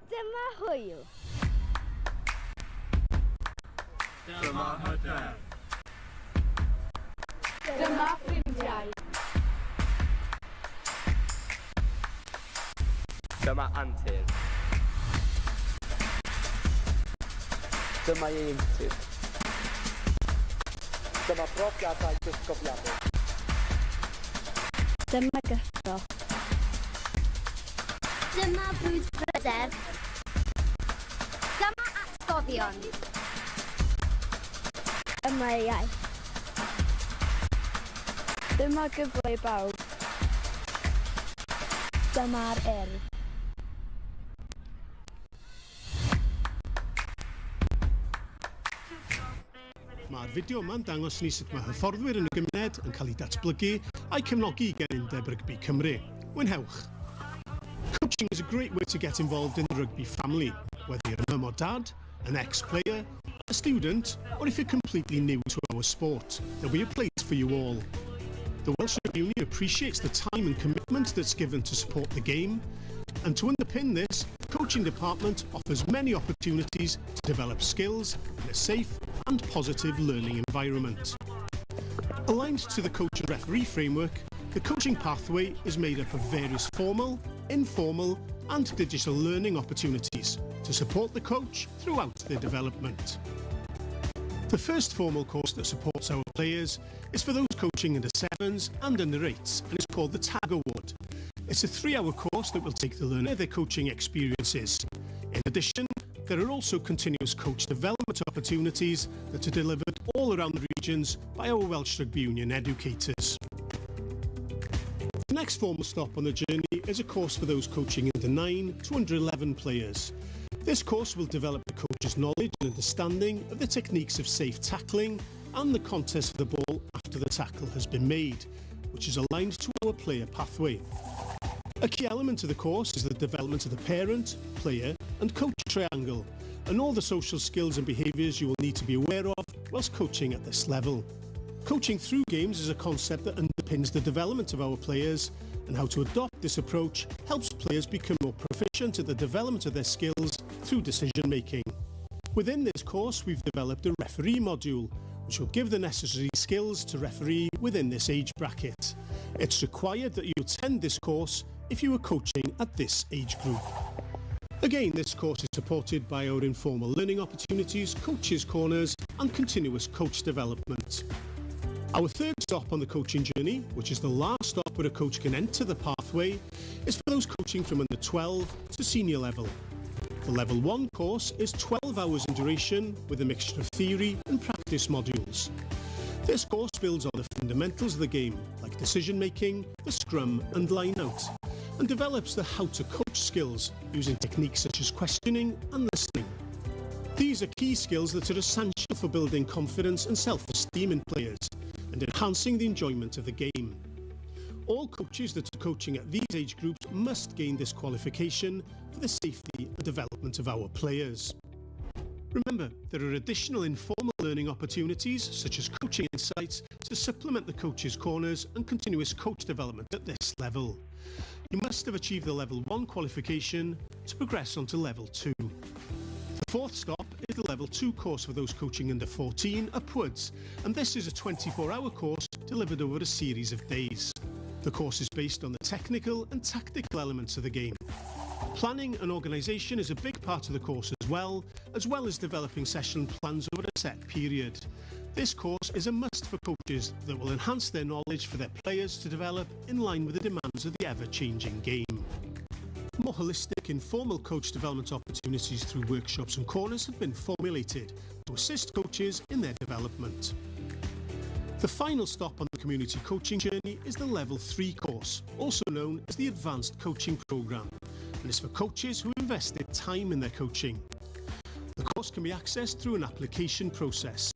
Dyma hwyl. Dyma hyder. Dyma ffrindiau. Dyma antur. Dyma ieuenctid. Dyma brofiadau bythgofiadwy. Dyma gyffro. Dyma brwdfrydedd. Dyma atgofion. Dyma iaith. Dyma gyfle i bawb. Dyma'r Urdd. Mae'r fideo yma'n dangos ni sut mae hyfforddwyr yn y gymuned yn cael eu datblygu a'u cefnogi gan Undeb Rygbi Cymru. Mwynhewch! Coaching is a great way to get involved in the rugby family, whether you're a mum or dad, an ex-player, a student, or if you're completely new to our sport. There'll be a place for you all. The Welsh Rugby Union appreciates the time and commitment that's given to support the game, and to underpin this, the coaching department offers many opportunities to develop skills in a safe and positive learning environment. Aligned to the coach and referee framework, the coaching pathway is made up of various formal, informal and digital learning opportunities to support the coach throughout their development. The first formal course that supports our players is for those coaching under 7s and under 8s and is called the TAG Award. It's a 3-hour course that will take the learner their coaching experiences. In addition, there are also continuous coach development opportunities that are delivered all around the regions by our Welsh Rugby Union educators. The next formal stop on the journey is a course for those coaching under 9 to under 11 players. This course will develop the coach's knowledge and understanding of the techniques of safe tackling and the contest for the ball after the tackle has been made, which is aligned to our player pathway. A key element of the course is the development of the parent, player and coach triangle, and all the social skills and behaviours you will need to be aware of whilst coaching at this level. Coaching through games is a concept that underpins the development of our players, and how to adopt this approach helps players become more proficient at the development of their skills through decision making. Within this course, we've developed a referee module, which will give the necessary skills to referee within this age bracket. It's required that you attend this course if you are coaching at this age group. Again, this course is supported by our informal learning opportunities, coaches' corners and continuous coach development. Our third stop on the coaching journey, which is the last stop where a coach can enter the pathway, is for those coaching from under 12 to senior level. The Level 1 course is 12 hours in duration with a mixture of theory and practice modules. This course builds on the fundamentals of the game, like decision making, the scrum and line out, and develops the how to coach skills using techniques such as questioning and listening. These are key skills that are essential for building confidence and self-esteem in players and enhancing the enjoyment of the game. All coaches that are coaching at these age groups must gain this qualification for the safety and development of our players. Remember, there are additional informal learning opportunities such as coaching insights to supplement the coaches' corners and continuous coach development at this level. You must have achieved the Level 1 qualification to progress on to Level 2. The fourth stop is the Level 2 course for those coaching under 14 upwards, and this is a 24-hour course delivered over a series of days. The course is based on the technical and tactical elements of the game. Planning and organisation is a big part of the course as well as developing session plans over a set period. This course is a must for coaches that will enhance their knowledge for their players to develop in line with the demands of the ever-changing game. More holistic, informal coach development opportunities through workshops and corners have been formulated to assist coaches in their development. The final stop on the community coaching journey is the Level 3 course, also known as the Advanced Coaching Programme, and is for coaches who invested time in their coaching. course can be accessed through an application process.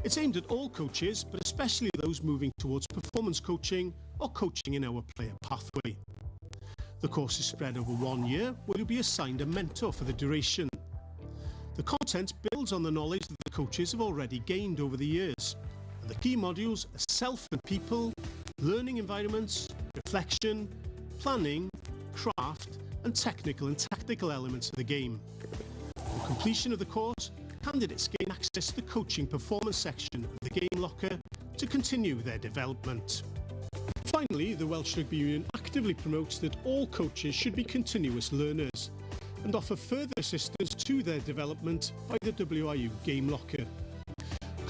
It's aimed at all coaches, but especially those moving towards performance coaching or coaching in our player pathway. The course is spread over 1 year, where you'll be assigned a mentor for the duration. The content builds on the knowledge that the coaches have already gained over the years. And the key modules are self and people, learning environments, reflection, planning, craft, and technical and tactical elements of the game. On completion of the course, candidates gain access to the coaching performance section of the Game Locker to continue their development. Finally, the Welsh Rugby Union actively promotes that all coaches should be continuous learners and offer further assistance to their development by the WRU Game Locker.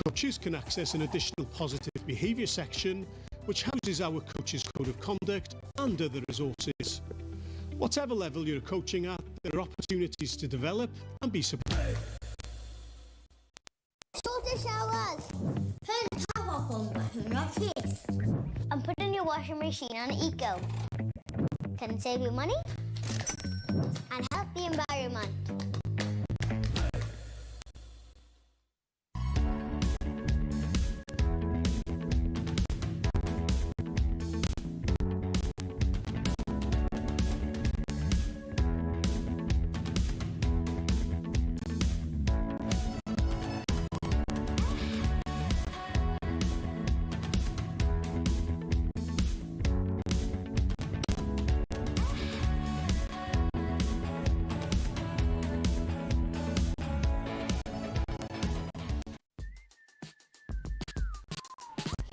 Coaches can access an additional positive behaviour section, which houses our Coaches Code of Conduct and other resources. Whatever level you're coaching at, there are opportunities to develop and be supported. Shorter showers. Turn the tap off on button not hit. And put in your washing machine on eco. Can save you money and help the environment.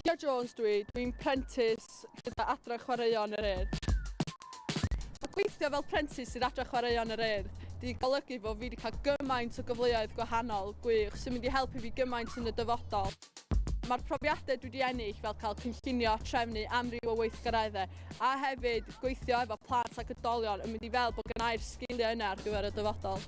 Nia Jones dwi, dwi'n prentis gyda Adran Chwaraeon yr Urdd. Mae gweithio fel prentis i'r Adran Chwaraeon yr Urdd di golygu fod fi wedi cael gymaint o gyfleoedd gwahanol gwych sy'n mynd i helpu fi gymaint yn y dyfodol. Mae'r profiadau dwi wedi ennill fel cael cynllunio, trefnu amryw o weithgareddau a hefyd gweithio efo plant ac oedolion yn mynd i fel bod gennai'r sgiliau yna ar gyfer y dyfodol.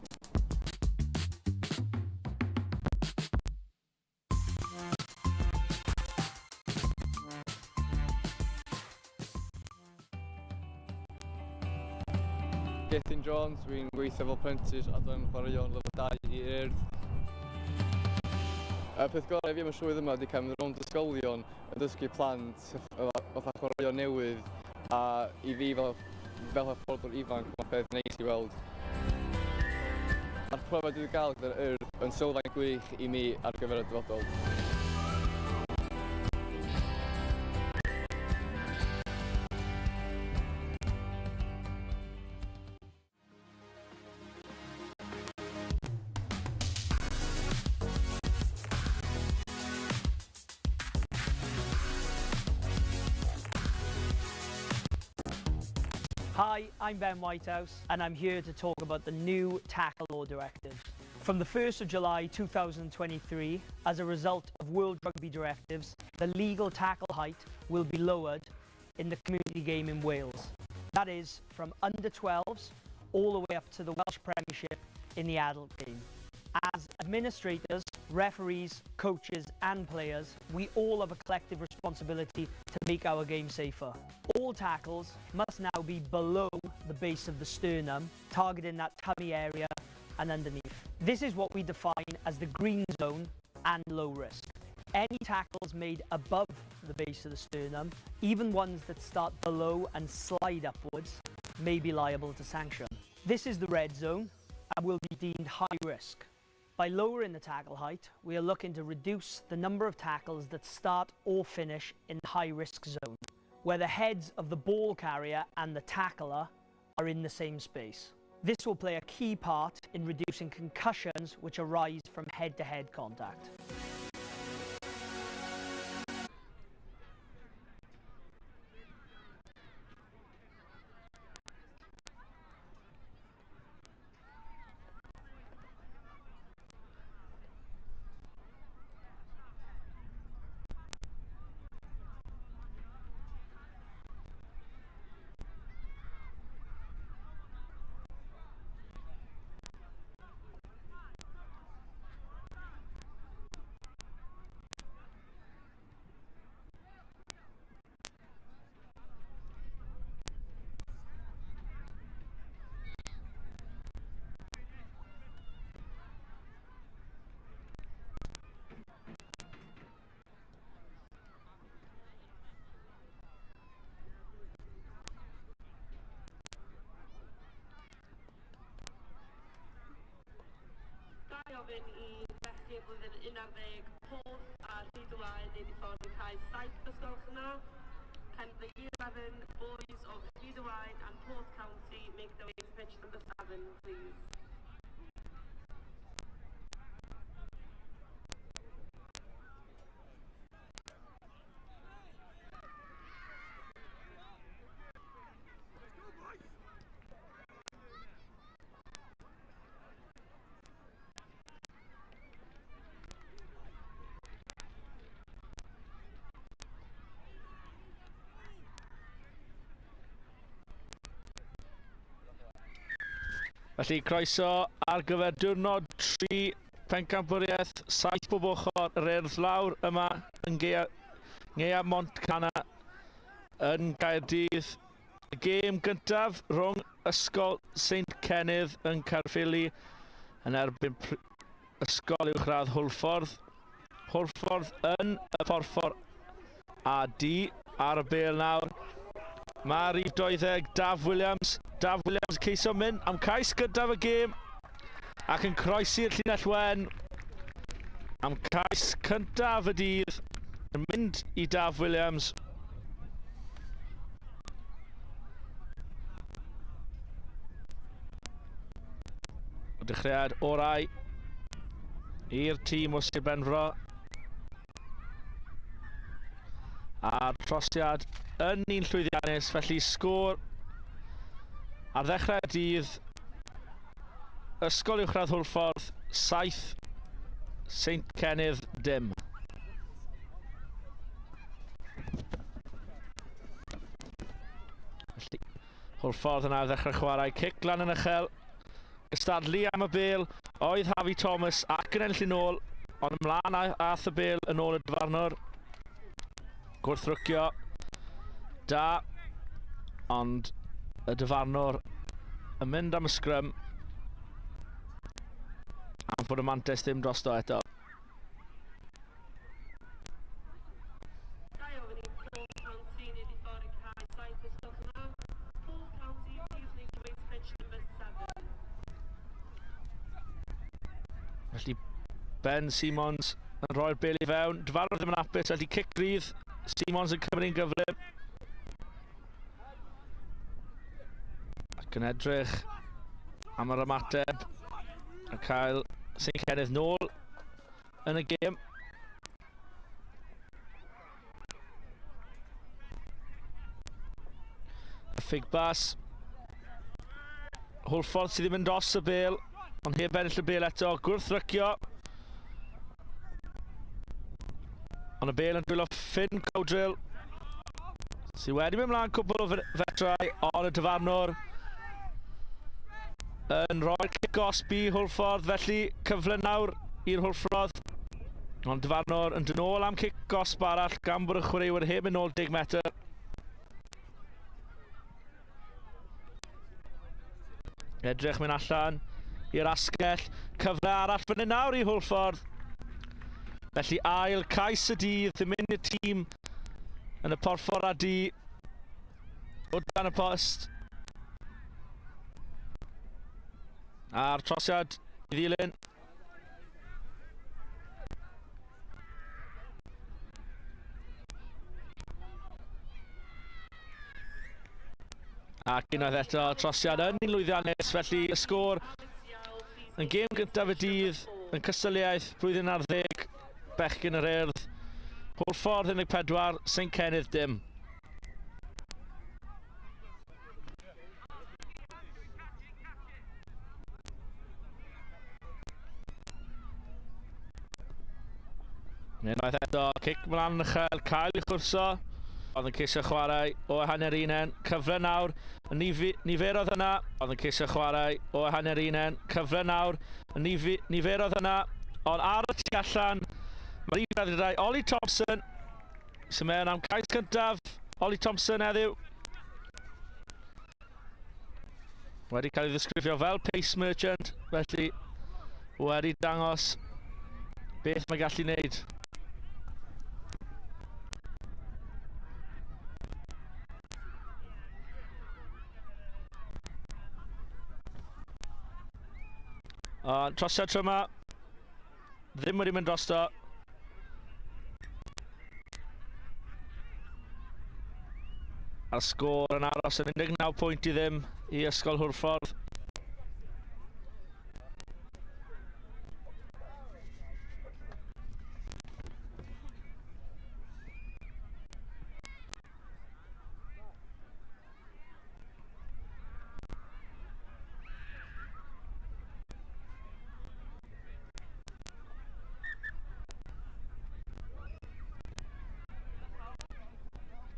Gethin Jones, dwi'n gweithio fel prentis adran chwaraeon lefel 2 i Urdd. Y peth gorau fi am y swydd yma ydy cael mynd rownd ysgolion yn dysgu plant fatha chwaraeon newydd, a i fi fel hyfforddwr ifanc mae'n peth neis i weld. Mae'r profiad dwi wedi gael gyda'r Urdd yn sylfaen gwych i mi ar gyfer y dyfodol. Hi, I'm Ben Whitehouse, and I'm here to talk about the new tackle law directives. From the 1st of July 2023, as a result of World Rugby directives, the legal tackle height will be lowered in the community game in Wales. That is from under 12s all the way up to the Welsh Premiership in the adult game. As administrators, referees, coaches and players, we all have a collective responsibility to make our game safer. All tackles must now be below the base of the sternum, targeting that tummy area and underneath. This is what we define as the green zone and low risk. Any tackles made above the base of the sternum, even ones that start below and slide upwards, may be liable to sanction. This is the red zone and will be deemed high risk. By lowering the tackle height, we are looking to reduce the number of tackles that start or finish in the high risk zone, where the heads of the ball carrier and the tackler are in the same space. This will play a key part in reducing concussions which arise from head-to-head contact. Ofyn i bechgyn blwyddyn 11 Porth a Rhydwau wneud i ffordd i cae 7 os gwelwch yn dda. Can the Year 11 boys of Rhydwau and Porth County make their way to pitch number 7, please? Felly croeso ar gyfer diwrnod 3 pencampwriaeth 7 bob ochr yr Urdd lawr yma yn Gaeaf Montcana yn Gaerdydd. Y gêm gyntaf rhwng Ysgol St Cenydd yn Caerffili yn erbyn Ysgol Uwchradd Hwlffordd. Hwlffordd yn y porffor AD ar y bêl nawr. Mae rhif 20 Daf Williams. Daf Williams ceisio mynd am cais gyntaf y gêm ac yn croesi'r llinell wen am cais cyntaf y dydd. Yn mynd i Daf Williams. O dechreuad orau i'r tîm o Sir Benfro. A'r trosiad yn un llwyddiannus, felly sgôr ar ddechrau'r dydd, Ysgol Uwchradd Hwlffordd 7, St Cenydd dim. Felly, Hwlffordd yna ar ddechrau chwarae, cic lan yn uchel, gystadlu am y bêl oedd Harvey Thomas ac yn ennill yn ôl, ond ymlaen ath y bêl yn ôl y dyfarnwr. Gwrthrycio da, ond y dyfarnwr yn mynd am y sgrym am fod y mantais ddim drosto eto. Ga i ofyn i Porth County wneud i ffordd i cae 7 os gwelwch yn dda. Porth County, please make your way to pitch number 7. Felly Ben Simons yn rhoi'r bêl i fewn. Dyfarnwr ddim yn hapus, felly cic rydd. Simons yn cymryd yn gyflym. Ac yn edrych am yr ymateb a cael St Cenydd nôl yn y gêm. Y ffig bas. Hwlffordd sydd ddim yn dros y bêl, ond heb ennill y bêl eto. Gwrthrycio. Ond y bêl yn dwylo Finn Cowdrill, sydd wedi mynd mlaen cwpl o fetrau, ond y dyfarnwr yn rhoi'r cic gosb i Hwlffordd, felly cyfle nawr i'r Hwlffordd. Ond dyfarnwr yn dod nôl am cic gosb arall gan bod y chwaraewyr heb mynd nôl 10 metr. Edrych mynd allan i'r asgell, cyfle arall fan hyn nawr i Hwlffordd. Felly ail cais y dydd yn mynd i'r tîm yn y porffor a du o dan y post. A'r trosiad i ddilyn. Ac unwaith eto, trosiad yn un lwyddiannus, felly y sgôr yn gêm gyntaf y dydd yn cystadleuaeth blwyddyn ar ddeg, bechgyn yr Urdd, Hwlffordd 14, St Cenydd dim. Unwaith eto, cic mlaen yn uchel, cael ei chwrso. Oedd yn ceisio chwarae o hanner unen, cyfle nawr, niferoedd yna. Oedd yn ceisio chwarae o hanner unen, cyfle nawr, niferoedd yna. Ond ar y tu allan, mae'r 22, Ollie Thompson, sy'n mewn am cais cyntaf. Ollie Thompson heddiw. Wedi cael ei ddisgrifio fel pace merchant, felly wedi dangos beth mae gallu wneud. Trosiad tro yma, Ddim wedi mynd drosto. A'r sgôr yn aros yn 19 pwynt i ddim i Ysgol Hwlffordd.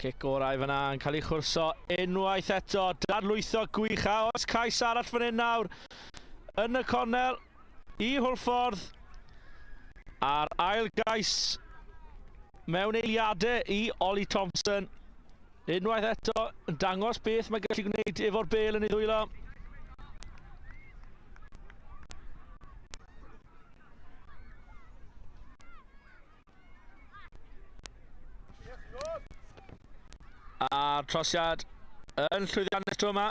Cic orau fyna yn cael ei chwrso unwaith eto. Dadlwytho gwych, a oes cais arall fan hyn nawr yn y cornel i Hwlffordd. A'r ail gais mewn eiliadau i Ollie Thompson. Unwaith eto yn dangos beth mae gallu gwneud efo'r bêl yn ei ddwylo. A'r trosiad yn llwyddiannus tro yma.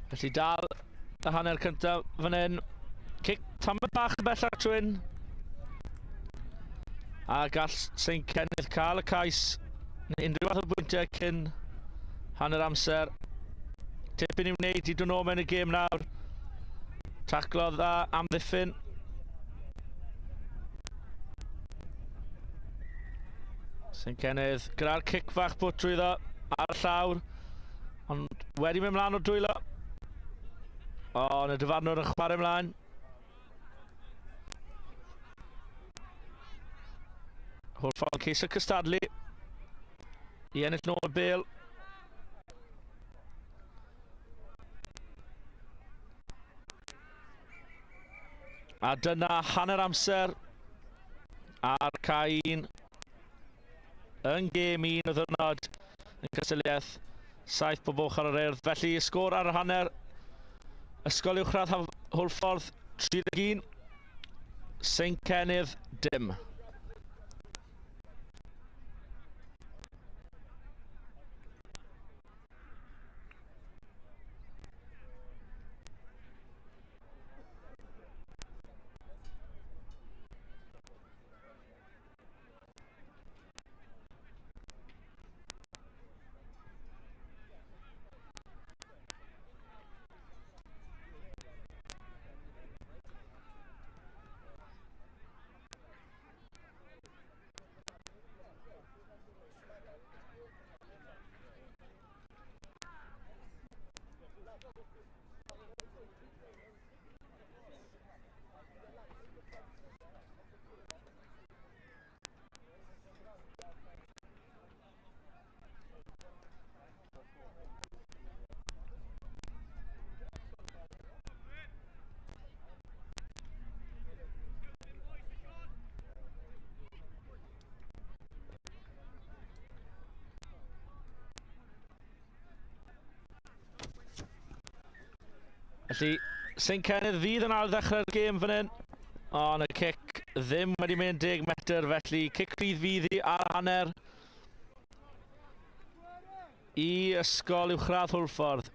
Felly dal y hanner cyntaf fan hyn. Cic tamed bach yn bellach trwy'n. A gall St Cenydd cael y cais neu unrhyw fath o bwyntiau cyn hanner amser. Tipyn i'w wneud i dod nôl mewn y gêm nawr. Taclo dda amddiffyn. St Cenydd gyda'r cic fach bwt trwyddo ar y llawr, ond wedi mynd mlaen o'r dwylo. Ond y dyfarnwr yn chwarae mlaen. Hwlffordd ceisio cystadlu i ennill nôl y bêl. A dyna hanner amser ar cae 1 yn gêm 1 o ddwrnod yn cystadleuaeth 7 bob ochr yr Urdd. Felly sgôr ar yr hanner, Ysgol Uwchradd Hwlffordd 31, St Cenydd dim. Felly, St Cenydd fydd yn ail ddechrau'r gêm fan hyn. Ond y cic ddim wedi mynd 10 metr, felly cic rhydd fydd hi ar hanner i Ysgol Uwchradd Hwlffordd.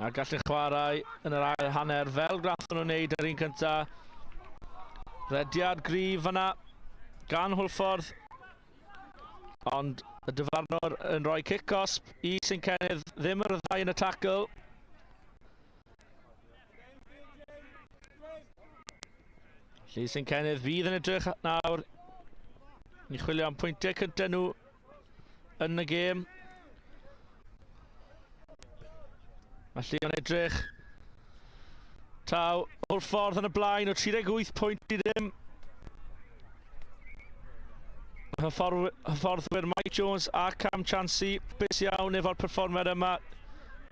A gallu chwarae yn yr ail hanner fel gwnaethon nhw'n wneud yr un cyntaf. Rediad gryf fyna gan Hwlffordd. Ond y dyfarnwr yn rhoi cic gosb i St Cenydd, ddim yr ddau yn y tackle. Felly St Cenydd fydd yn edrych nawr i chwilio am pwyntiau cyntaf nhw yn y gêm. Felly yn edrych taw Hwlffordd yn y blaen o 38 pwynt i ddim. Hyfforddwyr Mike Jones a Cam Chansey bus iawn efo'r perfformiad yma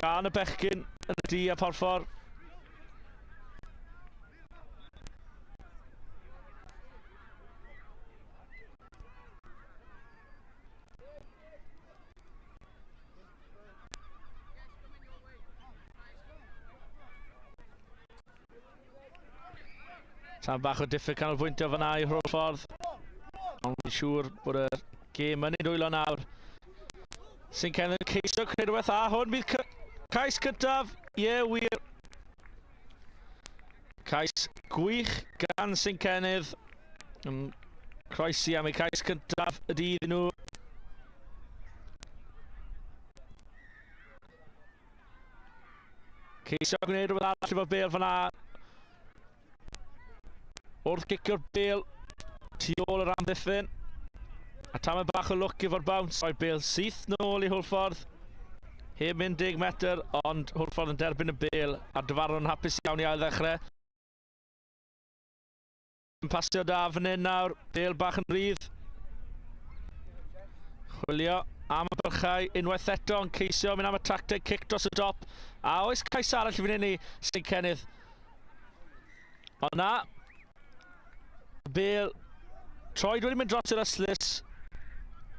gan y bechgyn yn y du a Porffor. Tam bach o diffyg canolbwyntio fyna i Hwlffordd. Ond fi'n siŵr bod y gêm yn ei dwylo nawr. Sy'n cael yn ceisio creu rhywbeth a hwn bydd cais cyntaf. Ie, yeah, wir. Cais gwych gan St Cenydd. Yn croesi am eu cais cyntaf y dydd nhw. Ceisio gwneud rhywbeth arall efo bel fyna. Wrth gicio'r bel tu ôl yr amddiffyn. A tamed bach o lwc efo'r bounce. Roedd bel syth nôl i Hwlffordd. Heb mynd 10 metr, ond Hwlffordd yn derbyn y bel a dyfarnwr yn hapus iawn i ail ddechrau. Yn pasio da fan hyn nawr, bel bach yn rhydd. Chwilio am y bylchau unwaith eto yn ceisio mynd am y tacteg cic dros y dop. A oes cais arall i fan hyn i St Cenydd. Ond na, bel troed wedi mynd dros i'r ystlys.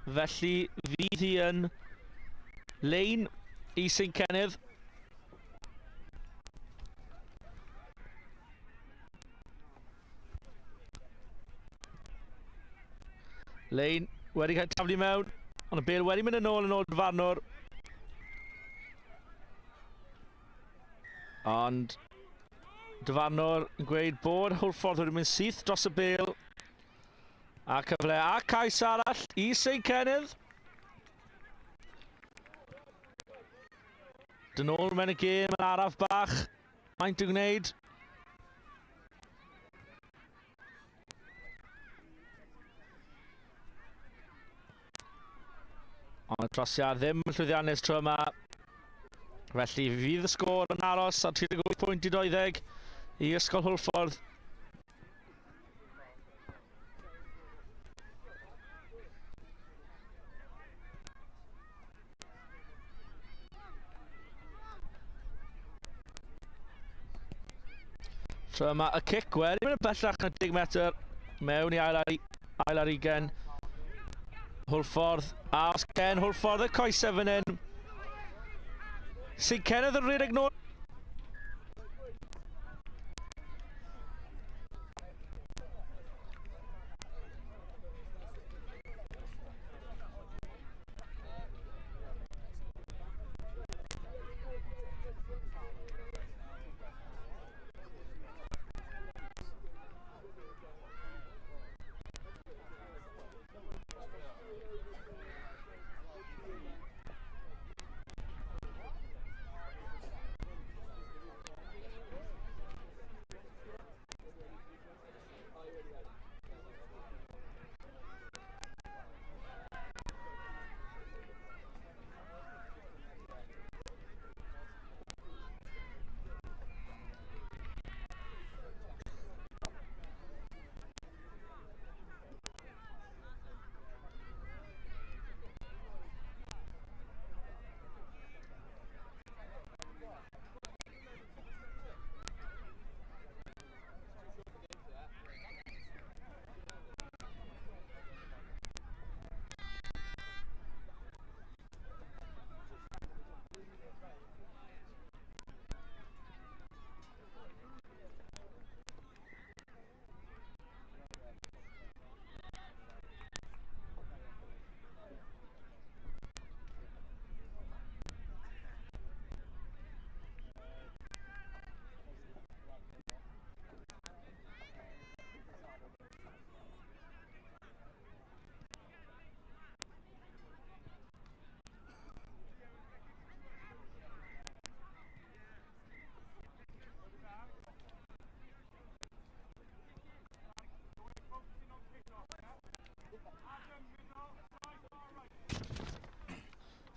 Felly fydd hi yn lein i St Cenydd. Lein wedi cael taflu mewn, ond y bel wedi mynd yn ôl yn ôl dyfarnwr. Ond dyfarnwr yn gweud bod Hwlffordd wedi mynd syth dros y bel. A cyfle a cais arall i St Cenydd. Dyn ôl mewn y gêm yn araf bach. Maent yn gwneud. Ond y trosiad ddim yn llwyddiannus tro yma. Felly fydd y sgôr yn aros ar 38 pwynt i 20 i Ysgol Hwlffordd. Tro yma y cic wedi mynd yn bellach na 10 metr mewn i ail ar, ail ar ugen. Hwlffordd, a os Ken Hwlffordd y coesau fan hyn. Sy'n Kenneth yn rhedeg nôl.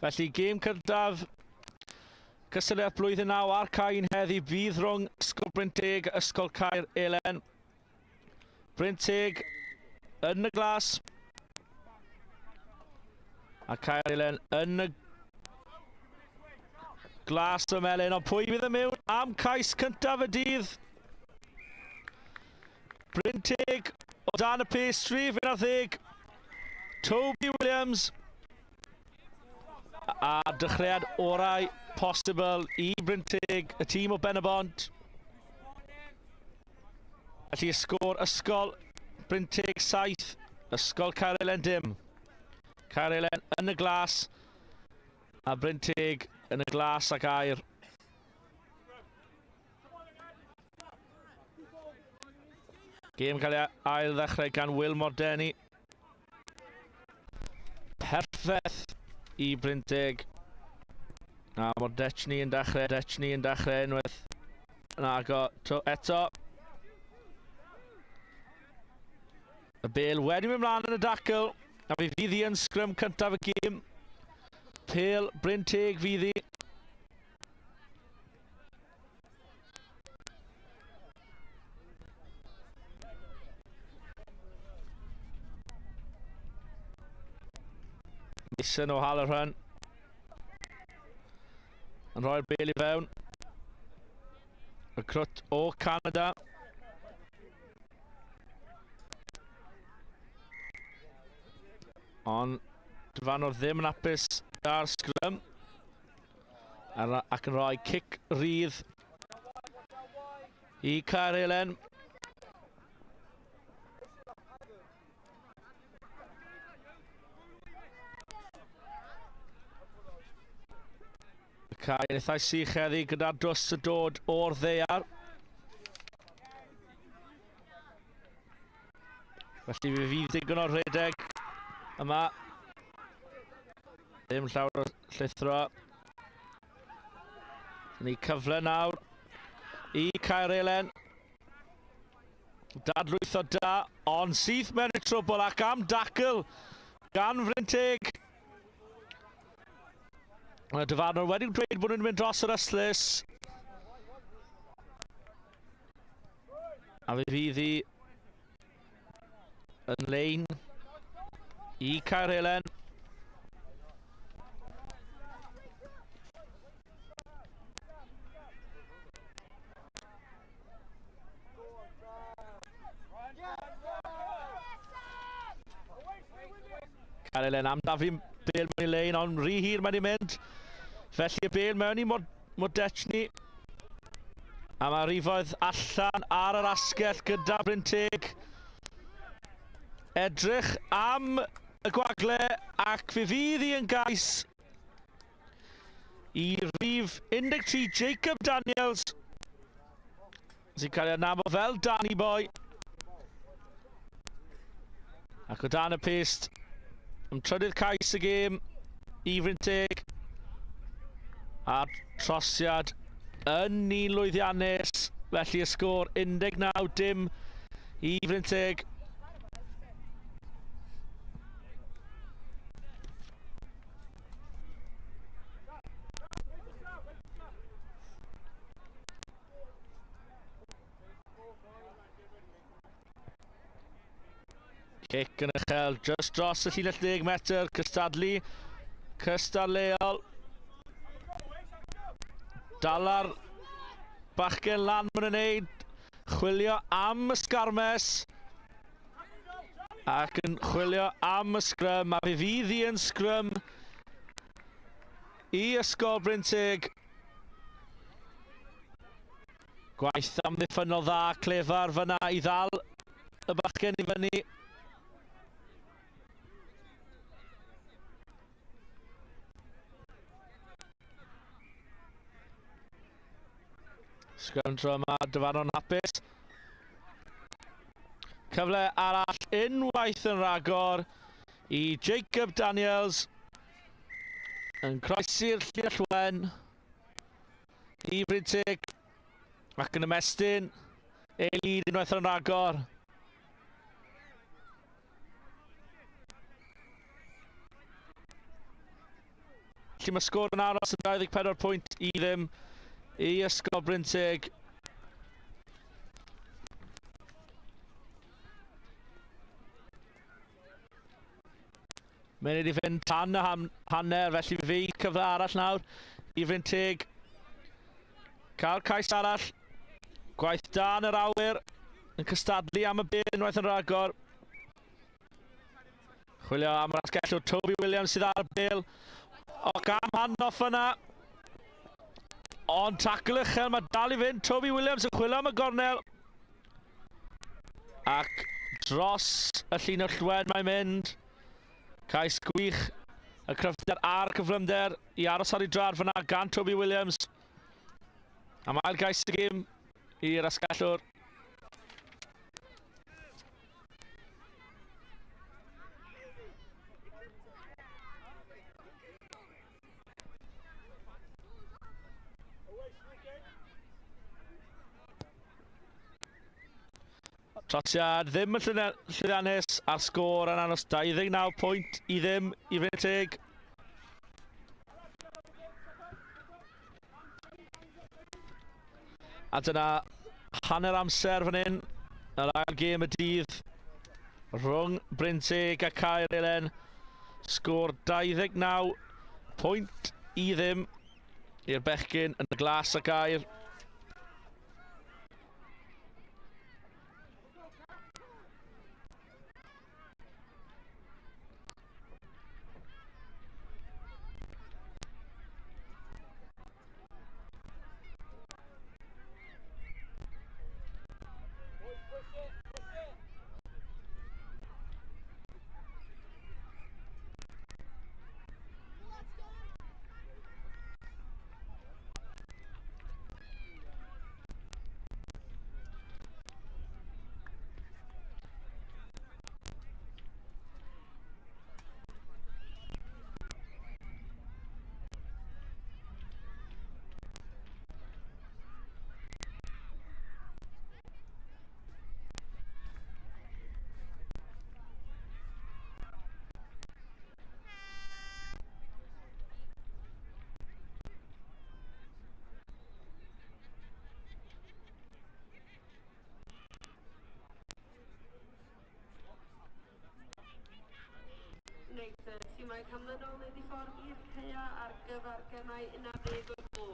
Felly, gêm cyntaf cystadleuaeth blwyddyn 9 a'r cain heddi fydd rhwng Ysgol Bryn Teg a Ysgol Caer Elen. Bryn Teg yn y glas a Caer Elen yn y glas y melyn. Ond pwy fydd yn mewn am cais cyntaf y dydd? Bryn Teg o dan y pastry, fy'n ar ddeg. Toby Williams. A dechreuad orau posibl i Bryn Teg, y tîm o Ben y Bont. Felly y sgôr Ysgol Brynteg 7, Ysgol Caerhelen dim. Caerhelen yn y glas a Brynteg yn y glas ac aur. Gêm cael ei ail ddechrau gan Will Mordeni. Perffaith i Brynteg. A Mordechni yn dechrau, Dechni yn dechrau unwaith yn ago eto. Y bêl wedi mynd mlaen yn y dacl. A fe fydd hi yn sgrym cyntaf y gêm. Pêl Brynteg fydd hi. Mason O'Halloran yn rhoi'r bêl i fewn. Y crwt o Canada. Ond dyfarnwr ddim yn hapus ar sgrym. Ac yn rhoi cic rydd i Caerhelen. Y cae yn eitha sych heddi gyda'r dwst yn dod o'r ddaear. Felly fe fydd digon o rhedeg yma. Ddim llawer o llithro. Ni cyfle nawr i Caerhelen. Dadlwytho da, ond syth mewn i trwbl ac am dacl gan Frynteg. Mae dyfarnwr wedi dweud bod nhw'n mynd dros yr ystlys. A fe fydd hi yn lein i Caerhelen. Caerhelen am daflu bêl mewn i lein, ond rhy hir mae'n ei mynd. Felly y bêl mewn i Modechni. A mae rifoedd allan ar yr asgell gyda Brynteg. Edrych am y gwagle ac fe fydd hi yn gais i rif 13 Jacob Daniels, sy'n cael ei adnabod fel Danny Boy. Ac o dan y pyst, am trydydd cais y gêm i Frynteg. A'r trosiad yn un lwyddiannus, felly y sgôr 19 dim i Frynteg. Cic yn uchel, just dros y llinell 10 metr, cystadlu, cystadleuol. Dala'r bachgen lan maen nhw'n neud, chwilio am y sgarmes, ac yn chwilio am y sgrym, a fe fydd hi yn sgrym i Ysgol Brynteg. Gwaith amddiffynnol dda, clefar fyna i ddal y bachgen i fyny. Sgrym tro yma, dyfarnwr hapus. Cyfle arall unwaith yn rhagor i Jacob Daniels yn croesi'r llinell wen i Brynteg ac yn ymestyn ei lid unwaith yn rhagor. Felly mae sgôr yn aros yn 24 pwynt i ddim i Ysgol Brynteg. Mae'n i fynd tan y hanner, felly fe cyfle arall nawr i Frynteg. Cael cais arall. Gwaith da yn yr awyr yn cystadlu am y bêl unwaith yn rhagor. Chwilio am yr asgellwr Toby Williams sydd ar y bêl. Ac am hand-off yna. Ond tacl uchel, mae dal i fynd. Toby Williams yn chwilio am y gornel. Ac dros y llinell wen mae'n mynd. Cais gwych. Y cryfder a'r cyflymder i aros ar ei drad fyna gan Toby Williams. A mae'r gais y gêm i'r asgellwr. Trosiad ddim yn llwyddiannus a'r sgôr yn anos 29 pwynt i ddim i Frynteg. A dyna hanner amser fan hyn, yr ail gêm y dydd rhwng Brynteg a Caer Elen. Sgôr 29 pwynt i ddim i'r bechgyn yn y glas ac aur.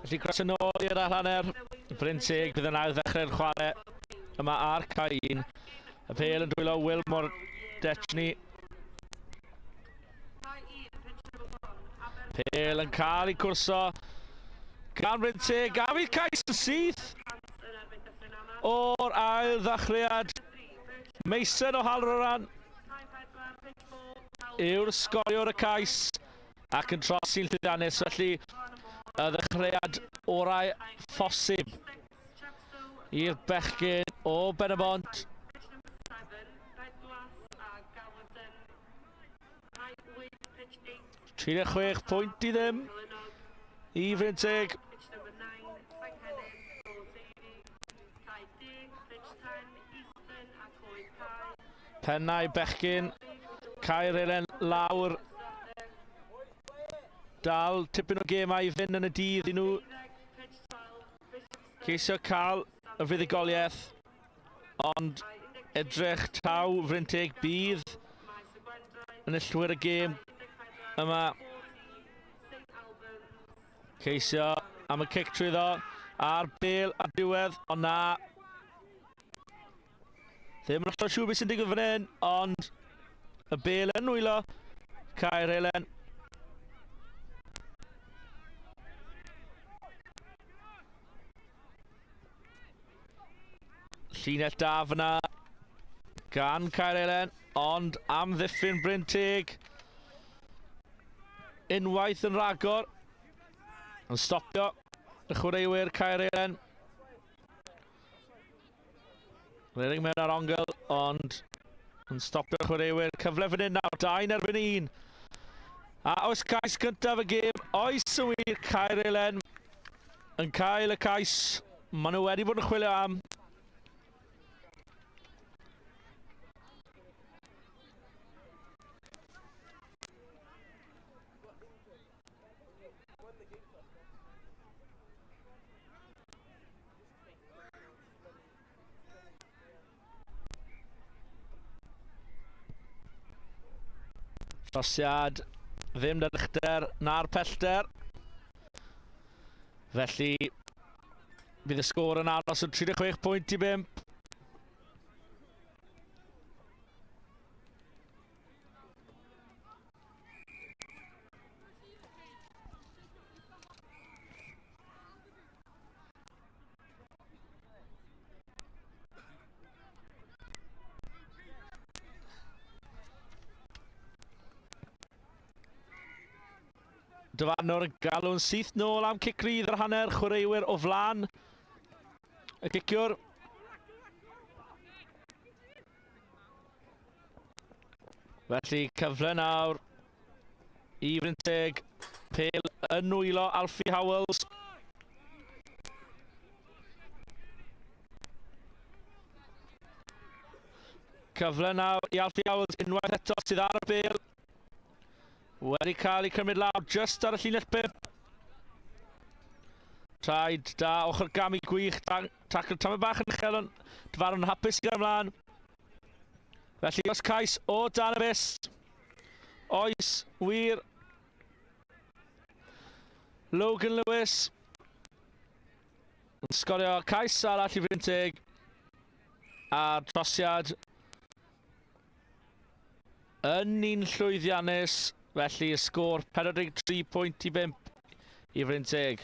Felly croeso nôl i'r ail hanner. Brynteg bydd yn ail ddechrau'r chwarae yma ar cae 1. Y pêl yn dwylo Will Mordechny. Pêl yn cael ei cwrso gan Brynteg. A fydd cais yn syth o'r ail ddechreuad. Mason O'Halloran yw'r sgoriwr y cais ac yn trosi'n llwyddiannus, felly y ddechreuad orau phosib i'r bechgyn o Ben-y-bont. 36 pwynt i ddim i Frynteg. Pennau bechgyn Caer Elen lawr. Dal tipyn o gemau i fynd yn y dydd i nhw ceisio cael y fuddugoliaeth, ond edrych taw Frynteg bydd enillwyr y gêm yma. Ceisio am y cic trwyddo a'r bêl ar diwedd, ond na. Ddim yn hollol siŵr beth sy'n digwydd fan hyn, ond y bêl yn nwylo Caer Elen. Llinell da fyna gan Caer Elen, ond amddiffyn Brynteg unwaith yn rhagor yn stopio y chwaraewyr Caer Elen. Rhedeg mewn ar ongl, ond yn stopio chwaraewyr. Cyfle fan hyn nawr, 2 erbyn 1. A oes cais gyntaf y gêm, oes yn wir Caer Elen yn cael y cais maen nhw wedi bod yn chwilio am. Trosiad ddim na'r uchder na'r pellter. Felly bydd y sgôr yn aros yn 36 pwynt i 5. Dyfarnwr yn galw'n syth nôl am cic rydd ar hanner chwaraewyr o flaen y ciciwr. Felly cyfle nawr i Brynteg. Pêl yn nwylo Alfie Howells. Cyfle nawr i Alfie Howells unwaith eto sydd ar y bêl. Wedi cael ei cymryd lawr just ar y llinell 5. Traed da, ochr gamu gwych, tacl tamed bach yn uchel, ond dyfarnwr yn hapus i gael ymlaen. Felly os cais o dan y bys. Oes, wir. Logan Lewis yn sgorio cais arall i Brynteg. A'r trosiad yn un llwyddiannus. Felly y sgôr 43 pwynt i 5 i Brynteg.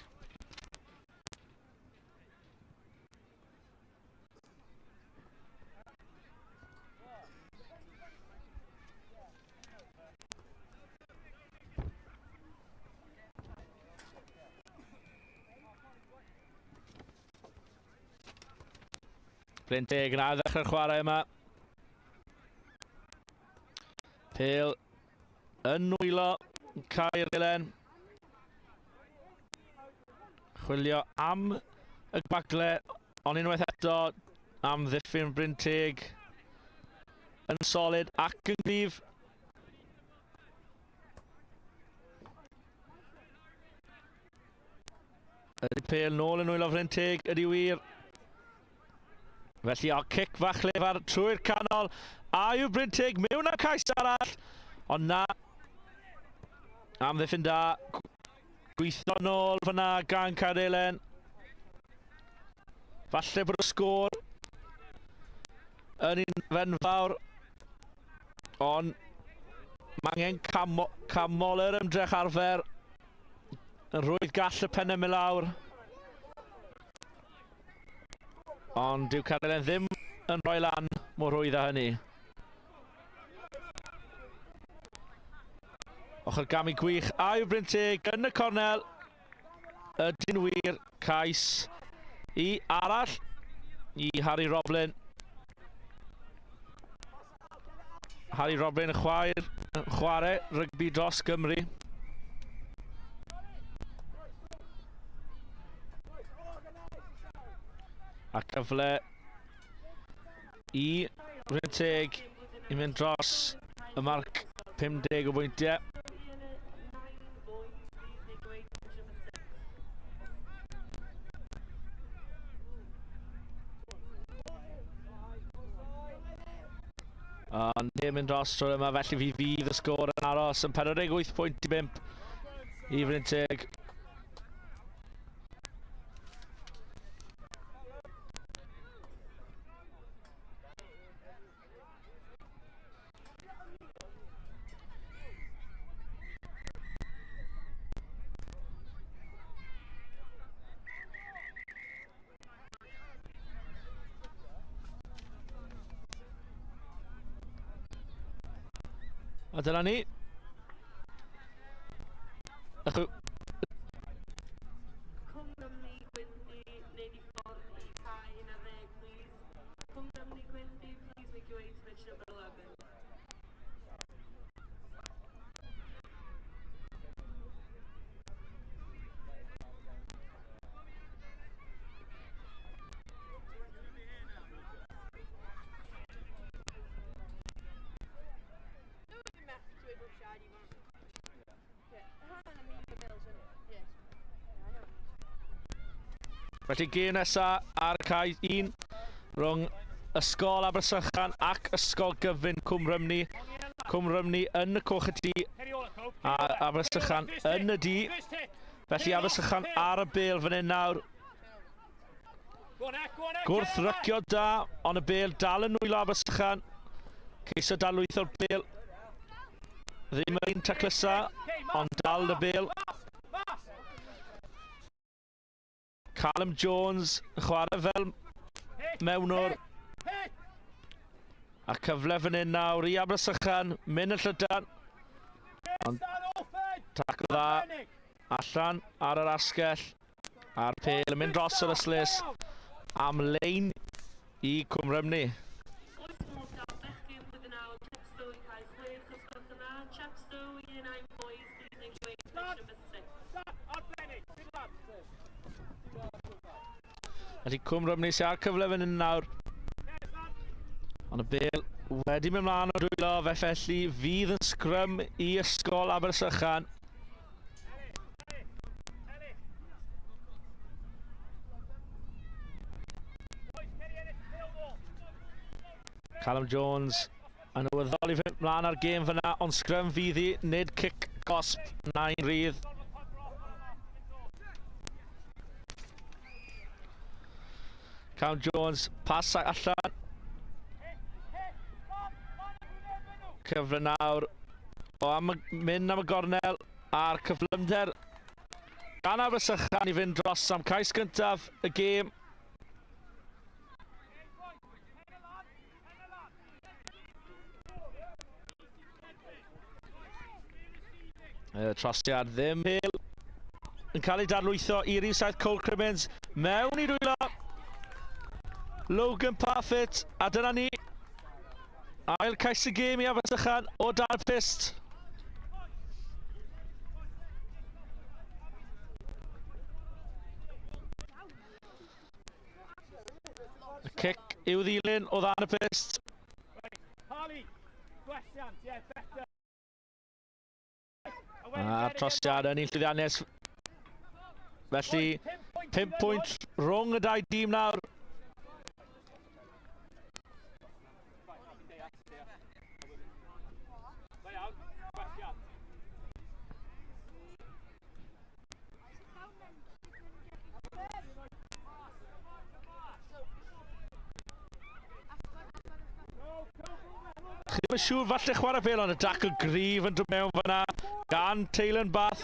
Brynteg yn ail ddechrau'r chwarae yma. Pêl yn nwylo Caer Elen. Chwilio am y gwagle, ond unwaith eto am ddiffyn Brynteg yn solid ac yn gryf. Ydy pêl nôl yn nwylo Brynteg, ydy wir. Felly o cic fach lefar trwy'r canol, a yw Brynteg mewn am cais arall, ond na, am ddiffyn da, gweithio nôl fyna gan Caer Elen. Falle bod y sgôr yn un fenfawr, ond mae angen camol yr ymdrech arfer, yn rhwydd gall y pennau mynd lawr. Ond dyw Caer Elen ddim yn rhoi lan mor rhwydd â hynny. Ochr gamu gwych a yw Brynteg yn y cornel. Ydyn wir, cais i arall i Harry Roblin. Harry Roblin yn chwarae rygbi dros Gymru. A cyfle i Brynteg i mynd dros y marc 50 o bwyntiau. Ond ddim yn dros tro yma, felly fi fydd y sgôr yn aros yn 48 pwynt i 5 i Brynteg. A dyna ni. Felly gêm nesa ar y cae 1 rhwng Ysgol Abersychan ac Ysgol Gyfun Cwm Rhymni. Cwm Rhymni yn y coch y du a Abersychan yn y du. Felly Abersychan ar y bêl fan hyn nawr. Gwrthrycio da, ond y bêl dal yn nwylo Abersychan. Ceisio dadlwytho'r bêl. Ddim yr un taclusa, ond dal y bêl. Callum Jones yn chwarae fel mewnwr. A cyfle fan hyn nawr i Abersychan, mynd yn llydan. Ond tacl dda Allan ar yr asgell. A'r pêl yn mynd dros yr ystlys am lein i Cwm Rhymni. Felly Cwm Rhymni sy'n ar cyfle fan hyn nawr. Ond y bêl wedi mynd mlaen o dwylo, felly fydd yn sgrym i Ysgol Abersychan. Callum Jones yn awyddol i fynd mlaen ar gêm fyna, ond sgrym fydd hi, nid cic gosb na'n rydd. Callum Jones, pas allan. Cyfle nawr o am mynd am y gornel a'r cyflymder gan Abersychan i fynd dros am cais gyntaf y gêm. Y trosiad ddim pêl yn cael ei dadlwytho i rhif 7 Cole Crimmins mewn i dwylo Logan Parfitt, a dyna ni. Ail cais y gêm i Abersychan o dan pyst. Y cic i'w ddilyn o dan y pyst. A'r trosiad yn un llwyddiannus. Felly, 5 pwynt rhwng y dau dîm nawr. Chi ddim yn siŵr, falle chwarae bêl, ond y dacl gryf yn dod mewn fyna gan Taylor Bath.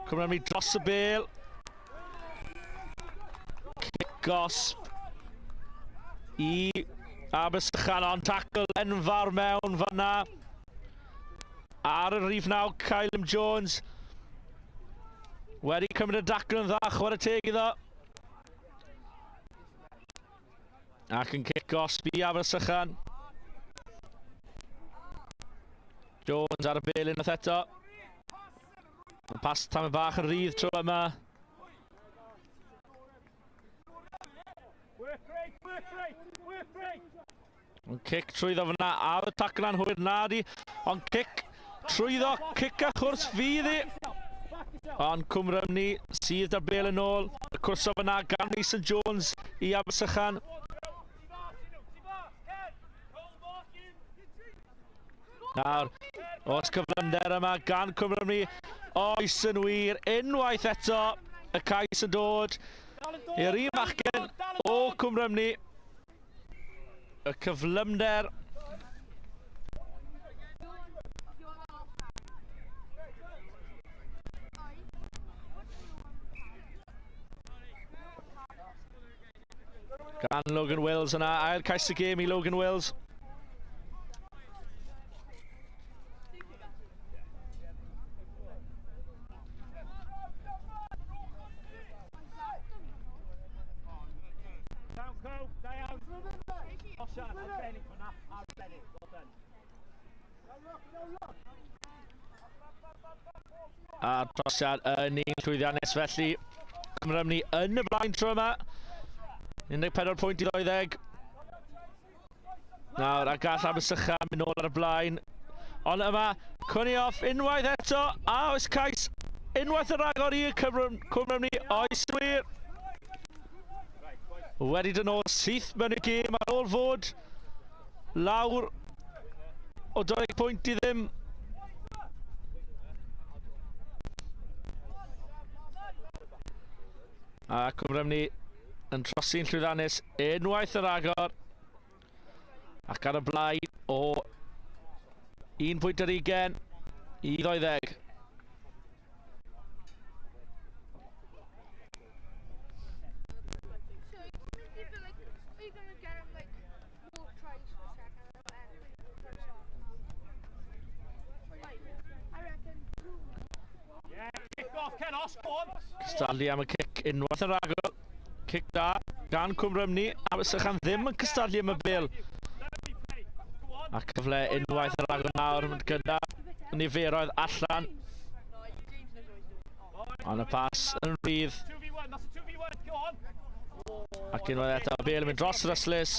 Cymru dros y bêl. Cic gosb i Abersychan, ond tacl enfawr mewn fyna. Ar y rhif 9, Kylum Jones. Wedi cymryd y dacl yn dda, chwarae teg iddo. Ac yn cic gosb i Abersychan. Jones ar y bêl unwaith eto. Y pas tamed bach yn rhydd tro yma. Ond cic trwyddo fyna ar y tacl anghywir na di. Ond cic trwyddo, cic a chwrs fydd i. Ond Cwm Rhymni sydd da'r bêl yn ôl. Y cwrso fyna gan Mason Jones i Abersychan. Nawr, oes cyflymder yma gan Cwm Rhymni. Oes yn wir, unwaith eto, y cais yn dod i'r un bachgen o Cwm Rhymni. Y cyflymder. Gan Logan Wills yna, ail cais y gêm i Logan Wills. A'r trosiad yn un llwyddiannus felly. Cwm Rhymni yn y blaen tro yma. 14 pwynt i 20. Nawr, a gall Abersychan mynd nôl ar y blaen. Ond yma, Cwnioff unwaith eto. A oes cais unwaith yn rhagor i Cwm Rhymni. Oes wir. Wedi dod nôl syth mewn i'r gêm ar ôl fod lawr o 20 pwynt i ddim. A Cwm Rhymni yn trosi'n llwyddiannus unwaith yn rhagor. Ac ar y blaen o 1 pwynt ar 20 i 20. Cystadlu am y cic unwaith yn rhagor. Cic da gan Cwm Rhymni. Abersychan ddim yn cystadlu am y bêl. A cyfle unwaith yn rhagor nawr gyda niferoedd allan. Ond y pas yn rhydd. Ac unwaith eto, y bêl yn mynd dros yr ystlys.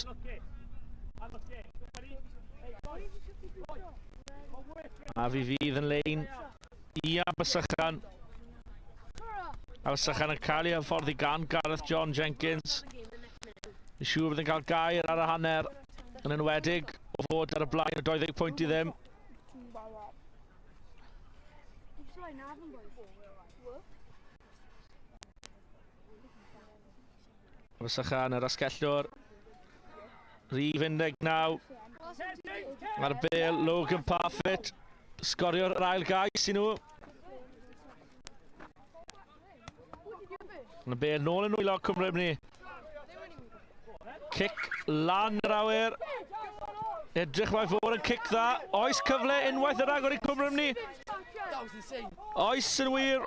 A fi fydd yn lein i Abersychan. Abersychan yn cael ei hyfforddi gan Gareth John Jenkins. Fi'n siŵr bydd yn cael gair ar y hanner, yn enwedig o fod ar y blaen o 20 pwynt i ddim. Abersychan yr asgellwr. Rhif 19. Mae'r bêl Logan Parfitt. Sgorio'r ail gais i nhw. Mae'r bêl nôl yn nwylo Cwm Rhymni. Cic lan yr awyr. Edrych mae fod yn cic dda. Oes cyfle unwaith yn rhagor i Cwm Rhymni. Oes yn wir.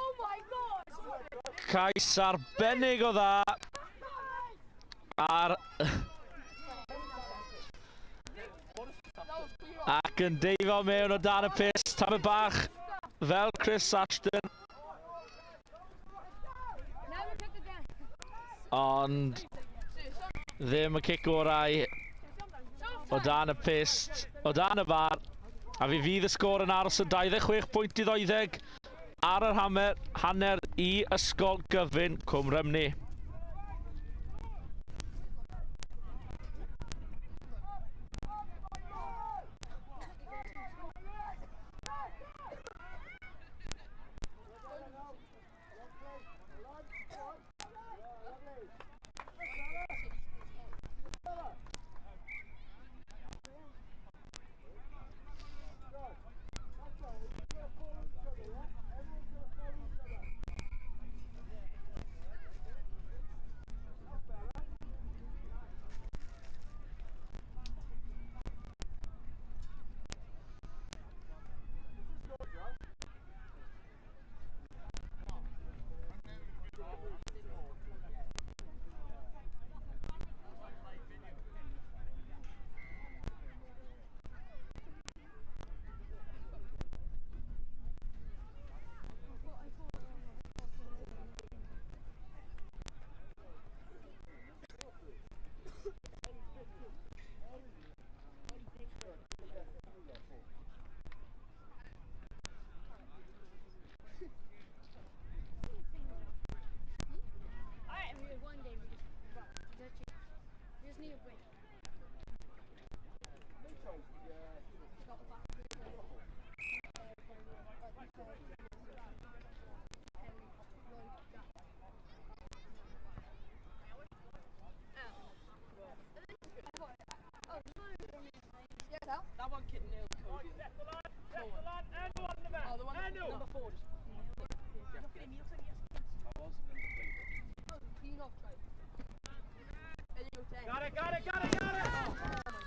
Cais arbennig o dda. Ar... Ac yn deifio mewn o dan y pyst, tamed bach fel Chris Ashton. Ond ddim y cic orau o dan y pyst, o dan y bar. A fi fydd y sgôr yn aros yn 26 pwynt i 20 ar yr hanner i Ysgol Gyfun Cwm Rhymni.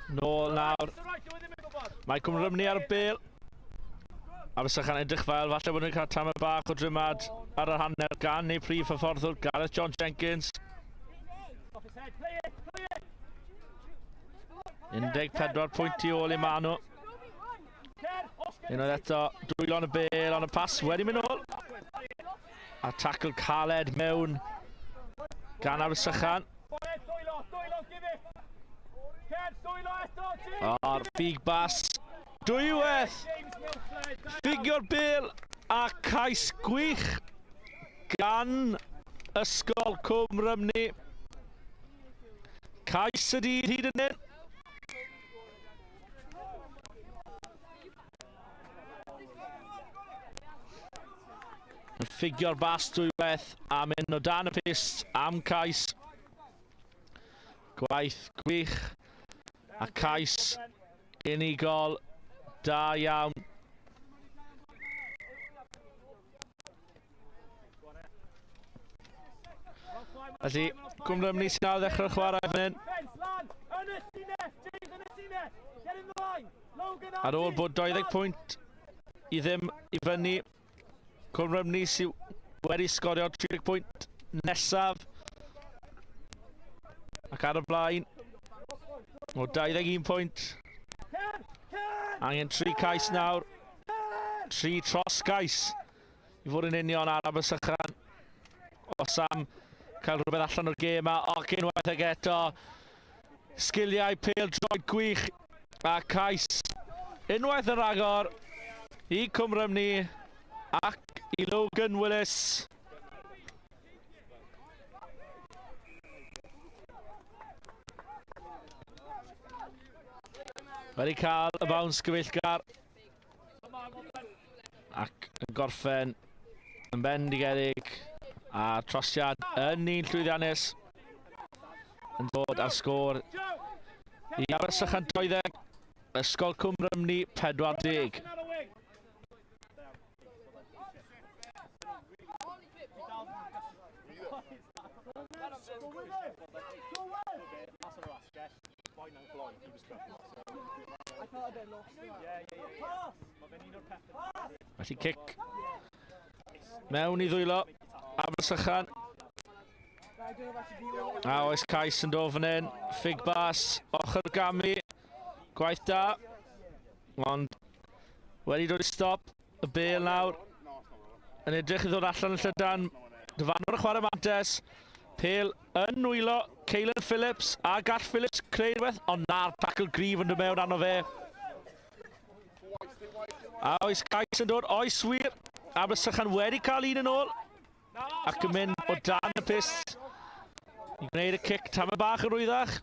Nôl nawr. Mae Cwm Rhymni ar y bêl. Abersychan edrych fel, falle bod nhw'n cael tamed bach o drymad ar yr hanner gan eu prif hyfforddwr Gareth John Jenkins. 14 pwynt i ôl i Manu. Unwaith eto, dwylo yn y bêl, ond y pas wedi mynd nôl. A tackle caled mewn gan Abersychan. O'r ffug bas. Dwywaith. Ffugio'r bêl a cais gwych gan Ysgol Cwm Rhymni. Cais y dydd hyd yn hyn. Yn ffugio'r bas dwywaith a mynd o dan y pyst am cais. Gwaith gwych a cais unigol da iawn. Felly, Cwm Rhymni sy'n nawr ddechrau'r chwarae fan hyn. Ar ôl bod 20 pwynt i ddim i fyny, Cwm Rhymni sy'n wedi sgorio 30 pwynt nesaf. Ac ar y blaen o 21 pwynt. Angen 3 cais nawr. 3 tros gais i fod yn union ar Abersychan. Os am cael rhywbeth allan o'r gêm yma, ac unwaith ag eto, sgiliau pêl-droed gwych a cais unwaith yn rhagor i Cwm Rhymni ac i Logan Willis. Wedi cael y bounce gyfeillgar ac yn gorffen yn bendigedig a trosiad yn un llwyddiannus yn dod ar sgôr i Abersychan 20, Ysgol Cwm Rhymni 40. Felly cic mewn i ddwylo Abersychan. A oes cais yn dod fan hyn. Ffig bas, ochr gamu. Gwaith da. Ond wedi dod i stop. Y bel nawr yn edrych i ddod allan yn llydan. Dyfarnwr y chwarae mantes. Pêl yn nwylo Caelan Phillips. A gall Phillips creu rhywbeth. Ond na'r tackle gryf yn dod mewn arno fe. A oes cais yn dod. Oes wir. Abersychan wedi cael un yn ôl. Ac yn mynd o dan y pyst i gwneud y cic tamed bach yn rwyddach.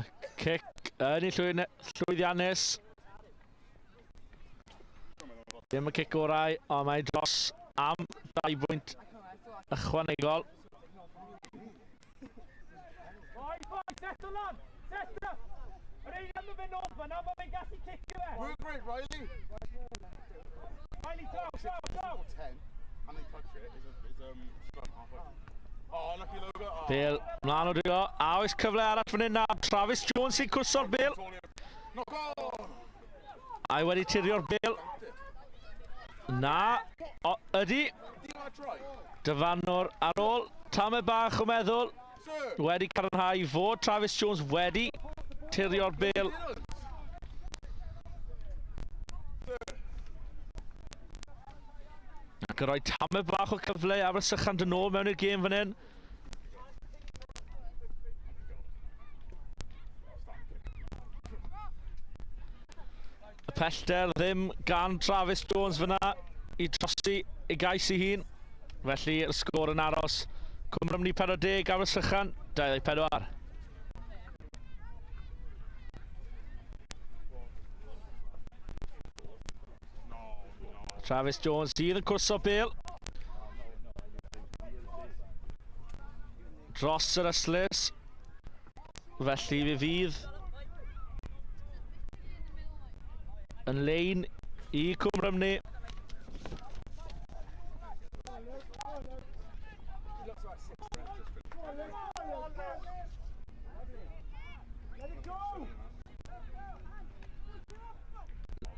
Y cic yn ei llwyddiannus. Ddim y cic orau, ond mae dros am 2 bwynt ychwanegol. Bale mlaen o dwylo, a oes cyfle arall fan hyn nawr. Travis Jones sy'n cwrso'r bêl. A wedi tirio'r bêl. Na, o, ydy. Dyfarnwr ar ôl tamed bach o meddwl wedi cadarnhau fod Travis Jones wedi tirio'r bêl. Ac yn rhoi tamed bach o cyfle Abersychan dyn ôl mewn i'r gêm fan hyn. Y pellter ddim gan Travis Jones fyna i drosi ei gais ei hun. Felly y sgôr yn aros. Cwm Rhymni 40, Abersychan 24. Travis Jones sydd yn cwrso bêl. Dros yr ystlys. Felly fe fydd yn lein i Cwm Rhymni.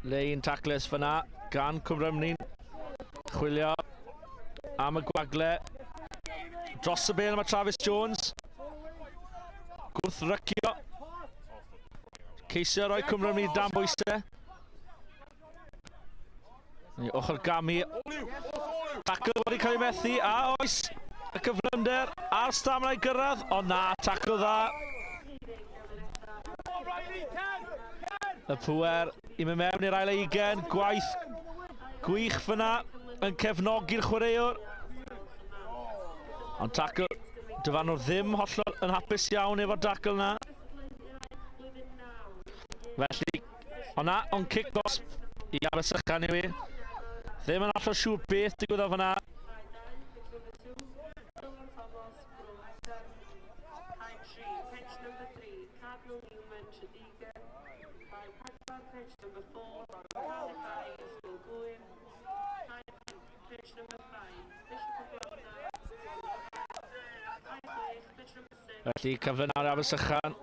Lein taclus fyna gan Cwm Rhymni'n chwilio am y gwagle. Dros y bêl mae Travis Jones. Gwrthrycio. Ceisio roi Cwm Rhymni dan bwysau. Ochr gamu. Tackle wedi cael ei methu, a oes y cyflymder a'r stamina i gyrraedd, ond na, tackle dda. Y pŵer i mynd mewn i'r ail 20, gwaith gwych fyna yn cefnogi'r chwaraewr. Ond tackle, dyfarnwr ddim hollol yn hapus iawn efo'r tackle na. Felly, ond na, ond cic gosb i Abersychan yw i. Ddim yn hollol siŵr beth digwyddodd fyna. Felly cyfle nawr i Abersychan.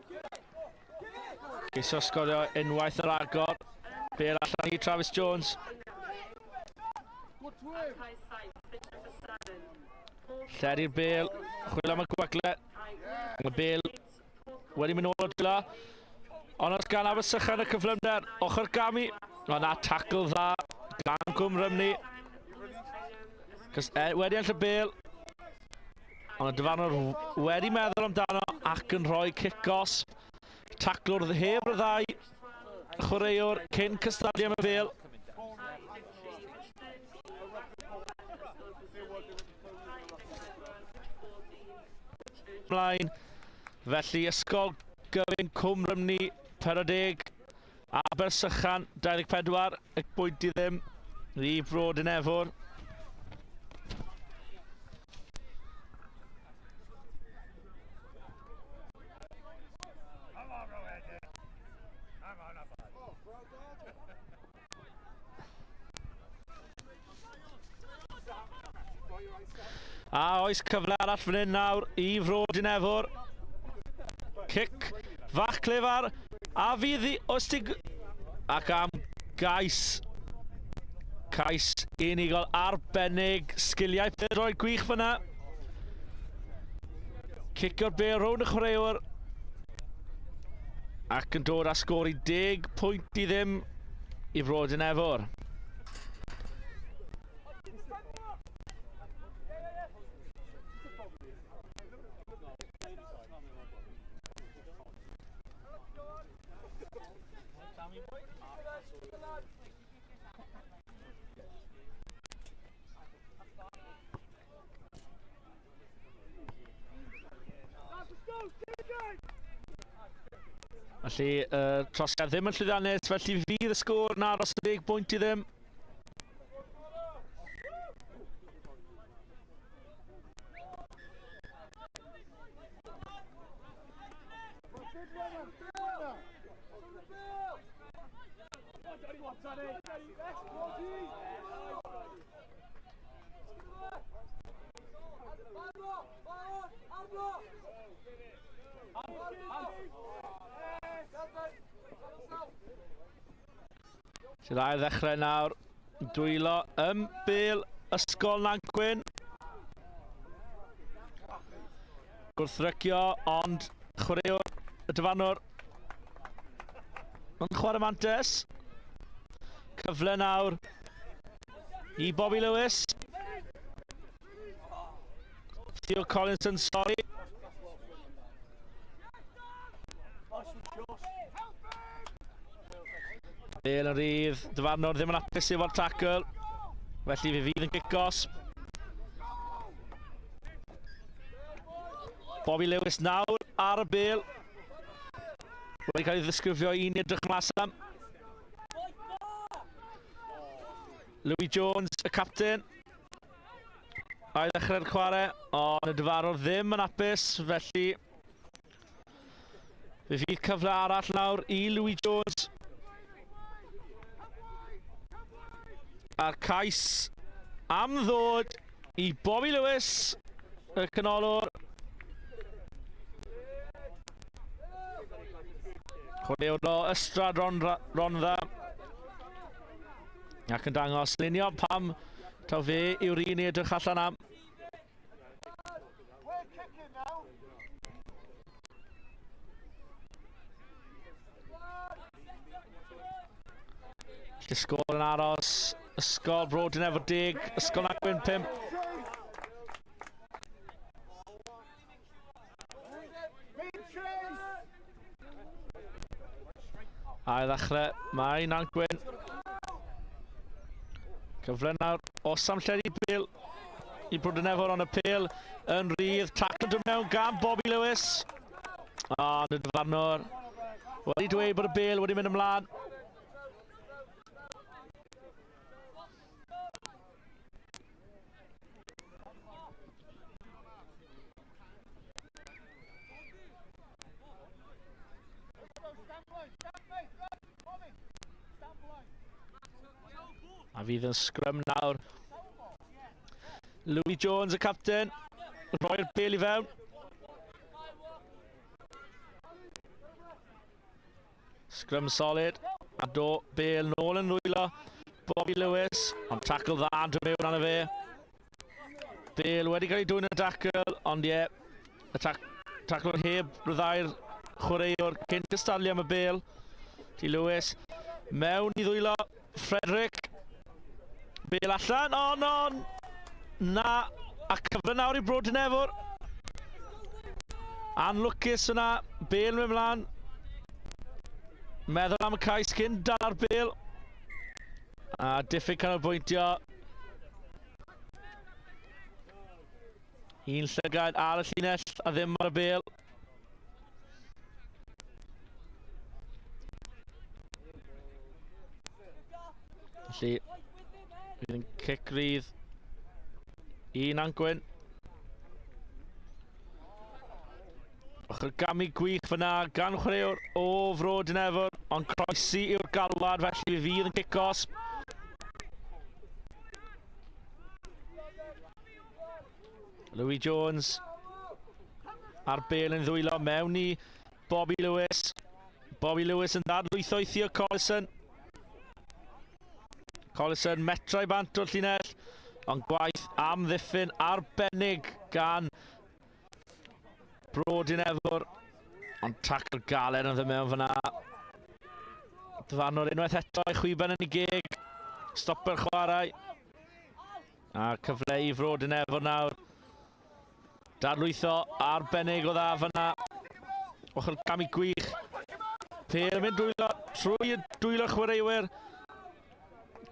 Ceisio sgorio unwaith yr agor. Bêl allan i Travis Jones. Lledu'r bêl, chwilio am y gwagle. Mae bêl wedi mynd nôl o'r dwylo. Ond os gan Abersychan y cyflymder, ochr gamu. Ond na tackle dda gan Cwm Rhymni. Wedi enll y bêl. Ond y dyfarnwr wedi meddwl amdano ac yn rhoi cic-os. Taclwr heb y ddau chwaraewr cyn cystadlu am y bêl. Ymlaen. Felly Ysgol Gyfun Cwm Rhymni 40, Abersychan 24, y bwynt i ddim i Fro Dinefwr. A oes cyfle arall fan hyn nawr i Fro Dinefwr. Cic fach clefar. A fydd i... Os ti... Ac am gais. Cais unigol arbennig. Sgiliau pêl-droed gwych fyna. Cicio'r bêl rownd y chwaraewr. Ac yn dod â sgôr i 10 pwynt i ddim i Fro Dinefwr. Felly, trosiad ddim yn llwyddiannus, felly fydd y sgôr yn aros 10 pwynt i ddim. Sydd ail ddechrau nawr, dwylo ym bêl Ysgol Nantgwyn. Gwrthrycio, ond chwaraewr y dyfarnwr yn chwarae mantes. Cyfle nawr i Bobby Lewis. Theo Collinson, sorry. Bêl yn rhydd, dyfarnwr ddim yn hapus efo'r tackle, felly fe fydd yn gic-os. Bobby Lewis nawr ar y bêl. Wedi cael ei ddisgrifio un i edrych mas am. Louis Jones, y captain. A'i ddechrau'r chwarae, ond y dyfarnwr ddim yn hapus, felly fe fydd cyfle arall nawr i Louis Jones. A'r cais am ddod i Bobby Lewis, y canolwr. Chwaraewr o Ystrad Rhondda. Ac yn dangos lunio pam taw fe yw'r un i edrych allan am. Sgôr yn aros, Ysgol Bro Dinefwr 10, Ysgol Nantgwyn 5. A i ddechrau, mae Nantgwyn. Cyfle nawr, os am lledu bêl i Bro Dinefwr, ond y pêl yn rhydd. Tackle dod mewn gan Bobby Lewis. Ond y dyfarnwr wedi dweud bod y bêl wedi mynd ymlaen. A fydd yn sgrym nawr. Louis Jones, y captain, rhoi'r bêl i fewn. Scrum solid. A do bel nôl yn nwylo Bobby Lewis. Ond tackle dda yn dod mewn arno fe. Bale wedi cael ei dwyn y tackle, ond ie, y taclwr heb ryddhau'r chwaraewr cyn cystadlu am y bel. Di Lewis mewn i ddwylo Frederick. Bale allan, o no, na, a cyfle nawr i Bro Dinefwr. Anlwcus yna, Bale mynd mlaen. Meddwl am y cais cyn dal ar Bale. A diffyg canolbwyntio. Un llygad ar y llinell a ddim ar y bel. Felly, bydd yn cic rydd i Nantgwyn. Ochr gamu gwych fyna gan chwaraewr o Fro Dinefwr, ond croesi yw'r galwad, felly fydd yn cic gosb. Louis Jones a'r bel yn ddwylo mewn i Bobby Lewis. Bobby Lewis yn ddadlwytho i Theo Collison. Collison metrau bant o'r llinell, ond gwaith amddiffyn arbennig gan Bro Dinefwr. Ond tackle galed yn dod mewn fyna. Dyfarnwr unwaith eto i chwiban yn ei geg. Stopper chwarae. A cyfle i Fro Dinefwr nawr. Dadlwytho arbennig o dda fyna. Ochr gamu gwych. Pel yn mynd dwylo trwy y dwylo chwaraewyr.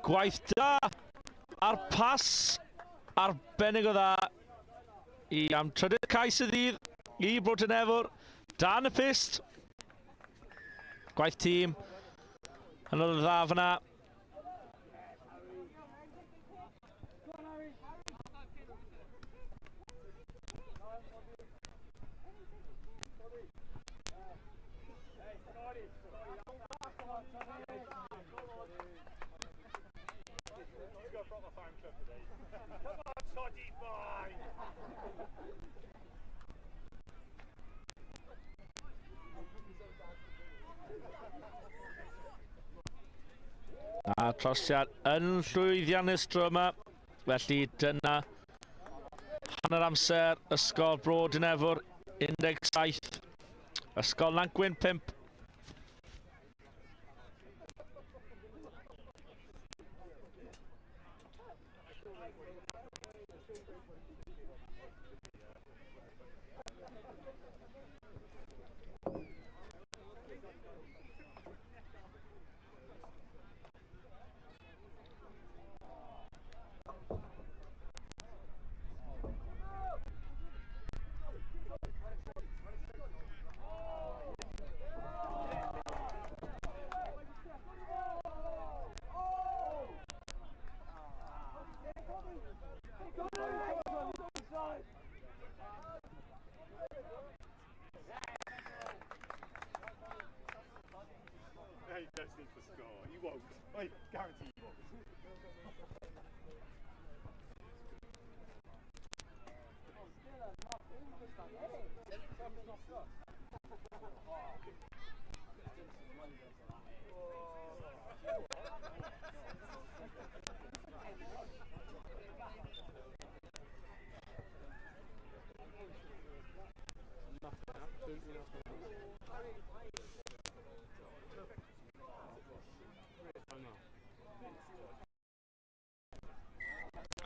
Gwaith da a'r pas arbennig o dda i am trydydd cais y ddydd i Bro Dinefwr. Dan y pyst. Gwaith tîm. Hynod o dda fyna. A trosiad yn llwyddiannus tro yma, felly dyna hanner amser Ysgol Bro Dinefwr 17, Ysgol Nantgwyn 5.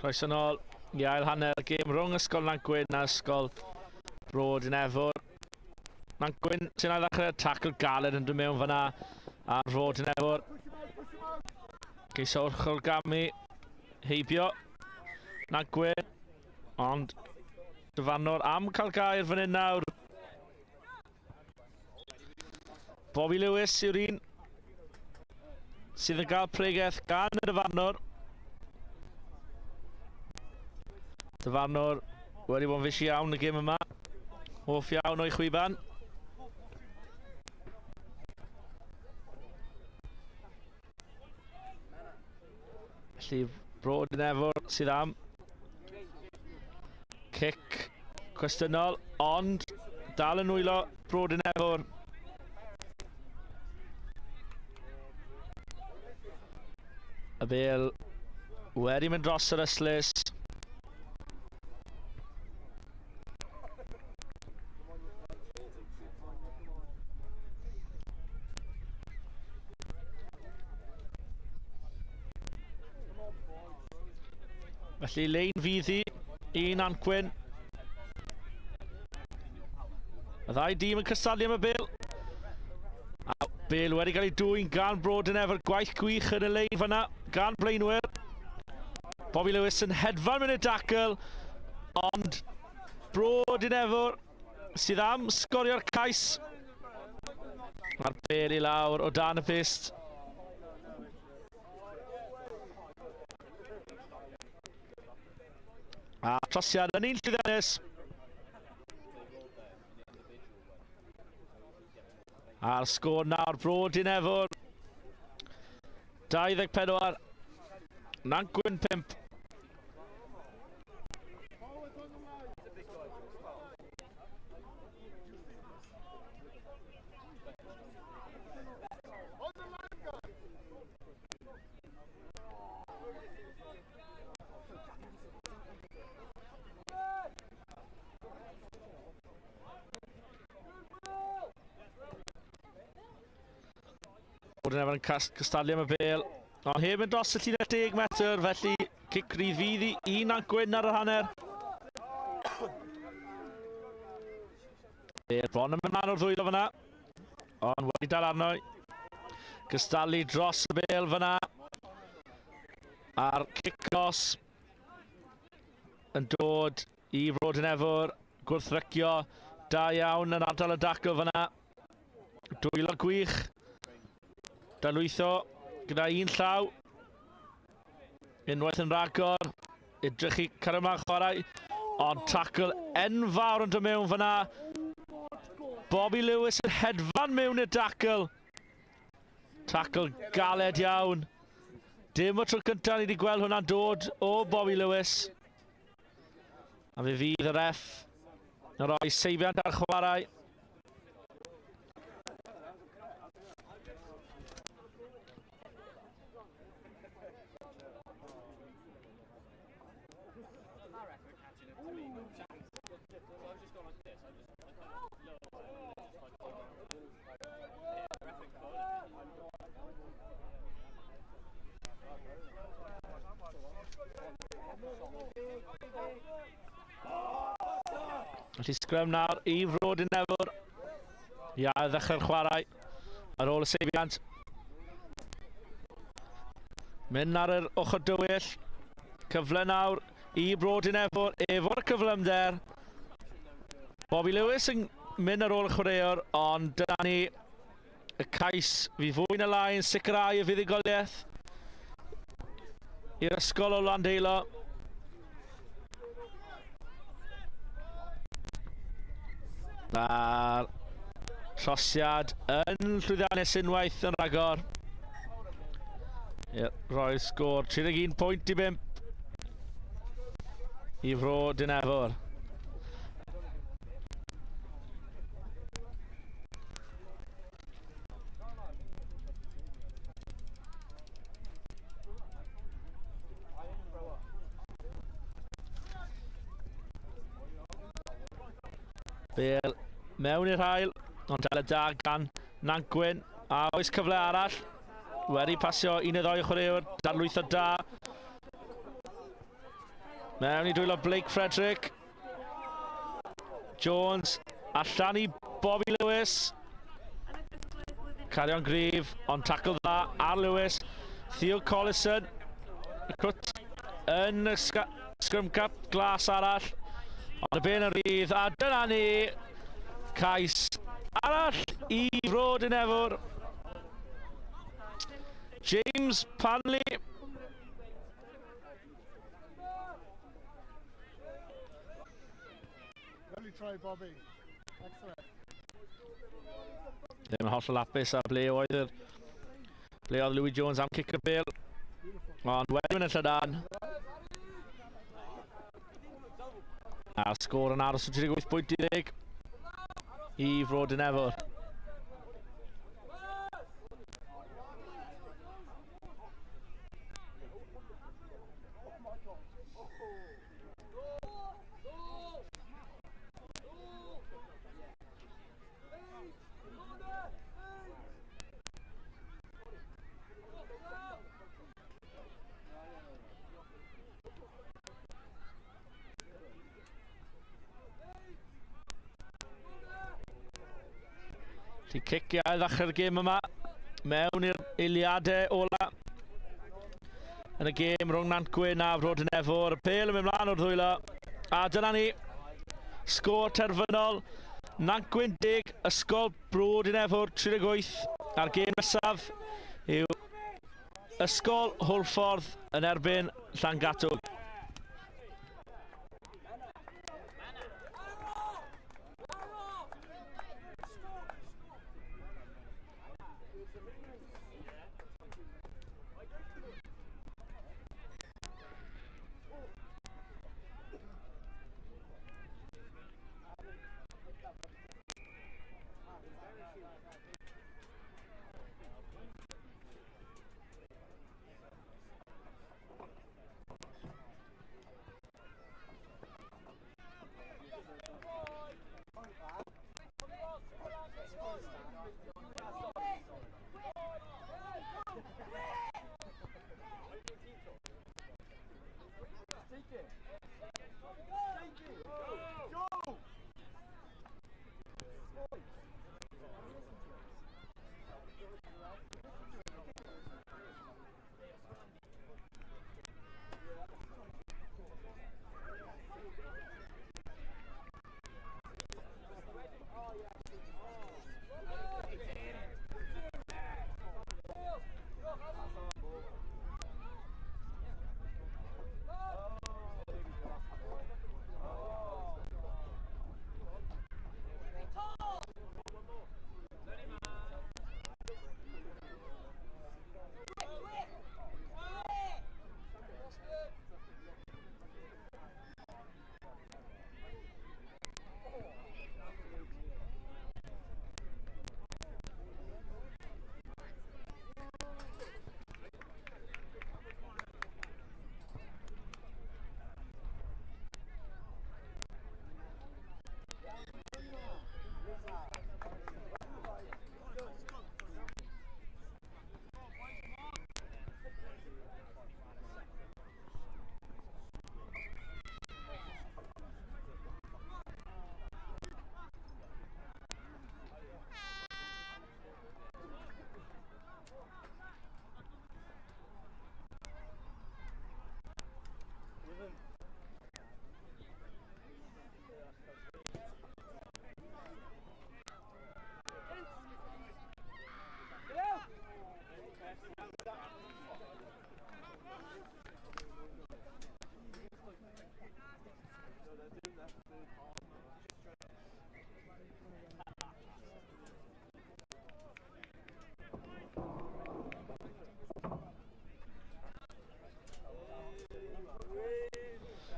Croeso nôl i ail hanner gêm rhwng Ysgol Nantgwyn a Ysgol Bro Dinefwr. Nantgwyn sy'n ail ddechrau tackle galed yn dod mewn fyna ar Fro Dinefwr. Geisio wrth gamu heibio Nantgwyn, ond dyfarnwr am cael gair fan hyn nawr. Bobby Lewis yw'r un sydd yn cael pregeth gan y dyfarnwr. Dyfarnwr wedi bod yn fysi iawn y gêm yma. Hoff iawn o'i chwiban. Felly Bro Dinefwr sydd am cic cwestiynol, ond dal yn nwylo Bro Dinefwr. Y bel wedi mynd dros yr ystlys. Felly lein fydd hi i Nantgwyn. Y ddau dîm yn cystadlu am y bel. A bel wedi cael ei dwyn gan Bro Dinefwr. Gwaith gwych yn y lein fanna gan blaenwyr. Bobby Lewis yn hedfan mewn i'r dacl, ond Bro Dinefwr sydd am sgorio'r cais. Mae'r bel i lawr o dan y pyst. A trosiad yn un llwyddiannus. A'r sgôr nawr, Bro Dinefwr 24, Nantgwyn 5. Bod yn efo'n cystadlu am y bel. Ond heb yn dros y llinell 10 metr, felly cic rydd fydd i Nantgwyn ar yr hanner. Bel bron yn mynd lan o'r ddwylo fyna. Ond wedi dal arno. Cystadlu dros y bel fyna. A'r cic os yn dod i Bro Dinefwr. Gwrthrycio da iawn yn ardal y dacl fyna. Dwylo gwych. Dalwytho gyda un llaw. Unwaith yn rhagor. Edrych i cario ymlaen chwarae. Ond tackle enfawr yn dod mewn fyna. Bobby Lewis yn hedfan mewn i'r dacl. Tackle galed iawn. Dim o tro cyntaf ni wedi gweld hwnna'n dod o Bobby Lewis. A fe fydd y ref yn rhoi seibiant ar chwarae. Felly sgrym nawr i Fro Dinefwr. Ia, ddechrau'r chwarae ar ôl y seibiant. Mynd ar yr ochr dywyll. Cyfle nawr i Bro Dinefwr efo'r cyflymder. Bobby Lewis yn mynd ar ôl y chwaraewr, ond dyna ni y cais fydd fwy na lai yn sicrhau y fuddugoliaeth i'r ysgol o Landeilo. A'r trosiad yn llwyddiannus unwaith yn rhagor. Roedd sgôr 31 pwynt i 5 i Fro Dinefwr. Bel mewn i'r hael, ond dal y da gan Nantgwyn. A oes cyfle arall, wedi pasio un neu ddau chwaraewr, darlwytho da. Mewn i dwylo Blake Frederick. Jones, allan i Bobby Lewis. Cario'n gryf, ond tackle dda ar Lewis. Theo Collison, y cwt yn y scrum cup glas arall. Ond y bel yn rhydd, a dyna ni, cais arall i Fro Dinefwr. James Panley. Lovely try, Bobby. Excellent. Ddim yn hollol hapus a ble oedd ble oedd Louis Jones am cic y bel. Ond wedi mynd yn llydan. A'r sgôr yn aros yn 38 pwynt i 10 i Fro Dinefwr. Felly ciciau ddechrau'r gêm yma mewn i'r eiliadau ola yn y gêm rhwng Nantgwyn a Bro Dinefwr. Y bêl yn mynd mlaen o'r ddwylo. A dyna ni, sgôr terfynol. Nantgwyn 10, Ysgol Bro Dinefwr 38. A'r gêm nesaf yw Ysgol Hwlffordd yn erbyn Llangatwg.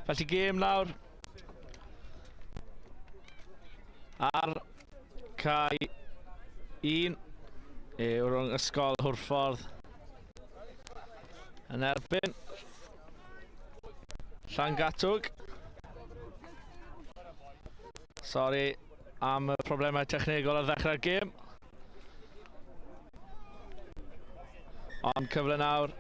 Felly gêm lawr ar cae 1 yw rhwng Ysgol Hwlffordd yn erbyn Llangatwg. Sori am y problemau technegol ar ddechrau'r gêm. Ond cyfle nawr.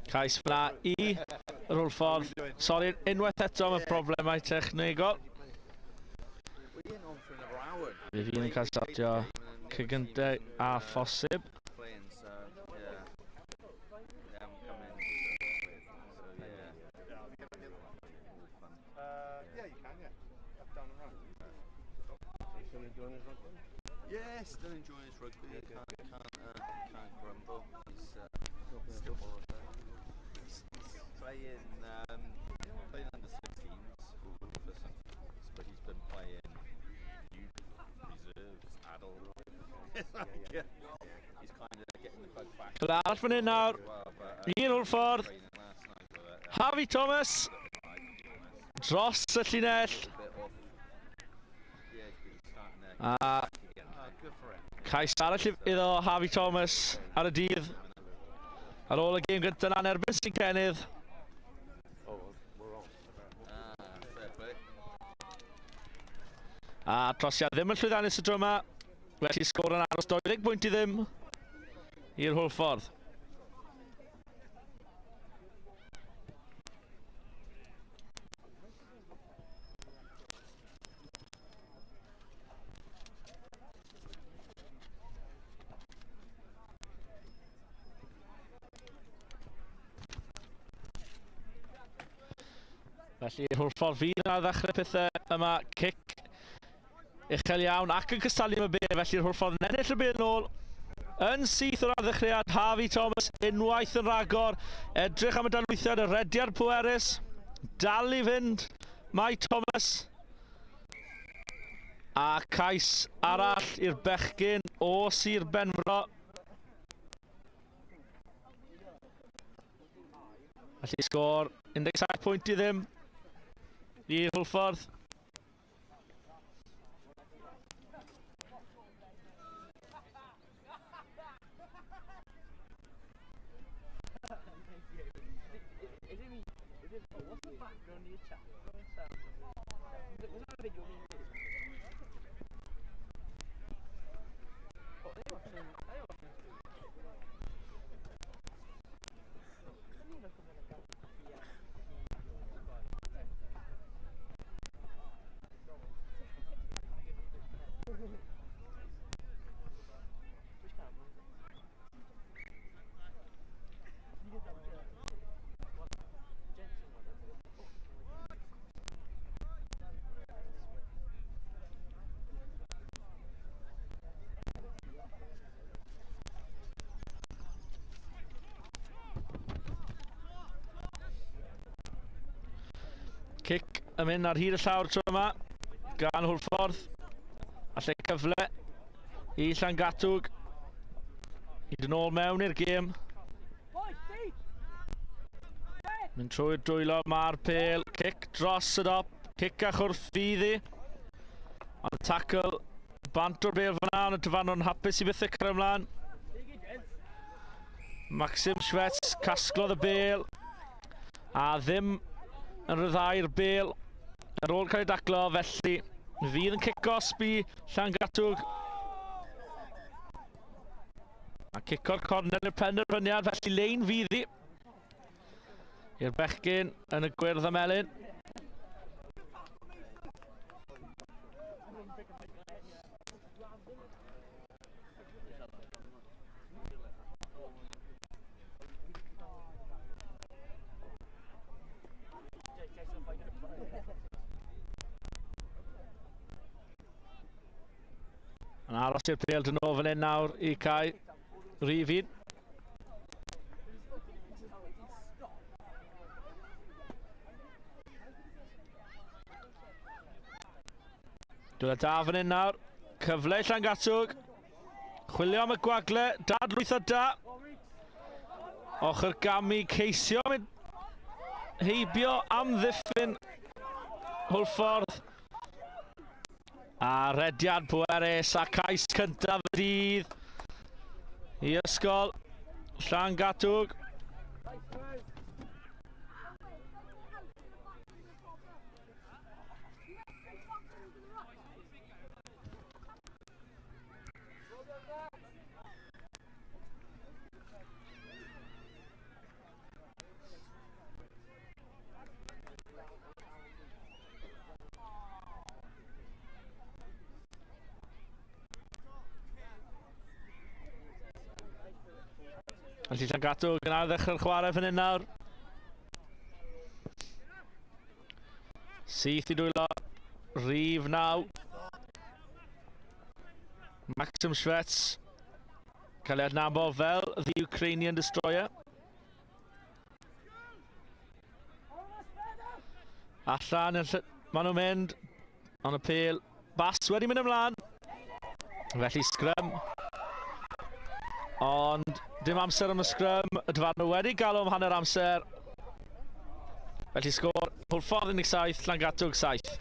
Cais fyna i yr Hwlffordd. Sori, unwaith eto am y problemau technegol. Fe fydd yn cael startio cygyntaf a phosib. Yeah, still enjoying his rugby. Can't grumble. He's still he's playing playing under 16s for some, but he's been playing youth reserves, adult. He's kind of getting the bug back. Cyfle arall fan hyn nawr. I'r Hwlffordd. Harvey Thomas dros y llinell. A cais arall iddo Harvey Thomas ar y dydd. Ar ôl y gêm gyntaf na'n erbyn St Cenydd. A trosiad ddim yn llwyddiannus y tro yma. Felly sgôr yn aros 20 pwynt i ddim i'r Hwlffordd. Felly Hwlffordd fydd yna ddechrau pethau yma, cic uchel iawn ac yn cystadlu am y bêl, felly'r Hwlffordd yn ennill y bêl nôl yn syth o'r arddechreuad. Harvey Thomas unwaith yn rhagor, edrych am y dadlwythiad, y rediad pwerus, dal i fynd mae Thomas. A cais arall i'r bechgyn o Sir Benfro. Felly sgôr 17 pwynt i ddim i Hwlffordd. Cic yn mynd ar hyd y llawr tro yma gan Hwlffordd. A lle cyfle i Llangatwg i dod nôl mewn i'r gêm. Mynd trwy'r dwylo mae'r pêl, cic dros y dop, cic a chwrth fydd hi. Ond tackle bant o'r bêl fyna, ond y dyfarnwr yn hapus i byth y cario ymlaen. Maxim Schwetz casglodd y bêl a ddim yn rhyddhau'r bêl ar ôl cael ei daclo, felly fydd yn cic-osb i Llangatwg. A cico'r cornel i'r penderfyniad, felly lein fydd hi i'r bechgyn yn y gwyrdd a melyn. Yn aros i'r pêl dyn nhw fan hyn nawr i cael rhif un. Dwylo da fan hyn nawr. Cyfle i Llangatwg. Chwilio am y gwagle. Dadlwytho da. Ochr gamu ceisio mynd heibio amddiffyn Hwlffordd. A rediad pwerus a cais cyntaf y dydd i ysgol Llangatwg. Felly Llangatwg yn ail ddechrau'r chwarae fan hyn nawr. Syth i dwylo rhif 9. Maxim Schwetz cael ei adnabod fel The Ukrainian Destroyer. Allan, maen nhw'n mynd, ond y pêl bas wedi mynd ymlaen. Felly sgrym. Ond dim amser am y sgrym, y dyfarnwr wedi galw am hanner amser. Felly sgôr Hwlffordd 17, Llangatwg 7.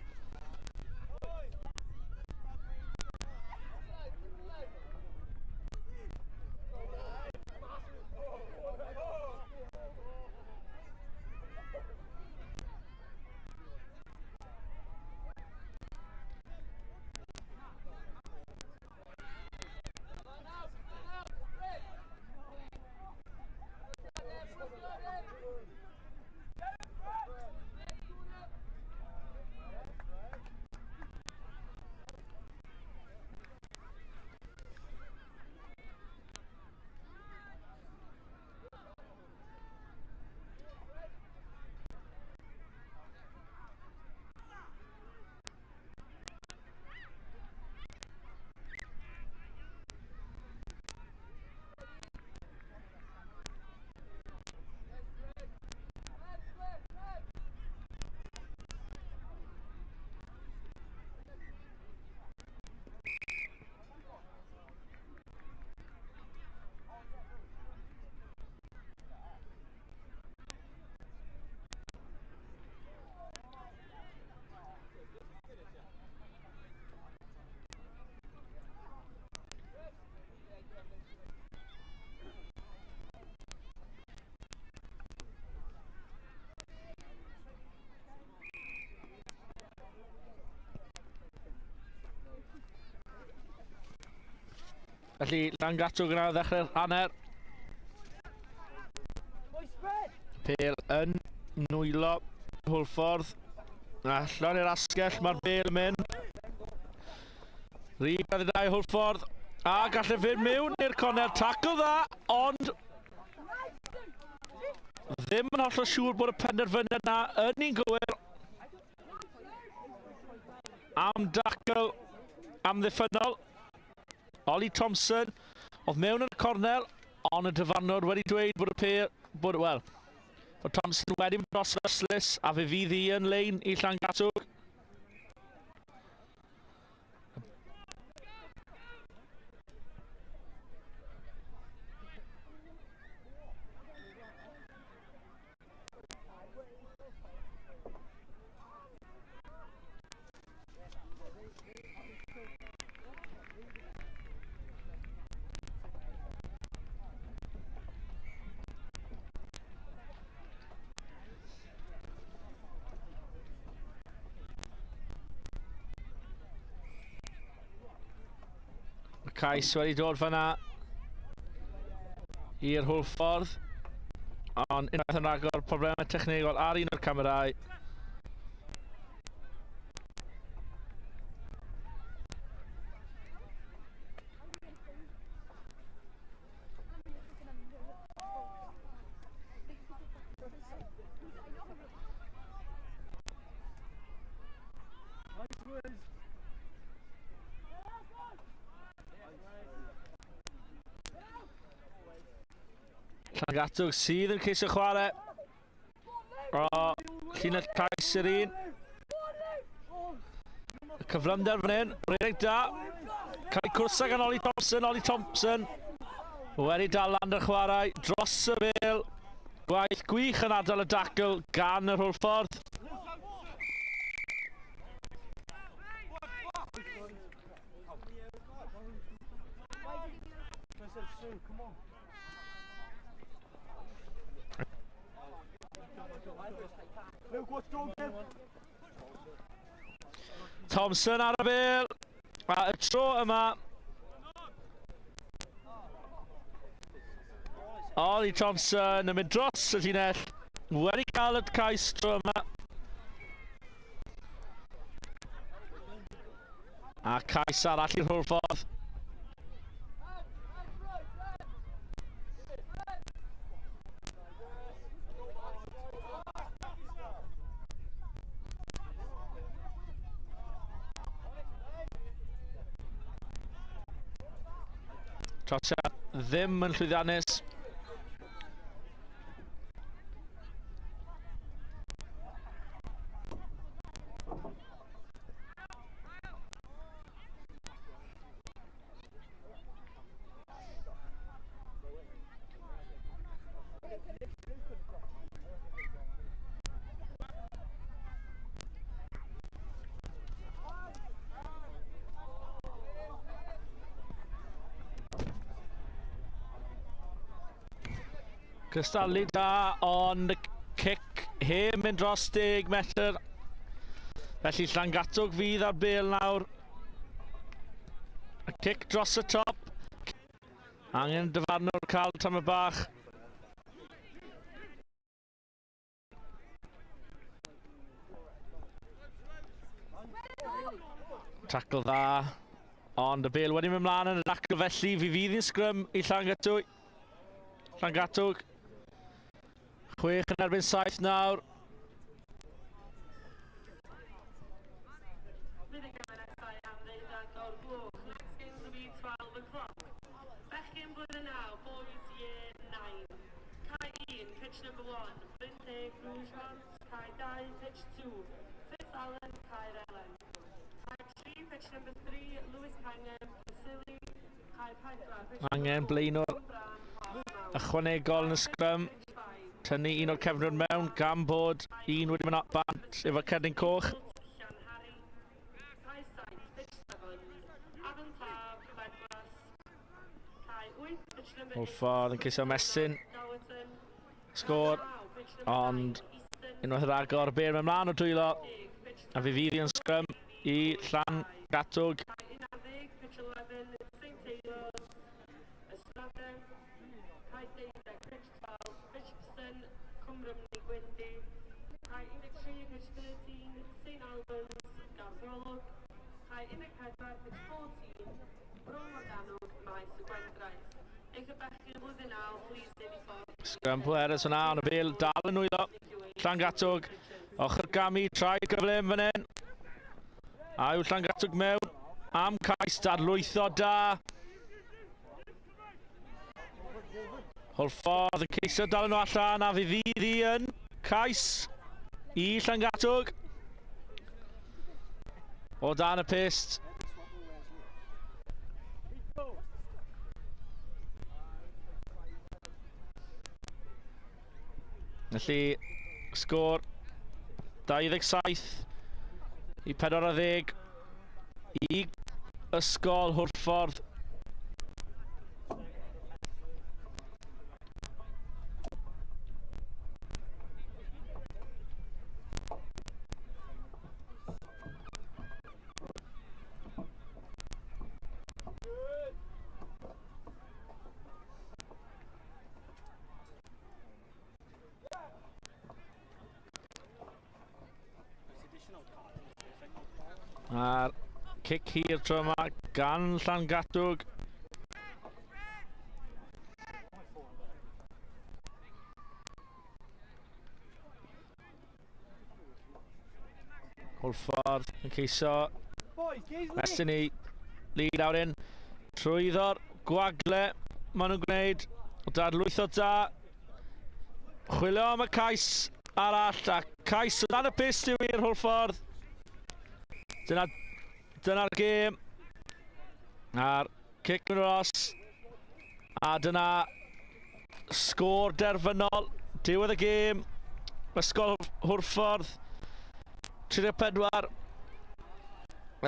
Felly Llangatwg yna ddechrau'r hanner. Pêl yn nwylo Hwlffordd. Allan i'r asgell, mae'r bêl yn mynd. Rhif 22 Hwlffordd. A gallai fynd mewn i'r cornel. Tackle dda, ond ddim yn hollol siŵr bod y penderfyniad na yn un gywir. Am dacl amddiffynnol. Ollie Thompson oedd mewn yn y cornel, ond y dyfarnwr wedi dweud bod y pêl, bod, wel, bod Thompson wedi mynd dros yr ystlys a fe fydd hi yn lein i Llangatwg. Cais wedi dod fanna i'r Hwlffordd, ond unwaith yn rhagor problemau technegol ar un o'r camerâu. Llangatwg sydd yn ceisio chwarae. O, llinell cais yr un. Y cyflymder fan hyn, rhedeg da. Cael ei cwrsa gan Ollie Thompson, Ollie Thompson wedi dal lan y chwarae dros y bêl. Gwaith gwych yn adael y dacl gan yr Hwlffordd. Thompson ar y bêl, a y tro yma Ollie Thompson yn mynd dros y llinell, wedi cael y cais tro yma. A cais arall i'r Hwlffordd. Trosiad ddim yn llwyddiannus. Cystadlu da, ond y cic heb mynd dros 10 metr. Felly Llangatwg fydd ar bêl nawr. Y cic dros y top. Angen dyfarnwr cael tamed bach. Tackle dda, ond y bêl wedi mynd mlaen yn y dacl, felly fi fydd hi'n sgrym i Llangatwg. Llangatwg. 6 yn erbyn 7 nawr. Angen blaenwr ychwanegol yn y sgrym. Tynnu un o'r cefnwyr mewn gan bod un wedi mynd bant efo cerdyn coch. Hwlffordd yn ceisio ymestyn sgôr, ond unwaith yr agor, bêl mewn mlaen o dwylo, a fe fydd hi'n sgrym i Llangatwg. Cae 12, pitch 12, Bishopston, Cwmrymni Gwyndy. Cae 13, pitch 13, St Albans, Garth Olwg. Cae 14, pitch 14, Bro Morgannwg, Maes y Gwendraeth. Eich y bechgyn blwyddyn 9, please nid i ffordd. Scramble errors yna, ond y bêl dal yn nwylo Llangatwg. Ochr gamu, traed gyflym fan hyn. A yw Llangatwg mewn am cais, dadlwytho da. Hwlffordd yn ceisio dal nhw allan a fe fydd hi yn cais i Llangatwg. O dan y pyst. Felly, sgôr 27 i 40 i Ysgol Hwlffordd. A'r cic hir tro yma gan Llangatwg. Hwlffordd yn ceisio estyn i lead awr un. Trwyddo'r gwagle maen nhw'n gwneud. Dadlwytho da. Chwilio am y cais arall, a cais o dan y pyst yw i'r Hwlffordd. Dyna'r gêm. A'r cic yn dros. A dyna sgôr derfynol. Diwedd y gêm. Ysgol Hwlffordd 34.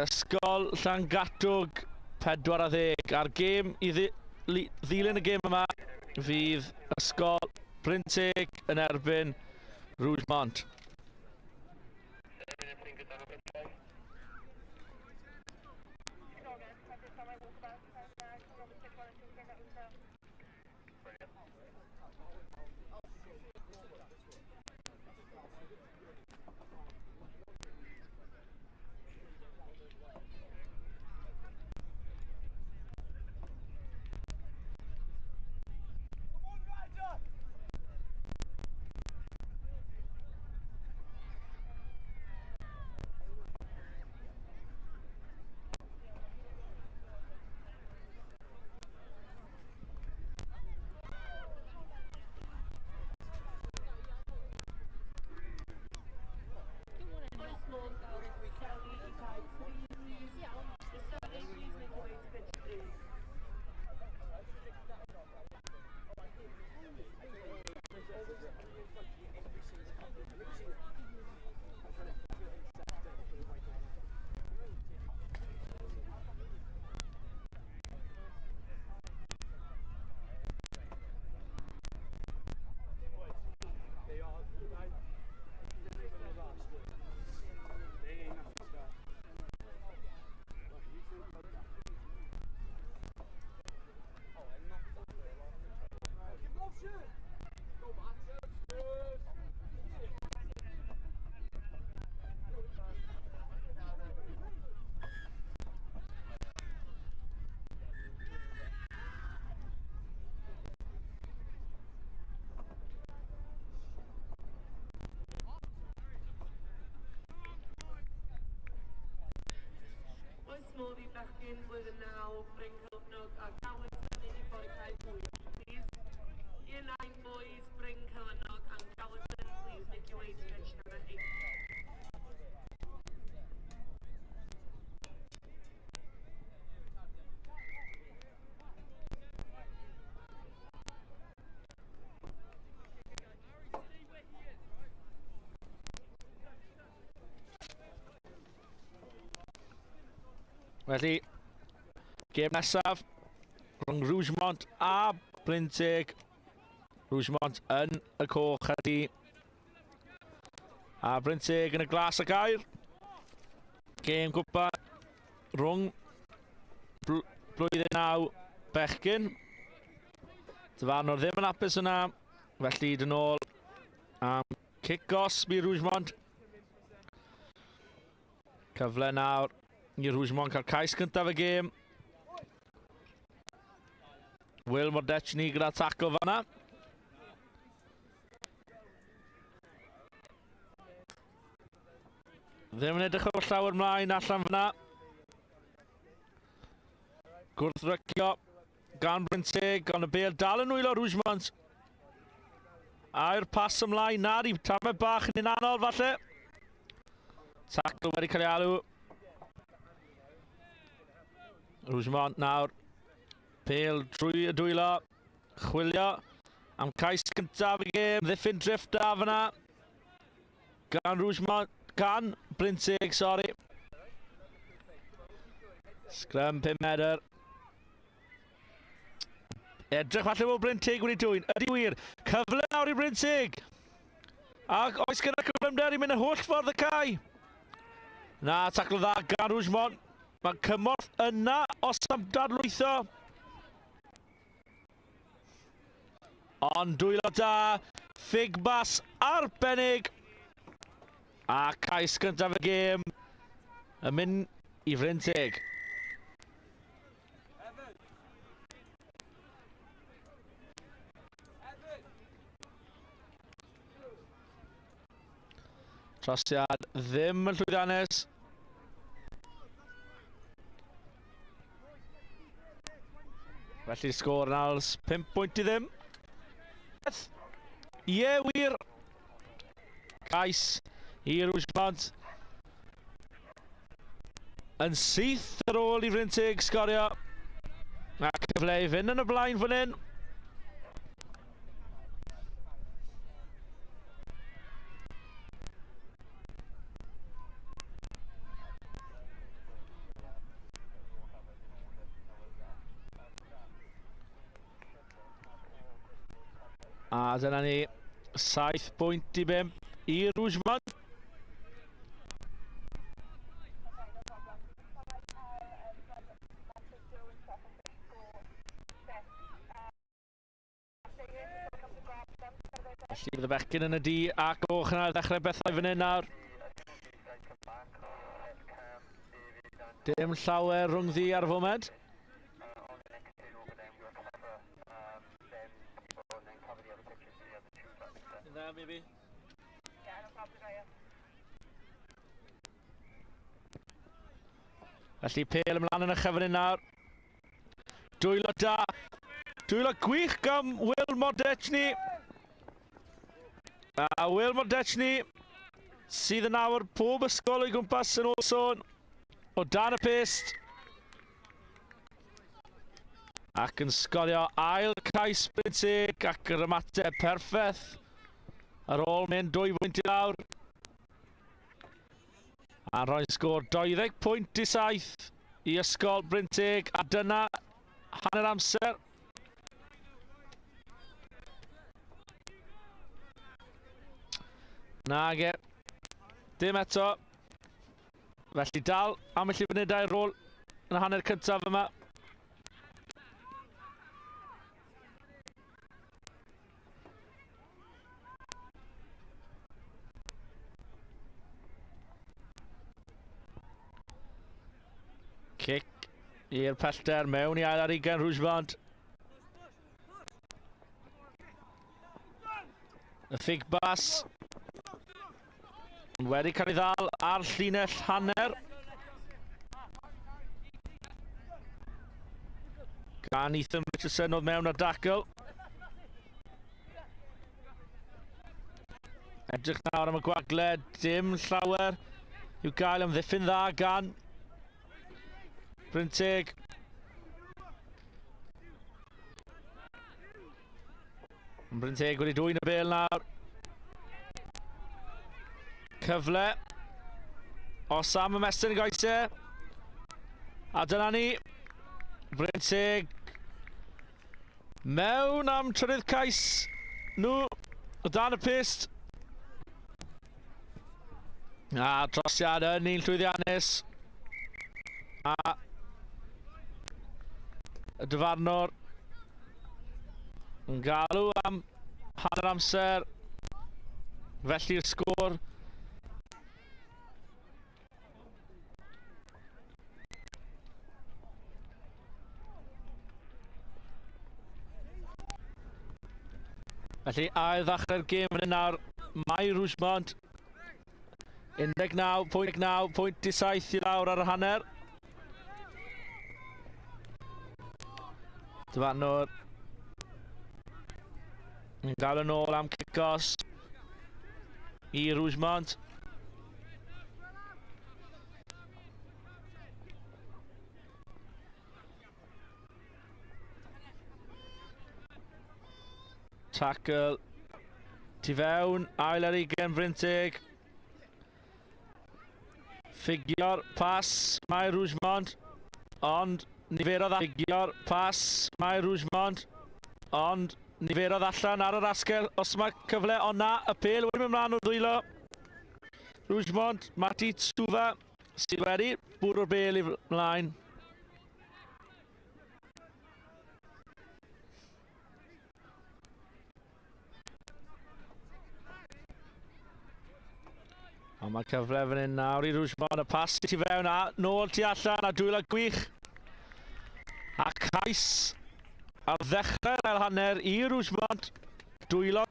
Ysgol Llangatwg 40. A'r gêm i ddilyn y gêm yma fydd Ysgol Brynteg yn erbyn Rougemont. Oes modd i bechgyn blwyddyn 9, Bryncelynnog a Galweston i ffordd cae 8, please. Year 9 boys, Bryncelynnog and Galweston, please make your way to pitch number 8. Felly, gêm nesaf rhwng Rougemont a Brynteg. Rougemont yn y coch a du. A Brynteg yn y glas ac aur. Gêm gwpa rhwng blwyddyn 9 bechgyn. Dyfarnwr ddim yn hapus yna, felly dyn ôl am cic gosb i Rougemont. Cyfle nawr i Rougemont cael cais cyntaf y gêm. Will Modechny gyda tackle fanna. Ddim yn edrych o llawer mlaen allan fyna. Gwrthrycio gan Brynteg, ond y bêl dal yn nwylo Rougemont. A'r pas ymlaen, Nari, tamed bach yn unanol falle. Tackle wedi cael ei alw. Rougemont nawr. Bêl drwy y dwylo. Chwilio am cais cyntaf y gêm. Ddiffyn drifft da fyna. Gan Rougemont, gan Brynteg, sori. Sgrym 5 medr. Edrych falle bod Brynteg wedi dwyn. Ydy wir. Cyfle nawr i Brynteg. Ac oes gyda cyflymder i mynd yr holl ffordd y cae. Na, taclo dda gan Rougemont. Mae cymorth yna os am dadlwytho. Ond dwylo da. Ffig bas arbennig. A cais gyntaf y gêm yn mynd i Frynteg. Trosiad ddim yn llwyddiannus. Felly sgôr yn als 5 pwynt i ddim. Ie, wir. Cais i Rougemont. Yn syth ar ôl i Frynteg sgorio. A cyfle i fynd yn y blaen fan hyn. A dyna ni, 7 pwynt i 5 i Rougemont. Felly bydd y bechgyn yn y du ac goch yna ddechrau bethau fan hyn nawr. Dim llawer rhwng ddi ar y foment. Maybe. Felly pêl ymlaen yn y chyfryn nawr. Dwylo da. Dwylo gwych gan Will Modechny. A Will Modechny sydd yn awr pob ysgol o'i gwmpas yn ôl sôn o dan y pyst. Ac yn sgorio ail cais Brynteg ac yr ymateb perffaith ar ôl mynd 2 pwynt i lawr. A rhoi sgôr 20 pwynt i 7 i Ysgol Brynteg, a dyna hanner amser. Nage, dim eto. Felly dal am y funudau ar ôl yn y hanner cyntaf yma. Cic i'r pellter mewn i ail ar 20 Rougemont. Y ffig bas wedi cael ei ddal ar llinell hanner. Gan Ethan Richardson oedd mewn ar dacl. Edrych nawr am y gwagle, dim llawer i'w gael am ddiffyn dda gan Brynteg. Brynteg wedi dwyn y bêl nawr. Cyfle. Os am ymestyn y goesau. A dyna ni. Brynteg mewn am trydydd cais nhw o dan y pyst. A trosiad yn un llwyddiannus. A y dyfarnwr Yn galw am hanner amser. Felly'r sgôr. Felly ail ddechrau'r gêm yn nawr, mae Rougemont 19.9.7 i lawr ar y hanner. Dyfarnwr yn gael yn ôl am cic-os i Rougemont. Tackle tu fewn, ail ar 20 Brynteg. Ffigio'r pas, mae Rougemont, ond niferodd ffigio'r pas, mae Rougemont, ond niferodd allan ar yr asgell, os mae cyfle, ond na, y pêl wedi mynd mlaen o'r ddwylo. Rougemont, Mati Tsouva, sydd wedi bwrw'r bêl i mlaen. Ond mae cyfle fan hyn nawr i Rougemont, y pas tu fewn a nôl tu allan a dwylo gwych. A cais ar ddechrau'r ail hanner i Rougemont, dwylo.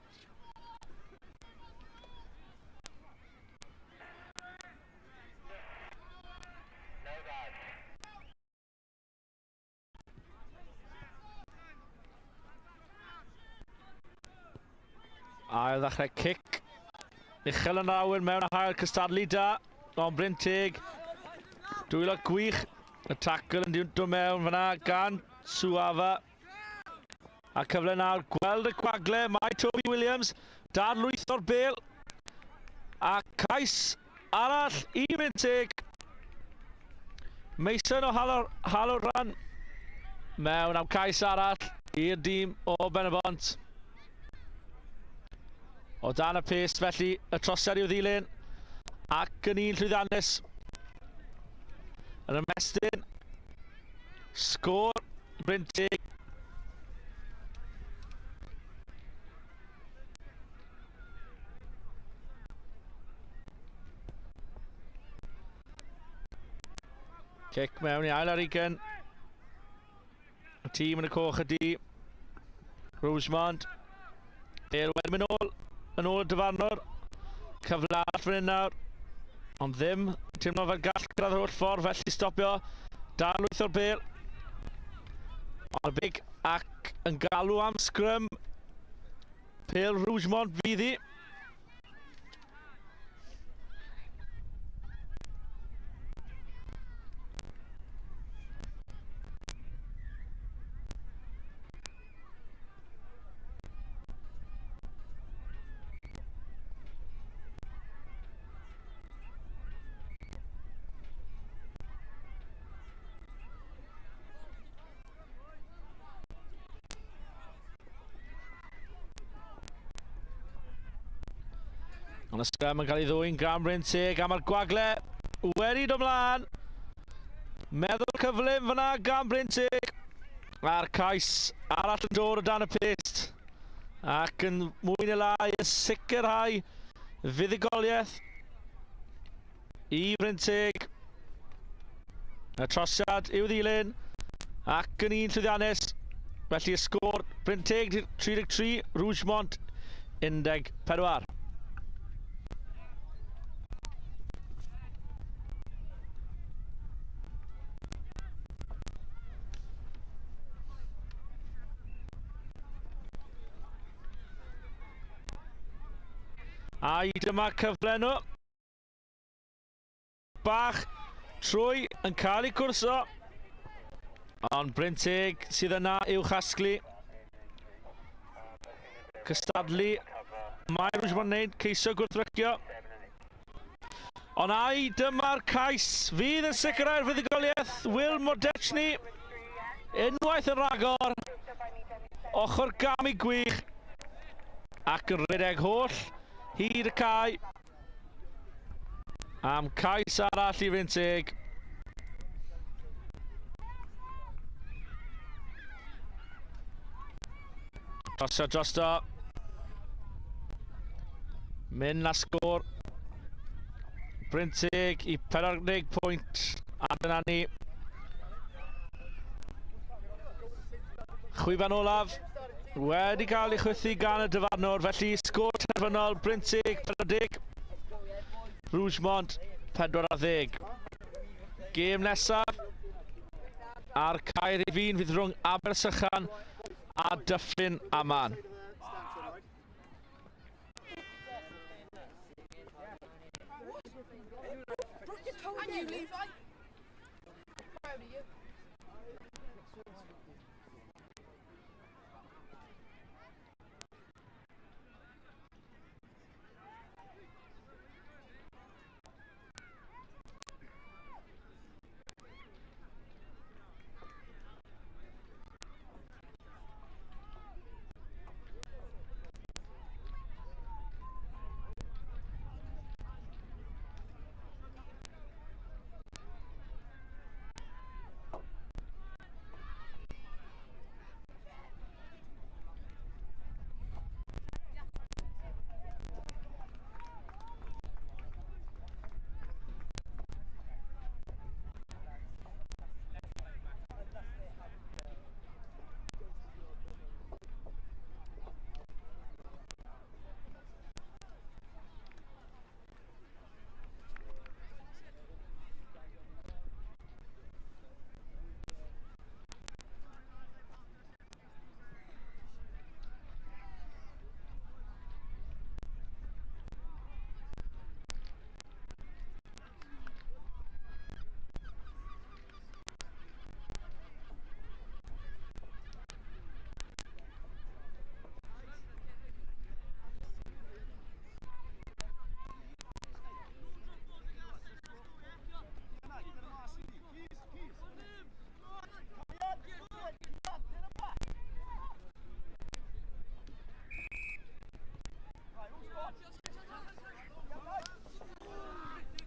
Ail ddechrau cic. Uchel yn awyr mewn a hael cystadlu da, ond Brynteg, dwylo gwych, y tackle yn dod mewn fyna gan Suava. A cyfle nawr, gweld y gwagle, mae Toby Williams, darlwytho'r bêl, a cais arall i Brynteg. Mason o Halloran mewn am cais arall i'r dîm o Ben-y-bont. O dan y pest felly, y trosiad i'w ddilyn, ac yn un llwyddiannus. Yn ymestyn, sgôr Brynteg. Cic mewn i ail ar 20. Y tîm yn y coch ydi Rougemont. Bêl wedi mynd ôl, yn ôl y dyfarnwr. Cyfle arall fan hyn nawr. Ond ddim teimlo fel gall cyrraedd yr holl ffordd, felly stopio. Darlwytho'r bêl. Ond y big ac yn galw am sgrym. Pêl Rougemont fydd hi. Ond y sgrym yn cael ei ddwyn gan Brynteg a mae'r gwagle wedi dod ymlaen. Meddwl cyflym fyna gan Brynteg. A'r cais arall yn dod o dan y pyst. Ac yn mwy neu lai yn sicrhau fuddugoliaeth i Brynteg. Y trosiad i'w ddilyn ac yn un llwyddiannus. Felly y sgôr Brynteg 33, Rougemont 14. A dyma cyfle nhw. Bach trwy yn cael ei cwrso. Ond Brynteg sydd yna i'w chasglu. Cystadlu. Mae Rougemont wneud ceisio gwrthrycio. Ond ai dyma'r cais fydd yn sicrhau'r fuddugoliaeth. Will Modechny unwaith yn rhagor. Ochr gamu gwych. Ac yn rhedeg holl hyd y cae. Am cais arall i Brynteg. Drosto drosto. Mynd a sgôr. Brynteg i 40 pwynt. A dyna ni. Chwiban olaf wedi cael ei chwythu gan y dyfarnwr, felly sgôr terfynol Brynteg 40, Rougemont 40. Gêm nesaf a'r cae rhif 1 fydd rhwng Abersychan a Dyffryn Aman. And you, Levi. Proud of you.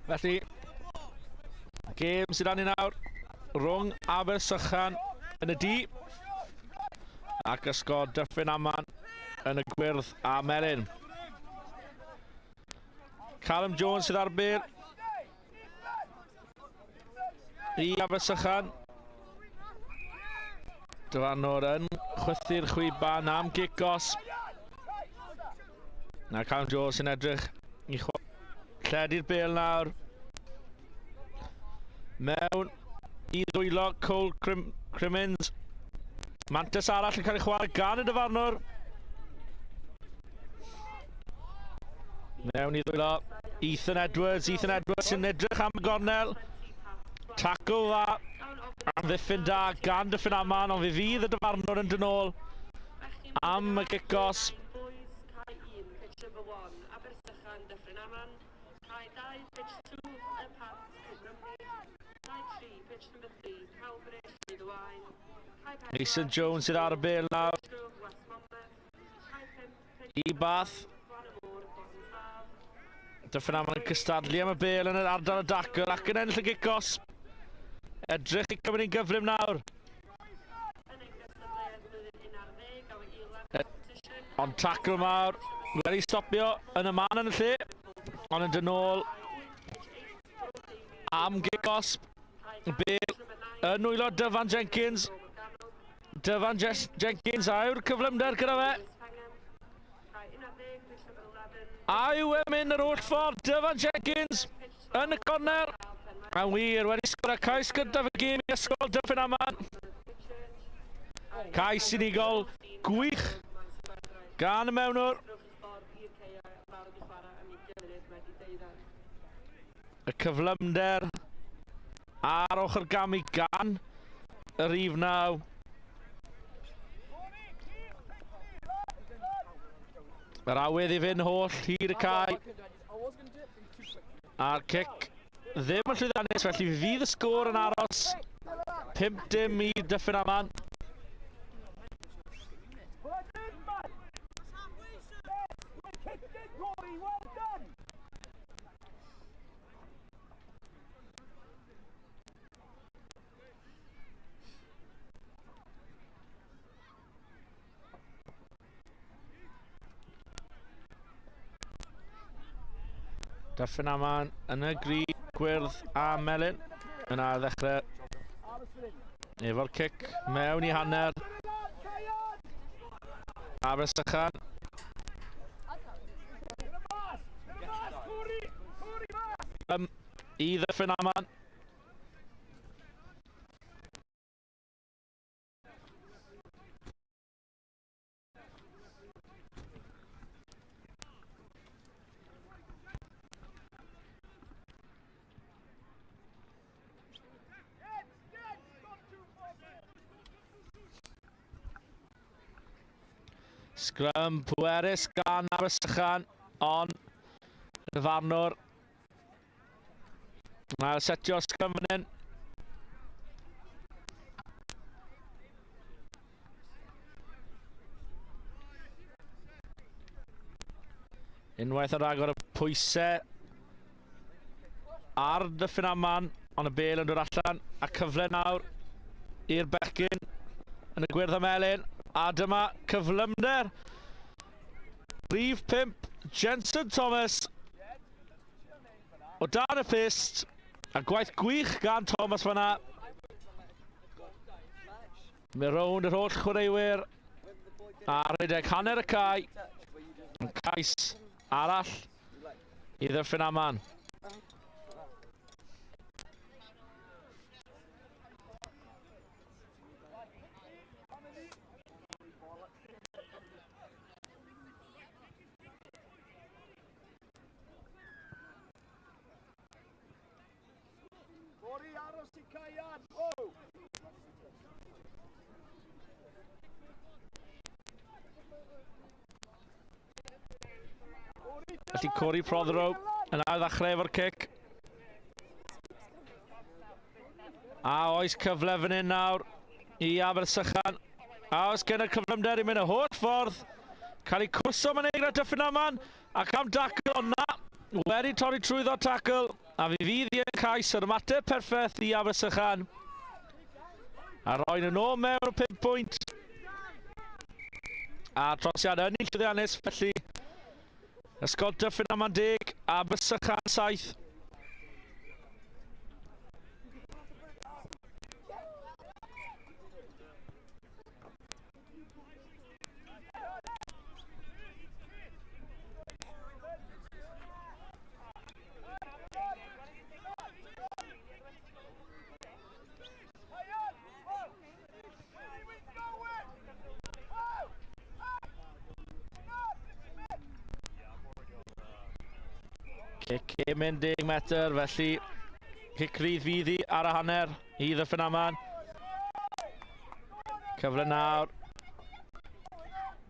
Felly, gêm sydd arni nawr rhwng Abersychan yn y du ac Ysgol Dyffryn Aman yn y gwyrdd a melyn. Callum Jones sydd ar bêl i Abersychan. Dyfarnwr yn chwythu'r chwiban am gic gosb. Na Callum Jones sy'n edrych i lledu'r bêl nawr. Mewn i ddwylo Cole Crimmins. Mantes arall yn cael ei chwarae gan y dyfarnwr. Mewn i ddwylo Ethan Edwards. Ethan Edwards sy'n edrych am y gornel. Tackle dda. Amddiffyn da gan Dyffryn Aman, ond fe fydd y dyfarnwr yn dod nôl am y gic gosb. Cae 1, pitch number 1, Abersychan, Dyffryn Aman. Cae 2, pitch 2, Y Pant, Cwm Rhymni. Cae 3, pitch number 3, Cowbridge, Rhyd-y-waun. Cae 4, Mason Jones sydd ar y bêl nawr. Pitch 2, West Monmouth. Cae 5, pitch I Bath. Glan y Môr, Boston Farm. Dyffryn Aman yn cystadlu am y bêl yn yr ardal y dacl ac yn ennill y gic gosb. Edrych i cymryd yn gyflym nawr. Yn ein gystadleuaeth blwyddyn 11 our E11 competition. Ond tackle mawr wedi stopio yn y man yn y lle. Ond yn dod nôl am gic gosb. Bêl yn nwylo Dyfan Jenkins. Dyfan Jenkins, a yw'r cyflymder gyda fe? Cae 11, pitch number 11. A yw e'n mynd yr holl ffordd? Dyfan Jenkins yn y corner. A wir, wedi sgorio cais gyntaf y gêm i Ysgol Dyffryn Aman. Cais unigol gwych gan y mewnwr. Rhowch eich ffordd i'r caeau yn barod i chwarae am 20 munud wedi 12. Y cyflymder ar ochr gamu gan y rhif 9. Yr awydd i fynd holl hyd y cae. A'r cic ddim yn llwyddiannus, felly fydd y sgôr yn aros 5-0 i Dyffryn Aman. Well done, man! Yes, we kicked it, Rory, well done! Dyffryn Aman yn y gri, gwyrdd a melyn. Yna ddechrau efo'r cic mewn i hanner. Abersychan. I Ddyffryn Aman. Sgrym pwerus gan Abersychan, ond y farnwr. Mae'n setio sgrym fan hyn. Unwaith yn rhagor y pwysau ar Dyffryn Aman, ond y bel yn dod allan, a cyfle nawr i'r bechgyn yn y gwyrdd a melyn. A dyma cyflymder rhif 5, Jensen Thomas o dan y pyst, a gwaith gwych gan Thomas fanna. Mae rownd yr holl chwaraewyr a rhedeg hanner y cae. Cais arall i Ddyffryn Aman. Felly Corey Prothero yn ail ddechrau efo'r cic. A oes cyfle fan hyn nawr i Abersychan. A oes gen y cyflymder i mynd y holl ffordd. Cael ei cwrso man gyda Dyffryn Aman. Ac am dacl, ond na, wedi torri trwyddo tacl. A fi fydd i'n cais yr ymateb perffaith i Abersychan. A roi'n yn ôl mewn o 5 pwynt. A trosiad yn ei llwyddiannus, felly Ysgol Dyffryn Aman 10, Abersychan 7. Cic yn 10 metr, felly cic rydd fydd hi ar y hanner i Ddyffryn Aman. Cyfle nawr.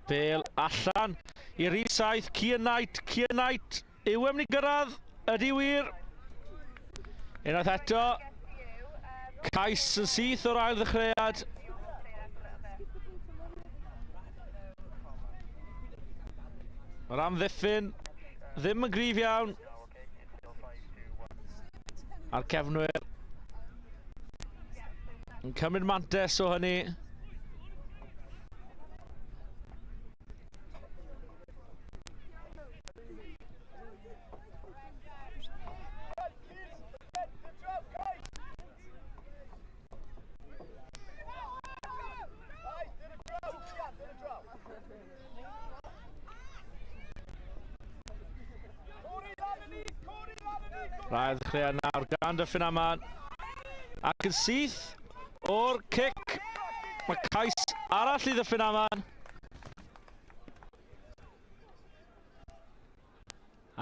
Bel allan i rhif 7, Cian Knight. Cian Knight yw e'n mynd i gyrraedd, ydy wir. Unwaith eto, cais yn syth o'r ail ddechreuad. Mae'r amddiffyn ddim yn gryf iawn. A'r cefnwyr yn cymryd mantais o hynny. Rhaid ddechrau nawr gan Dyffryn Aman. Ac yn syth o'r cic, mae cais arall i Ddyffryn Aman.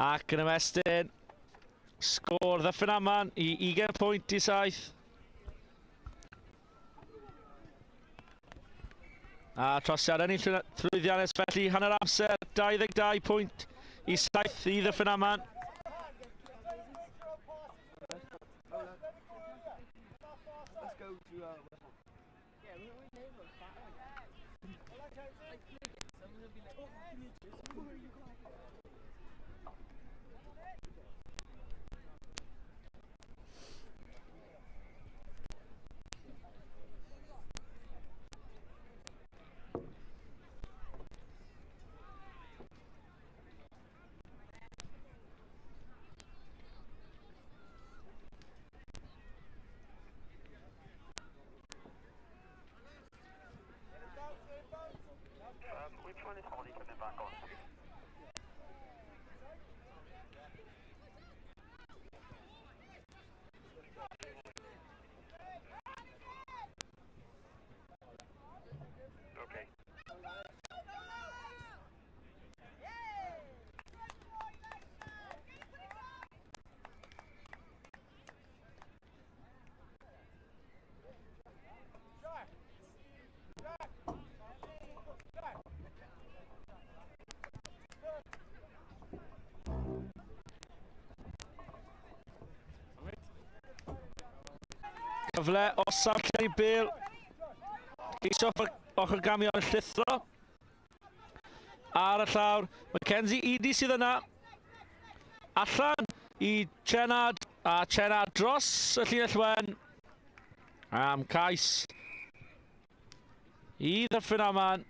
Ac yn ymestyn, sgôr Ddyffryn Aman i 20 pwynt i 7. A trosiad yn ei llwyddiannus felly, hanner amser, 22 pwynt i 7 i Ddyffryn Aman. Cyfle Osaf Kenny Bale. Ceisio ochr gamio yn llithro. Ar y llawr, Mackenzie Eady sydd yna. Allan i Chenard, a Chenard dros y llinell wen. Am cais i Ddyffryn Aman.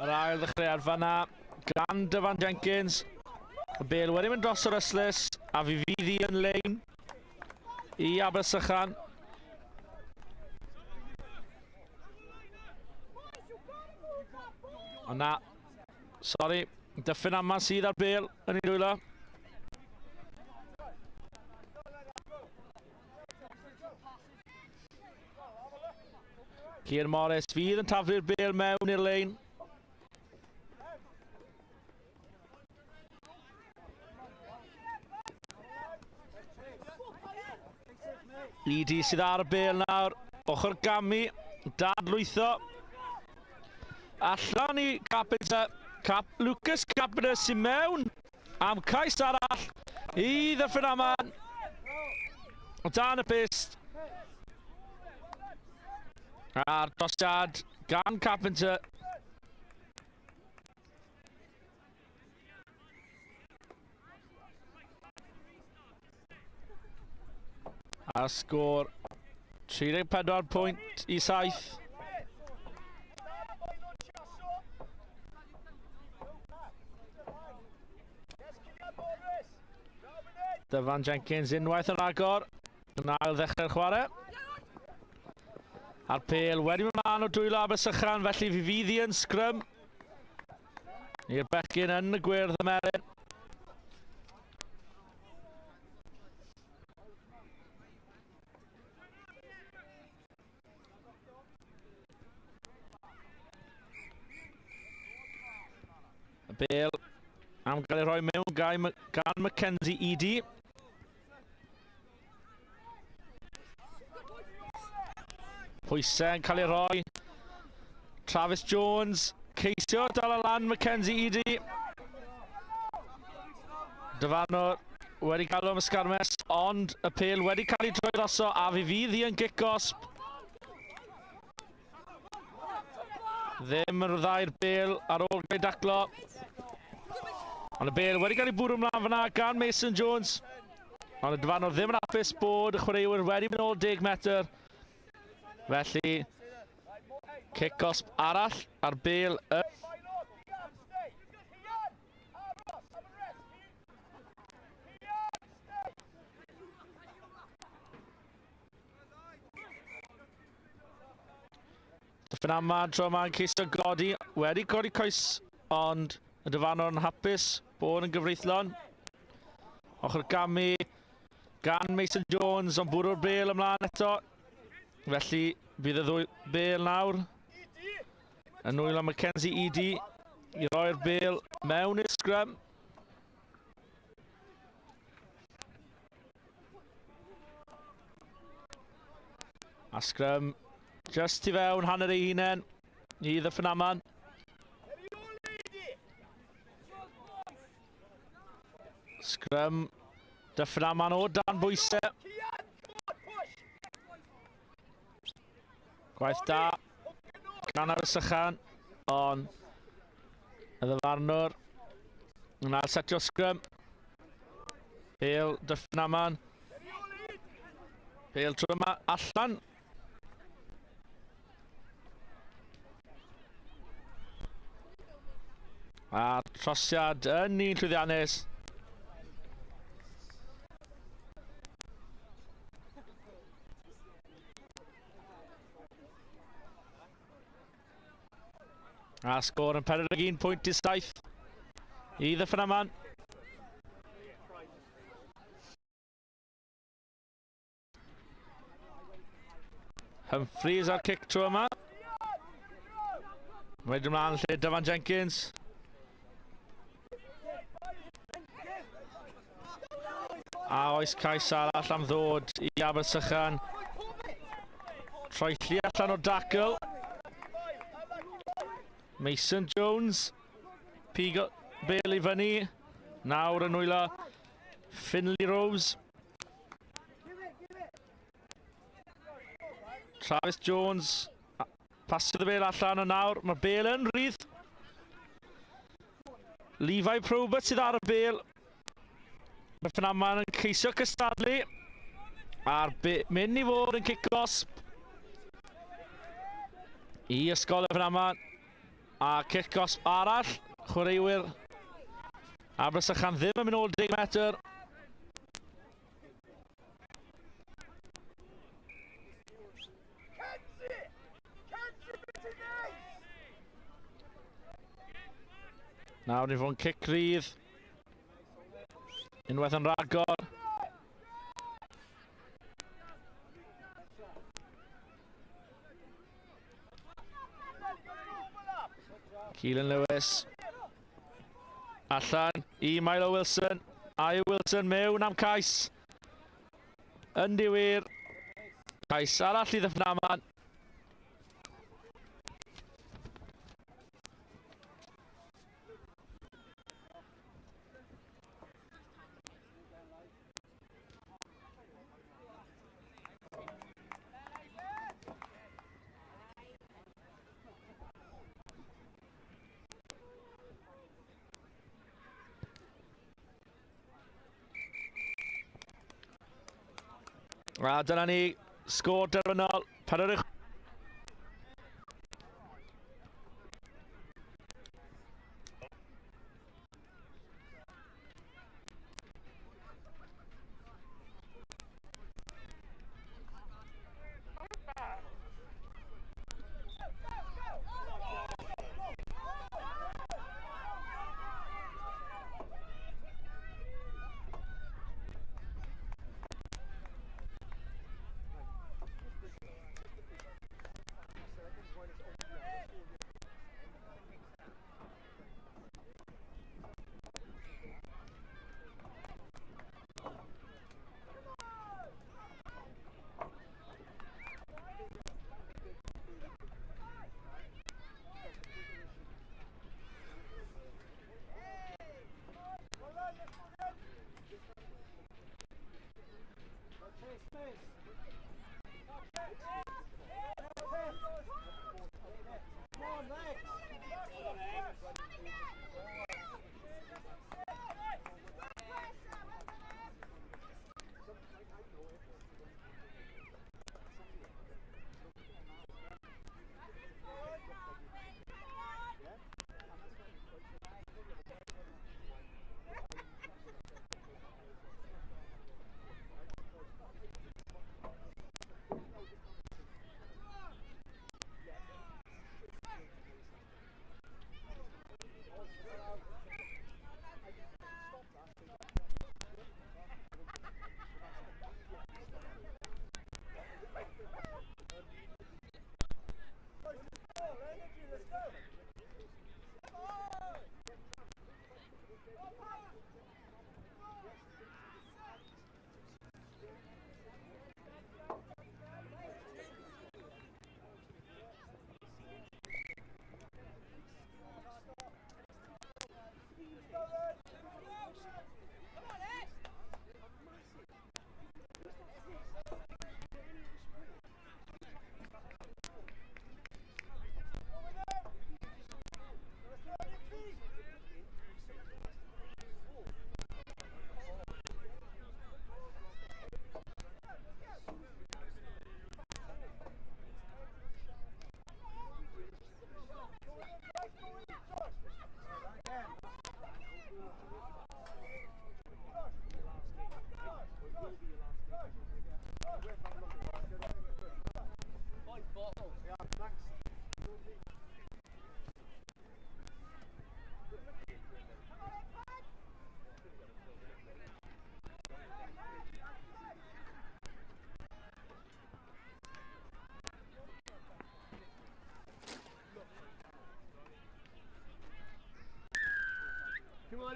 Yr ail ddechreuad fanna gan Dyfan Jenkins. Y bel wedi mynd dros yr ystlys a fi fydd hi yn lein i Abersychan. Ond na, sori, Dyffryn Aman sydd ar bel yn ei dwylo. Cian Morris fydd yn taflu'r bel mewn i'r lein. Eady sydd ar y bel nawr, ochr gamu, dadlwytho. Allan i Carpenter, Lucas Carpenter sy'n mewn am cais arall i Ddyffryn Aman. O dan y pyst. A'r dosiad gan Carpenter. A sgôr 34 pwynt i 7. Dyfan Jenkins unwaith yn agor. Yn ail ddechrau'r chwarae. A'r pêl wedi mynd mlaen o dwylo Abersychan, felly fi fydd hi yn sgrym. I'r bechgyn yn y gwyrdd y melyn. Y bêl am gael ei rhoi mewn gan Mackenzie Eady. Pwysau yn cael ei rhoi. Travis Jones ceisio dal y lan Mackenzie Eady. Dyfarnwr wedi galw am ysgarmes, ond y pêl wedi cael ei droi droso a fi fydd hi yn gic-osb. Ddim yn rhyddhau'r bêl ar ôl gael ei daclo. Ond y bêl wedi cael ei bwrw ymlaen fyna gan Mason Jones. Ond y dyfarnwr ddim yn hapus bod y chwaraewyr wedi mynd ôl 10 metr. Felly, cic-osb arall ar bêl y... Dyffryn Aman tro yma'n ceisio godi, wedi codi coes, ond y dyfarnwr yn hapus bod yn gyfreithlon. Ochr gamu gan Mason Jones, ond bwrw'r bêl ymlaen eto. Felly bydd y ddwy bêl nawr yn nwylo Mackenzie Eady i roi'r bêl mewn i'r sgrym. A sgrym just i fewn hanner ei hunain i Ddyffryn Aman. Sgrym Dyffryn Aman o dan bwysau. Gwaith da gan Abersychan, ond y ddyfarnwr yn ailsetio sgrym. Bêl Dyffryn Aman. Bêl tro yma allan. A'r trosiad yn un llwyddiannus. A sgôr yn 41.7 i Ddyffryn Aman. Humphreys ar cic tro yma. Wedyn ymlaen lle Dyfan Jenkins. A oes cais arall am ddod i Abersychan. Troelli allan o dacl. Mason Jones. Pigo bel i fyny. Nawr yn nwylo Finley Rose. Travis Jones. Pasiodd y bel allan o nawr. Mae'r bel yn rhydd. Levi Probert sydd ar y bel. Mae Ffynaman yn ceisio cystadlu. A'r mynd i fod yn cic-gosb i Ysgol Dyffryn. A cic-gosb arall. Chwaraewyr Abersychan ddim yn mynd ôl 10 metr. Nawr ni fod yn cic rydd. Unwaith yn rhagor. Keelan Lewis. Allan i Milo Wilson. Ayo Wilson mewn am cais. Yn diwyr. Cais arall i Ddyffryn Aman. A dyna ni, sgôr derfynol, 4.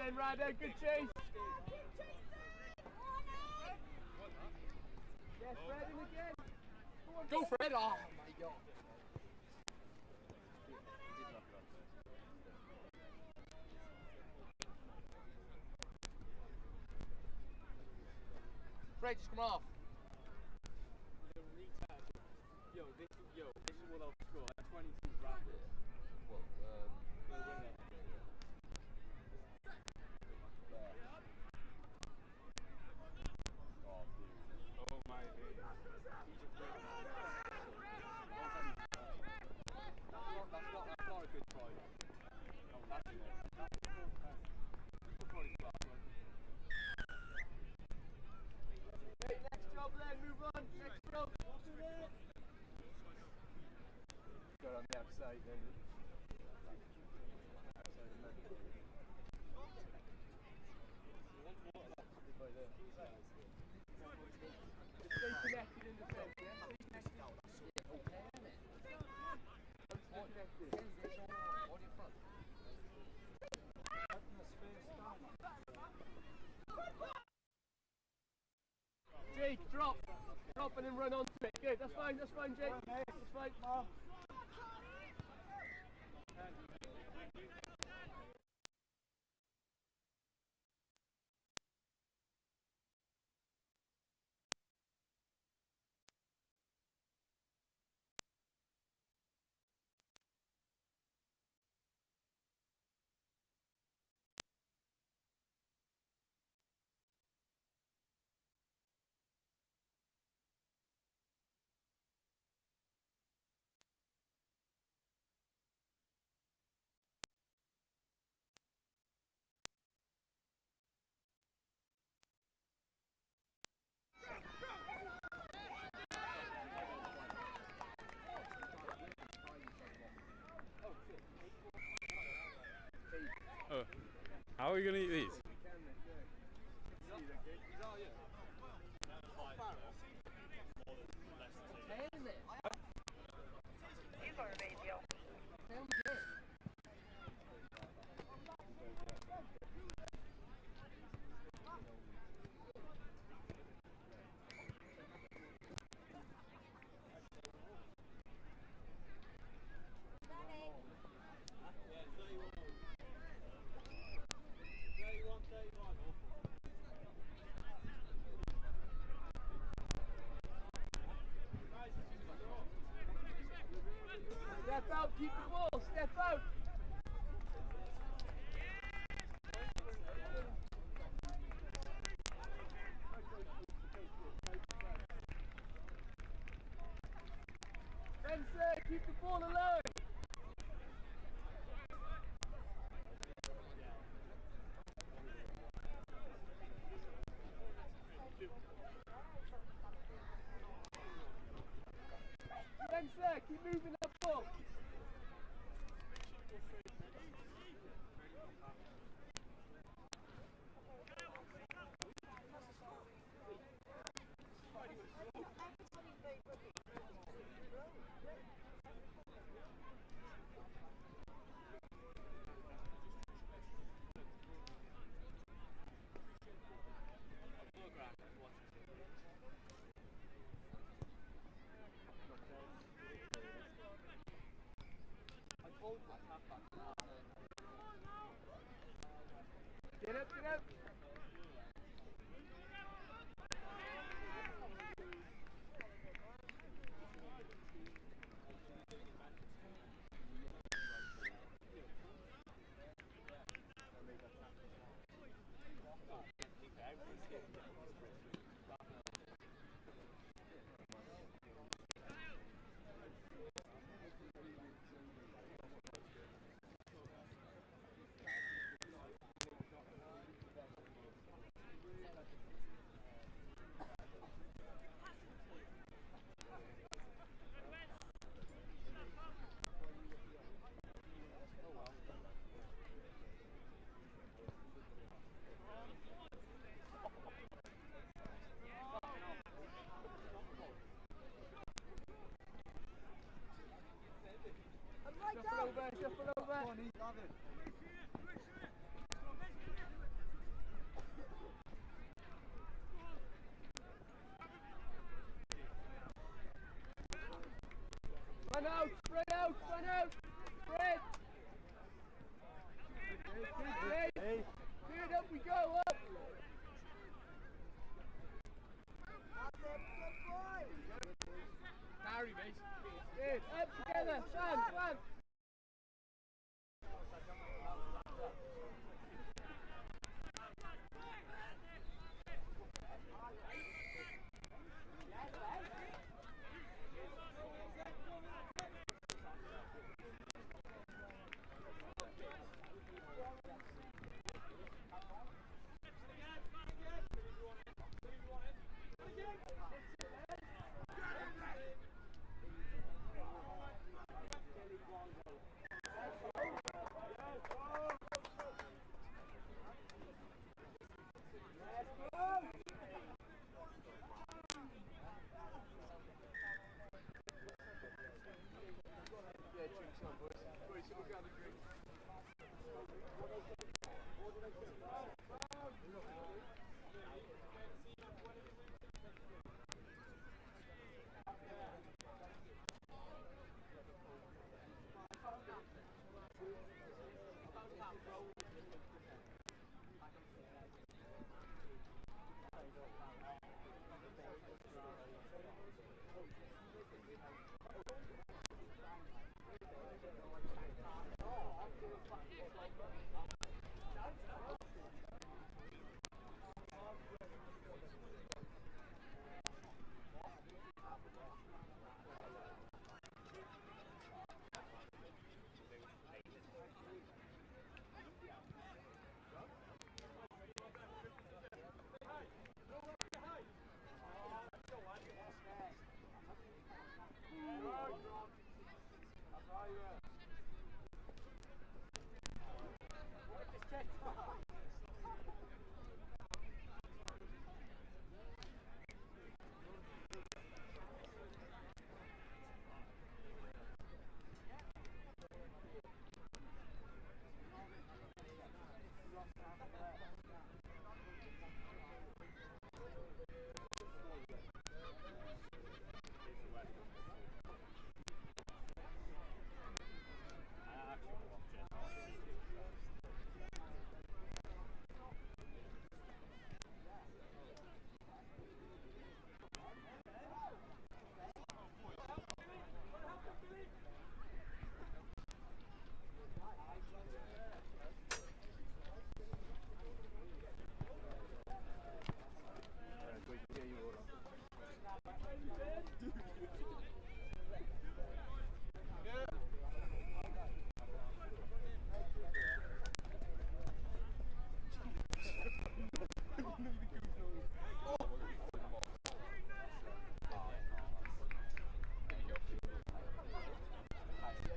Again, Ryder, good chase. Yes, Fred, in again. Go on, go Fred! Oh my God. Fred, just come off. Yo, this is what I'll score. 22 bracket. Well, oh my days. That's not a good try. No, that's not. Hey, next job then, move on, next job. Got on the outside then. Stay connected in defence, yeah? Stay connected. Jake, drop. Drop and then run onto it. Good, that's fine, Jake. That's fine. Oh, how are we gonna eat these? Step out, keep the ball, step out. Spencer, keep the ball alive. Spencer, keep moving that ball. Get up, get up. Shuffle over, shuffle over. Run out, run out. Fred. Good, good, good, up we go, up. Harry, mate. Good, up together, Sam, Sam.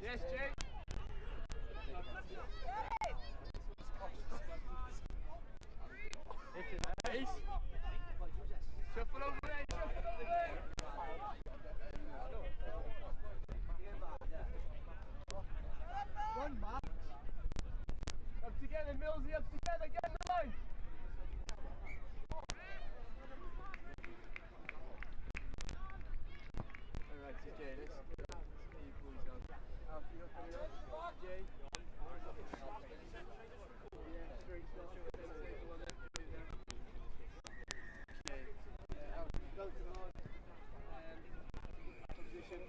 Yes, Jake. Nice. Shuffle over there, shuffle over there. Run, Max. Up together, Millsy, up together, get in the line. All right, so Jay, let's get you boys on. Alfie, you're coming up. Jay. Yeah, straight start. Okay. Alfie, go to the line. Position.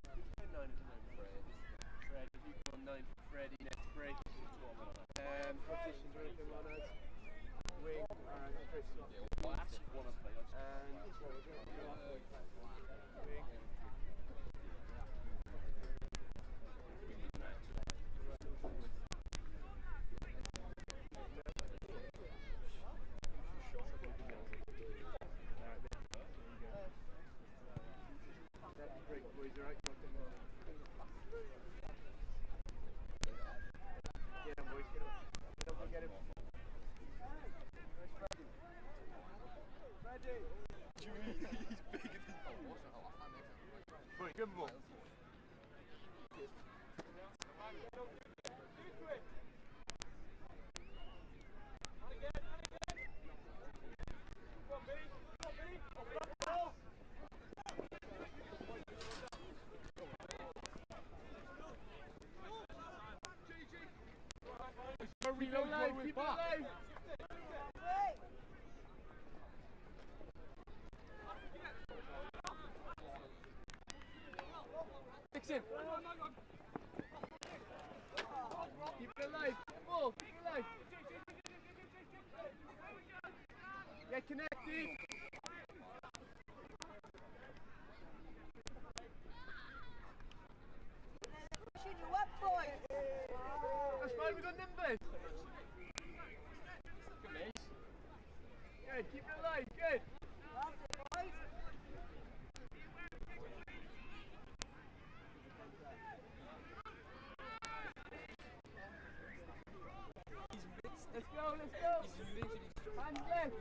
Who's 9 at the moment? Fred. Fred, if you come on 9 for Freddie next break. Positions or anything like that. Wing, alright, Chris. Yeah, well, I actually want to play. And wing. That's break, boys, alright? Get him, boys, get him. Get him, get him. Where's Freddie? Freddie! He's bigger than you. Wait, good ball. alive, keep it alive. Fix him. Keep it alive. Ball, keep it alive. Get connected. Pushing you up, boys. That's fine, we got numbers. Good, mate. Good, keep it alive, good. That's it, boys. Let's go, let's go. Hands left.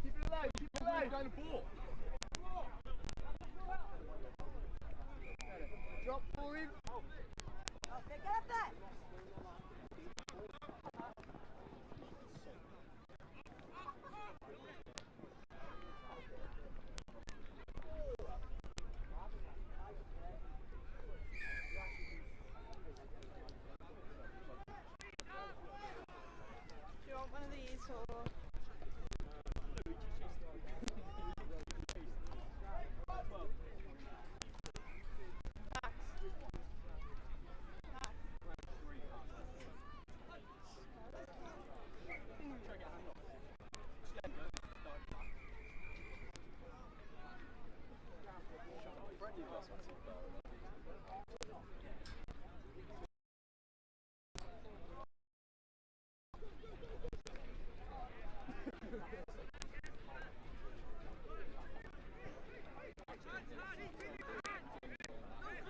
Keep it alive, keep it alive. Down the ball. Drop ball in. Get up there. Do you want one of these or?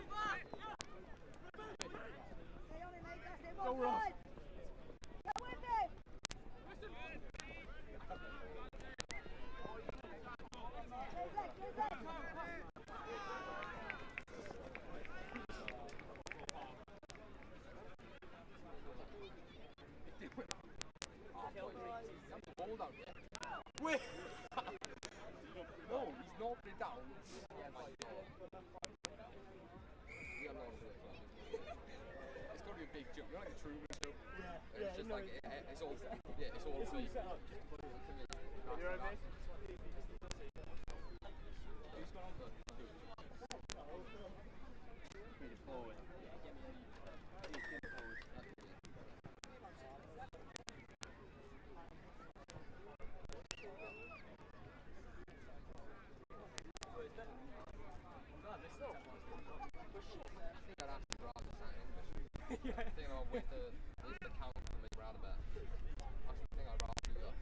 Max. Max. Stay on it, mate. That's it. Go, Well Ross. done. Go with him. Close leg, close leg. Ball down, yeah. Wait. No, he's not put it down. Yeah, my God. We are not doing that. It's got to be a big jump. You know, like the Truman Show. Yeah, It's yeah, just no, like it's all. Yeah, it's all. It's all fake. set up. You all right, mate? Who's gone on first? He's forward. He's getting forward. I think I'd actually rather sound English. I think I'll wait the count to make rather better. I actually think I'd rather do that.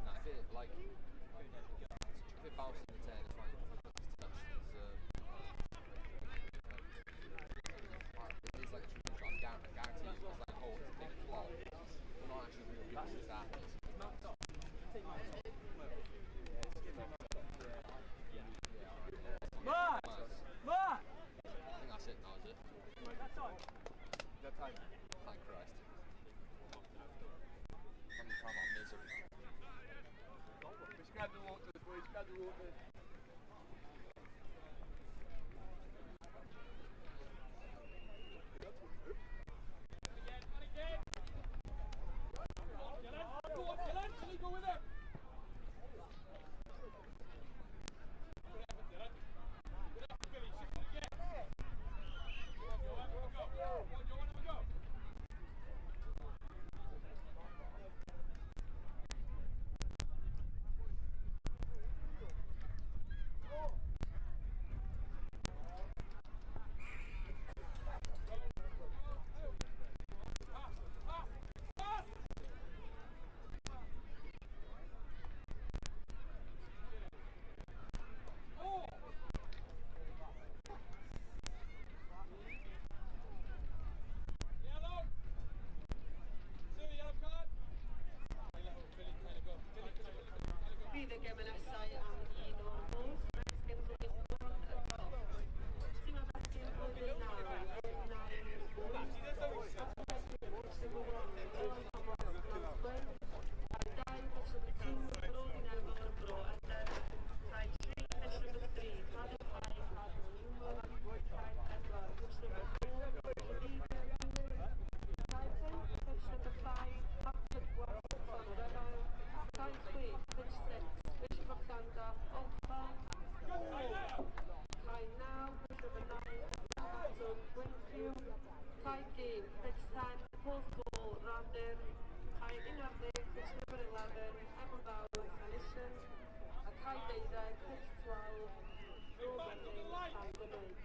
Nah, if it like if it bounces in the 10, it's fine. It's touched. It's, it is like a true shot. I guarantee you, it's like oh, it's a big plot. We're not actually real people, it's just athletes. Mark! Mark! I think that's it now, is it? That's on. That time. Thank Christ. I'm talking about misery. Just grab the waters, boys. Grab the waters. Go on, Dylan. Can you go with it? 11, Ebon Fawr, Llanishen. A cae 12, pitch 12, Bro Mynydd, Llanbymydd.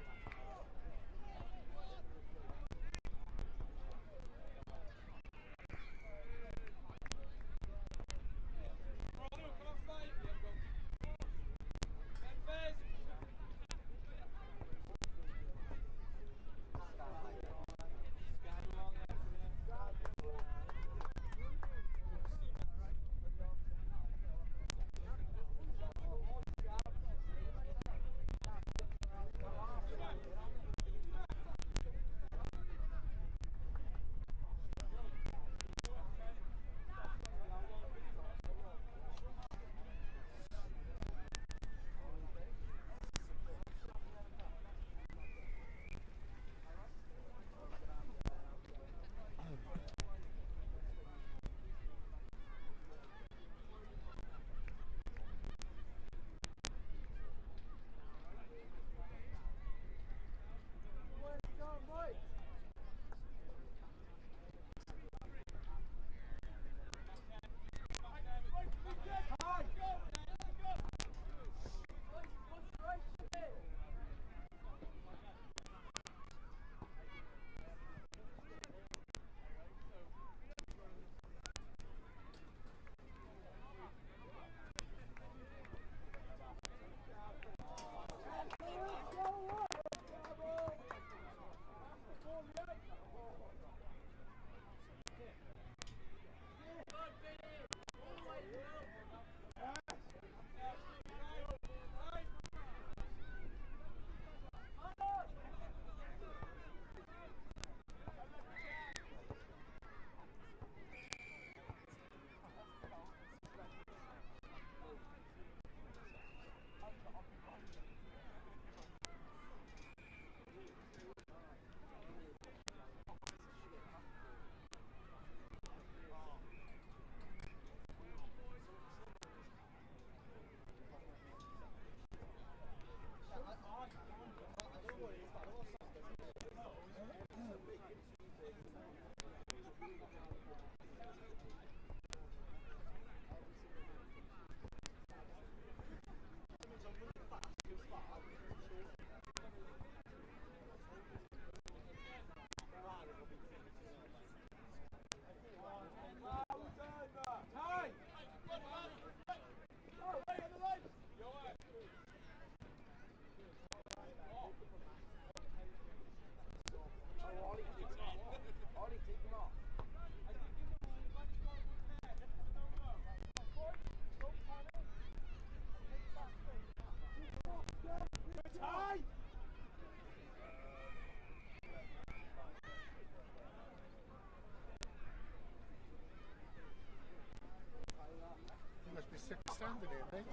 You must be sick of standing here, mate.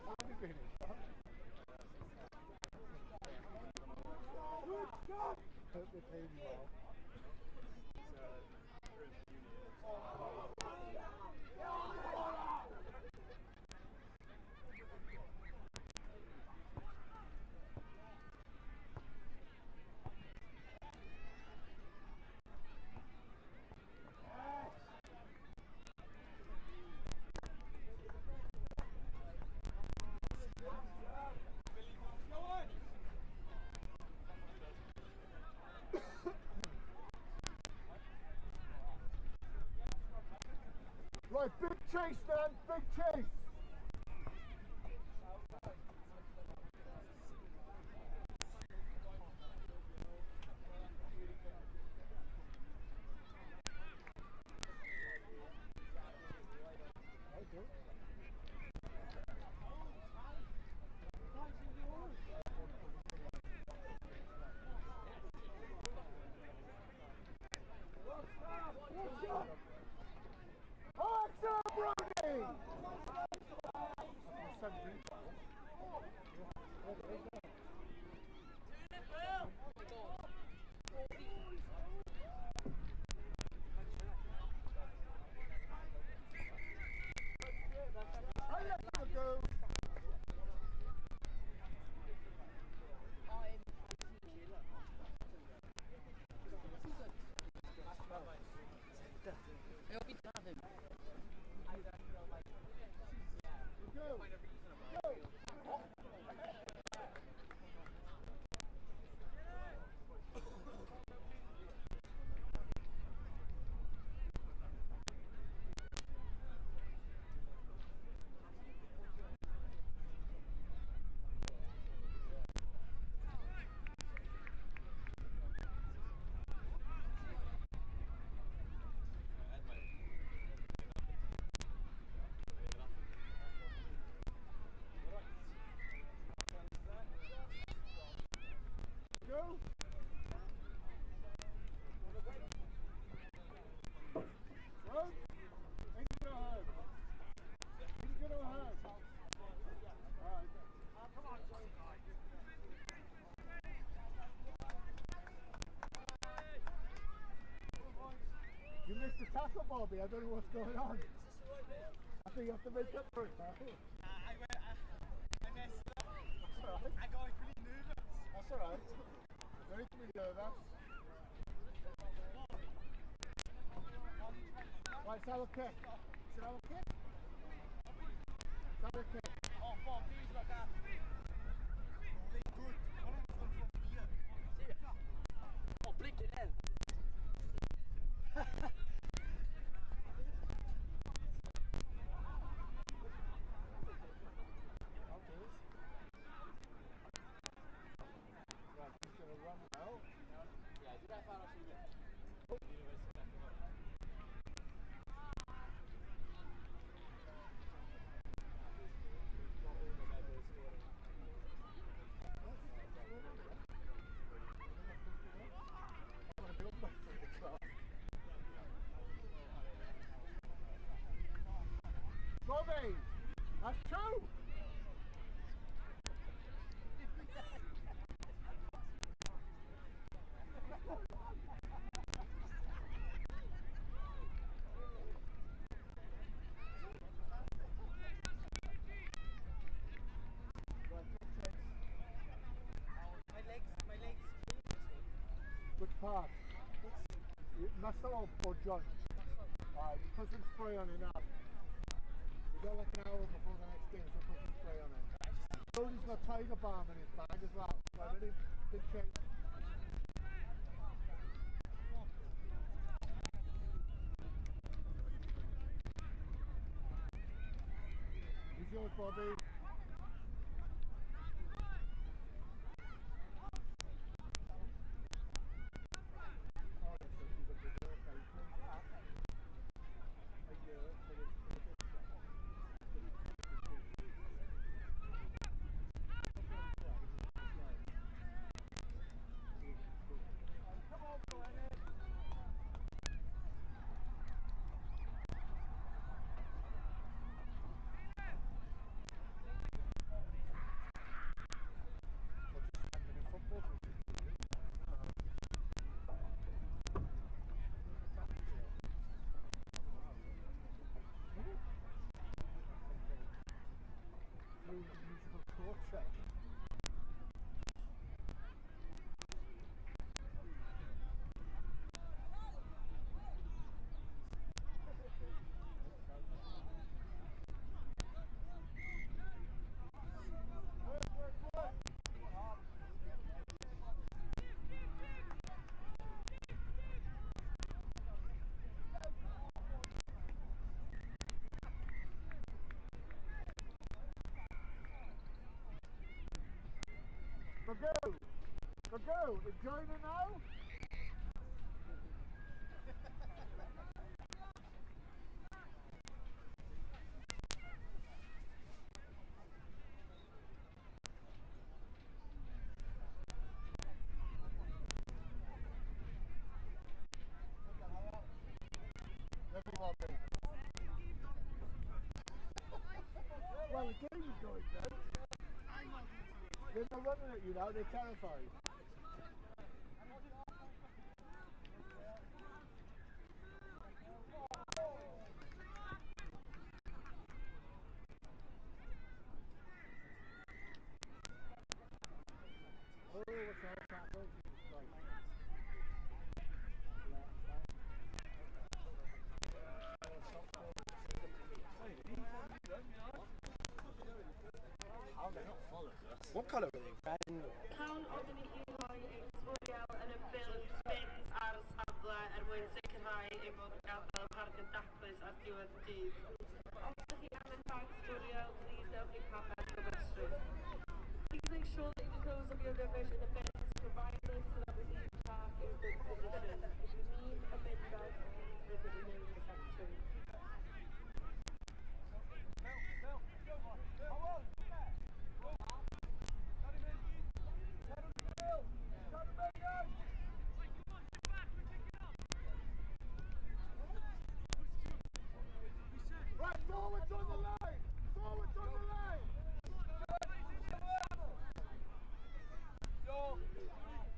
How have you been here? Hope they paid you well. Right, big chase then, big chase. I hope he doesn't. Go. Go. Go. Road. Ain't gonna hurt. Ain't gonna hurt. All right. Come on, You missed the tackle, Bobby. I don't know what's going on. I think you have to make up for it now. I messed up. That's all right. I got really nervous. That's all right. No need to be nervous. Right, let's have a kick. Let's have a kick. Let's have a kick. Oh, Bob, please look after me. They good. One of them's gone from here. Oh, blinking hell. Right, he's going to run now. Yeah, did I find out Bobby, that's two. My legs. Which part? Muscle or joint? Alright, put some spray on it now. We've got like an hour before the next game, so put some spray on it. Cody's got tiger balm in his bag as well. Right, ready? Big chase. He's yours, Bobby. Go, go, enjoy it now. Well, the game is going good. They're not running at you now, they're terrified. Oh, what's that? colour were they? Red and... Cawn ofyn i chi rhoi eich sbwriel yn y bins ar y safle er mwyn sicrhau ein bod yn gadael y parc yn daclus ar diwedd y dydd. Os ydych chi angen bag sbwriel, please dewch i'r pabell gofrestru. Please make sure that you dispose of your rubbish in the bins provided so that we leave the park in good condition. If you need a bin bag, please visit the main reception. Right, forwards on the line! Forwards on the line! Yo,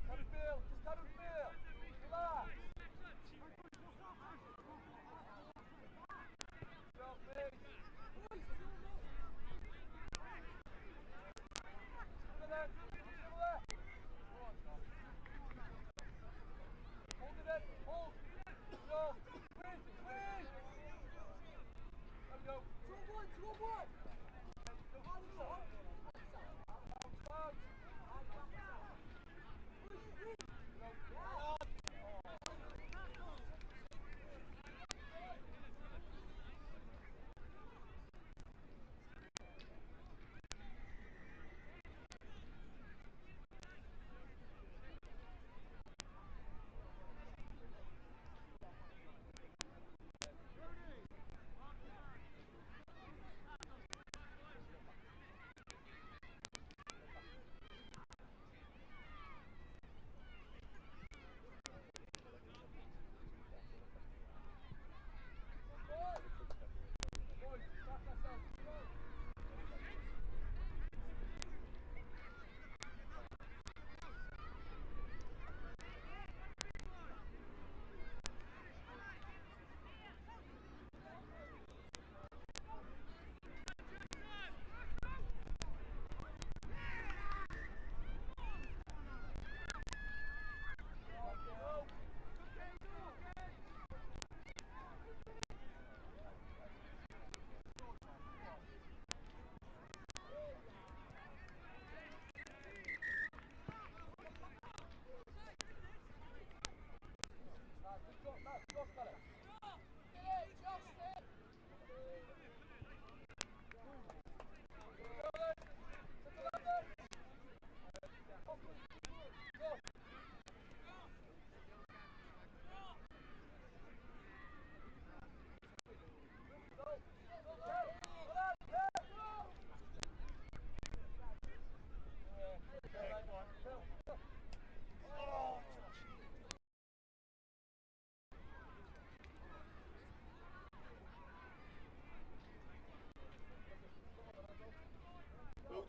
cadw'r bêl, just cadw'r bêl. Relax. Go, please. Hold it in, hold. Go, squeeze, squeeze. There we go. 2-1, 2-1.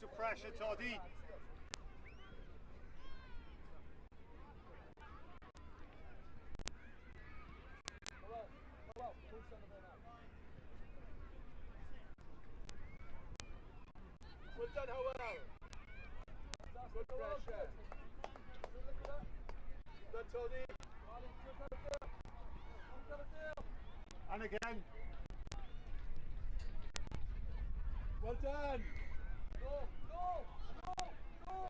To pressure, Toddy. Well done, Howell. Good pressure. Good, Toddy. And again. Well done. Go, go, go, go!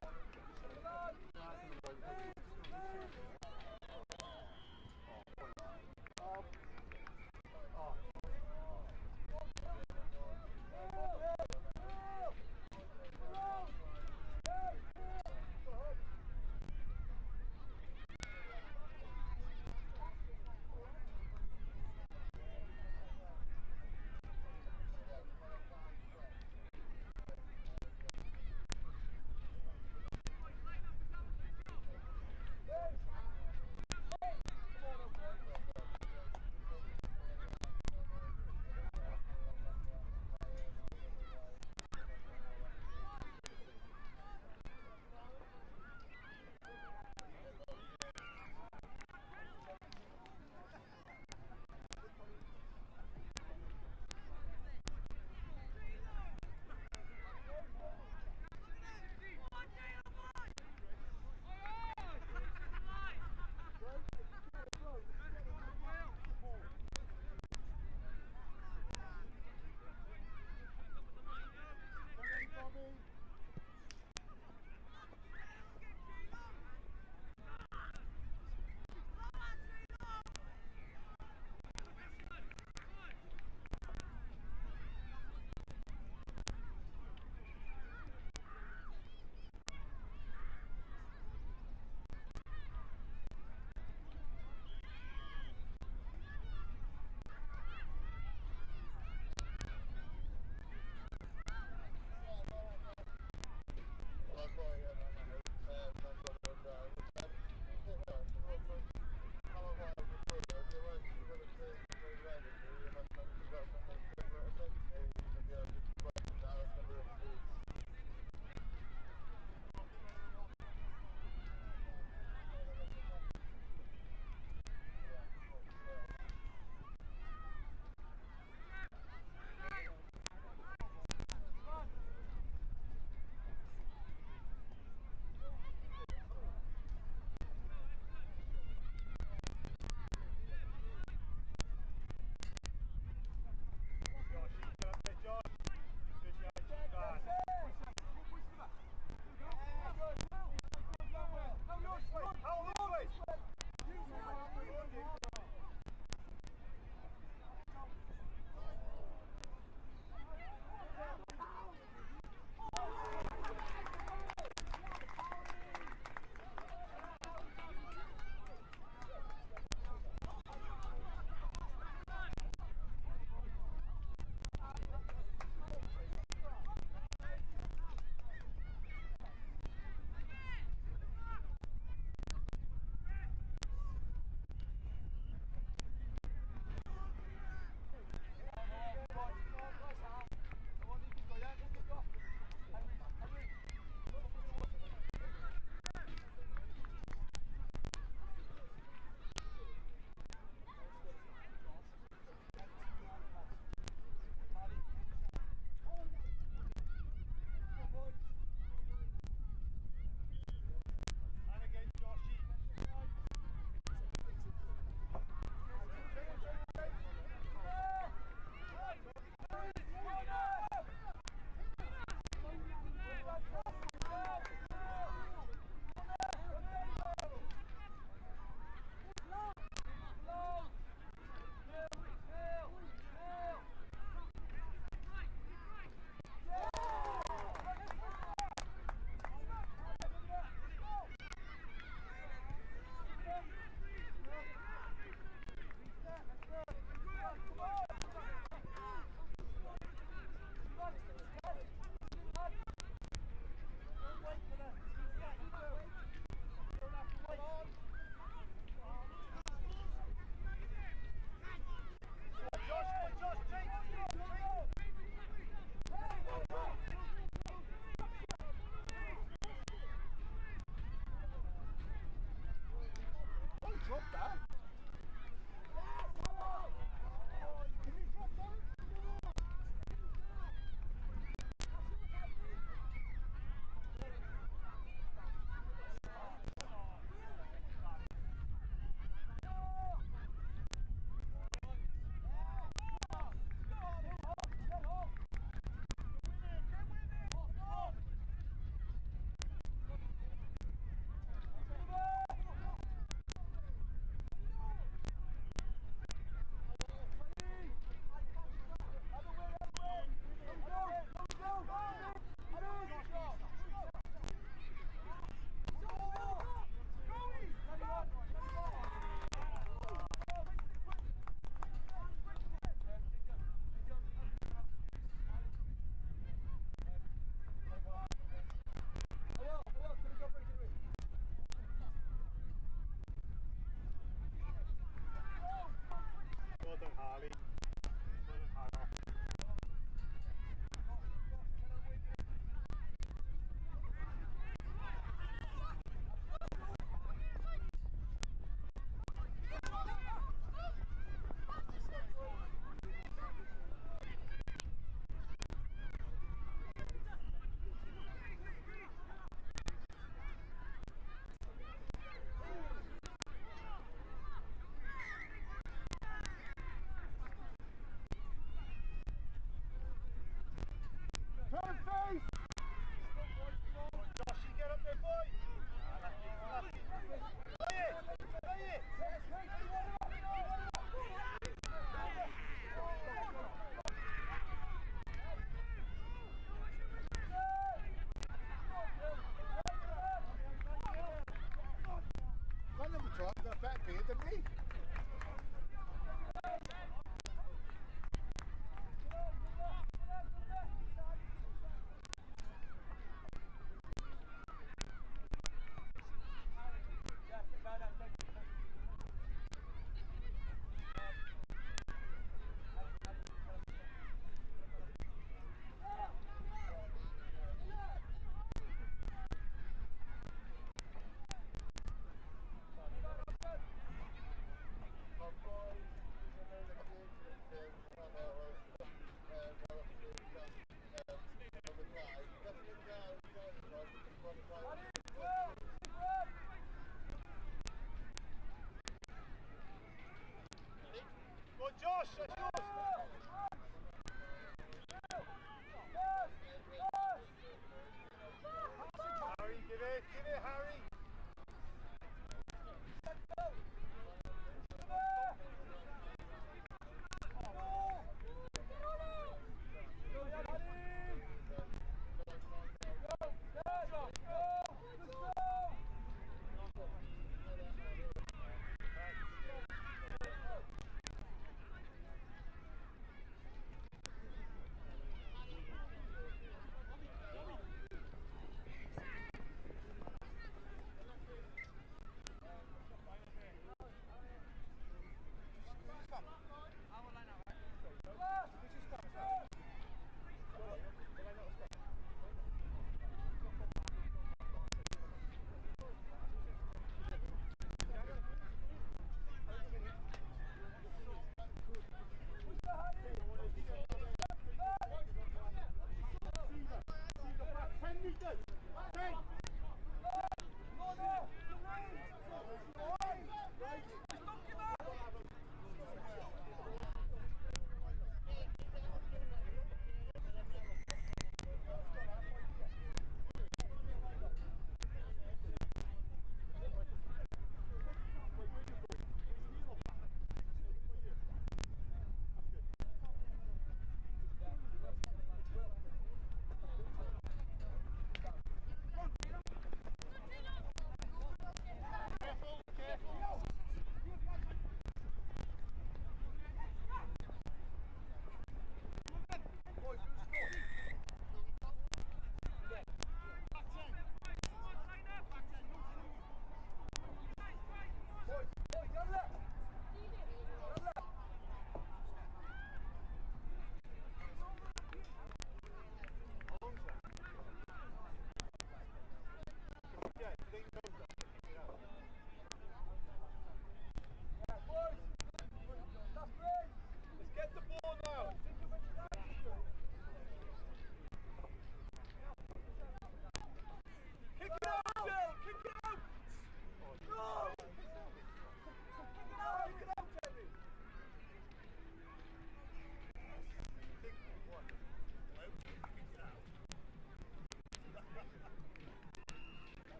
Harry, give it, Harry.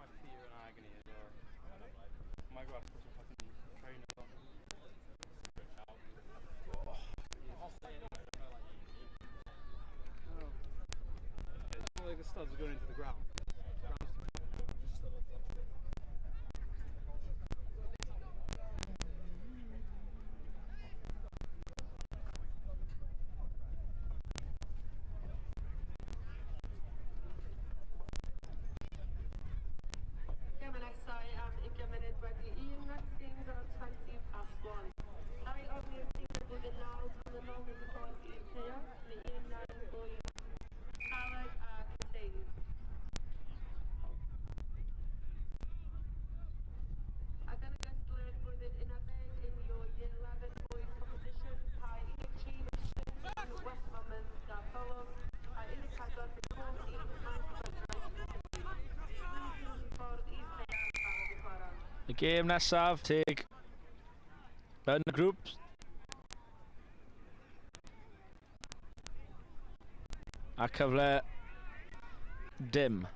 My feet are in agony as well. I might go ask for some fucking trainers on. It's not like the studs are going into the ground. Y gêm nesaf, teg yn y grŵp. A cyfle dim.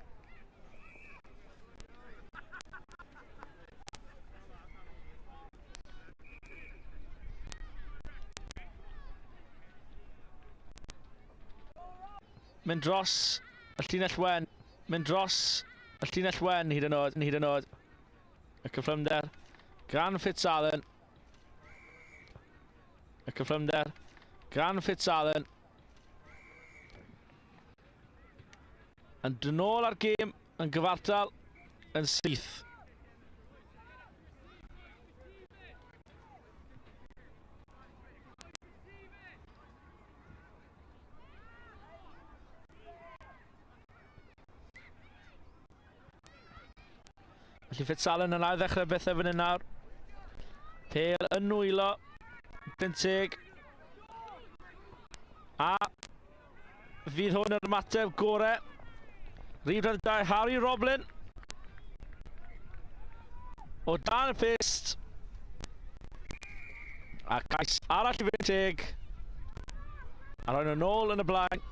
Mynd dros y llinell wen. Mynd dros y llinell wen hyd yn oed, hyd yn oed. Y cyflymder gan Fitzalan. Y cyflymder gan Fitzalan. Yn dod nôl ar gêm yn gyfartal yn syth. Felly Fitzalan yn ail ddechrau bethau fan hyn nawr. Pêl yn nwylo. Brynteg. A fydd hwn yr ymateb gorau. Rhif 22, Harry Roblin. O dan y pyst. A cais arall i Brynteg. A rhoi nhw nôl yn y blaen.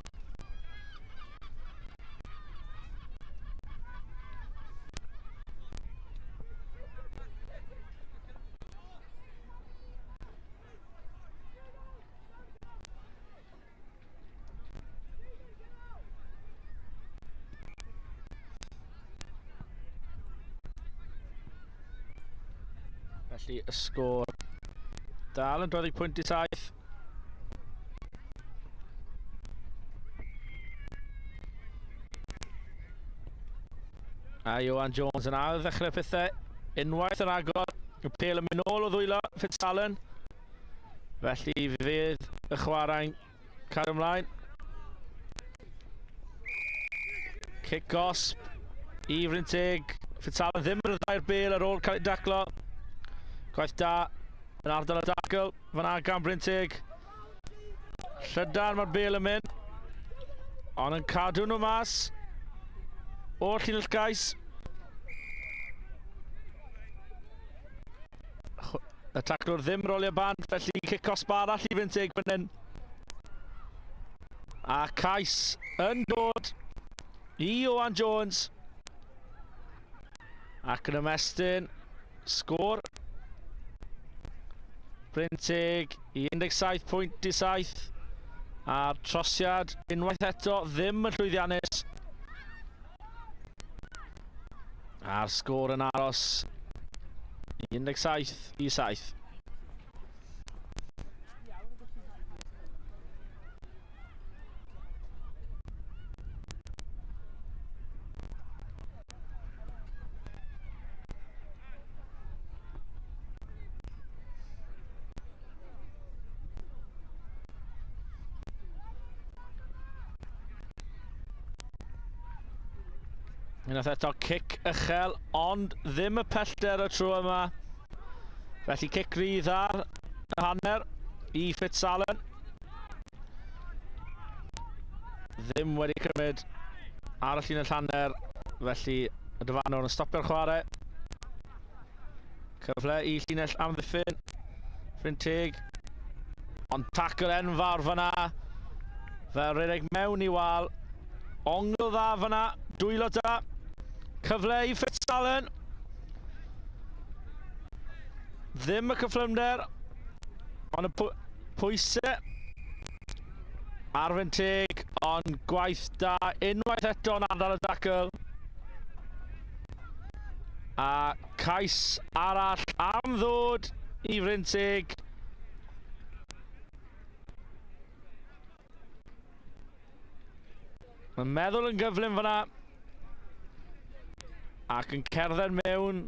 Felly y sgôr dal yn 20.7. A Ioan Jones yn ail ddechrau pethau. Unwaith yn agor, y pêl yn mynd nôl o ddwylo Fitzalan. Felly fydd y chwarae'n cario ymlaen. Cic gosb i Frynteg. Fitzalan ddim yn rhyddhau'r bêl ar ôl cael ei daclo. Gwaith da yn ardal y dacl. Fyna gan Brynteg. Llydan mae'r bêl yn mynd. Ond yn cadw nhw mas o'r llinell gais. Y taclwr ddim rolio bant, felly cic gosb arall i Brynteg fan hyn. A cais yn dod i Ioan Jones. Ac yn ymestyn sgôr Brynteg i 17.7. A'r trosiad unwaith eto ddim yn llwyddiannus. A'r sgôr yn aros 17-7. Unwaith eto cic uchel, ond ddim y pellter y tro yma. Felly cic rydd ar y hanner i Fitzalan. Ddim wedi cymryd ar y llinell hanner, felly y dyfarnwr yn stopio'r chwarae. Cyfle i llinell amddiffyn Brynteg. Ond tacl enfawr fyna. Fel rhedeg mewn i wal. Ongl dda fyna, dwylo da. Cyfle i Fitzalan. Ddim y cyflymder, ond y pwysau ar Brynteg, ond gwaith da unwaith eto yn ardal y dacl. A cais arall am ddod i Brynteg. Mae'n meddwl yn gyflym fyna. Ac yn cerdded mewn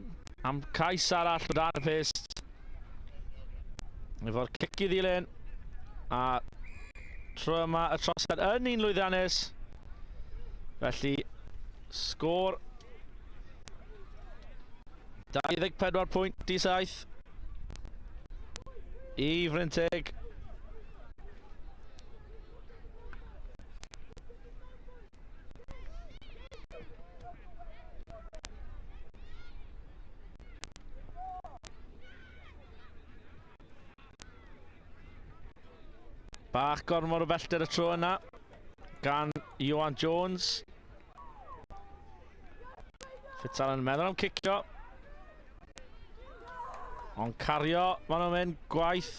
am cais arall o dan y pyst. Efo'r cic i ddilyn. A tro yma y trosiad yn un lwyddiannus. Felly sgôr 24.7 i Frynteg. Bach gormod o bellter y tro yna gan Ioan Jones. Fitzalan yn meddwl am cicio. Ond cario, maen nhw'n mynd gwaith.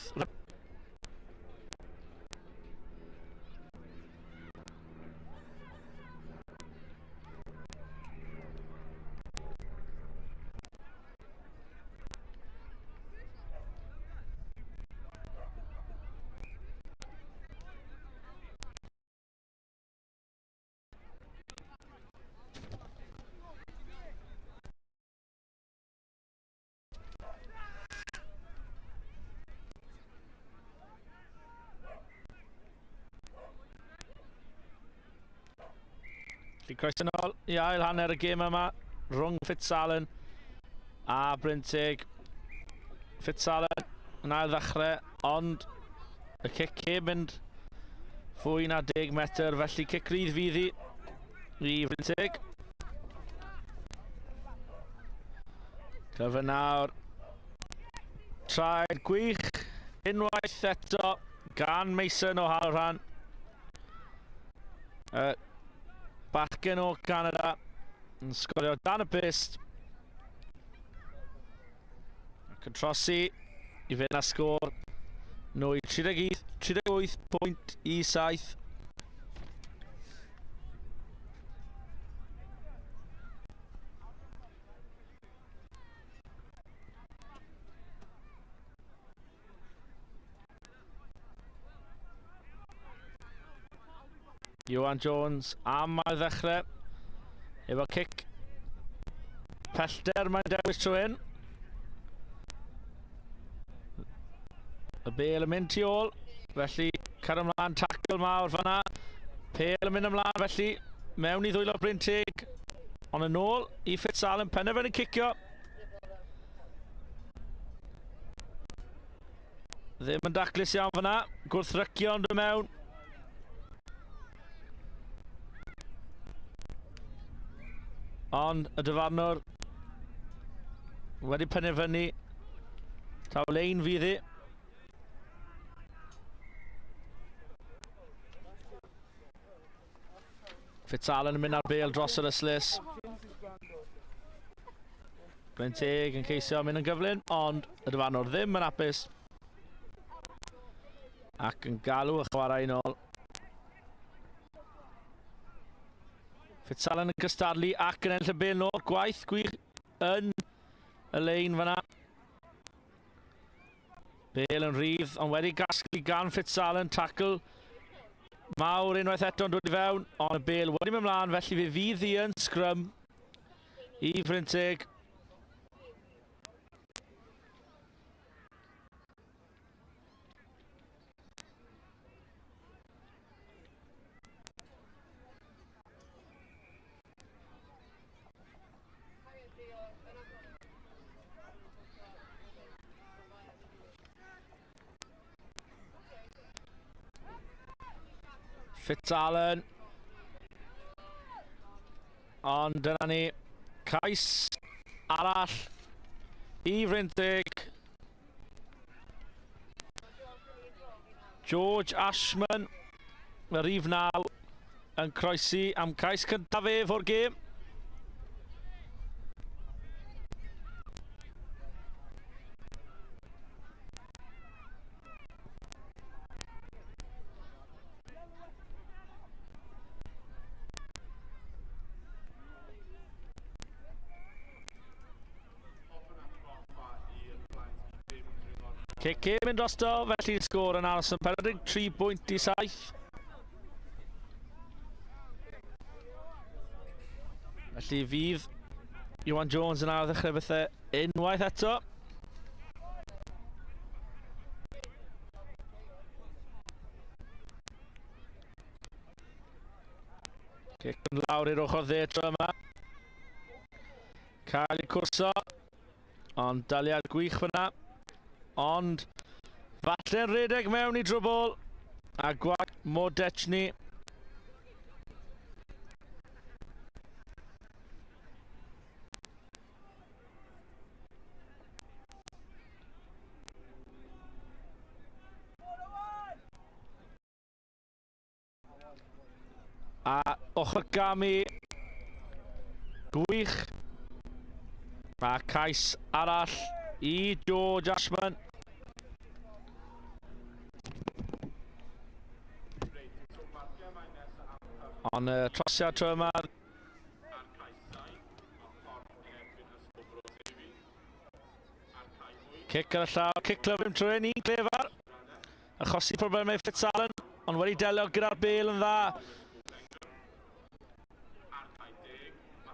Felly croeso nôl i ail hanner y gêm yma rhwng Fitzalan a Brynteg. Fitzalan yn ail ddechrau, ond y cic heb mynd fwy na 10 metr, felly cic rydd fydd hi i Brynteg. Cyfle nawr. Traed gwych unwaith eto gan Mason o Halloran. Bachgen o Canada yn sgorio dan y pyst. Ac yn trosi i fynd â sgôr nwy 38 pwynt i 7. Iwan Jones am ail ddechrau efo cic pellter mae'n dewis trwy hyn. Y bel yn mynd tu ôl, felly car ymlaen, tackle mawr fanna. Pel yn mynd ymlaen felly, mewn i ddwylo Bryn Teg, ond yn ôl i Fitzalan, penderfynu cicio. Ddim yn daclus iawn fyna, gwrthrycio ond y mewn. Ond y dyfarnwr wedi penderfynu taw lein fydd hi. Fitzalan yn mynd ar bêl dros yr ystlys. Bryn Teg yn ceisio mynd yn gyflym, ond y dyfarnwr ddim yn hapus. Ac yn galw y chwarae yn ôl. Fitzalan yn cystadlu ac yn ennill y bêl nôl. Gwaith gwych yn y lein fyna. Bêl yn rhydd, ond wedi gasglu gan Fitzalan, tackle mawr unwaith eto'n dod i fewn, ond y bêl wedi mynd mlaen, felly fe fydd hi yn sgrym i Frynteg. Fitzalan. Ond dyna ni, cais arall i Frynteg. George Ashman, y rhif 9, yn croesi am cais cyntaf ef o'r gêm. Cic yn mynd drosto, felly sgôr yn aros yn 43 bwynt i 7. Felly fydd Iwan Jones yn ail ddechrau bethau unwaith eto. Cic yn lawr i'r ochr dde tro yma. Cael ei cwrso, ond daliad gwych fyna. Ond falle'n rhedeg mewn i drwbl a gwaith Modechny. A ochr gamu gwych. A cais arall i George Ashman. Ond y trosiad tro yma. Cic ar y llaw, cic lyfrym trwy un clefar. Achosi problemau Fitzalan, ond wedi delio gyda'r bêl yn dda.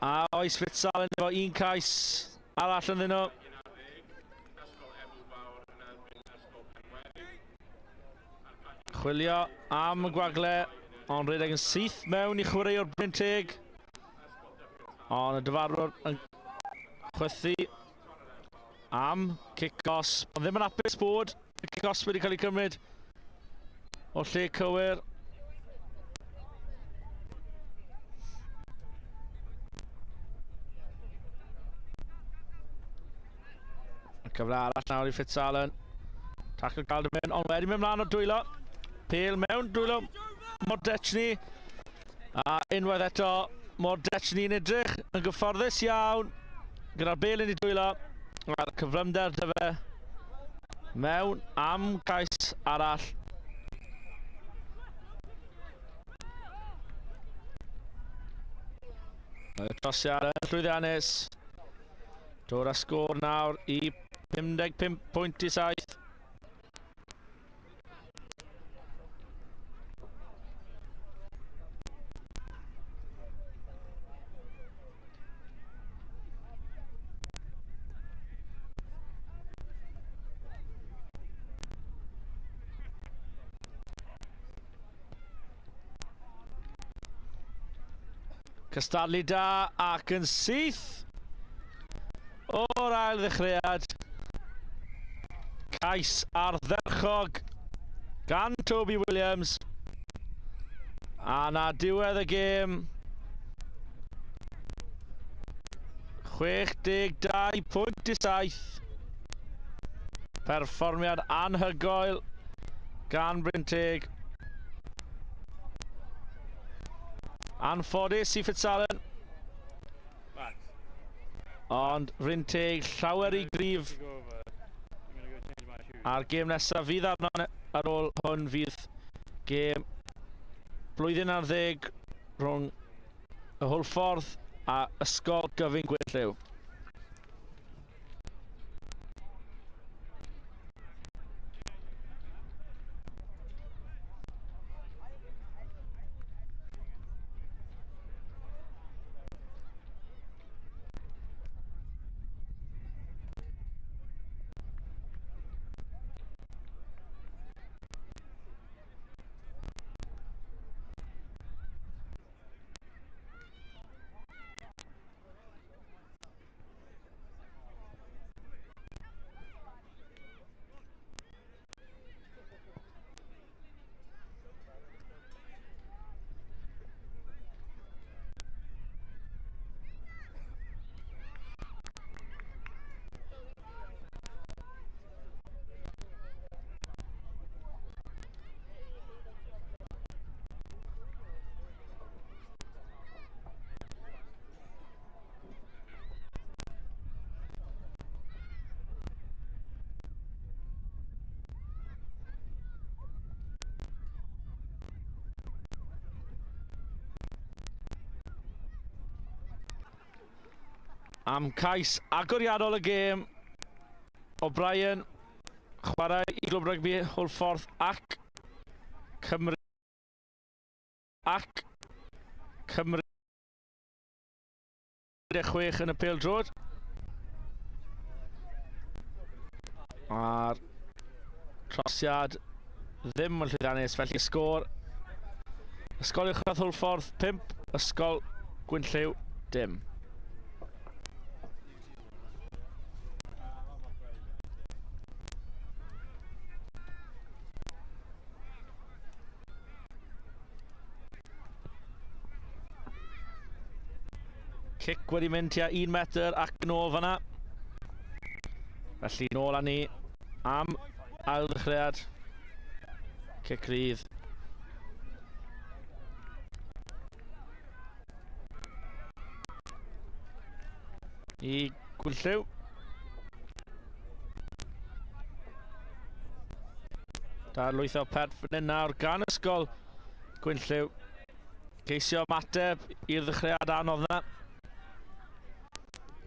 A oes Fitzalan efo un cais arall ynddyn nhw. Chwilio am y gwagle, ond rhedeg yn syth mewn i chwaraewr Bryn Teg. Ond y dyfarnwr yn chwythu am cic-os. Ond ddim yn hapus bod y cic-os wedi cael ei cymryd o'r lle cywir. Y cyfle arall nawr i Fitzalan. Tackle gael dy mynd, ond wedi mynd mlaen o'r dwylo. Pêl mewn dwylo Mordechni. A unwaith eto, Mordechni'n edrych yn gyfforddus iawn. Gyda'r bêl yn ei dwylo. A'r cyflymder dy fe. Mewn am cais arall. Y trosiad yn llwyddiannus. Dod â sgôr nawr i 55.7. Cystadlu da ac yn syth o'r ail ddechreuad. Cais ardderchog gan Toby Williams. A na diwedd y gêm. 62.7. Perfformiad anhygoel gan Brynteg. Anffodus i Fitzalan. Ond Brynteg llawer i gryf. A'r gêm nesaf fydd arno ar ôl hwn fydd gêm blwyddyn ar ddeg rhwng y Hwlffordd a Ysgol Gyfun Gwynllyw. Am cais agoriadol y gêm, O'Brien chwarae i Glwb Rygbi Hwlffordd ac Cymru 16 yn y pêl-droed. A'r trosiad ddim yn llwyddiannus, felly sgôr Ysgol Uwchradd Hwlffordd 5, Ysgol Gwynllyw dim. Cic wedi mynd tua 1 metr ac yn ôl fanna. Felly nôl â ni am ail ddechreuad. Cic rydd. I Gwynllyw. Darlwytho pert fan hyn nawr gan Ysgol Gwynllyw. Ceisio ymateb i'r ddechreuad anodd yna.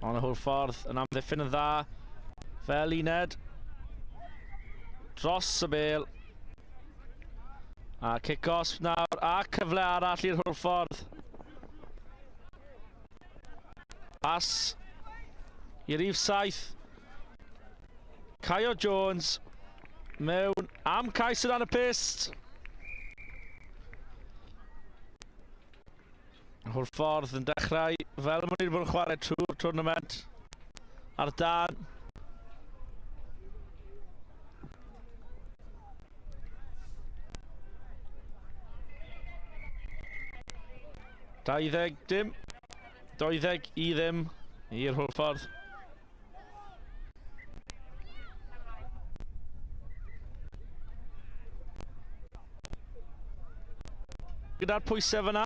Ond y Hwlffordd yn amddiffyn yn dda fel uned. Dros y bêl. A cic-osb nawr a cyfle arall i'r Hwlffordd. Pas i rif 7. Caio Jones mewn am cais yn y pyst. Hwlffordd yn dechrau Fel maen nhw wedi bod yn chwarae trwy'r tournament. Ar dan. 20 dim. 20 i ddim i'r Hwlffordd. Gyda'r pwysau fyna.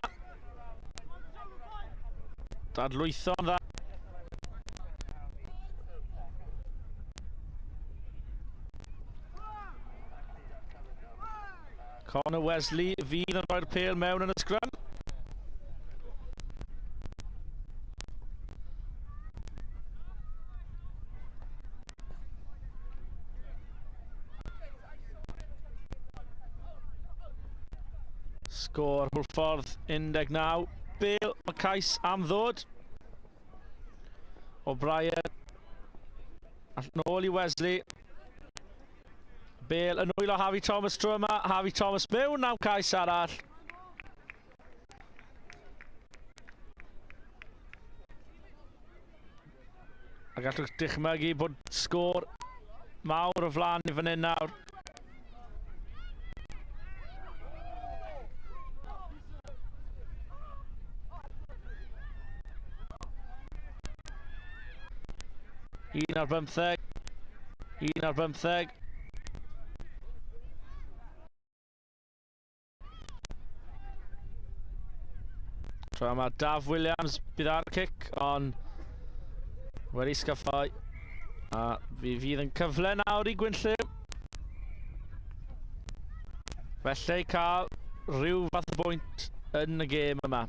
Dadlwytho'n dda. Connor Wesley fydd yn rhoi'r pêl mewn yn y sgrym. Sgôr Hwlffordd 19. Bale, mae cais am ddod. O'Brien. Nôl i Wesley. Bale yn nwylo Harvey Thomas tro yma. Harvey Thomas mewn am cais arall. A gallwch dychmygu bod sgôr mawr o flaen i fan hyn nawr. Un ar bymtheg. 1 ar 15. Tra mae Daf Williams bydd ar y cic, ond wedi sgyffau. A fi fydd yn cyfle nawr i Gwynllyw. Felly cael rhyw fath o bwynt yn y gêm yma.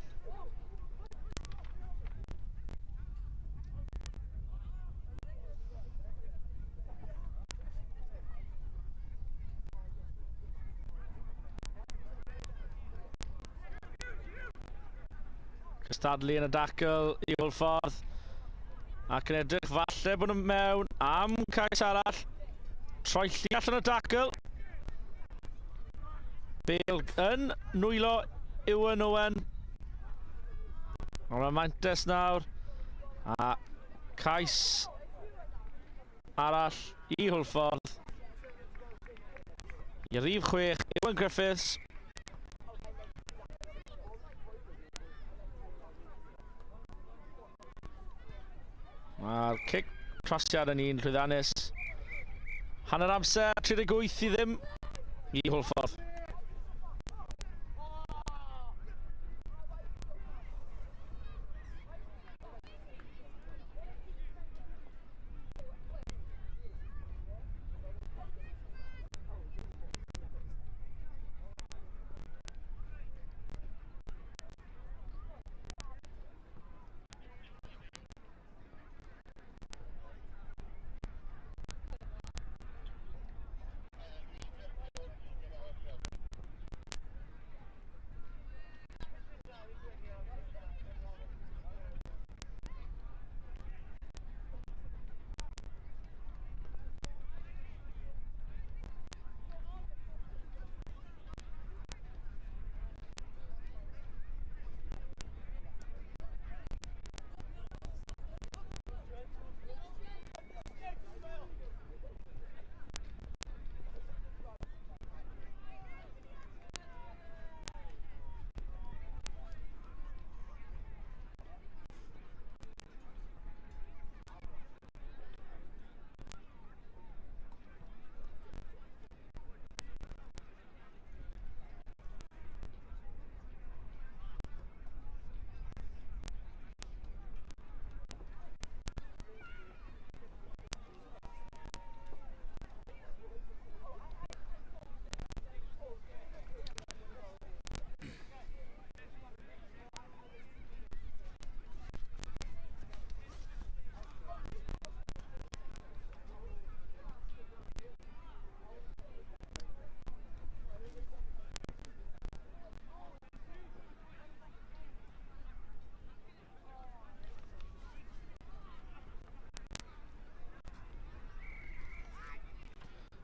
Cystadlu yn y dacl i Hwlffordd. Ac yn edrych falle bod nhw mewn am cais arall. Troelli allan y dacl. Bale yn nwylo Iwan Owen. Ond mae Mantes nawr. A cais arall i Hwlffordd. I rif 6, Iwan Griffiths. Mae'r cic trosiad yn un llwyddiannus. Hanner amser, 38 i ddim i Hwlffordd.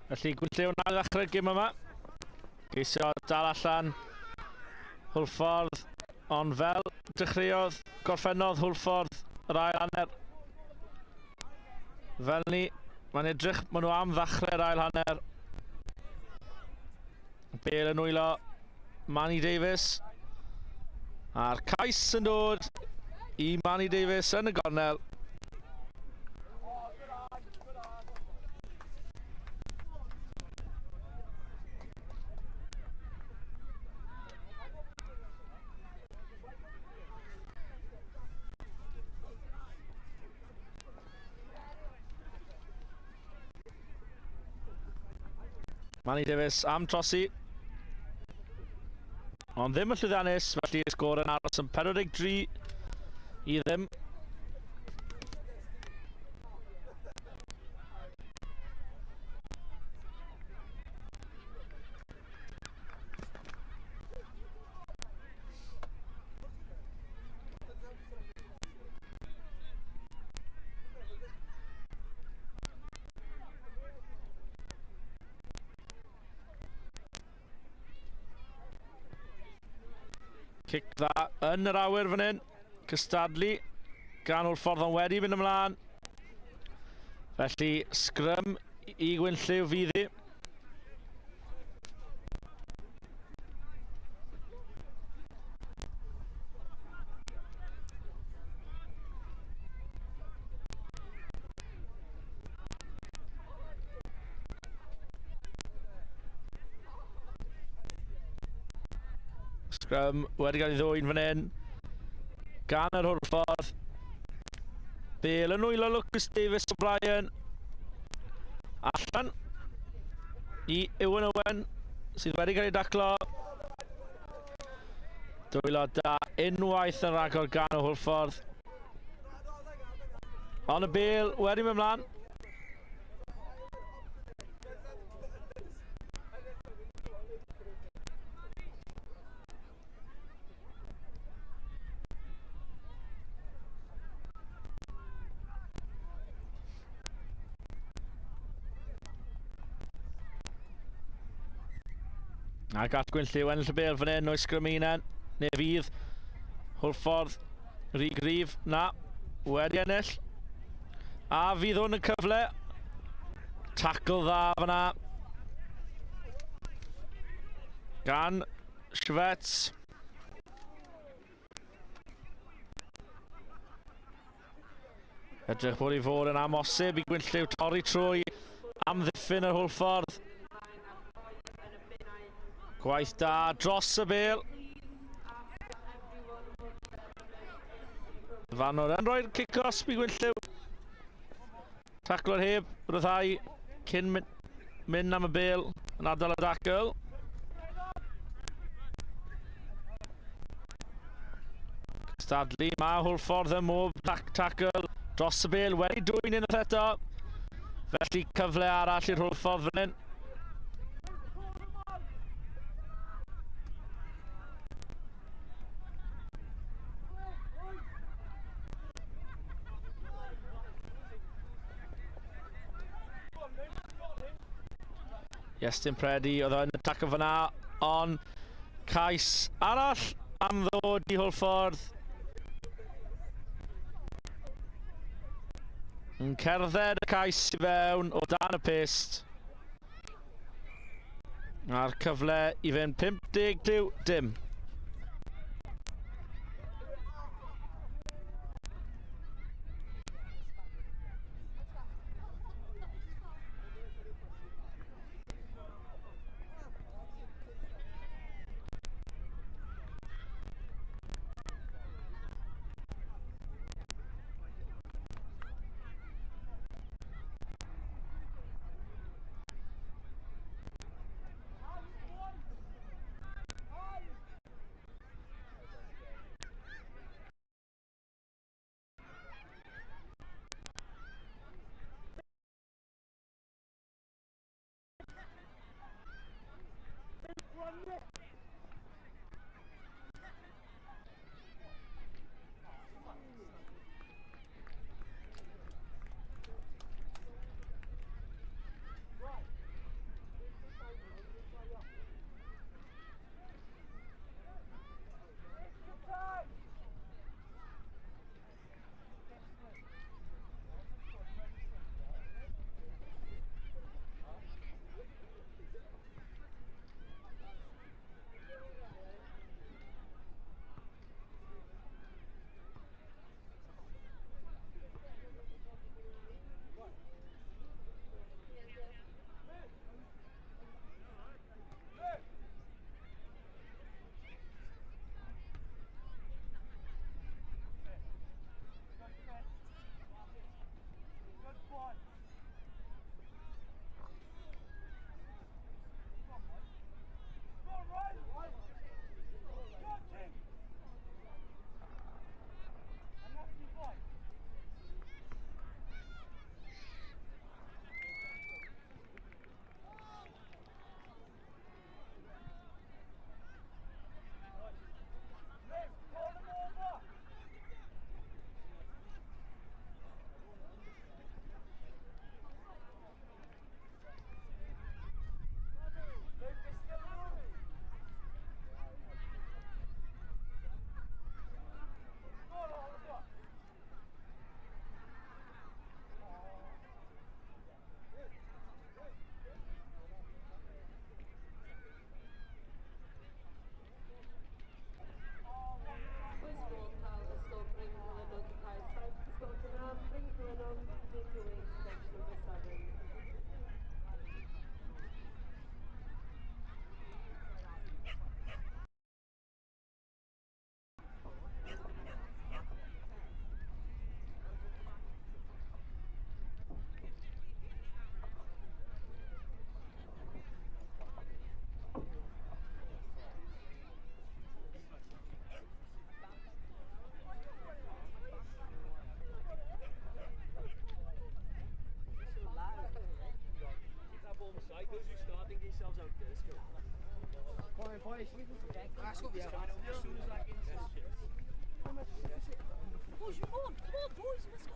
Felly Gwynllyw yn ail ddechrau'r gêm yma. Geisio dal allan Hwlffordd, ond fel dechreuodd, gorffennodd Hwlffordd yr ail hanner. Fel ni, mae'n edrych, maen nhw am ddechrau'r ail hanner. Bêl yn nwylo Manny Davies. A'r cais yn dod i Manny Davies yn y gornel. Manny Davies am trosi. Ond ddim yn llwyddiannus, felly y sgôr yn aros yn 43-0. Cic dda yn yr awyr fan hyn. Cystadlu gan Hwlffordd ond wedi mynd ymlaen. Felly sgrym i Gwynllyw fydd hi. Sgrym wedi cael ei ddwyn fan hyn gan yr Hwlffordd. Bêl yn nwylo Lucas Davies O'Brien. Allan i Iwan Owen sydd wedi cael ei daclo. Dwylo da unwaith yn rhagor gan y Hwlffordd. Ond y bêl wedi mynd mlaen. A gall Gwynllyw ennill y bêl fan hyn o'i sgrym unan, neu fydd Hwlffordd rhy gryf. Na, wedi ennill. A fydd hwn yn cyfle. Tackle dda fyna gan Schwetz. Edrych bod i fod yn amhosib i Gwynllyw torri trwy amddiffyn yr Hwlffordd. Gwaith da dros y bêl. Fanwr yn rhoi'r cic-osb i Gwynllyw. Taclo'r heb, ryddhau cyn mynd am y bêl yn adael y dacl. Cystadlu, mae Hwlffordd ym mhob tackle dros y bêl, wedi dwyn unwaith eto. Felly cyfle arall i'r Hwlffordd fan hyn. Iestyn Predi oedd yn y tackle fyna, ond cais arall am ddod i Hwlffordd. Yn cerdded y cais i fewn o dan y pyst. A'r cyfle i fynd 52-dim. Boys, come on, boys, let's go.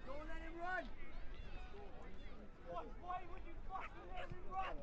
Don't let him run. Why would you fucking let him run?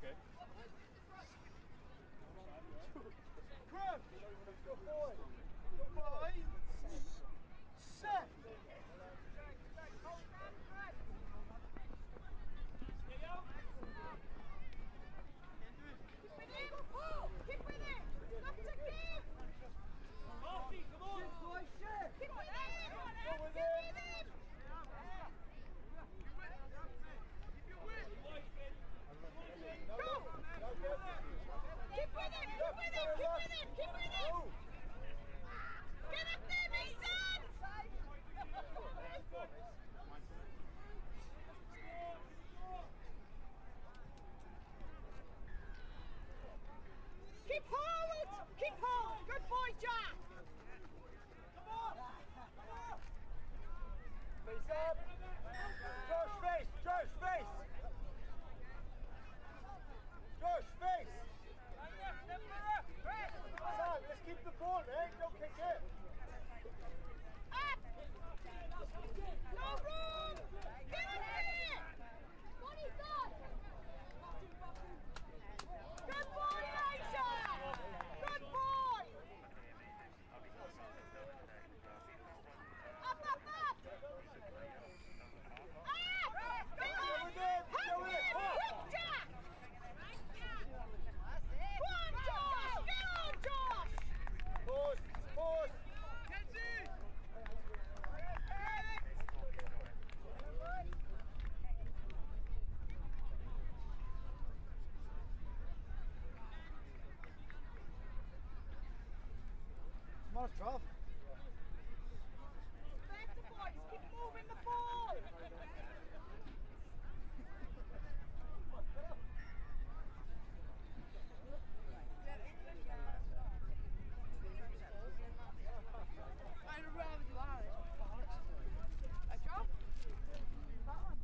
Okay. Crab! Good boy! Good boy! Set! Keep with him! Keep with him! Not to give! Marty, come on! Keep with him! Go with Keep him! with him! Go! Keep with him! Keep with him! Keep with him! Keep with him! Get up there, Mason! Keep hold! Keep hold! Good boy, Jack! Come on! Come on! Face up! Josh, face! Josh, face! Josh, face! Sam, let's keep the ball, eh? Don't kick it! Up! No room! Get up there! What is that? Good boy, Aisha! Good boy! Up, up, up! Up! Go Go with him! Go with him! Quick, Jack! Go on, Josh! Get on, Josh! Pause! Pause! Smart drop. Better, boys! Keep moving the ball! I'd rather do that. A job? That one.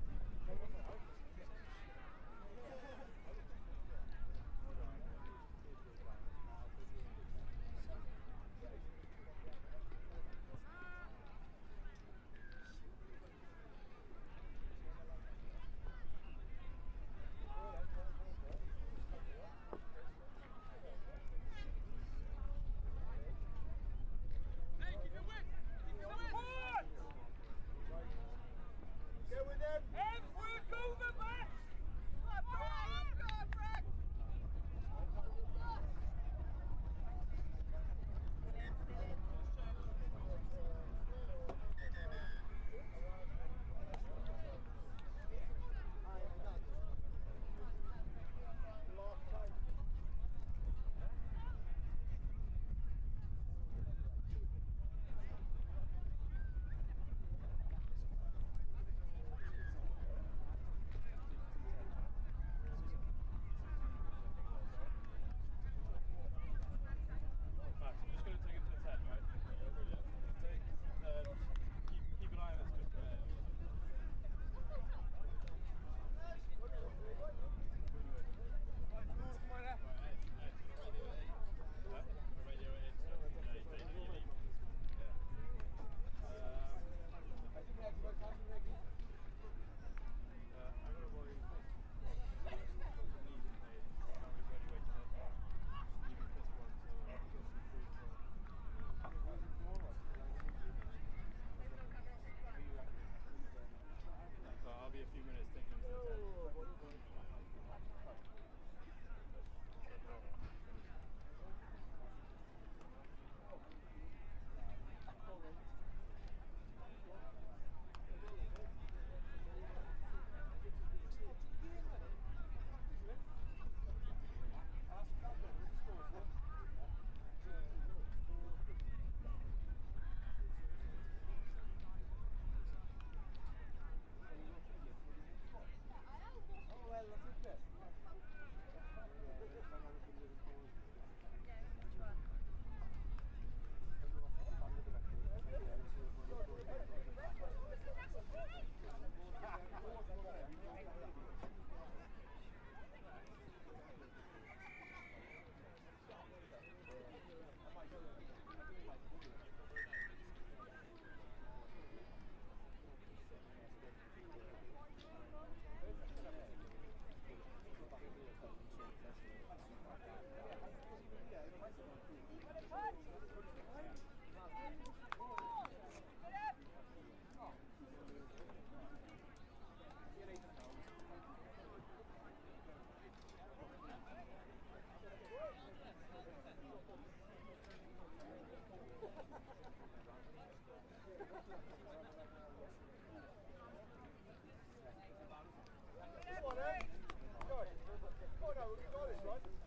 Come on now, we got this one.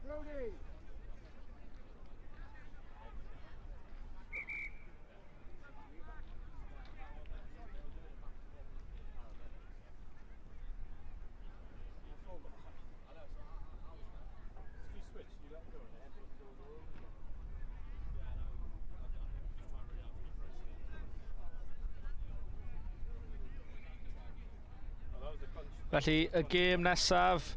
Brody. Felly y gêm nesaf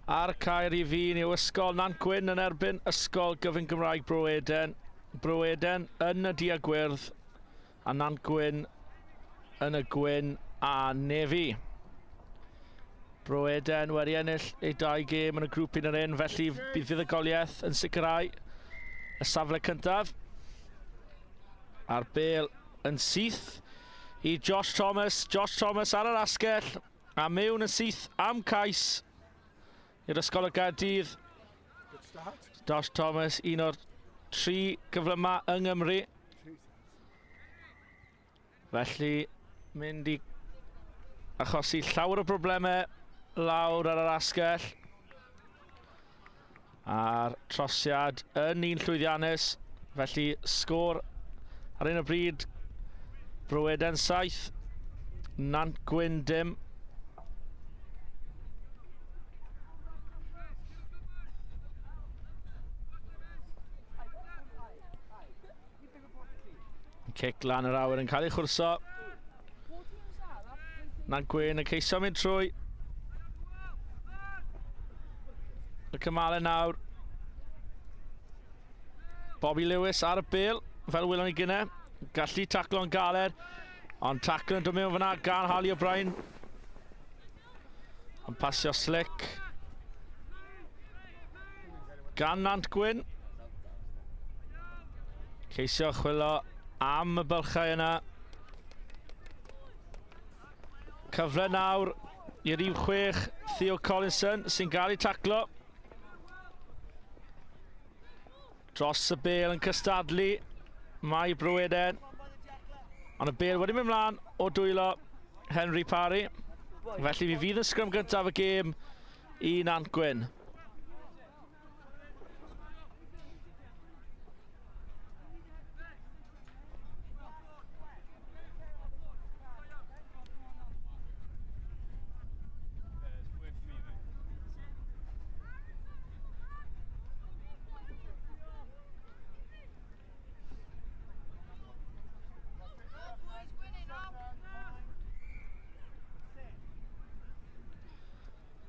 ar caer i fi yw Ysgol Nantgwyn yn erbyn Ysgol Gyfun Gymraeg Bro Eden. Bro Eden yn y du a gwyrdd a Nantgwyn yn y gwyn a nefi. Bro Eden wedi ennill ei dau gêm yn y grŵp un yr un, felly bydd fuddugoliaeth yn sicrhau y safle cyntaf. A'r bêl yn syth i Josh Thomas. Josh Thomas ar yr asgell a mewn yn syth am cais i'r Ysgol y Gaerdydd. Josh Thomas, un o'r tri gyflyma yng Nghymru. Felly, mynd i achosi llawer o broblemau lawr ar yr asgell. A'r trosiad yn un llwyddiannus. Felly, sgôr ar un o bryd, Bro Eden 7, Nantgwyn dim. Cic lan yr awyr yn cael ei chwrso. Nantgwyn yn ceisio mynd trwy. Y cymalau nawr. Bobby Lewis ar y bêl, fel welon ni gynne. Gallu taclo'n galed, ond taclo yn dod mewn fyna gan Harley O'Brien. Yn pasio slick gan Nantgwyn. Ceisio chwilio am y bylchau yna. Cyfle nawr i'r rhif 6, Theo Collinson, sy'n gael ei taclo. Dros y bêl yn cystadlu, mae Bro Eden. Ond y bêl wedi mynd mlaen o dwylo Henry Parry. Felly fi fydd yn sgrym gyntaf y gêm i Nantgwyn.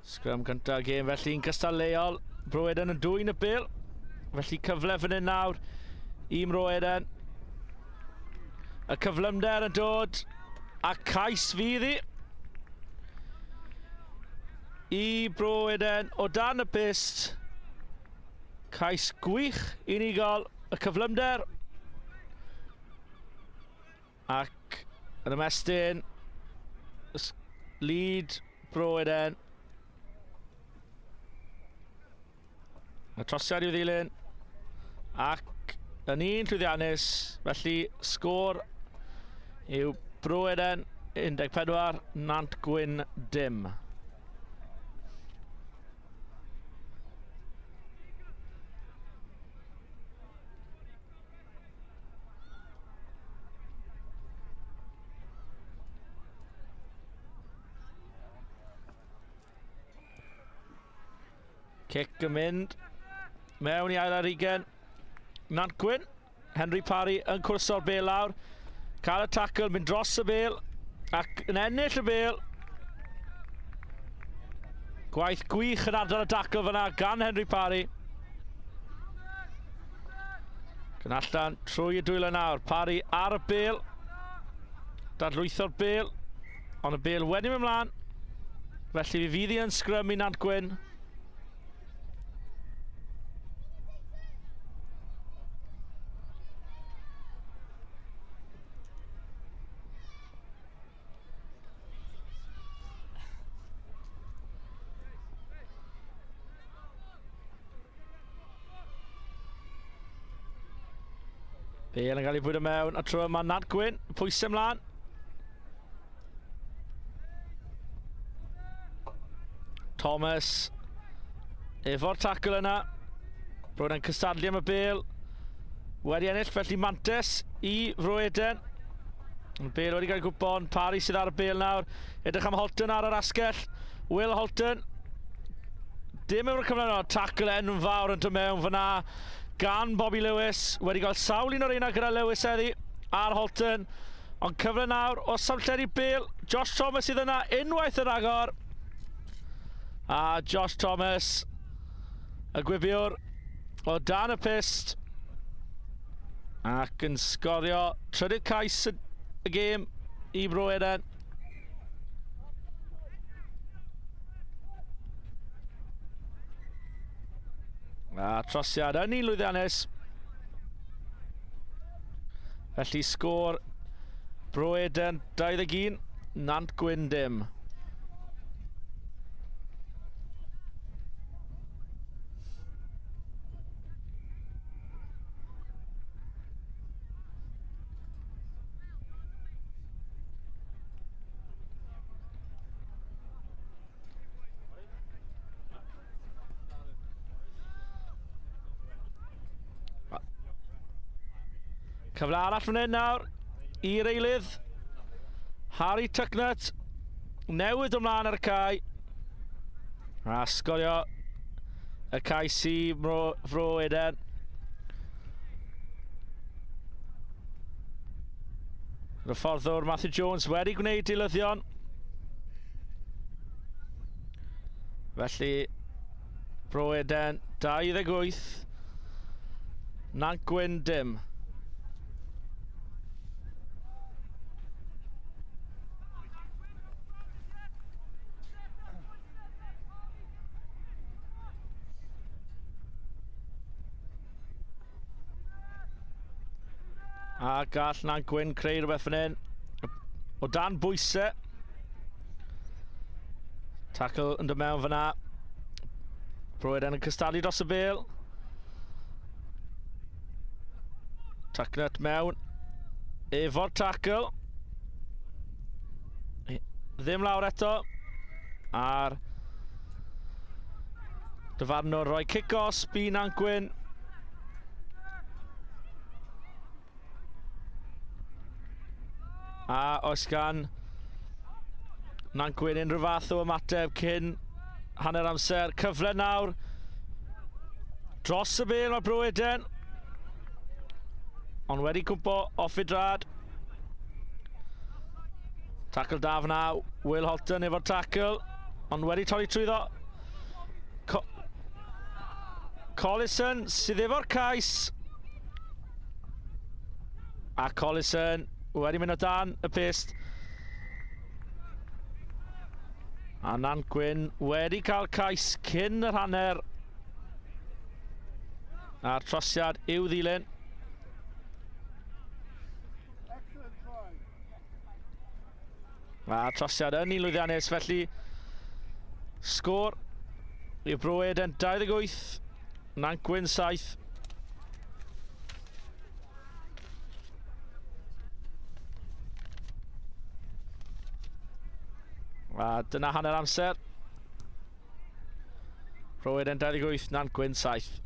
Sgrym gyntaf gêm felly'n gystadleuol. Bro Eden yn dwyn y bêl. Felly cyfle fan hyn nawr i Bro Eden. Y cyflymder yn dod a cais fydd i. I Bro Eden o dan y pyst. Cais gwych unigol. Y cyflymder. Ac yn ymestyn lead Bro Eden. Y trosiad i'w ddilyn ac yn un llwyddiannus, felly sgôr yw Bro Eden 14, Nantgwyn dim. Cic yn mynd mewn i ail ar ugain. Nantgwyn, Henry Parry yn cwrso'r bêl lawr. Cael y tackle, mynd dros y bêl ac yn ennill y bêl. Gwaith gwych yn ardal y tackle fyna gan Henry Parry. Gan allan trwy y dwylo nawr. Parry ar y bêl. Dadlwytho'r bêl. Ond y bêl wedi mynd mlaen. Felly fi fydd hi yn sgrym i Nantgwyn. Bêl yn cael ei bwydo mewn, a tro yma Nantgwyn, pwysau ymlaen. Thomas Efo'r tackle yna. Bro Eden cystadlu am y bel. Wedi ennill, felly mantes i Fro Eden. Y bel wedi cael gwbon. Parry sydd ar y bel nawr. Edrych am Holton ar yr asgell. Will Holton. Dim efo'r cyfle yno. Tackle enfawr yn dod mewn fyna gan Bobby Lewis. Wedi cael sawl un o'r un gyda Lewis heddi ar Holton. Ond cyfle nawr o samlledu bel. Josh Thomas sydd yna unwaith yn agor. A Josh Thomas, y gwibiwr, o dan y pyst. Ac yn sgorio trydydd cais y gêm i Bro Eden. A trosiad yn un lwyddiannus. Felly sgôr Bro Eden 21, Nant Gwyn dim. Cyfle arall fan hyn nawr i'r eilydd. Harry Tucknett newydd ymlaen ar y cae. A sgorio y cais i Fro Eden. Yr hyfforddwr Matthew Jones wedi gwneud dilyddion. Felly Bro Eden 28, Nant Gwyn dim. A gall Nant Gwyn creu rhywbeth fan hyn. O dan bwysau. Tackle yn dod mewn fyna. Bro Eden yn cystadlu dros y bel. Tucknut mewn. Efo'r tackle. Ddim lawr eto. A'r dyfarnwr rhoi cic-osb i Nant Gwyn. A oes gan Nant Gwyn unrhyw fath o ymateb cyn hanner amser? Cyfle nawr dros y bel mae Bro Eden. Ond wedi cwmpo off i drad. Tackle da fyna, Will Holton efo'r tackle, ond wedi torri trwyddo. Collison sydd efo'r cais. A Collison wedi mynd o dan y pyst. A Nant Gwyn wedi cael cais cyn yr hanner. A'r trosiad i'w ddilyn. A trosiad yn un lwyddiannus, felly sgôr i Bro Eden 28, Nant Gwyn 7. A dyna hanner amser. Bro Eden 28, Nant Gwyn 7.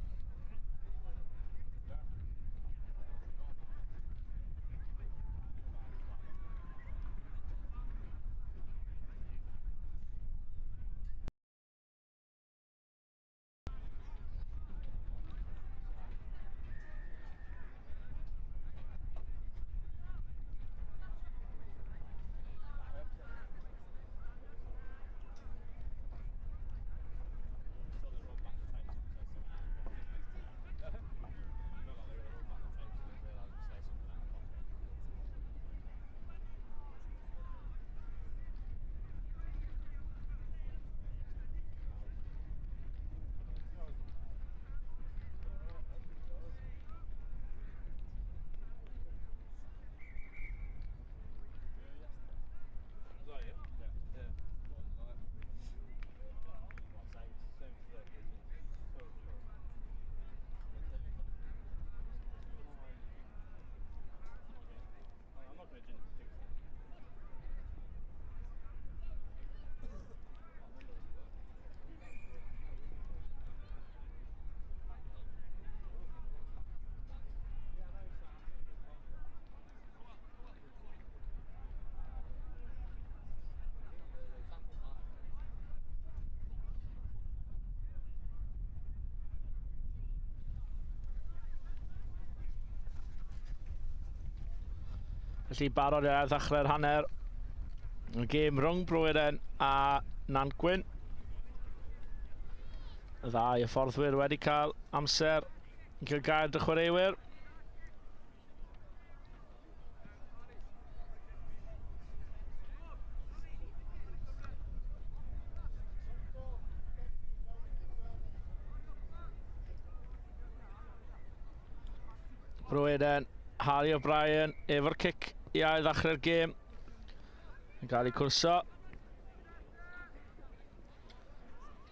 Felly barod i ddechrau'r hanner. Y gêm rhwng Bro Eden a Nantgwyn. Y ddau hyfforddwyr wedi cael amser i gael gair dy chwaraewyr. Bro Eden, Harry O'Brien efo'r cic i ail ddechrau'r gêm. Yn cael ei cwrso.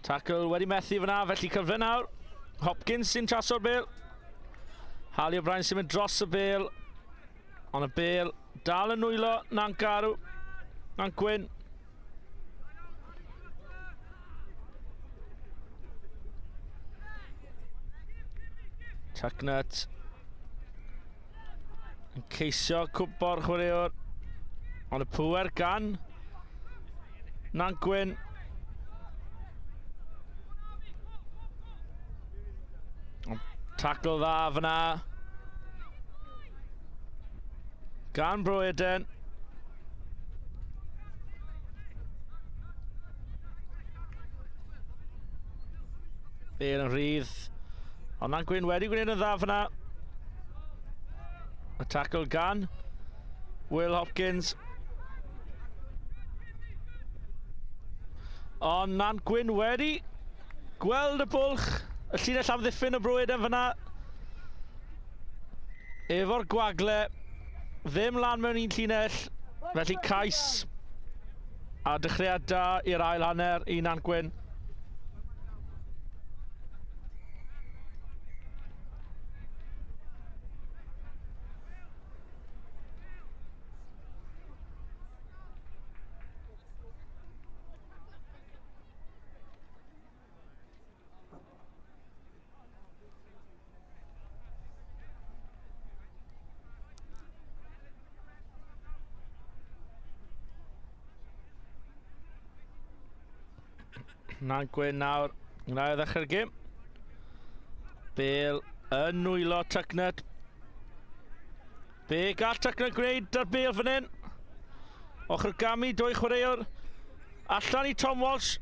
Tackle wedi methu fyna, felly cyfle nawr. Hopkins sy'n traso'r bêl. Harry O'Brien sy'n mynd dros y bêl. Ond y bêl dal yn nwylo Nantgarw. Nantgwyn. Tucknut yn ceisio cwmpo'r chwaraewr, ond y pŵer gan Nantgwyn. Tackle dda fyna gan Bro Eden. Bale yn rhydd, ond Nantgwyn wedi gwneud yn dda fyna. Y tackle gan Will Hopkins. Ond Nantgwyn wedi gweld y bwlch, y llinell amddiffyn y Bro Eden fyna. Efo'r gwagle, ddim lan mewn un llinell, felly cais a dechreuad da i'r ail hanner i Nantgwyn. Nantgwyn nawr yn ail ddechrau'r gêm. Bale yn nwylo Tucknut. Be gall Tucknut gwneud ar Bale fan hyn? Ochr gamu, dwy chwaraewr. Allan i Tom Walsh.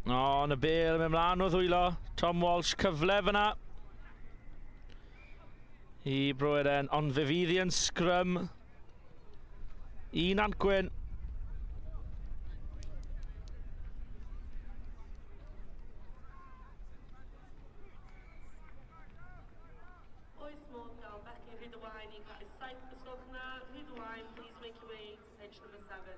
O, yn y Bale yn mynd mlaen o ddwylo. Tom Walsh, cyfle fyna i Bro Eden, ond fe fydd hi yn sgrym i Nantgwyn. Oes modd gael bechgyn Rhyd-y-waun i cael 7 os gwelwch yn dda. Rhyd-y-waun, please make your way to pitch number 7.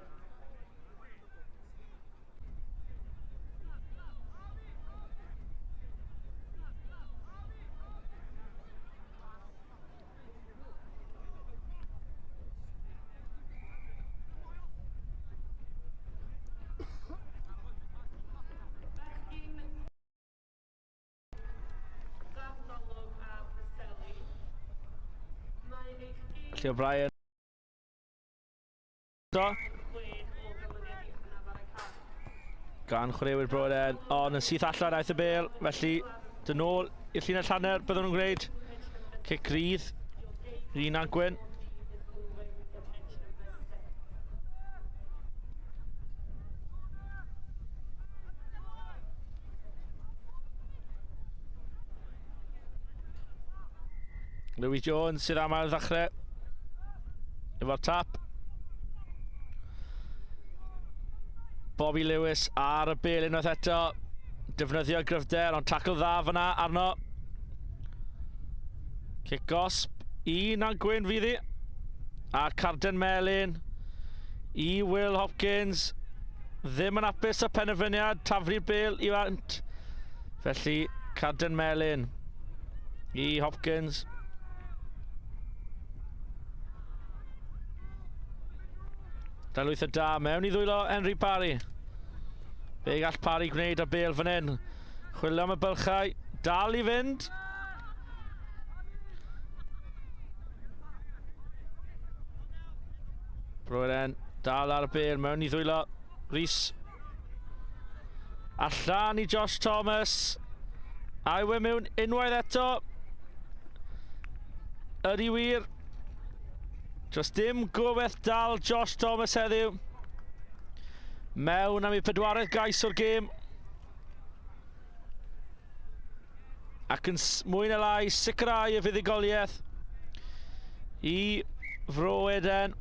Bechgyn Garth Olwg a Preseli. Mae eich gêm Felly O'Brien. Do. 6 o ganlyniad i anaf ar y cae. Gan chwaraewyr Bro Eden, ond yn syth allan aeth y bêl, felly dyn nôl i'r llinell hanner byddwn nhw'n gwneud. Cic rydd i Nantgwyn. Louis Jones sydd am ail ddechrau efo'r tap. Bobby Lewis ar y bêl unwaith eto. Defnyddio gryfder, ond tackle dda fyna arno. Cic gosb i Nantgwyn fydd hi. A carden melyn i Will Hopkins. Ddim yn hapus â penderfyniad, taflu'r bêl i fant. Felly, carden melyn i Hopkins. Dalwyth y da mewn i ddwylo Henry Parry. Be gall Parry gwneud â bêl fan hyn? Chwilio am y bylchau, dal i fynd. Bro Eden dal ar y bêl mewn i ddwylo Rhys. Allan i Josh Thomas. A yw e mewn unwaith eto. Ydy wir. Does dim gobeith dal Josh Thomas heddiw. Mewn am ei pedwaredd gais o'r gêm. Ac yn mwy na lai sicrhau y fuddugoliaeth i Fro Eden.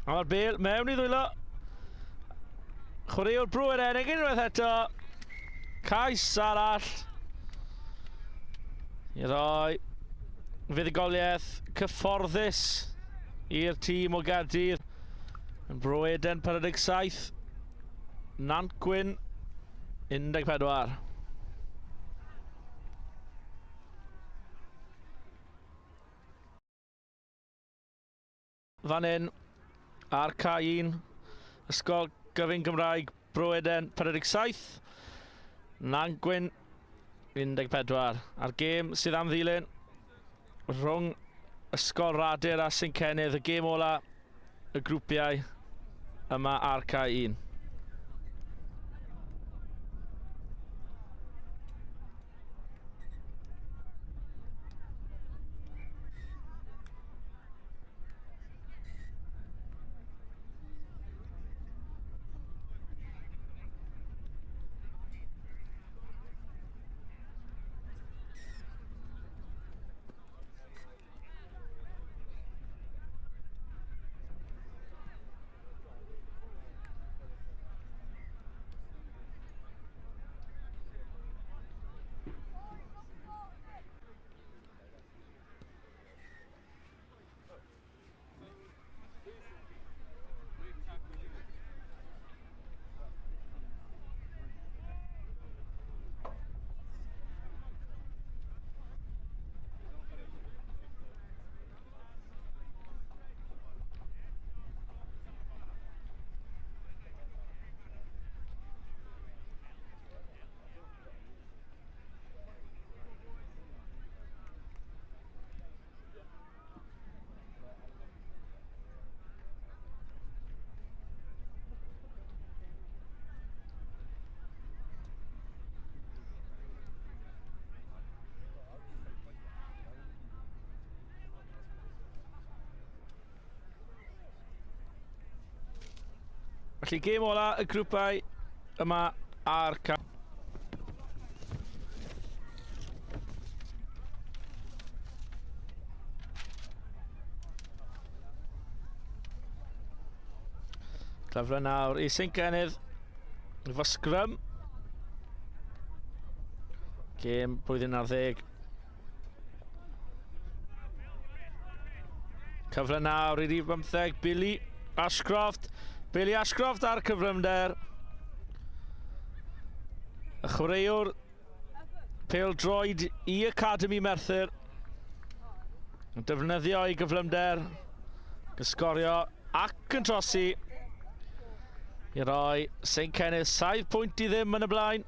A mae'r bêl mewn i ddwylo chwaraewr Bro Eden ag unwaith eto. Cais arall i roi fuddugoliaeth cyfforddus i'r tîm o Gaerdydd. Yn Bro Eden 47, Nantgwyn 14. Fan hyn, ar cae 1, Ysgol Gyfun Gymraeg Bro Eden 47, Nantgwyn 14. A'r gêm sydd am ddilyn rhwng Ysgol Radur a St Cenydd, y gêm ola y grwpiau yma ar cae 1. Felly gêm ola y grwpau yma ar cae. Cyfle nawr i St Cenydd efo sgrym. Gêm blwyddyn ar ddeg. Cyfle nawr i rif 15, Billy Ashcroft. Billy Ashcroft ar cyflymder. Y chwaraewr pêl-droed i Academy Merthyr. Yn defnyddio ei gyflymder, yn sgorio ac yn trosi i roi St Cenydd 7 pwynt i ddim yn y blaen.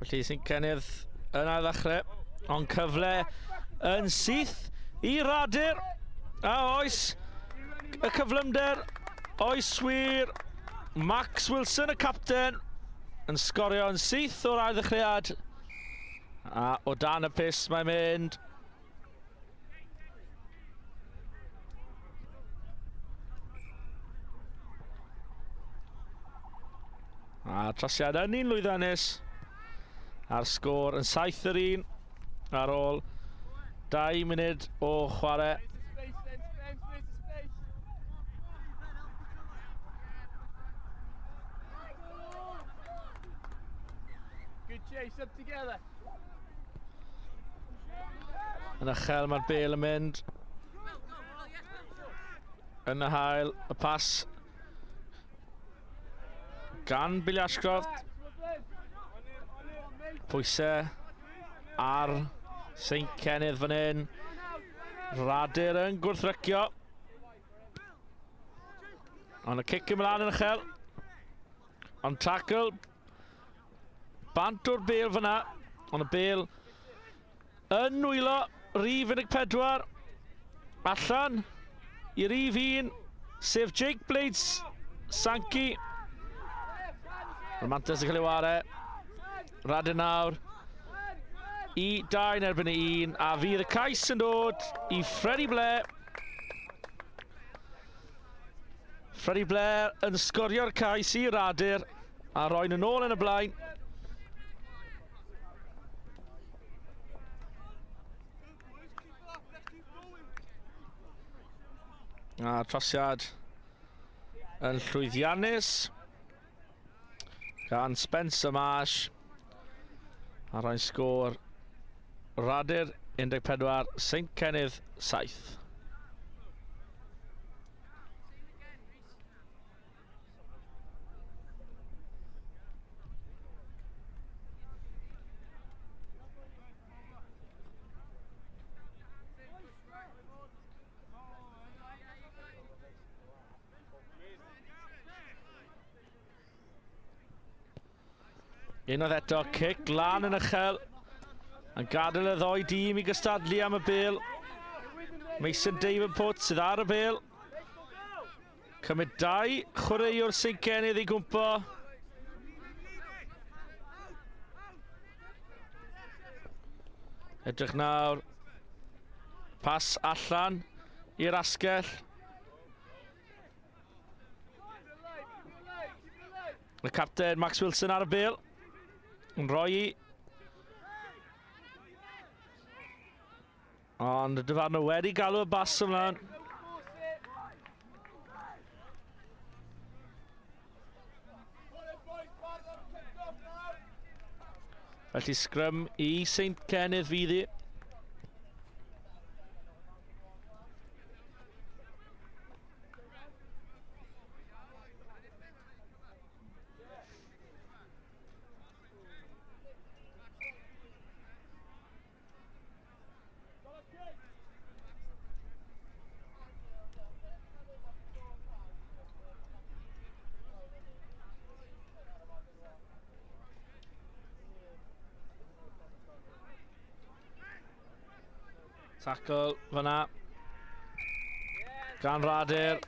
Felly St Cenydd yn ail ddechrau, ond cyfle yn syth i Radur. A oes y cyflymder, oes wir Max Wilson y capten yn sgorio yn syth o'r ail ddechreuad. A o dan y pys mae'n mynd. A trosiad yn un lwyddiannus. A'r sgôr yn 7-1 ar ôl 2 munud o chwarae. Good chase, up together. Yn uchel mae'r bêl yn mynd. Yn y haul, y pas gan Billy Ashcroft. Pwysau ar St Cenydd fan hyn. Radyr yn gwrthrycio. Ond y cic ymlaen yn uchel. Ond tackle. Bant o'r bêl fyna. Ond y bêl yn nwylo rhif 14. Allan i rhif 1, sef Jake Blades Sankey. Romantes yn cael ei ware. Radyr nawr i 2 yn erbyn i 1. A fydd y cais yn dod i Freddie Blair. Freddie Blair yn sgorio'r cais i Radyr a roi nhw nôl yn y blaen. A trosiad yn llwyddiannus gan Spencer Marsh a rhoi'n sgôr Radyr 14, St Cenydd 7. Unwaith eto, cic lan yn uchel yn gadael y ddoi dîm i gystadlu am y bêl. Mason Davenport sydd ar y bêl. Cymryd 2 chwaraewr St Cenydd i gwmpo. Edrych nawr. Pas allan i'r asgell. Y capten Max Wilson ar y bêl. Yn rhoi i. Ond y dyfarnwr wedi galw y bas ymlaen. Felly sgrym i St Cenydd fydd hi. Tackle fyna gan Radyr.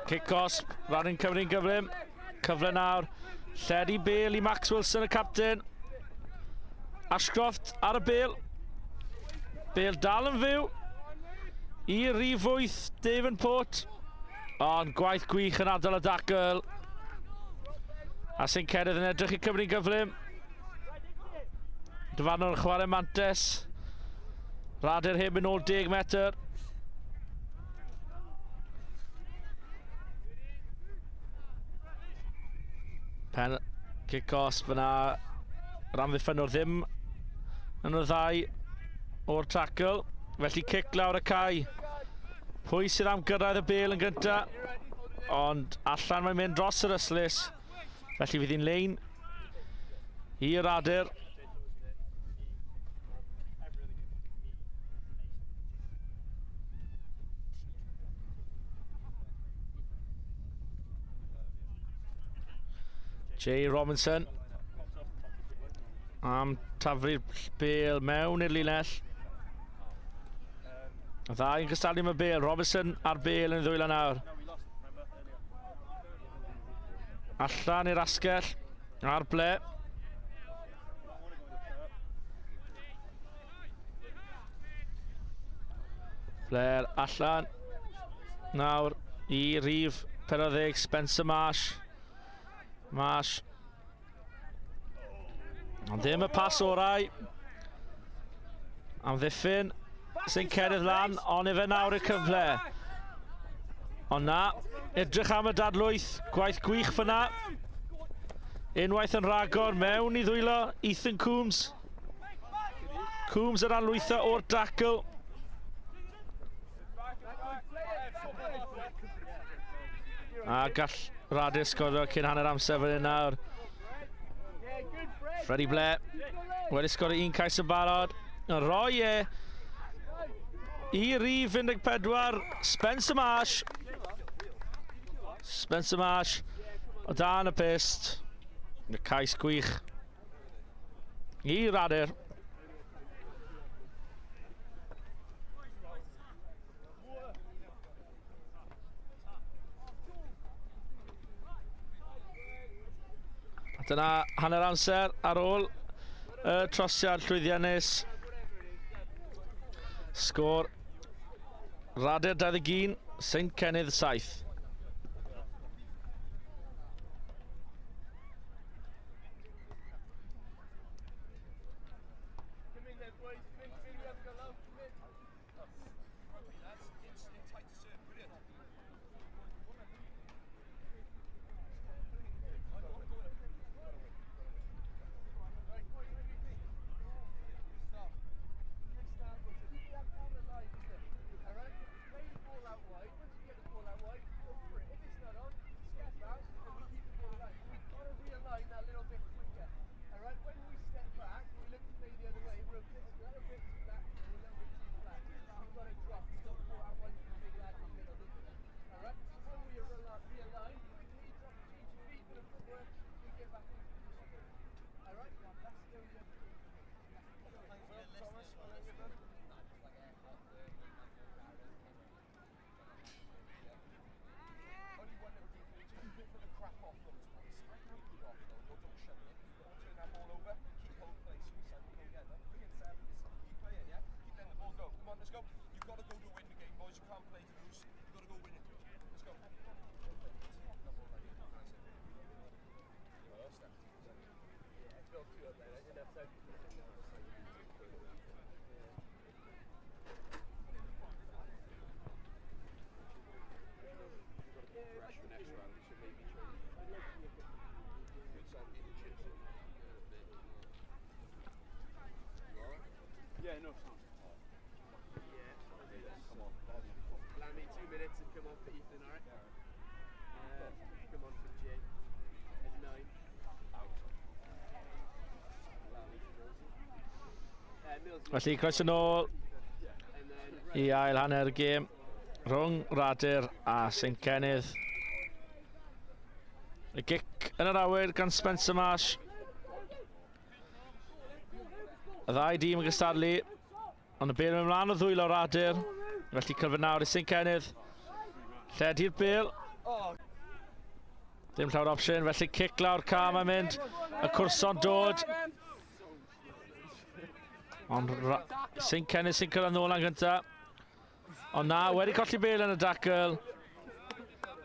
Cic gosb, Radyr yn cymryd gyflym. Cyfle nawr. Lledu bêl i Max Wilson, y capten. Ashcroft ar y bêl. Bêl dal yn fyw i rhif 8, Davenport. Ond gwaith gwych yn adael y dacl. A St Cenydd yn edrych i cymryd gyflym. Dyfarnwr yn chwarae mantes. Radyr heb yn ôl 10 metr. Pen cic gosb fyna. Yr amddiffynnwr ddim yn y ddau o'r tackle. Felly cic lawr y cae. Pwy sydd am gyrraedd y bêl yn gynta? Ond allan mae'n mynd dros yr ystlys. Felly fydd hi'n lein i Radyr. Jay Robinson am taflu'r bêl mewn i'r linell. Y ddau yn cystadlu am y bêl. Robinson a'r bêl yn ddwylo nawr. Allan i'r asgell ar ble. Blair allan nawr i rhif 40, Spencer Marsh. Marsh. Ond ddim y pas orau. Amddiffyn St Cenydd lan, ond efe nawr y cyfle. Ond na, edrych am y dadlwyth, gwaith gwych fyna. Unwaith yn rhagor, mewn i ddwylo Ethan Coombs. Coombs yn anlwytho o'r dacl. A gall Radyr sgorio cyn hanner amser fan hyn nawr. Freddie Blair wedi sgori un cais yn barod. Yn rhoi e i rif 14, Spencer Marsh. Spencer Marsh o dan y pyst. Y cais gwych i Radyr. A dyna hanner amser ar ôl y trosiad llwyddiannus. Sgôr Radyr 21, St Cenydd 7. Felly, croeso nôl i ail hanner y gêm rhwng Radyr a St Cenydd. Y gic yn yr awyr gan Spencer Marsh. Y ddau dîm yn gystadlu, ond y bêl yn ymlaen o ddwylo Radyr. Felly cyfle nawr i St Cenydd. Lledu'r bêl. Dim llawer opsiwn, felly cic lawr ca mae'n mynd. Y cwrso'n dod. Ond St Cenydd sy'n cyrraedd nôl yn gyntaf. Ond na, wedi colli bêl yn y dacl.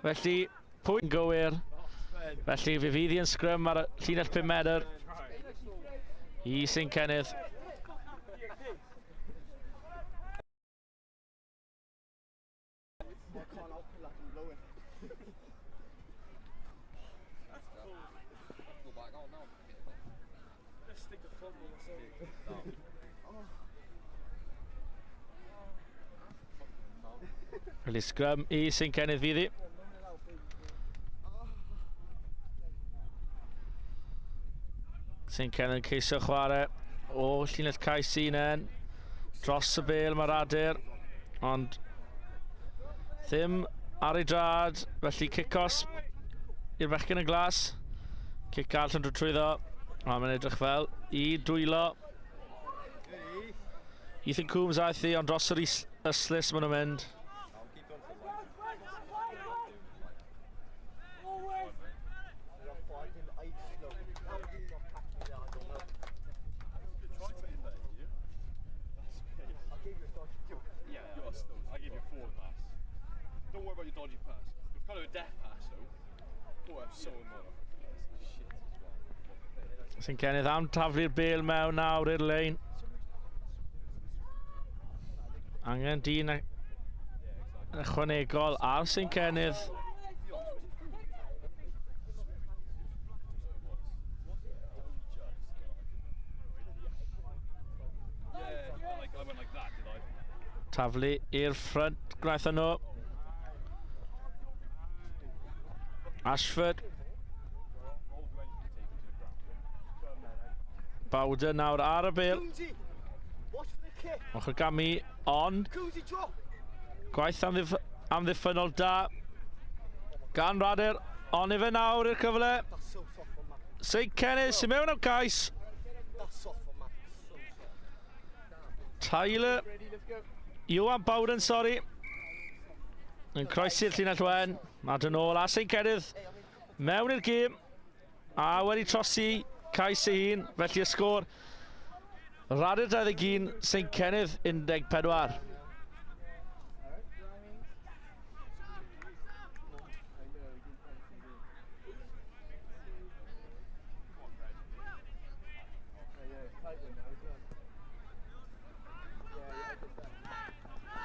Felly, pwy'n gywir. Felly, fe fydd hi yn sgrym ar y llinell 5 medr i St Cenydd. Felly sgrym i St Cenydd fydd hi. St Cenydd yn ceisio chwarae o llinell cais un dros y bêl mae Radyr, ond ddim ar ei drad, felly cic-os i'r bechgyn y glas. Cic arall yn dod trwyddo, a mae'n edrych fel i dwylo. Ethan Coombs aeth hi, ond dros yr ystlys maen nhw'n mynd. Sy'n Cenydd am taflu'r bêl mewn nawr i'r lein. Angen dyn ychwanegol ar St Cenydd. Taflu i'r ffrynt gwnaethon nhw. Ashford. Bowden nawr ar y bêl. Ochr gamu, ond gwaith amddiffynnol da gan Radyr, ond ife nawr i'r cyfle. St Cenydd sy'n mewn am cais. Tyler, Iwan Bowden, sori, yn croesi'r llinell wen. Mae dyn ôl a St Cenydd mewn i'r gêm a wedi trosi cais ei hun, felly y sgôr Radyr 21, St Cenydd 14.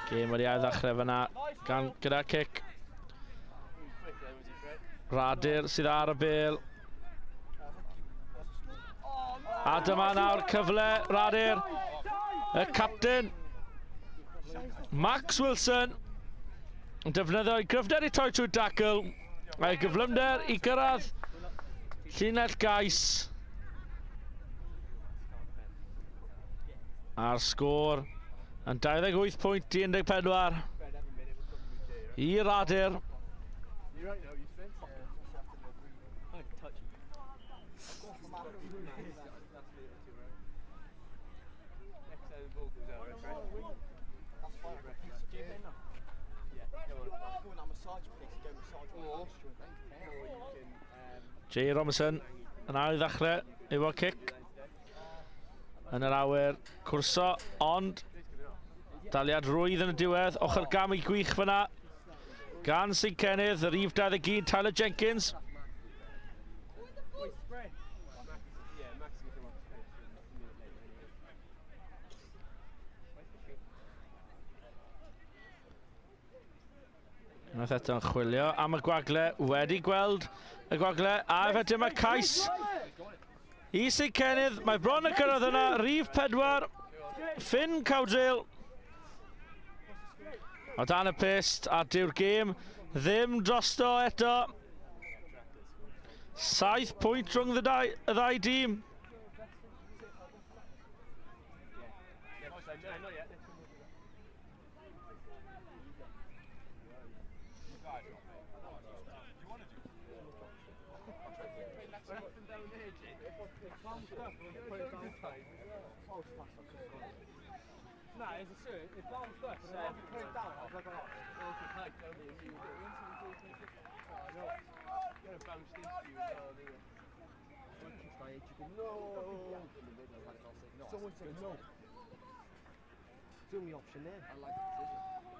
Gêm wedi ail ddechrau fyna gan gyda cic. Radyr sydd ar y bêl. A dyma nawr cyfle Radyr. Y capten Max Wilson yn defnyddio ei gryfder i troi trwy dacl a'i gyflymder i gyrraedd llinell gais. A'r sgôr yn 28 pwynt i 14 i Radyr. Jay Robinson yn ail ddechrau efo cic yn yr awyr cwrso, ond daliad rwydd yn y diwedd, ochr gam i gwych fyna gan St Cenydd, yr rhif 21, Tyler Jenkins. Unwaith eto'n chwilio am y gwagle, wedi gweld y gwagle, a efe dyma cais i St Cenydd, mae bron y cyrraedd yna, rhif 4, Finn Cowdrill. O dan y pist, a dyw'r gêm ddim drosto eto. 7 pwynt rhwng y ddau dîm.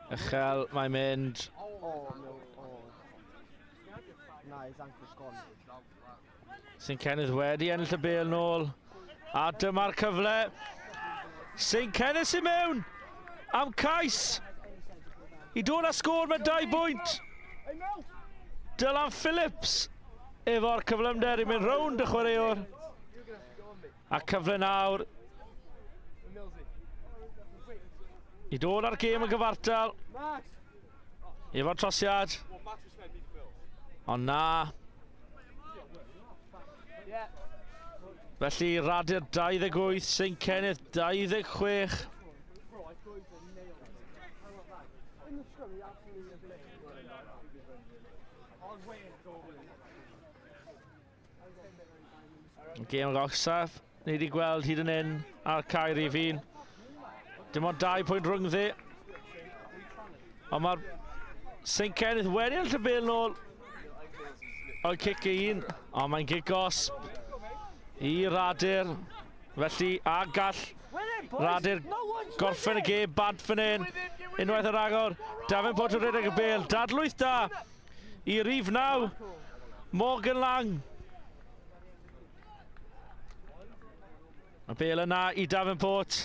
Uchel, mae'n mynd. St Cenydd wedi ennill y bêl nôl. A dyma'r cyfle. St Cenydd sy'n mewn am cais i dod â sgôr mewn 2 bwynt. Dylan Phillips efo'r cyflymder i mynd rownd y chwaraewr. A cyfle nawr i dod ar gêm yn gyfartal efo'r trosiad. Ond na. Felly Radyr 28, St Cenydd 26. Gêm agosaf ni wedi gweld hyd yn hyn ar cae rhif 1. Dim ond 2 pwynt rhyngddi. Ond mae'r St Cenydd wedi ennill y bêl nôl o'i cic ei hun, ond mae'n gic gosb i Radyr. Felly, a gall Radyr gorffen y gêm bant fan hyn. Unwaith yr agor, Davenport yn rhedeg y bêl. Dadlwyth da i rhif 9, Morgan Lang. Y bêl yna i Davenport.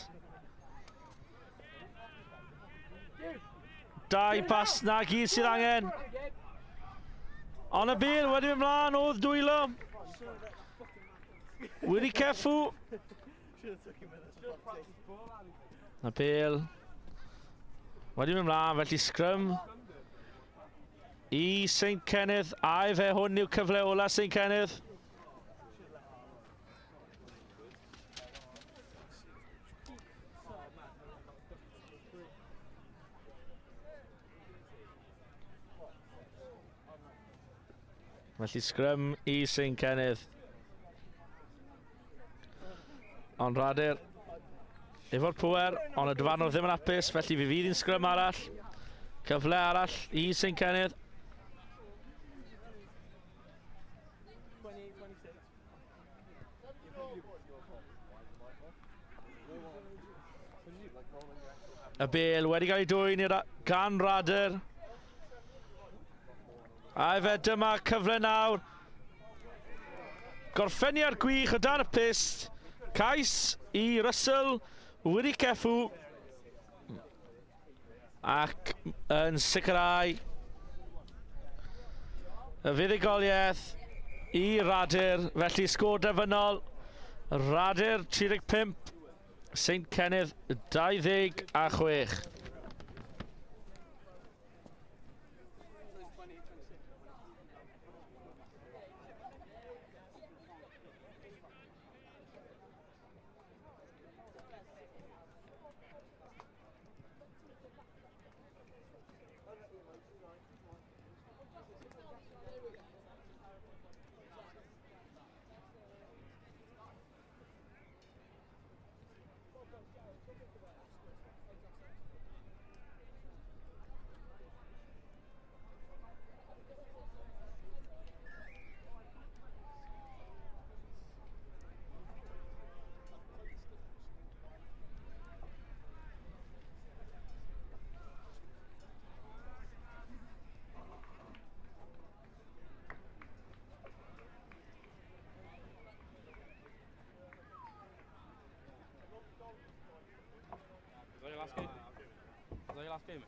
2 pas na gyd sydd angen. Ond y bêl wedi mynd mlaen oedd dwylo. Wedi ceffu. Y bêl wedi mynd mlaen, felly sgrym i St Cenydd. A efe hwn yw cyfle ola St Cenydd. Felly sgrym i St Cenydd. Ond Radyr efo'r pŵer, ond y dyfarnwr ddim yn hapus, felly fi fydd hi'n sgrym arall. Cyfle arall i St Cenydd. Y bêl wedi cael ei dwyn gan Radyr. A efe dyma cyfle nawr. Gorffeniad gwych o dan y pyst. Cais i Russell Wirikefu. Ac yn sicrhau y fuddugoliaeth i Radyr. Felly sgôr derfynol. Radyr 35, St Cenydd 26. Is that your last game? Is that your last game?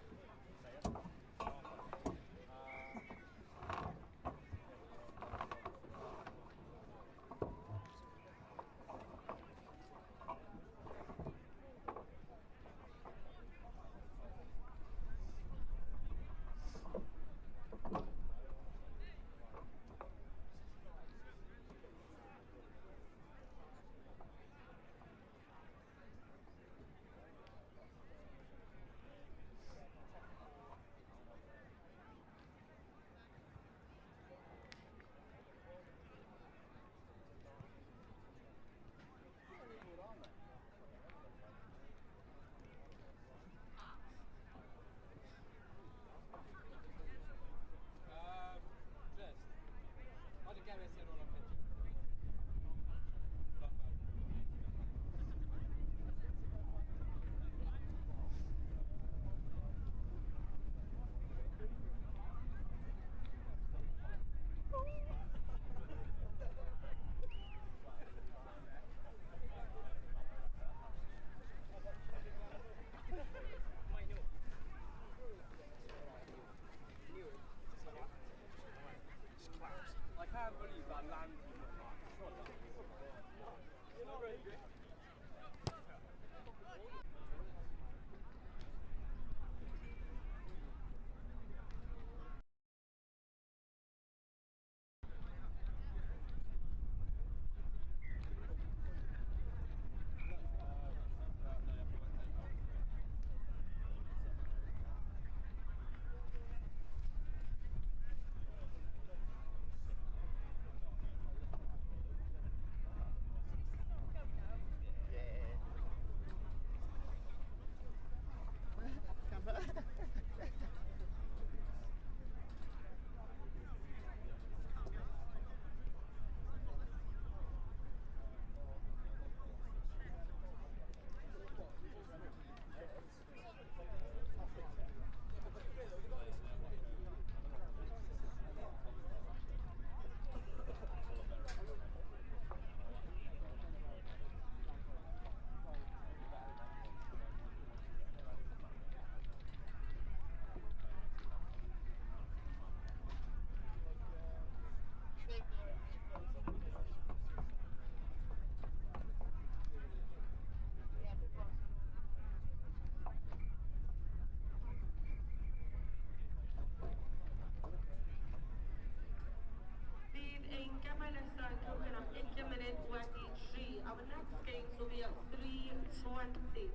Bydd ein gemau nesaf yn cychwyn am 2:20. Our next games will be at 3:20.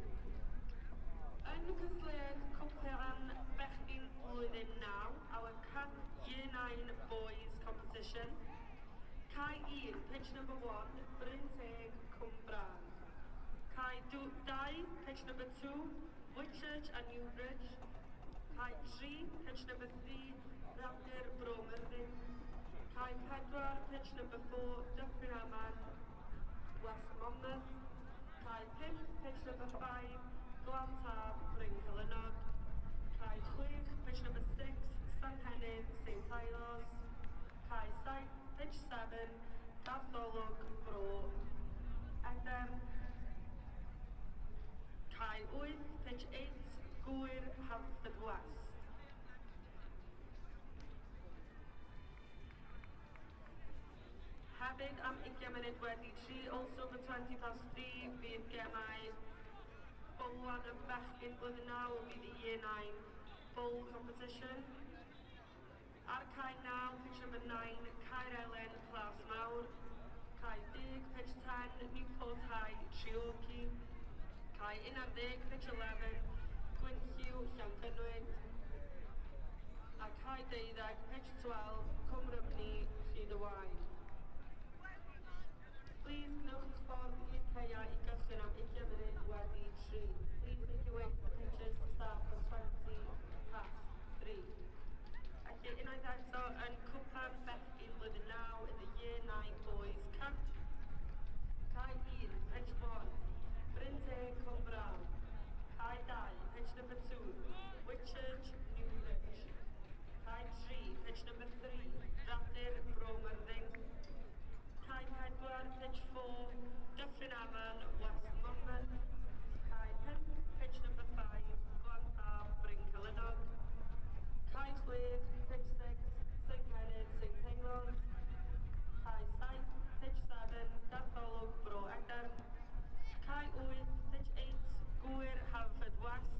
Yn cystadleuaeth Cwpan Bechgyn Blwyddyn 9, our Cup Year 9 Boys competition. competition. Cae 1, pitch number 1, Bryn Teg, Cwmbran. Cae 2, pitch number 2, Whitchurch and Newbridge. Cae 3, pitch number 3, Radyr, Bro Myrddin. Cae 4, pitch number 4, Dyffryn Aman, West Monmouth. Cae 5, pitch number 5, Glan Taf, Bryn Celynog. Cae 6, pitch number 6, Senghennydd, St Teilos. Cae 7, pitch 7, Garth Olwg, Bro Edern. Cae 8, pitch 8, Gŵyr, Haverfordwest. Hefyd am 20 munud wedi 3, also for 3:20, fydd gemau bowlan y bechgyn blwyddyn 9, will be the Year 9 Bowl competition. Ar cae 9, pitch number 9, Caer Elen, Plas Mawr. Cae 10, pitch 10, Newport High, Treorchy. Cae 11, pitch 11, Gwynllyw, Llangynwyd. A cae 12, pitch 12, Cwm Rhymni, Rhyd-y-waun. Please gwnewch eich ffordd i'r caeau i gychwyn am 20 munud wedi 3. Please make your way to the pitches to start for 3:20. Felly unwaith eto yn cwpan bechgyn blwyddyn 9 in the Year 9 Boys Cup. Cae 1, pitch 1, Bryn Teg, Cwmbran. Cae 2, pitch number 2, Whitchurch, Newbridge. Cae 3, pitch number 3, Radyr, Bro Myrddin. Cae 4, pitch 4, Dyffryn Aman, West Monmouth. Cae 5, pitch number 5, Glan Taf, Bryn Celynog. Cae 6, pitch 6, Senghennydd, St Teilos. Cae 7, pitch 7, Garth Olwg, Bro Edern. Cae 8, pitch 8, Gŵyr, Haverfordwest.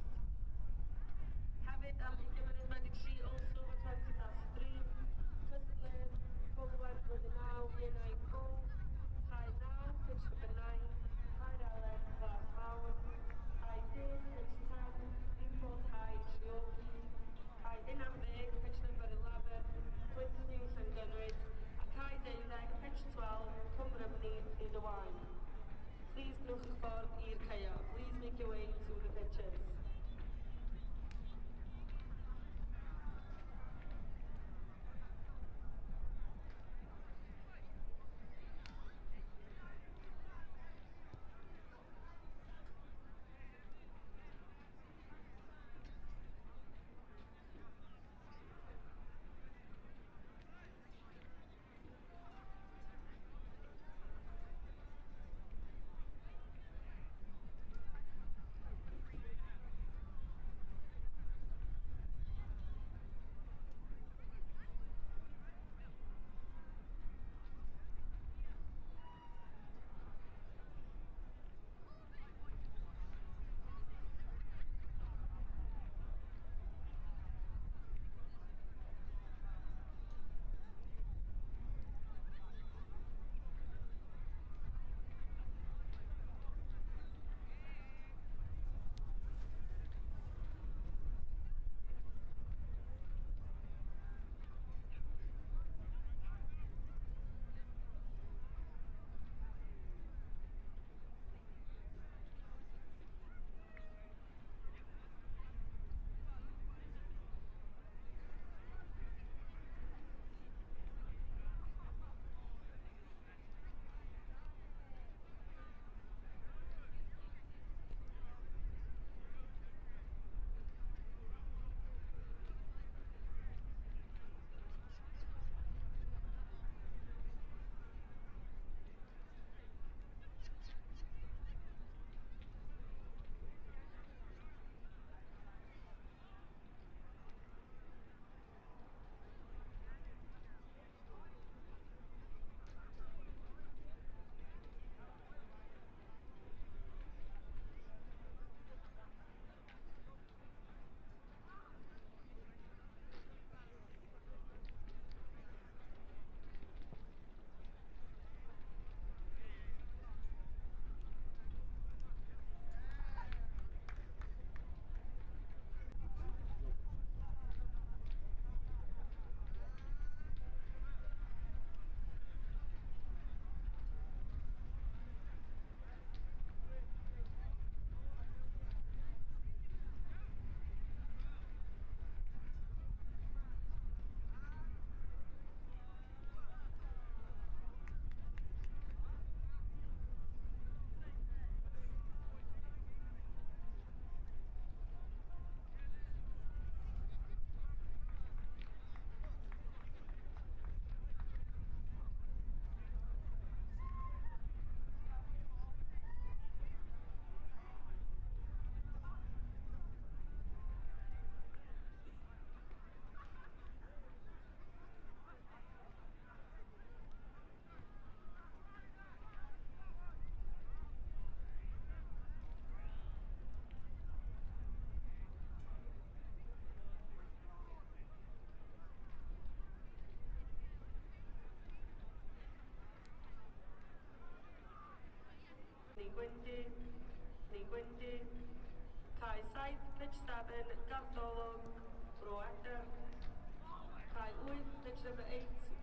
Hefyd am 20 munud wedi 3, also for 3:20, cystadleuaeth Bowlen blwyddyn 9, Year 9 Bowl. Cae 9, pitch number 9, Caer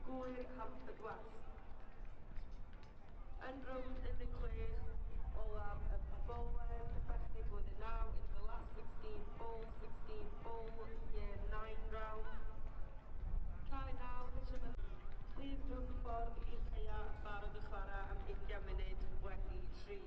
Gŵyr Haverfordwest. Yn rownd 16 olaf y bowlen, bechgyn blwyddyn 9 into the last 16 full, 16 full, year 9 round. Cae 9, pitch number. Plîs rhowch y ffordd i'r caeau yn barod i chwarae am 20 munud wedi 3.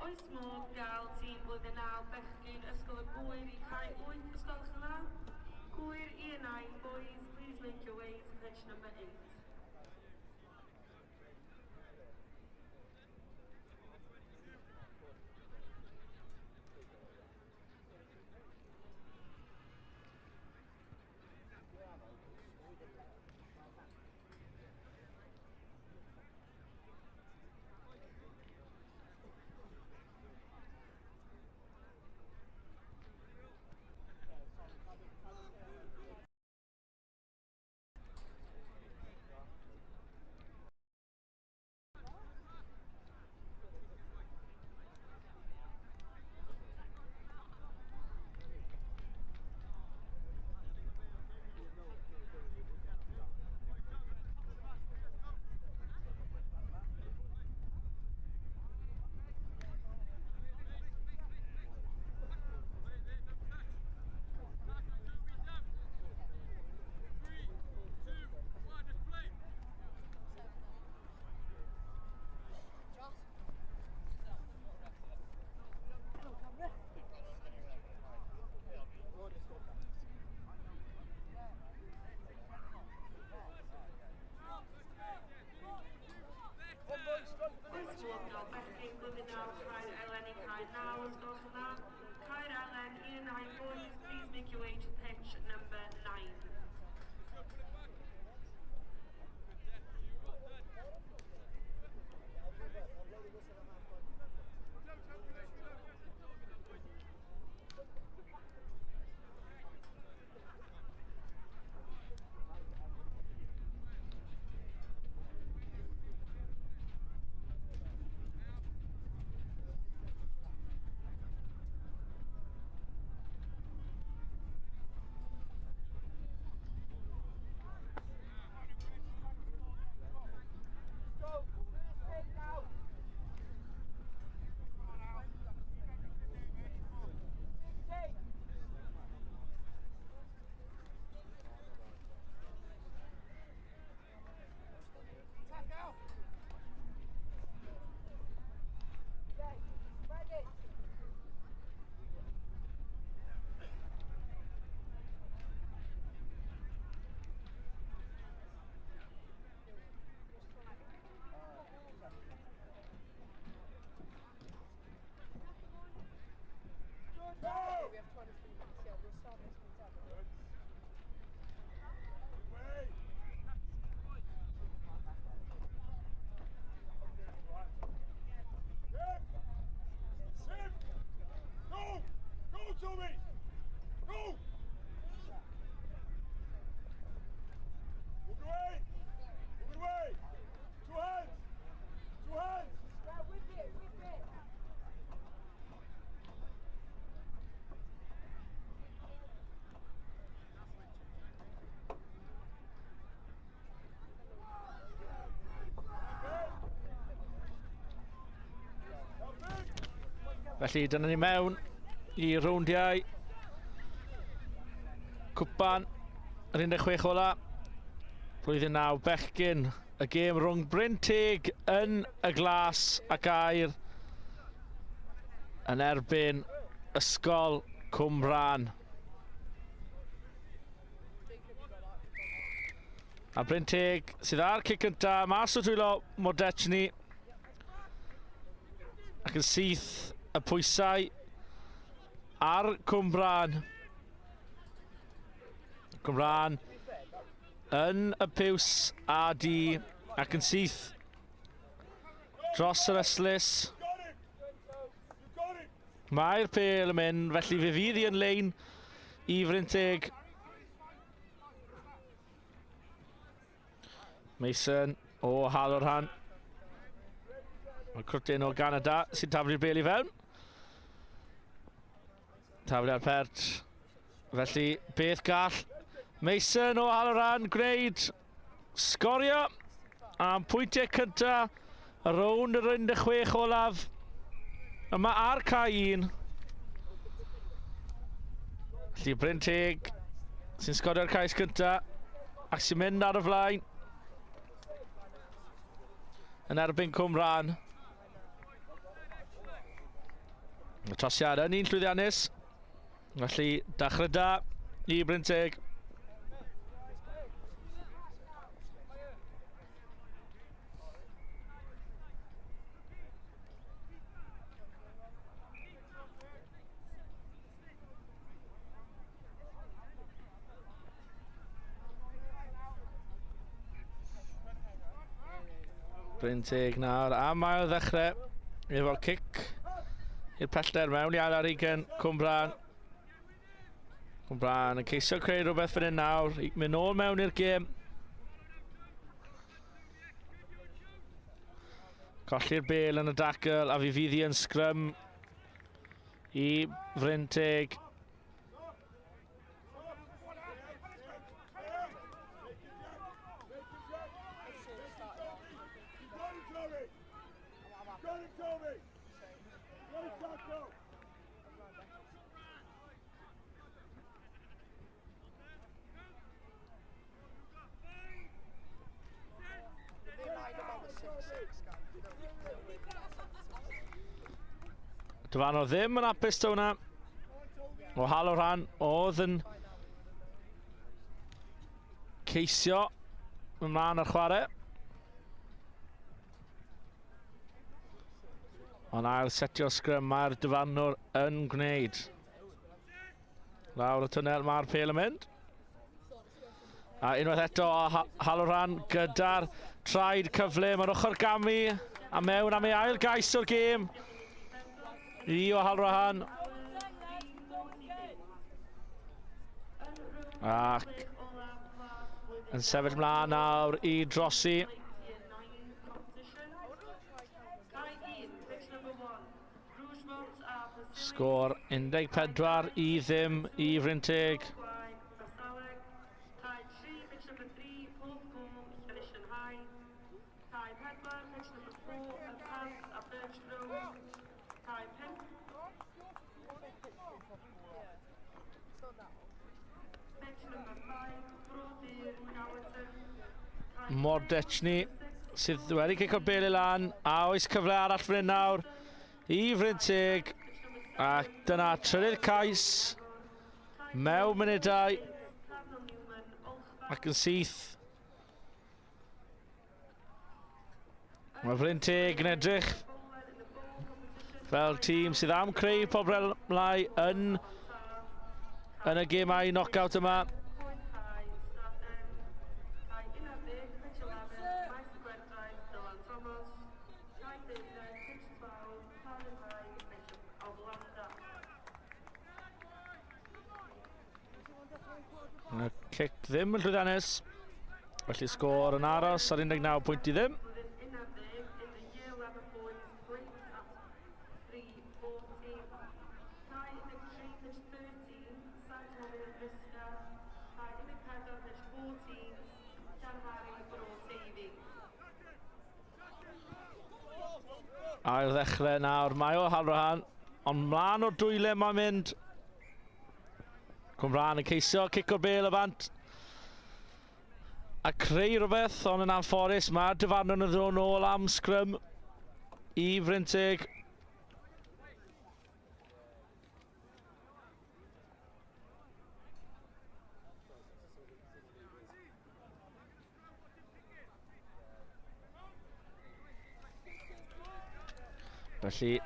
Oes modd gael tîm blwyddyn 9 bechgyn Ysgol y Gŵyr i cae 8 os gwelwch yn dda? Gŵyr Year 9 boys, please make your way to pitch number 8. Felly dyna ni mewn i rowndiau cwpan yr 16 ola. Blwyddyn 9 bechgyn, y gêm rhwng Brynteg yn y glas ac aur yn erbyn Ysgol Cwmbran. A Brynteg sydd ar cic cynta, mas o dwylo Modechni, ac yn syth y pwysau ar Cwmbran. Cwmbran yn y piws a di ac yn syth dros yr ystlys. Mae'r pêl yn mynd, felly fe fydd hi yn lein i Frynteg. Mason o Halorhan. Mae crwtyn o Ganada sy'n taflu'r bêl i fewn. Taflu ar pert. Felly, beth gall Mason o Halorhan gwneud? Sgorio am pwyntiau cyntaf y rownd yr 16 olaf. Yma ar cae 1. Felly Brynteg sy'n sgorio'r cais cyntaf ac sy'n mynd ar y flaen yn erbyn Cwmbran. Y trosiad yn un llwyddiannus. Felly dechrau da i Brynteg. Brynteg nawr am ail ddechrau efo cic i'r pellter mewn i ail ar ugain Cwmbran. Cwmbran yn ceisio creu rhywbeth fan hyn nawr, mynd nôl mewn i'r gêm. Colli'r bêl yn y dacl a fi fydd hi yn sgrym i Frynteg. Dyfano ddim yn apus da hwnna. O Halorhan oedd yn ceisio ymlaen ar chwarae. Ond ail setio sgrym mae'r dyfarnwr yn gwneud. Lawr y twnnel mae'r pêl yn mynd. A unwaith eto Halorhan gyda'r traed cyflym ar ochr gamu a mewn am ei ail gais o'r gêm. I o Halorhan. Ac yn sefyll mlaen nawr i drosi. Sgôr 14 i ddim i Frynteg. Mordechni sydd wedi cico'r bêl i lan, a oes cyfle arall fan hyn nawr i Frynteg, ac dyna trydydd cais mewn munudau ac yn syth. Mae Frynteg yn edrych fel tîm sydd am creu problemau yn y gemau knockout yma. Y cic ddim yn llwyddiannus, felly sgôr yn aros ar 19 pwynt i ddim. Ail ddechrau nawr, mae o Halorhan, Ond mlaen o'r dwyle mae'n mynd. Cwmbrân yn ceisio cico'r bêl y bant. A creu rhywbeth, ond yn anffodus, mae'r dyfarnwr yn ddod nôl am sgrym i Frynteg. Felly,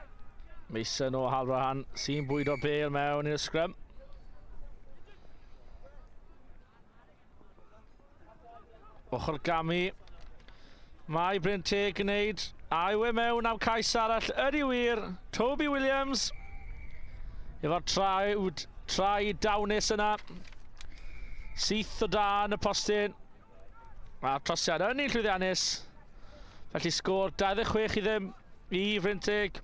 Mason o Halrahan sy'n bwydo'r bêl mewn i'r sgrym. Ochr gamu. Mae Bryn Teg yn gwneud. A yw e mewn am cais arall. Ydy wir. Toby Williams. Efo'r trai dawnus yna. Syth o dan y postyn. A'r trosiad yn un llwyddiannus. Felly sgôr 26-0 i Bryn Teg.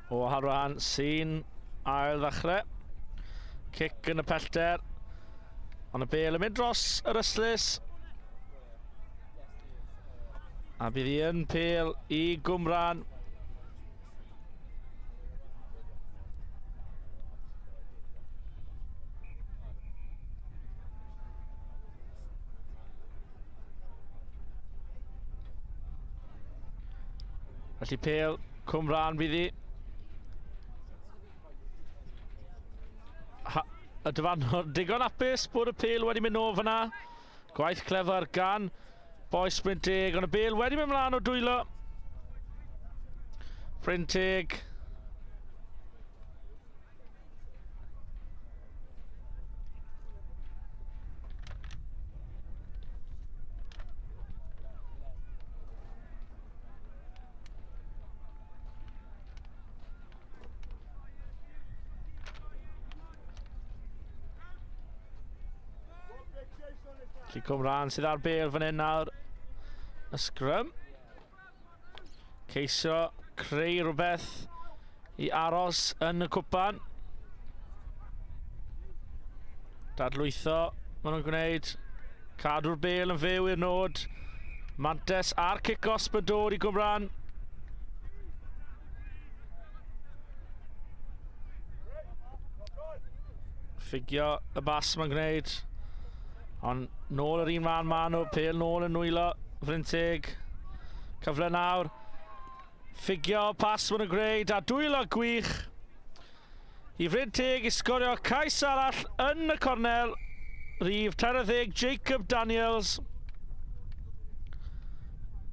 O Harwan sy'n ail ddechrau. Cic yn y pellter. Ond y bêl yn mynd dros yr ystlys. A bydd hi yn pêl i Gwmbrân. Felly pêl Cwmbrân bydd hi. Y dyfarnwr digon hapus bod y pêl wedi mynd nôl fyna. Gwaith clefer gan bois Bryn Teg, ond y bêl wedi mynd mlaen o dwylo. Bryn Teg. Felly Cwmbrân sydd ar bêl fan hyn nawr. Y sgrym. Ceisio creu rhywbeth i aros yn y cwpan. Dadlwytho, maen nhw'n gwneud. Cadw'r bêl yn fyw i'r nod. Mantes a'r cic-osb yn dod i Cwmbrân. Ffugio y bas mae'n gwneud. Ond nôl yr un man maen nhw, pêl nôl yn nwylo Bryn Teg. Cyfle nawr. Ffugio pas maen nhw'n gwneud a dwylo gwych i Bryn Teg i sgorio cais arall yn y cornel. Rhif 30 Jacob Daniels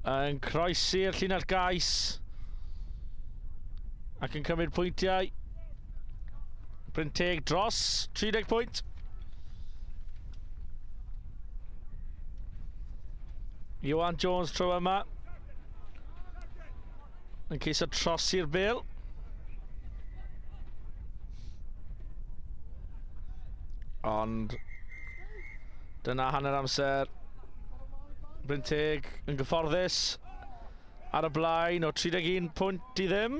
yn croesi'r llinell gais ac yn cymryd pwyntiau. Bryn Teg dros 30 pwynt. Iwan Jones tro yma yn ceisio trosi'r bêl. Ond dyna hanner amser. Bryn Teg yn gyfforddus ar y blaen o 31 pwynt i ddim.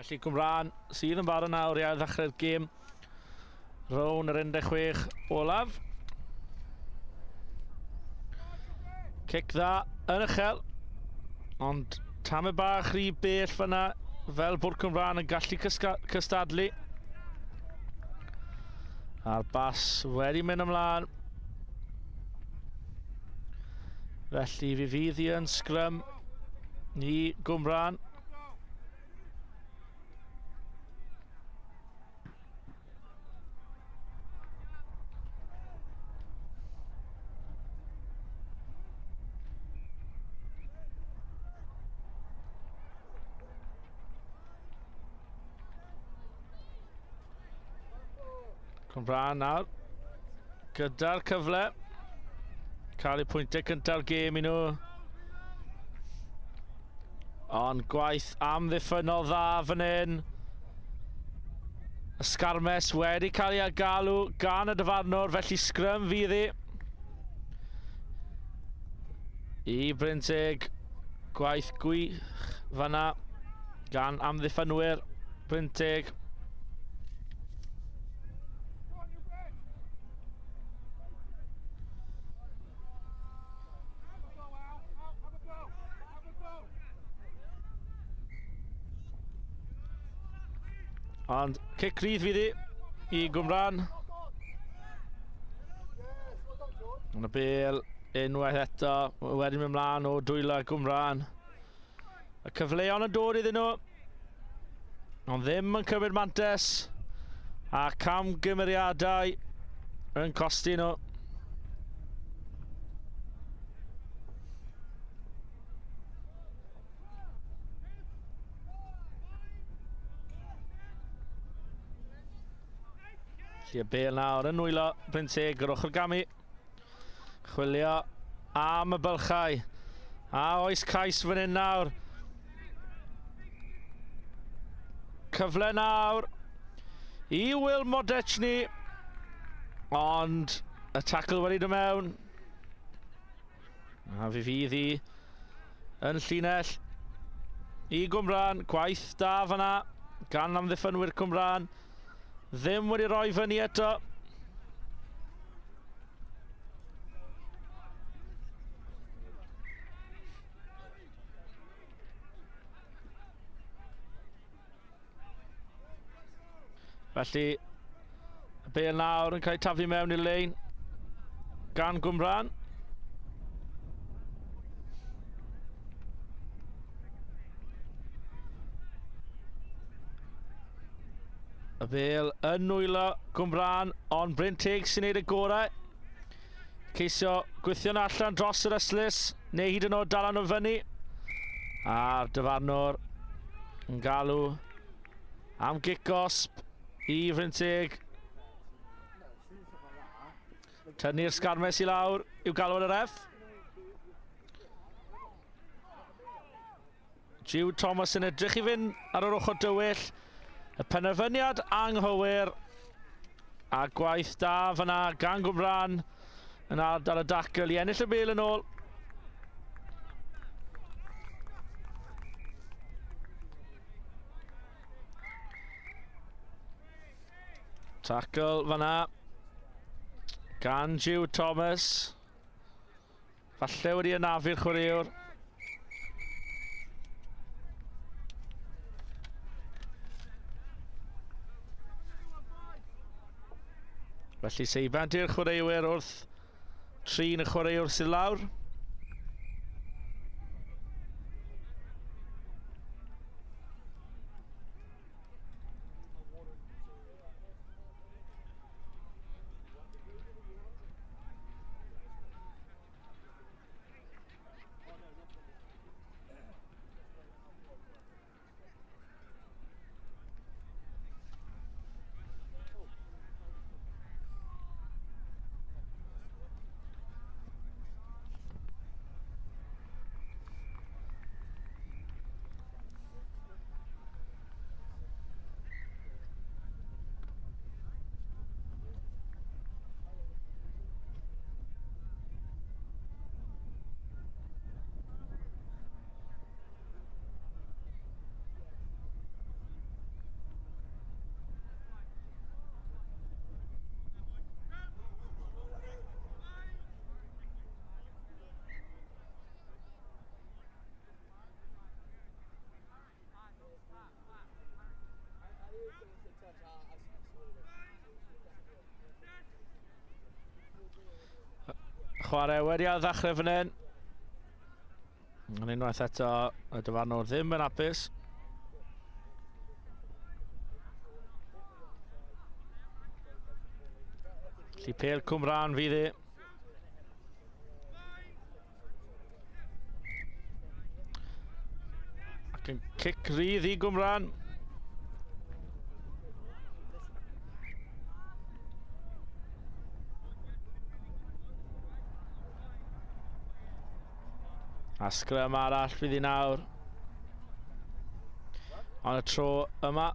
Felly Cwmbrân sydd yn barod nawr i ail-ddechrau'r gêm rown yr 16 olaf. Cic dda yn uchel, ond tamed bach rhy bell fyna, fel bod Cwmbrân yn gallu cystadlu. A'r bas wedi mynd ymlaen. Felly fi fydd hi yn sgrym i Gwmbrân. Cwmbrân nawr gyda'r cyfle cael eu pwyntiau cynta'r gêm i nhw. Ond gwaith amddiffynnol dda fan hyn. Y sgarmes wedi cael ei galw gan y dyfarnwr, felly sgrym fydd hi. I Brynteg, gwaith gwych fanna gan amddiffynwyr Brynteg. Ond cic rydd fydd hi i Gwmbrân. Ond y bêl unwaith eto wedi mynd mlaen o dwylo Gwmbrân. Y cyfleon yn dod iddyn nhw, ond ddim yn cymryd mantes, a camgymeriadau yn costi nhw. Felly y bêl nawr yn nwylo Bryn Teg yr ochr gamu. Chwilio am y bylchau. A oes cais fan hyn nawr. Cyfle nawr i Will Modechny. Ond y tackle wedi dod mewn. A fi fydd hi yn llinell i Gwmbrân. Gwaith da fanna gan amddiffynwyr Cwmbrân. Ddim wedi rhoi fyny eto. Felly, y bêl nawr yn cael ei taflu mewn i'r lein gan Gwmbrân. Y bêl yn nwylo Gwmbrân, ond Bryn Teg sy'n neud y gorau. Ceisio gweithio'n allan dros yr ystlys, neu hyd yn oed dal nhw fyny. A'r dyfarnwr yn galw am gic gosb i Fryn Teg. Tynnu'r sgarmes i lawr i'w galw yn y ref. Jude Thomas yn edrych i fynd ar yr ochr dywyll. Y penderfyniad anghywir. A gwaith da fyna gan Gwmbrân yn ardal y dacl i ennill y bêl yn ôl. Tackle fyna gan Jude Thomas. Falle wedi anafu'r chwaraewr. Felly seibant i'r chwaraewyr wrth trin y chwaraewr sydd lawr. Chwarae wedi ail ddechrau fan hyn. Yn unwaith eto, y dyfarnwr ddim yn hapus. Felly pêl Cwmbrân fydd hi. Ac yn cic rydd i Gwmbrân. A sgrym arall fydd hi nawr. Ond y tro yma,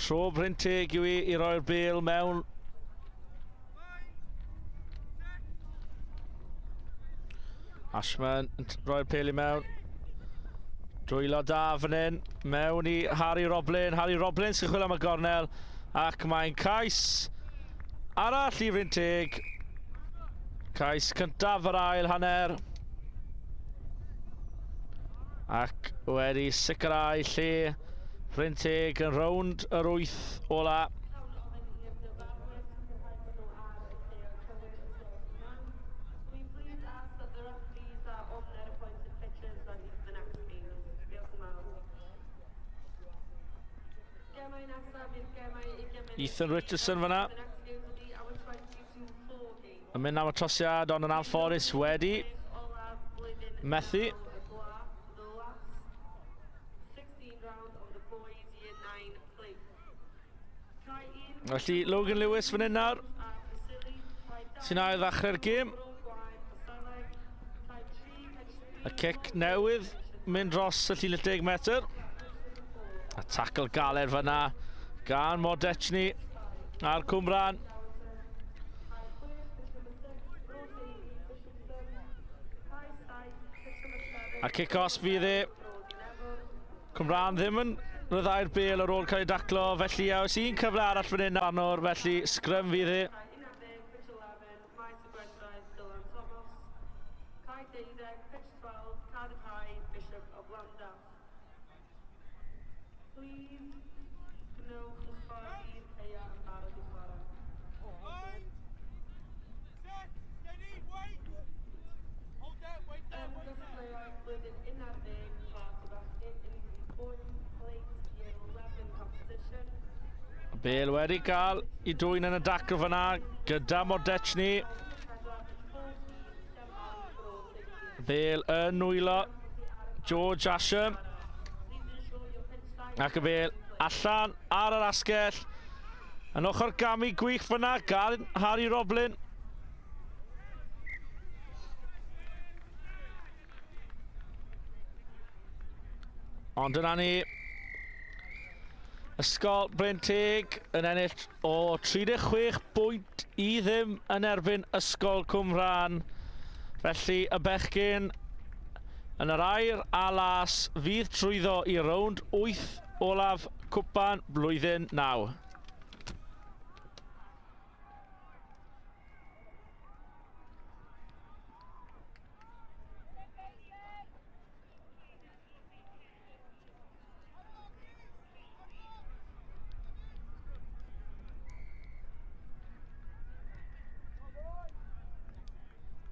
tro Bryn Teg yw i i roi'r bêl mewn. Ashman yn roi'r pêl i mewn. Dwylo da fan hyn, mewn i Harry Roblin. Harry Roblin sy'n chwilio am y gornel, ac mae'n cais arall i Bryn Teg. Cais cyntaf yr ail hanner. Ac wedi sicrhau lle Bryn Teg yn rownd yr 8 ola. Ethan Richardson fyna. Yn mynd am y trosiad, ond yn anffodus wedi methu. Felly Logan Lewis fan hyn nawr, sy'n ail ddechrau'r gêm. Y cic newydd mynd dros y llinell 10 metr. A tackle galed fyna gan Modechny a'r Cwmbrân. A cic os fydd e. Cwmbrân ddim yn rhyddhau'r bêl ar ôl cael ei daclo, felly oes un cyfle arall fan hyn arno'r, felly sgrym fydd e. Bale wedi cael i dwyn yn y dacl fyna gyda Modechny. Bale yn nwylo George Asham. Ac y bale allan ar yr asgell. Yn ochr gamu gwych fyna gan Harry Roblin. Ond dyna ni. Ysgol Bryn Teg yn ennill o 36 bwynt i ddim yn erbyn Ysgol Cwmbrân. Felly y bechgyn yn yr air a las fydd trwyddo i rownd 8 olaf cwpan blwyddyn 9.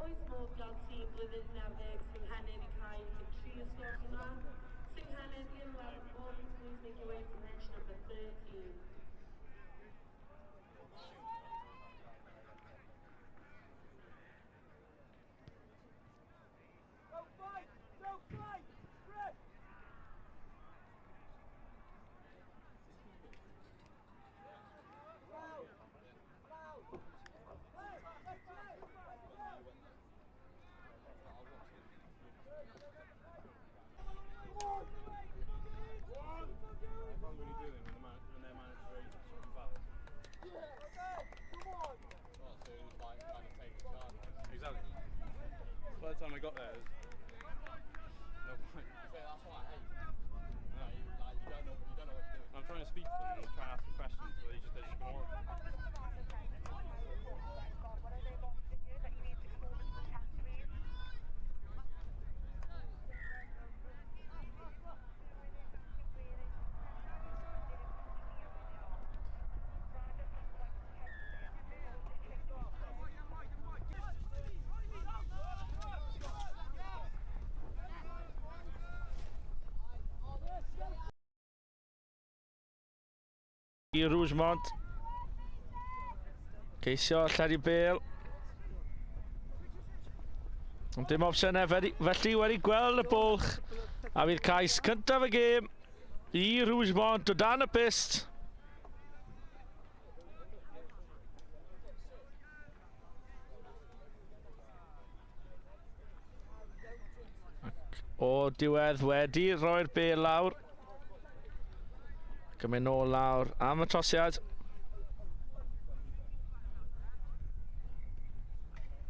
Oes modd gael tîm blwyddyn 11 Senghennydd i cael 13 ysgol Cymraeg? Senghennydd Year 11 boys, please make your way to bench number 13. Go fight! Go fight! Grip! Loud! Loud! Play! Let's play! Let's play! Come on! I can't really do them when their manager is sort of invalid. Yeah! Come on! Well, so it was like kind of taking charge. Exactly. By the time I got there, it was no point. That's what I hate. No, you don't know what to do. I'm trying to speak to them and trying to ask them questions, but they just ignore them. i Rougemont. Ceisio lledu bel. Ond dim opsiynau, felly wedi gweld y bwlch. A fydd cais cyntaf y gêm i Rougemont o dan y pyst. Ac o diwedd wedi rhoi'r bel lawr. Ac yn mynd nôl lawr am y trosiad.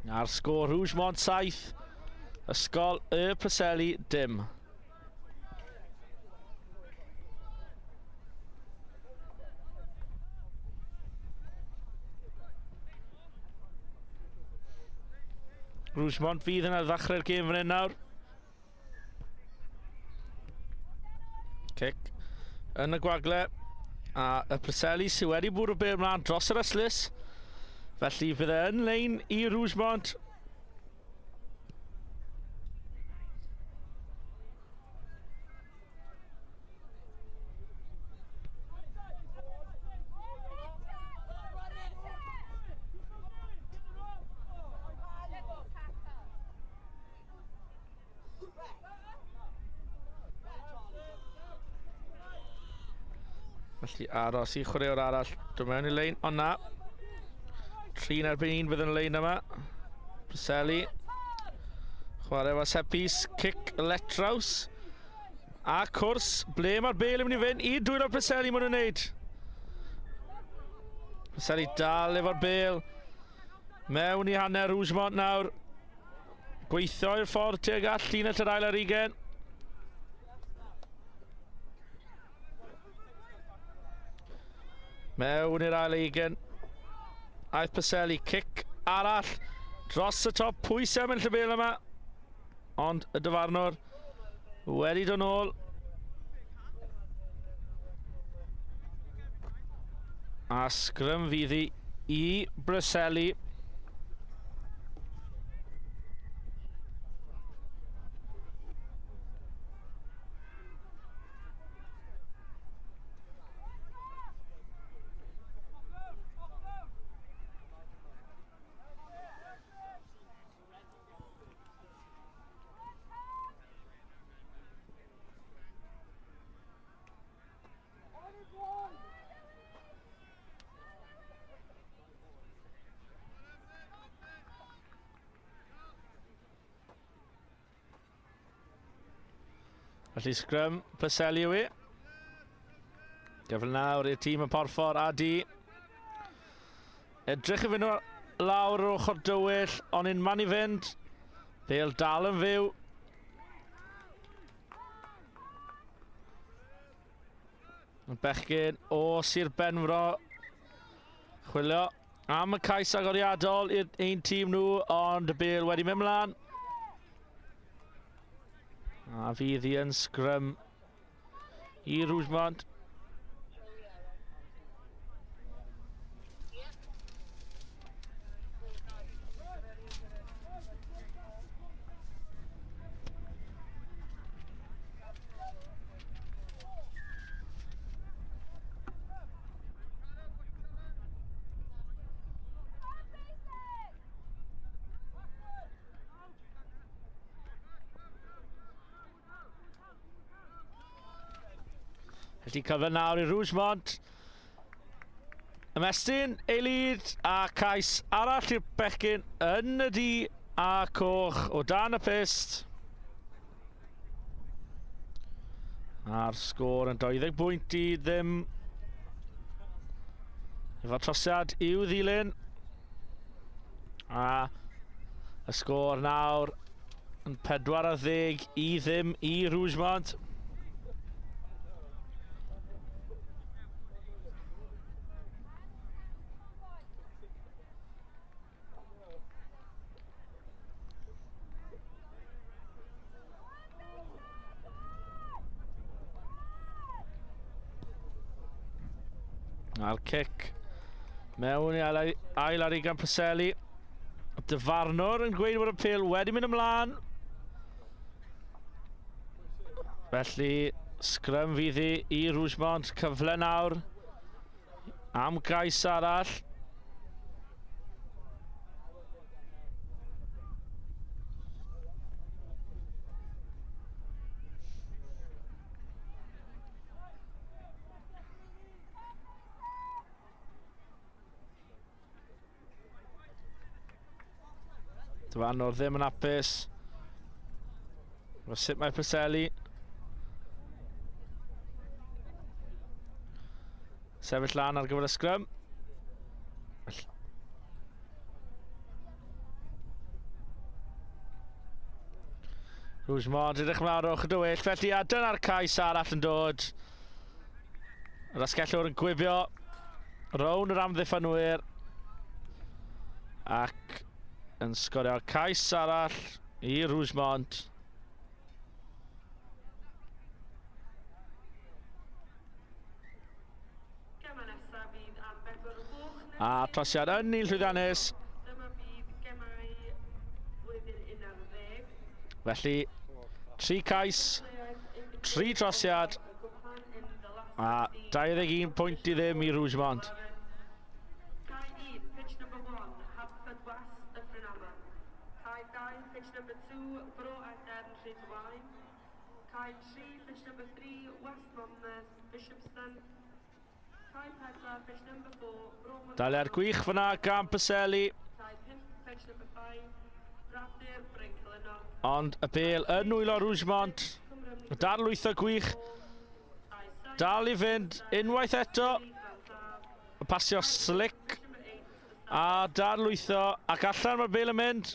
A'r sgôr Rougemont 7, Ysgol y Preseli dim. Rougemont fydd yn ddechrau'r gêm fan hyn nawr. Cic yn y gwagle. A y Preseli sydd wedi bwrw bêl mlaen dros yr ystlys. Felly fydd e yn lein i Rougemont. Felly aros i chwaraewr arall dod mewn i lein, ond na. 3 yn erbyn 1 fydd yn y lein yma. Preseli. Chwarae efo set piece, cic letraws. A cwrs, ble mae'r bel yn mynd i fynd? I dwylo'r Preseli maen nhw'n wneud. Preseli dal efo'r bel. Mewn i hanner Rougemont nawr. Gweithio i'r ffordd tuag at llinell yr ail ar ugain. Mewn i'r ail ugain. Aeth Preseli, cic arall dros y top. Pwy sy'n mynd y bel yma? Ond y dyfarnwr wedi dod nôl. A sgrym fydd hi i Preseli. Felly sgrym Preseli yw i. Gyfle nawr i'r tîm y Porffor a di. Edrych i fynd lawr yr ochr dywyll, ond un man i fynd. Bale dal yn fyw. Y bechgyn o Sir Benfro chwilio am y cais agoriadol i'r ein tîm nhw, ond y bêl wedi mynd mlaen. A fydd hi yn sgrym i Rougemont. Felly cyfle nawr i Rougemont. Ymestyn ei lid a cais arall i'r bechgyn yn y du a coch o dan y pyst. A'r sgôr yn 20 bwynt i ddim. Efo trosiad i'w ddilyn. A y sgôr nawr yn 40 i ddim i Rougemont. A'r cic mewn i ail ar ugain Preseli. Dyfarnwr yn gweud bod y pêl wedi mynd ymlaen. Felly, sgrym fydd hi i Rougemont. Cyfle nawr Am gais arall. Dyfarnwr ddim yn hapus. Efo sut mae Preseli. Sefyll lan ar gyfer y sgrym. Rougemont edrych mlaen o'r ochr dywyll, felly a dyna'r cais arall yn dod. Yr asgellwr yn gwibio rown yr amddiffynwyr ac yn sgorio cais arall i Rougemont. A trosiad yn un llwyddiannus. Felly, 3 cais, 3 trosiad, a 21 pwynt i ddim i Rougemont. Daliad gwych fyna gan Preseli. Ond y bêl yn nwylo Rougemont. Darlwytho gwych. Dal i fynd unwaith eto. Y pasio slick. A darlwytho. Ac allan mae'r bêl yn mynd.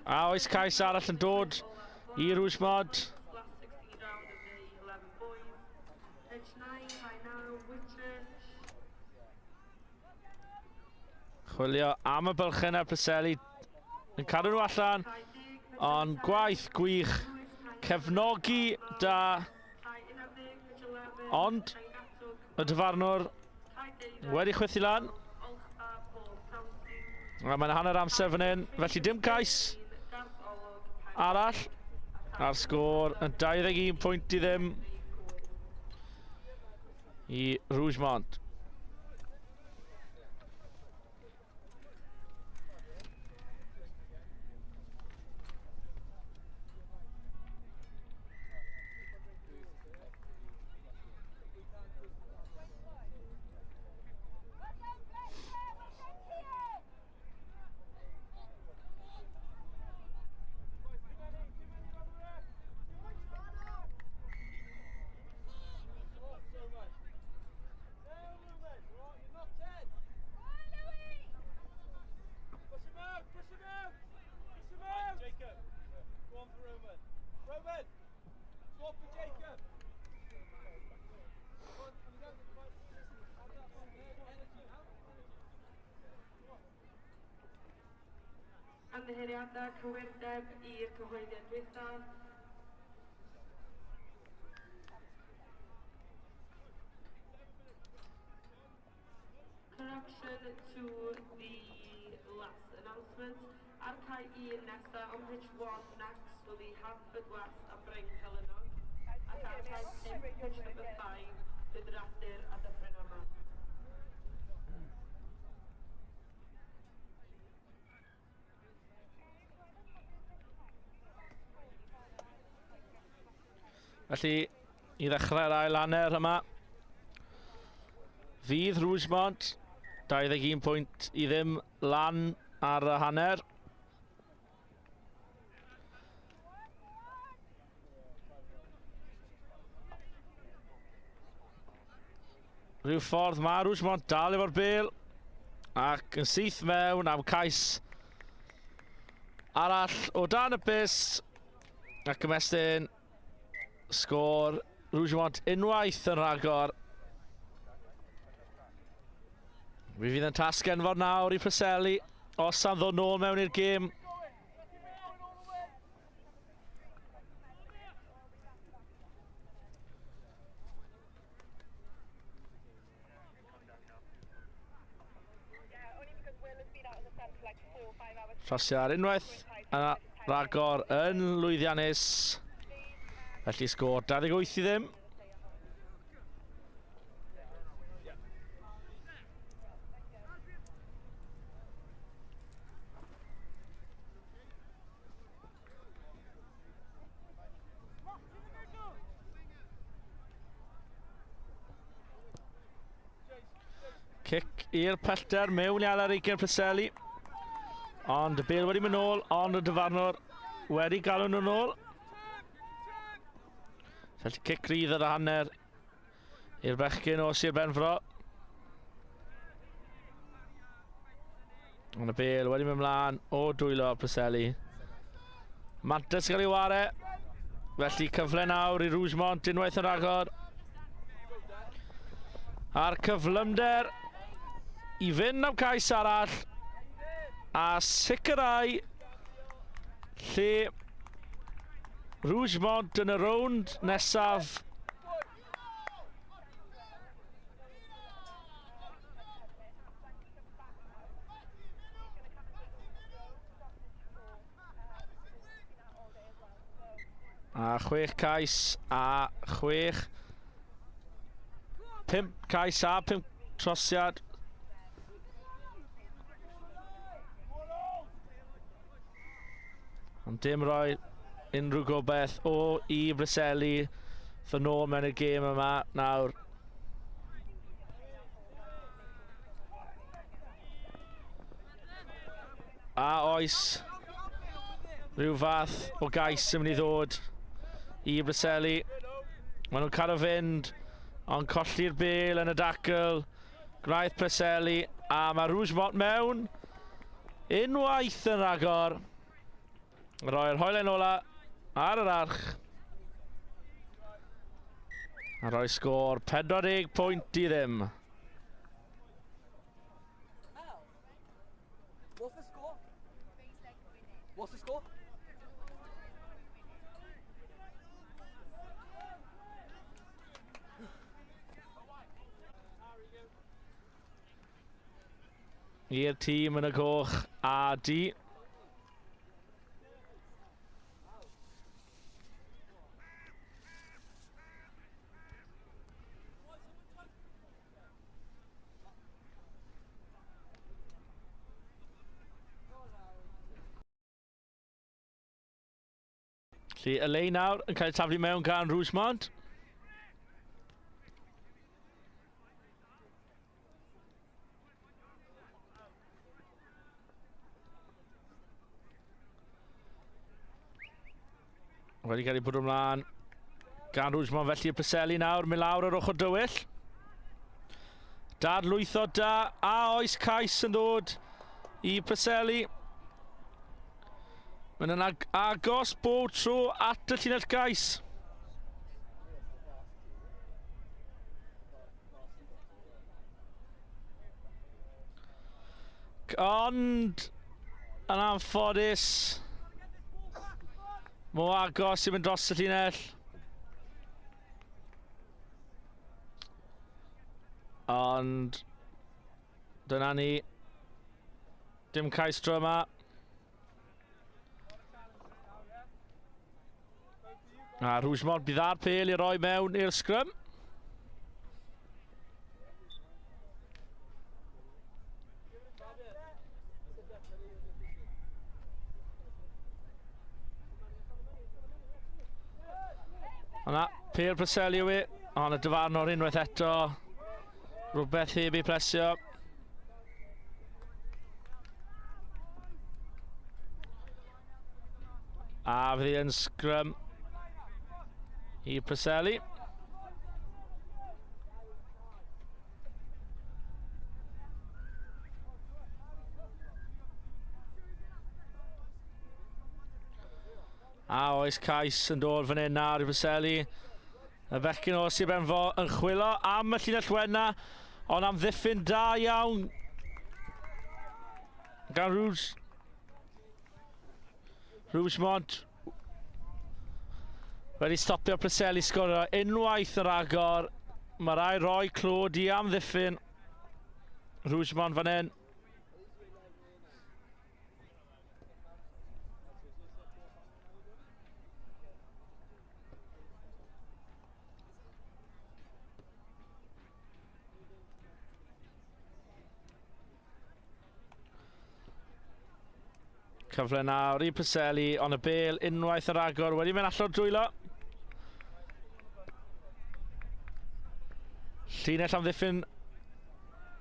A oes cais arall yn dod i Rougemont. Chwilio am y bylchau ar Preseli yn cadw nhw allan, ond gwaith gwych, cefnogi da, ond y dyfarnwr wedi chwythu lan. A mae'n hanner amser fan hyn, felly dim cais arall, a'r sgôr yn 21 pwynt i ddim i Rougemont. Ymddiheuriadau cywirdeb i'r cyhoeddiad dwythaf. Correction to the last announcement. Ar cae 1 nesaf, on pitch 1 next will be Haverfordwest a Bryncelynnog. Ac ar cae 5, pitch number 5, bydd Radyr a Dyffryn Aman. Felly, i ddechrau'r ail hanner yma, fydd Rougemont 21 pwynt i ddim lan ar y hanner. Rhyw ffordd mae Rougemont dal efo'r bêl ac yn syth mewn am cais arall o dan y bys ac ymestyn sgôr Rougemont unwaith yn rhagor. Mi fydd yn tasg enfawr nawr i Preseli os am ddod nôl mewn i'r gêm. Trosio ar unwaith a rhagor yn lwyddiannus. Felly sgôr 28 i ddim. Cic i'r pellter mewn i Alar Eigen Preseli. Ond y bel wedi mynd nôl, ond y dyfarnwr wedi galw nhw nôl. Felly cic rydd ar y hanner i'r bechgyn o Sir Benfro. Ond y bel wedi mynd mlaen o dwylo Preseli. Mantes gael ei ware. Felly cyfle nawr i Rougemont unwaith yn rhagor. A'r cyflymder i fynd am cais arall a sicrhau lle Rougemont yn y rownd nesaf. A chwech cais a chwech. Pump cais a pump trosiad. Ond dim rhoi unrhyw gobeith o i Breseli fy nôl mewn y gêm yma nawr. A oes rhyw fath o gais yn mynd i ddod i Bryseli. Maen nhw'n cael fynd, ond colli'r bel yn y dacl. Gwnaeth Preseli, a mae Rougemont mewn. Unwaith yn rhagor. Roi'r hoelen ola ar yr arch. A rhoi sgôr 40 pwynt i ddim. What's the score? What's the score? I'r tîm yn y coch a du. Felly, y lein nawr yn cael ei taflu mewn gan Rougemont. Wedi cael ei bwrw ymlaen gan Rougemont, felly y Preseli nawr, mynd lawr ar ochr dywyll. Dadlwytho da, a oes cais yn dod i Preseli. Mae'n yn ag agos bob tro at y llinell gais. Ond, yn anffodus, mor agos i mynd dros y llinell. Ond, dyna ni. Dim cais tro yma. A Rougemont bydd ar pel i roi mewn i'r sgrym. Yna, Pierre Preseli yw e, ond y dyfarnwr unwaith eto. Rhywbeth heb ei plesio. A fydd hi'n sgrym i Preseli. A oes cais yn dod fan hyn nawr i Preseli. Y bechgyn o Sir Benfro yn chwilo am y llinell wenna, ond am ddiffyn da iawn gan Rouge. Rougemont wedi stopio Preseli sgorio unwaith yn rhagor. Mae rai roi clod i am ddiffyn Rougemont fan hyn. Cyfle nawr i Preseli, ond y bel unwaith yn rhagor wedi mynd allan o'r dwylo. Llinell amddiffyn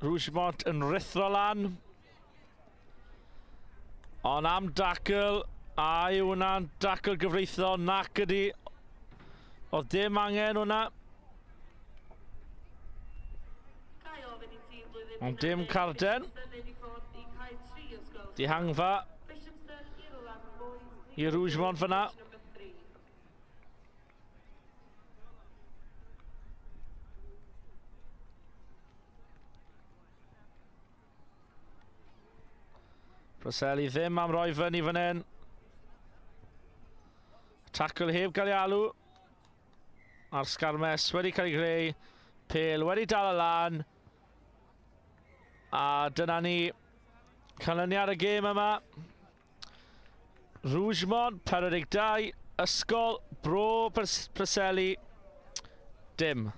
Rougemont yn rithro lan. Ond am dacl, a yw hwnna'n dacl gyfreithlon, nac ydi. Oedd dim angen hwnna. Ond dim carden. Dihangfa i Rougemont fyna. Preseli ddim am roi fyny fan hyn. Tackle heb gael ei alw. A'r sgarmes wedi cael ei greu. Pêl wedi dal y lan. A dyna ni canlyniad y gêm yma. Rougemont 42, Ysgol Bro Preseli dim.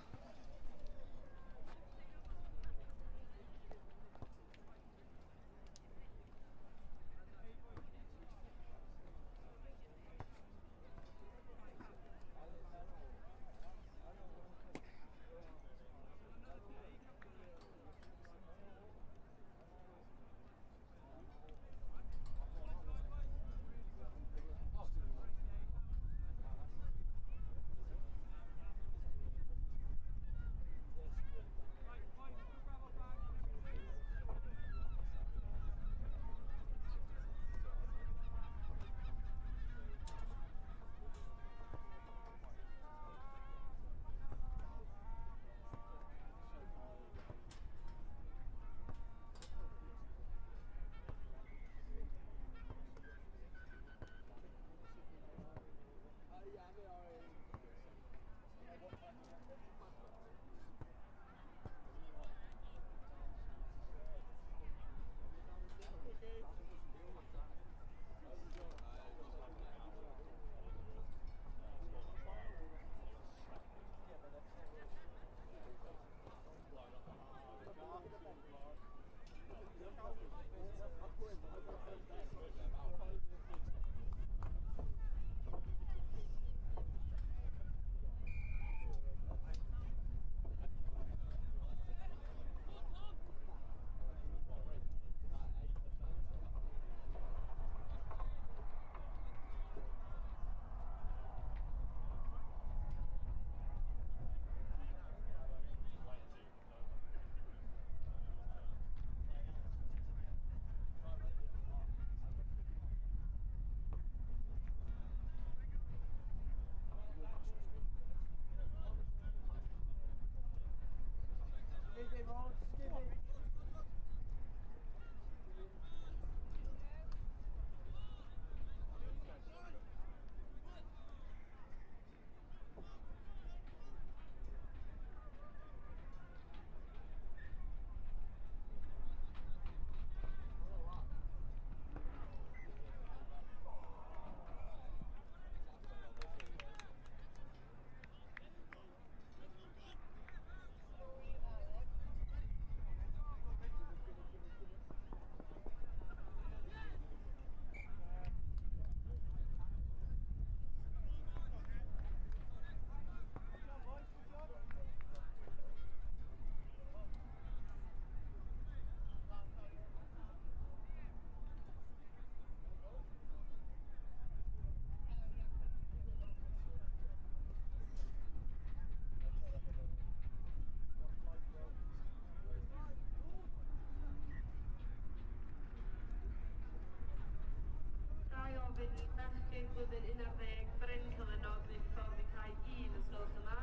Blwyddyn 11, Bryn Celynog, neu ffordd i cae 1 os gwelwch yn dda.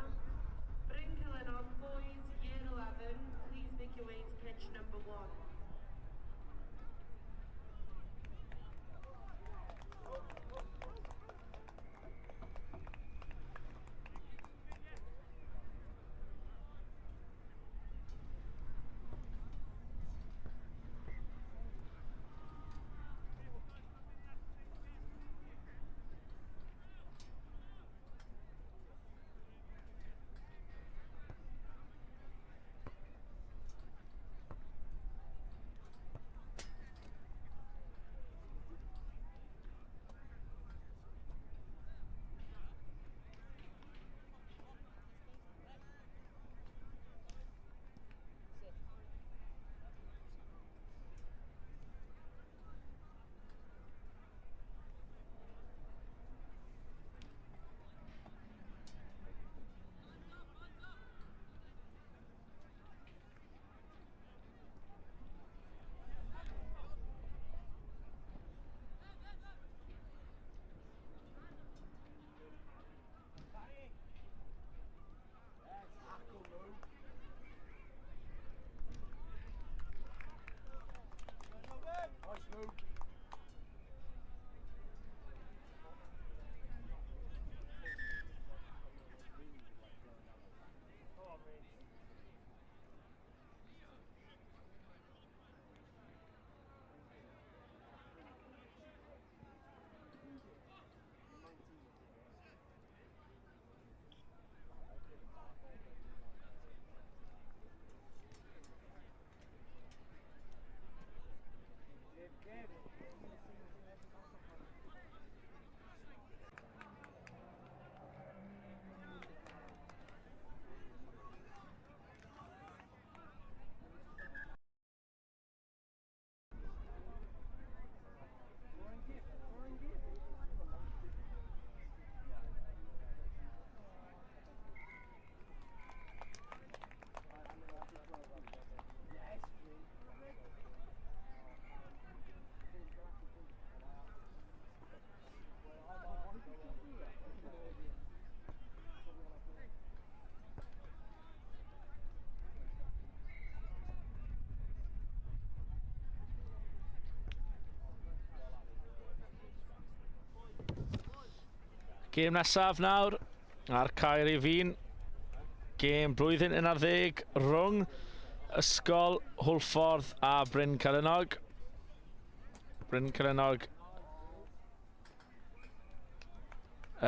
Bryn Celynog, boys, year 11, please make your way to pitch number 1. Gêm nesaf nawr ar Caer i Fîn. Gêm blwyddyn 11 rhwng Ysgol Hwlffordd a Bryn Celynog. Bryn Celynog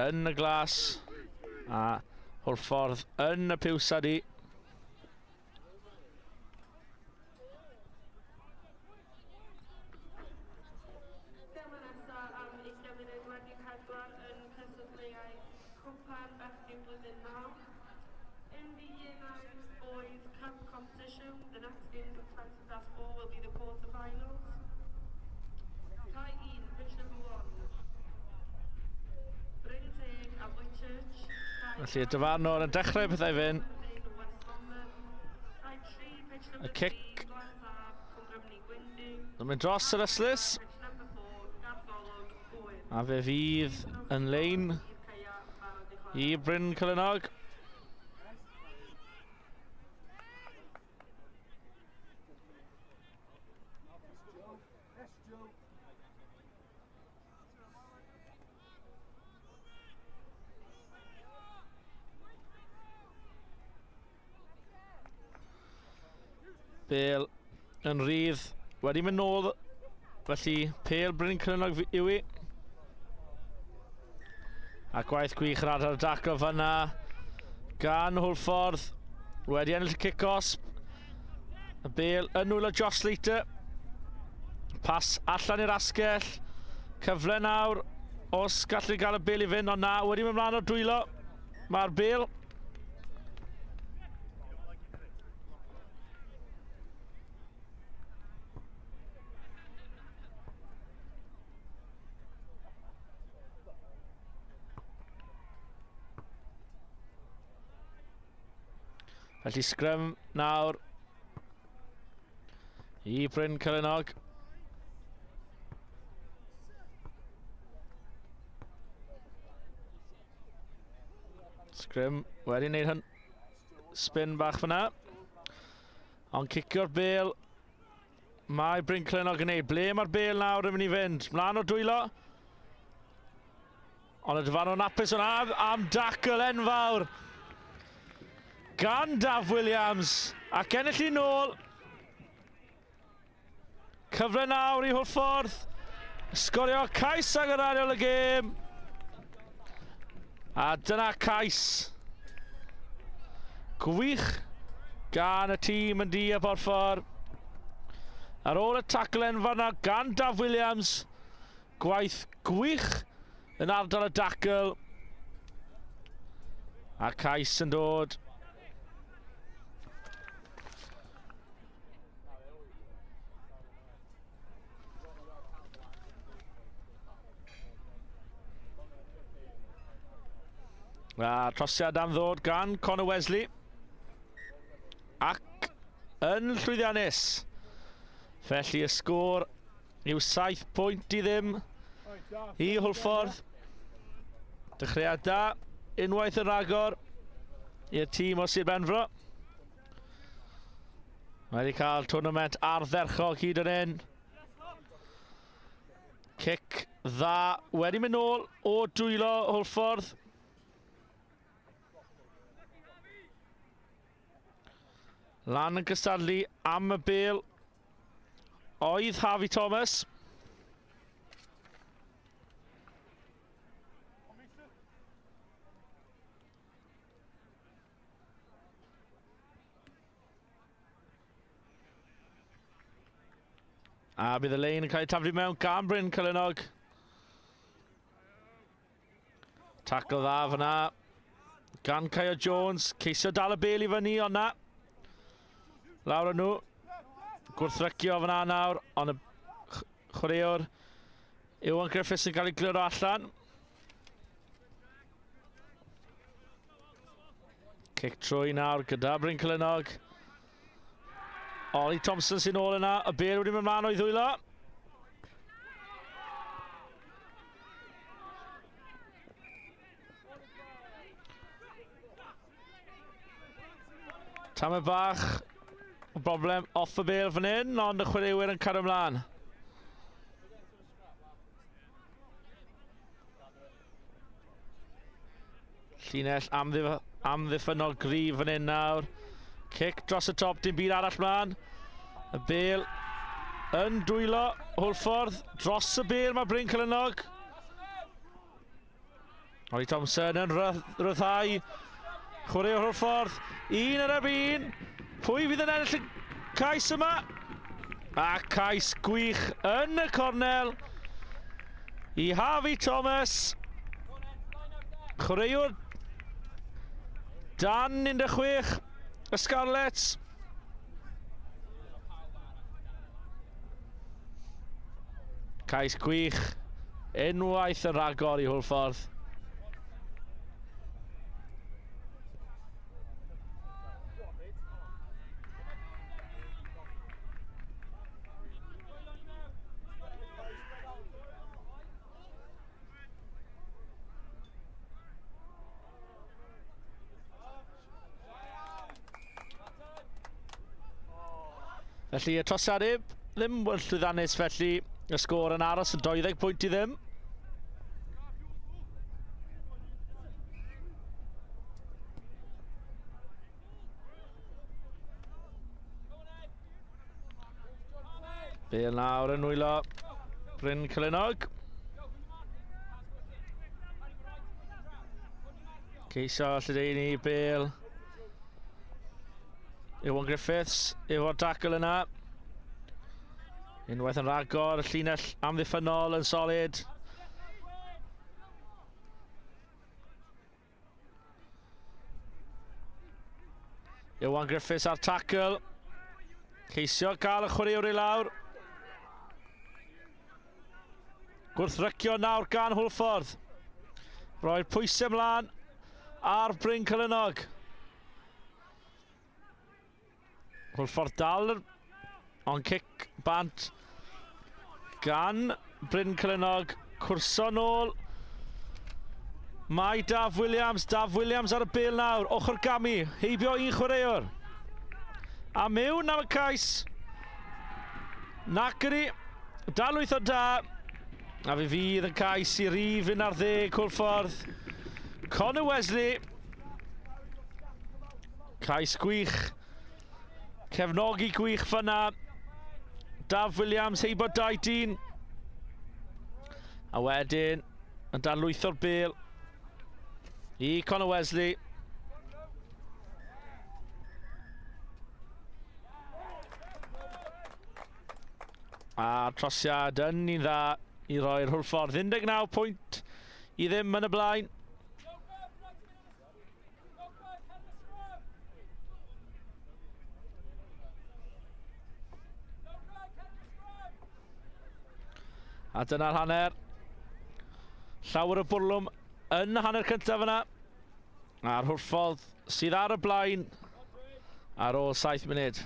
yn y glas a Hwlffordd yn y piws adi. Felly y dyfarnwr yn dechrau pethau fynd. Y cic yn mynd dros yr ystlys. A fe fydd yn lein i Bryn Celynog. Bale yn rhydd, wedi mynd nôl, felly Pêl Bryn Celynog yw i. A gwaith gwych yn ardal dacl fanna gan Hwlffordd, wedi ennill y cic-osb. Y Bale yn nwylo Josh Slater. Pas allan i'r asgell. Cyfle nawr, os gallu gael y Bale i fynd, ond na, wedi mynd mlaen o'r dwylo. Mae'r Bale. Felly sgrym nawr i Bryn Celynog. Sgrym wedi wneud hyn spin bach fyna. Ond cicio'r bêl mae Bryn Celynog yn neud. Ble mae'r bêl nawr yn mynd i fynd? Mlaen o'r dwylo. Ond y dyfarnwr hapus hwnna am dacl enfawr gan Daf Williams. Ac ennill i nôl. Cyfle nawr i Hwlffordd. Sgorio cais ag yr ail y gêm. A dyna cais gwych gan y tîm yn du a Borffor. Ar ôl y tacl enfawr na gan Daf Williams, gwaith gwych yn ardal y dacl. A cais yn dod. A trosiad am ddod gan Conor Wesley. Ac yn llwyddiannus. Felly y sgôr yw 7 pwynt i ddim i Hwlffordd. Dechreuad da, unwaith yn rhagor i'r tîm o Sir Benfro. Mae wedi cael tournament ardderchog hyd yn hyn. Cic dda wedi mynd nôl o dwylo Hwlffordd. Lan yn cystadlu am y bêl oedd Harvey Thomas. A bydd y lein yn cael ei taflu mewn gan Bryn Celynog. Tacl dda fyna gan Caio Jones. Ceisio dal y bêl i fyny, ond na. Lawr â nhw. Gwrthrycio fyna nawr, ond y chwaraewr Iwan Griffiths yn cael ei gliro allan. Cic trwy nawr gyda Bryn Celynog. Ollie Thompson sy'n ôl yna. Y bêl wedi mynd mlaen o'i ddwylo. Tamed bach o broblem off y bêl fan hyn, ond y chwaraewyr yn cario ymlaen. Llinell amddiffynnol gryf fan hyn nawr. Cic dros y top, dim byd arall mlaen. Y bêl yn dwylo Hwlffordd. Dros y bêl mae Bryn Celynog. Ollie Thompson yn rhyddhau. Chwaraewr Hwlffordd. Un ar un. Pwy fydd yn ennill y cais yma? A cais gwych yn y cornel i Harvey Thomas. Chwaraewr dan 16 y Scarlets. Cais gwych. Unwaith yn rhagor i Hwlffordd. Felly y trosiad ddim yn llwyddiannus, felly y sgôr yn aros yn 20 pwynt i ddim. Bêl nawr yn nwylo Bryn Celynog. Ceisio lledaenu bêl. Iwan Griffiths efo'r tackle yna. Unwaith yn rhagor, y llinell amddiffynnol yn solid. Iwan Griffiths ar tackle. Ceisio gael y chwaraewr i lawr. Gwrthrycio nawr gan Hwlffordd. Roi'r pwysau ymlaen ar Bryn Celynog. Hwlffordd dal, ond cic bant gan Bryn Celynog. Cwrso nôl. Mae Daf Williams. Daf Williams ar y bêl nawr. Ochr gamu. Heibio un chwaraewr. A mewn am y cais. Nacri. Dal wyth o da. A fe fydd y cais i rif 11 Hwlffordd. Connor Wesley. Cais gwych. Cefnogi gwych fyna. Daf Williams heibio 2 dyn. A wedyn yn darlwytho'r bêl i Connor Wesley. A'r trosiad yn un dda i roi'r Hwlffordd 19 pwynt i ddim yn y blaen. A dyna'r hanner. Llawer o bwrlwm yn hanner cyntaf yna. A'r Hwlffordd sydd ar y blaen ar ôl 7 munud.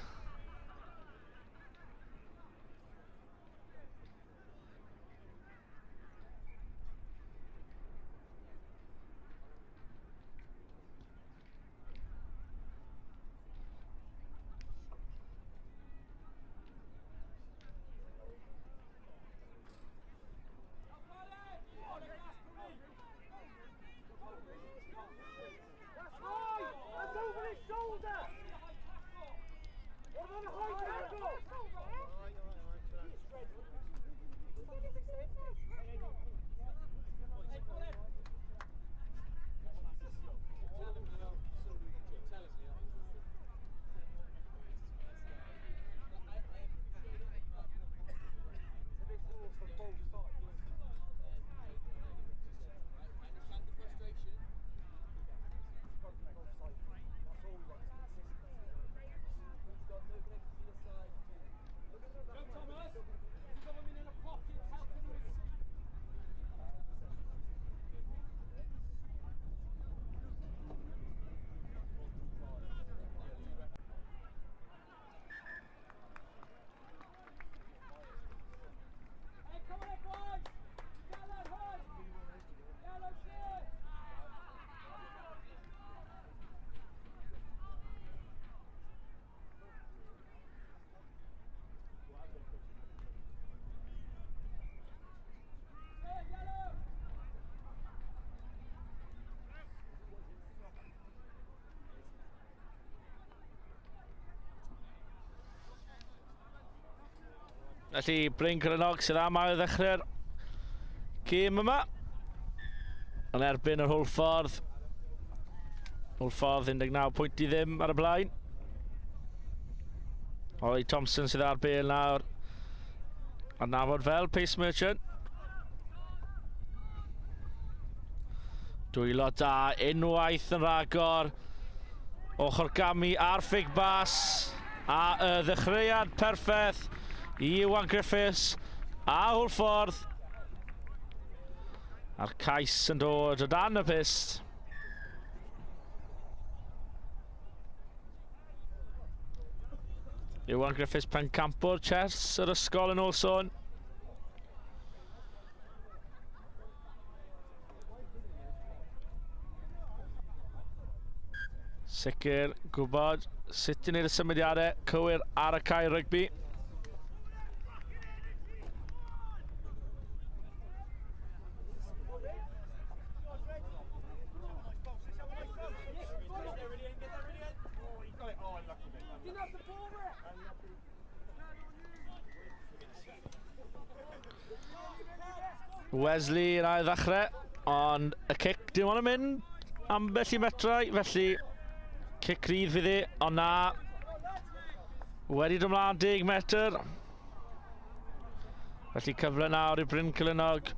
Felly Bryn Crynog sydd am ail ddechrau'r gêm yma. Yn erbyn yr Hwlffordd. Hwlffordd 19 pwynt i ddim ar y blaen. Ollie Thompson sydd ar bel nawr. Adnabod fel Pace Merchant. Dwylo da unwaith yn rhagor. Ochr gamu a'r ffig bas. A y ddechreuad perffaith i Iwan Griffiths a Hwlffordd. A'r cais yn dod o dan y pyst. Iwan Griffiths pencampwr chess yr ysgol yn ôl sôn. Sicr gwybod sut i wneud y symudiadau cywir ar y cae rygbi. Wesley yn ail ddechrau, ond y cic dim ond yn mynd ambell i metrau, felly cic rydd fydd hi, ond na, wedi dod ymlaen 10 metr. Felly cyfle nawr i Bryn Celynog.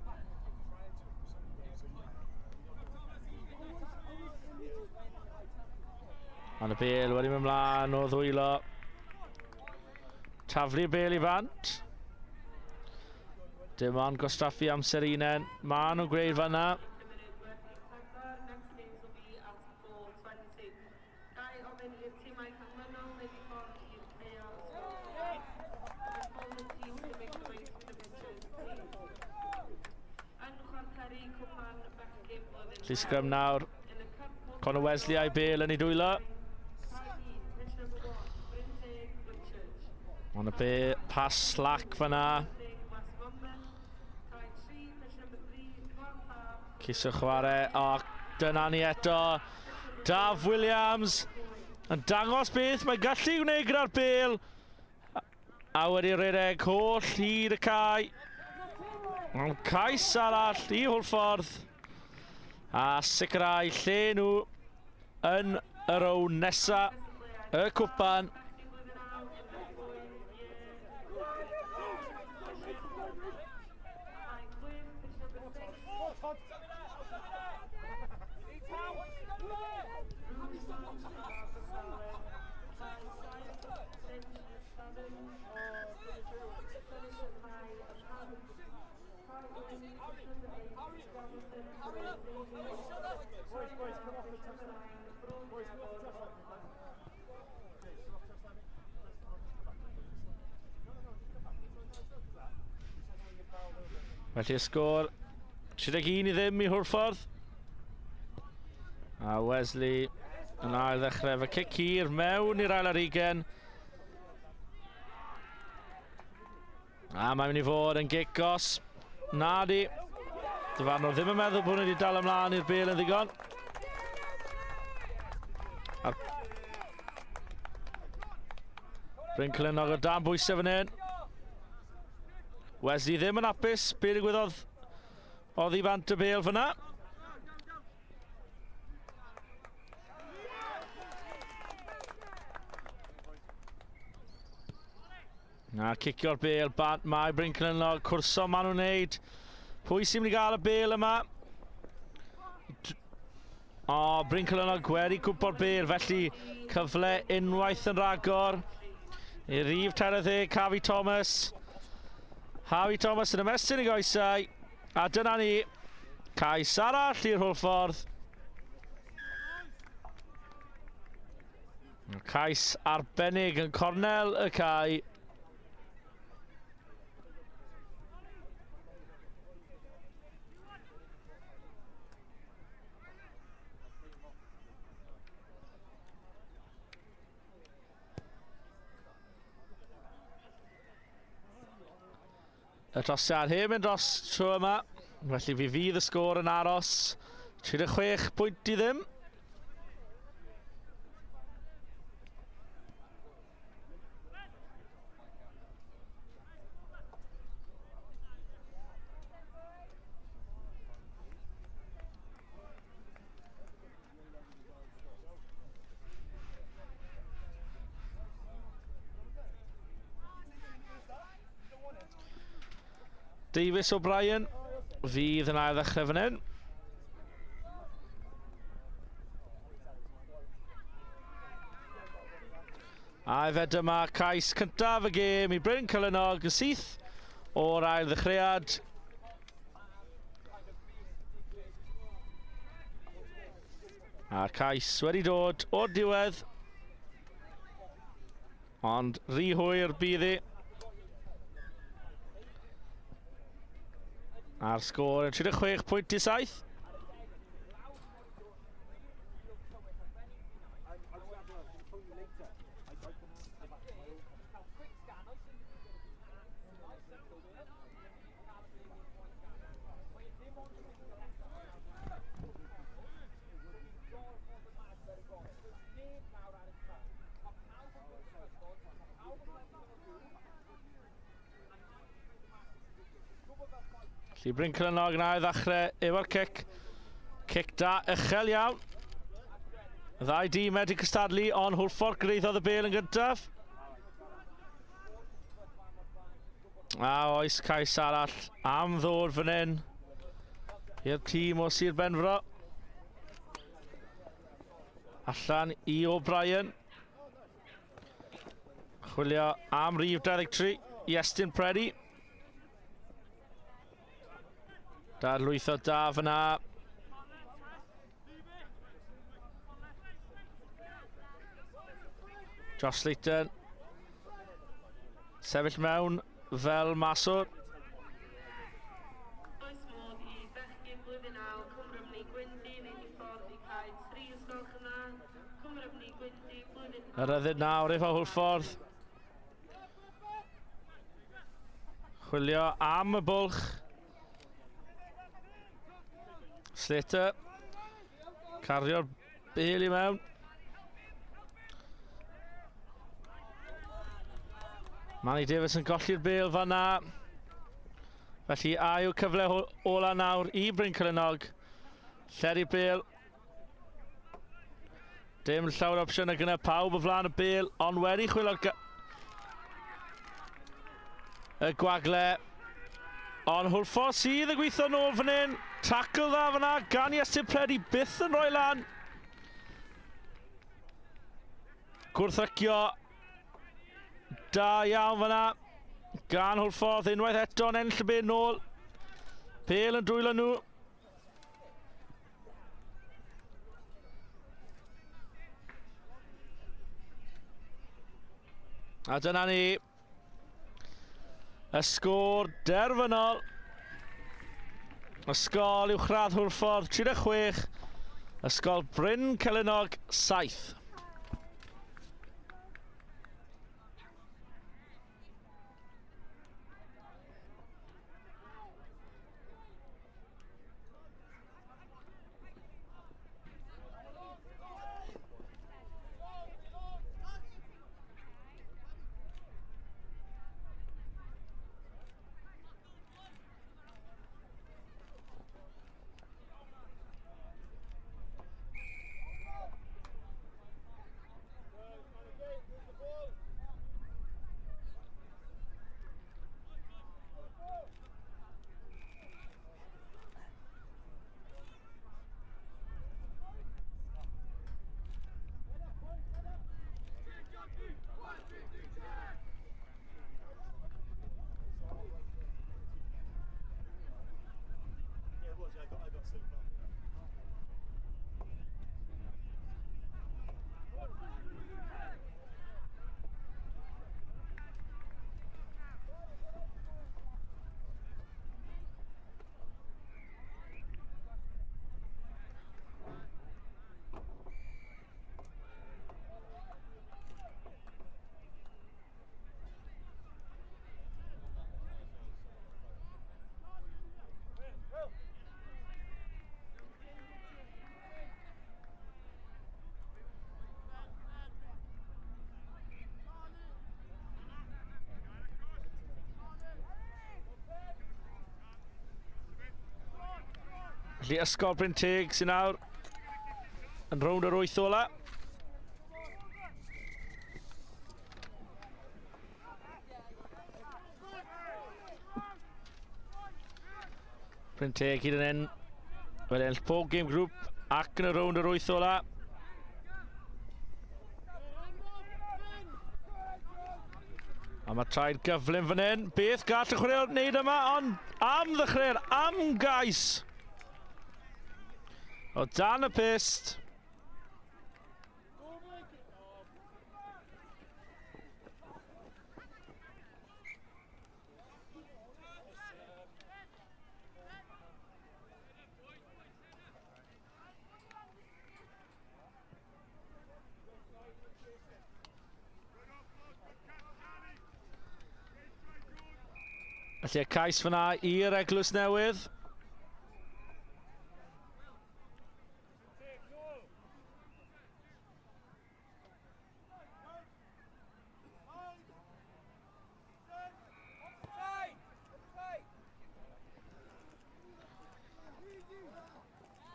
Ond y bel wedi mynd mlaen o ddwylo. Taflu'r bel i fant. Dim ond gwastraffu amser unen. Maen nhw'n gwneud fanna. Felly sgrym nawr. Conor Wesley a'i bel yn ei dwylo. Ond y be pas slack fanna. Ceisio chwarae, o, dyna ni eto. Daf Williams yn dangos beth mae'n gallu gwneud gyda'r bel. A wedi rhedeg holl hyd y cae. Ond cais arall i Hwlffordd. A sicrhau lle nhw yn y rown nesa y cwpan. Felly y sgôr 31 i ddim i Hwlffordd. A Wesley yn ail ddechrau efo cic hir mewn i'r ail ar ugen. A mae'n mynd i fod yn gic gos. Na di. Dyfarnwr ddim yn meddwl bod nhw wedi dal ymlaen i'r bel yn ddigon. A Bryn Clynog o dan bwysau fan hyn. Wesley ddim yn hapus. Be ddigwyddodd oddi fant y bel fyna? Na, cicio'r bel, bant mae Bryn Clynnog, cwrso maen nhw'n wneud. Pwy sy'n mynd i gael y bel yma? O, Bryn Clynnog wedi cwmpo'r bel, felly cyfle unwaith yn rhagor. I rif 30, Harvey Thomas. Harvey Thomas yn ymestyn i goesau. A dyna ni, cais arall i'r Hwlffordd. Cais arbennig yn cornel y cae. Y trosiad heb mynd dros tro yma. Felly fi fydd y sgôr yn aros. 36 pwynt i ddim. Davies O'Brien fydd yn ail ddechrau fan hyn. A efe dyma cais cyntaf y gêm i Bryn Celynog yn syth o'r ail ddechreuad. A'r cais wedi dod o'r diwedd. Ond rhy hwyr bydd hi. A'r sgôr yn 36.7. Felly Bryn Crynog yn ail ddechrau efo'r cic. Cic da uchel iawn. Y ddau dîm wedi cystadlu, ond Hwlffordd greiddodd y bel yn gyntaf. A oes cais arall am ddod fan hyn i'r tîm o Sir Benfro. Allan i O'Brien. Chwilio am rif 23, Iestyn Preddy. Darlwytho da fyna. Josh Layton. Sefyll mewn fel maswr. Oes modd i bechgyn blwyddyn 9 Cwmrymni Gwyndy wneud i ffordd i cae 3 os gwelwch yn dda. Cwmrymni Gwyndy blwyddyn 9. Yr ryddid nawr efo Hwlffordd. Chwilio am y bwlch. Slater. Cario'r bel i mewn. Manny Davis yn golli'r bel fanna. Felly a yw cyfle ola nawr i Bryn Celynog. Lledu'r bel. Dim llawer opsiwn gyda pawb o flaen y bel, ond wedi chwilio'r y gwagle. Ond Hwlffordd sydd yn gweithio nôl fan hyn. Tackle dda fanna gan Iestyn Preddy, byth yn rhoi lan. Gwrthycio da iawn fanna gan Hwlffordd unwaith eto yn ennill y bel nôl. Bel yn dwylo nhw. A dyna ni. Y sgôr derfynol. Ysgol Uwchradd Hwlffordd 36, Ysgol Bryn Celynog 7. Felly Ysgol Bryn Teg sy'n nawr yn rownd yr 8 ola. Bryn Teg hyd yn hyn wedi ennill pob gêm grŵp ac yn y rownd yr 8 ola. A mae traed gyflym fan hyn. Beth gall y chwaraewr wneud yma, ond am ddechrau'r am gais. O dan y pyst. Felly y cais fyna i'r Eglwys Newydd.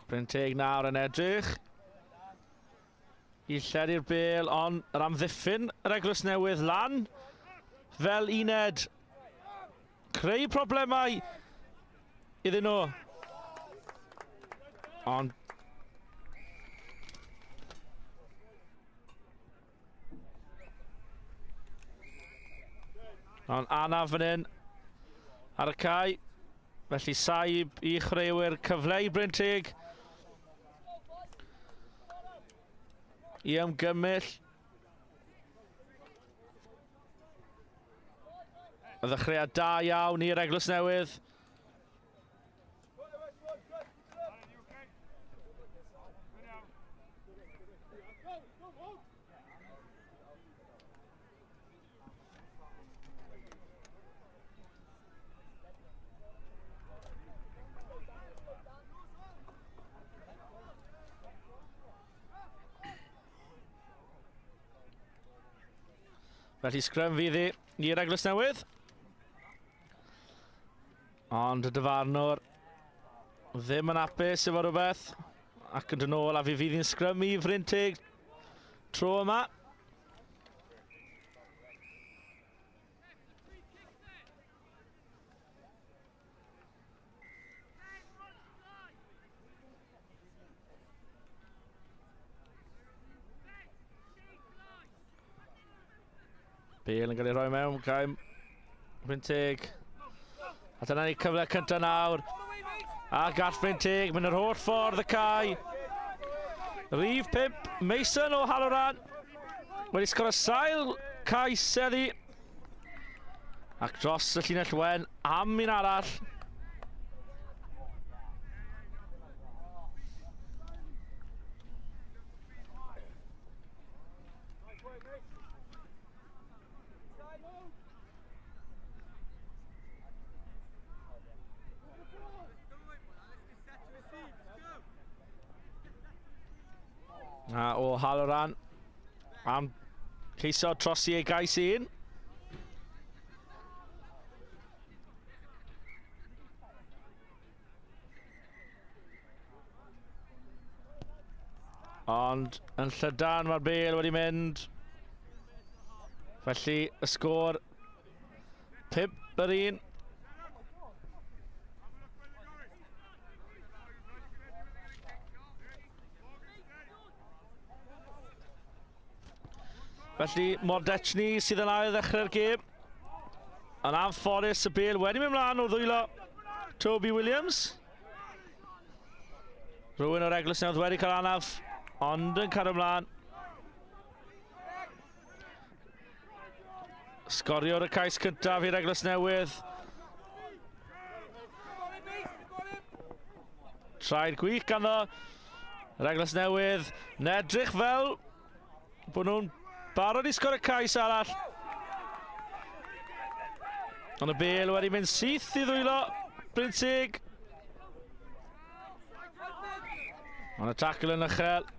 Bryn Teg nawr yn edrych i lledu'r bêl, ond yr amddiffyn yr Eglwys Newydd lan fel uned. Creu problemau iddyn nhw. Ond anaf fan hyn ar y cae. Felly saib i chwaraewyr, cyfle i Bryn Teg i ymgymell. Y ddechreuad da iawn i'r Eglwys Newydd. Felly sgrym fydd hi i'r Eglwys Newydd. Ond y dyfarnwr ddim yn hapus efo rhywbeth ac yn dod nôl, a fi fydd hi'n sgrymu i Fryn Teg tro yma. Bale yn cael ei rhoi mewn, cael Bryn Teg. A dyna ni cyfle cyntaf nawr. A gall Bryn Teg mynd yr holl ffordd y cae. Rhif 5, Mason O'Halloran. Wedi sgoro sail cais heddi. Ac dros y llinell wen am un arall. A O'Halloran am ceisio trosi ei gais un. Ond yn llydan mae'r bêl wedi mynd. Felly y sgôr 5-1. Felly Mordechni sydd yn ail ddechrau'r gêm. Yn anffodus y bêl wedi mynd mlaen o ddwylo Toby Williams. Rhywun o'r Eglwys Newydd wedi cael anaf, ond yn cario ymlaen. Sgorio'r y cais cyntaf i'r Eglwys Newydd. Traed gwych ganddo. Yr Eglwys Newydd yn edrych fel bod nhw'n barod i sgorio cais arall. Ond y bêl wedi mynd syth i ddwylo Bryn Teg. Ond y tackle yn uchel.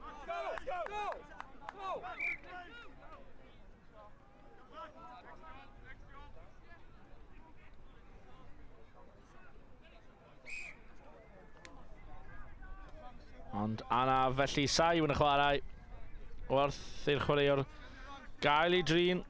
Ond anaf felly saib yn y chwarae wrth i'r chwaraewr gael ei drin.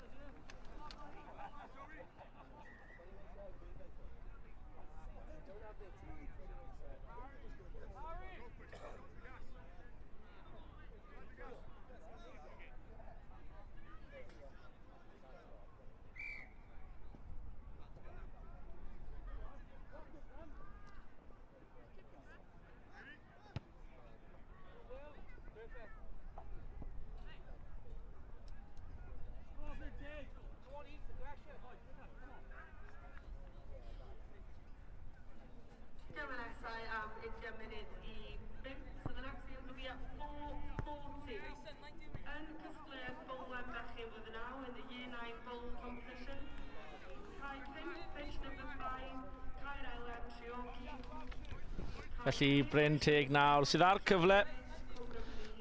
Felly Bryn Teg nawr sydd ar cyfle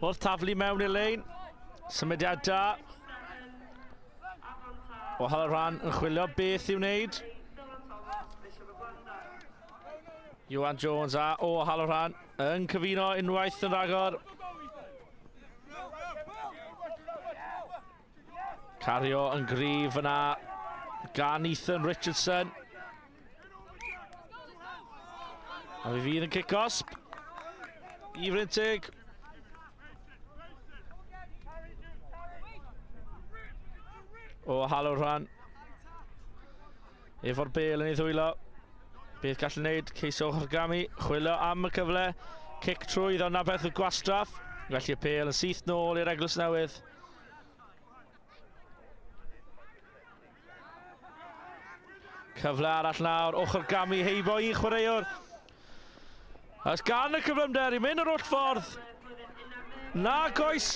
wrth taflu mewn i'r lein. Symudiad da. O Halloran yn chwilio beth i'w wneud. Iwan Jones a O Halloran yn cyfuno unwaith yn rhagor. Cario yn gryf yna gan Ethan Richardson. A fe fydd yn cic-osb i Frynteg. O Halloran. Efo'r bel yn ei ddwylo. Beth gallu wneud? Ceisio ochrgamu, chwilio am y cyfle. Cic trwy, ond na beth y gwastraff. Felly y pel yn syth nôl i'r Eglwys Newydd. Cyfle arall nawr, ochr gamu heibo i chwaraewr. As gan y cyflymder i mynd yr holl ffordd. Na goes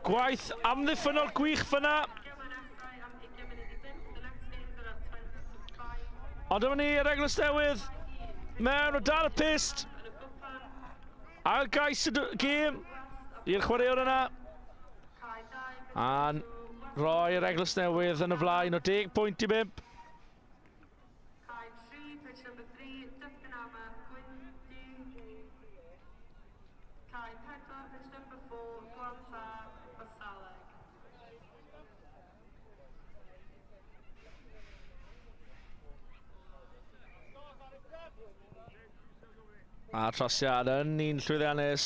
gwaith amddiffynnol gwych fyna. Ond dyma ni, yr Eglwys Newydd mewn o dan y pist. Ail gais y gêm i'r chwaraewr yna. A'n rhoi'r Eglwys Newydd yn y flaen o 10 pwynt i 5. Cae 3, pitch number 3, Dyffryn Aman, Gwyndy. Cae 4, pitch number 4, Glantaf, Basaleg. A trosiad yn un llwyddiannus.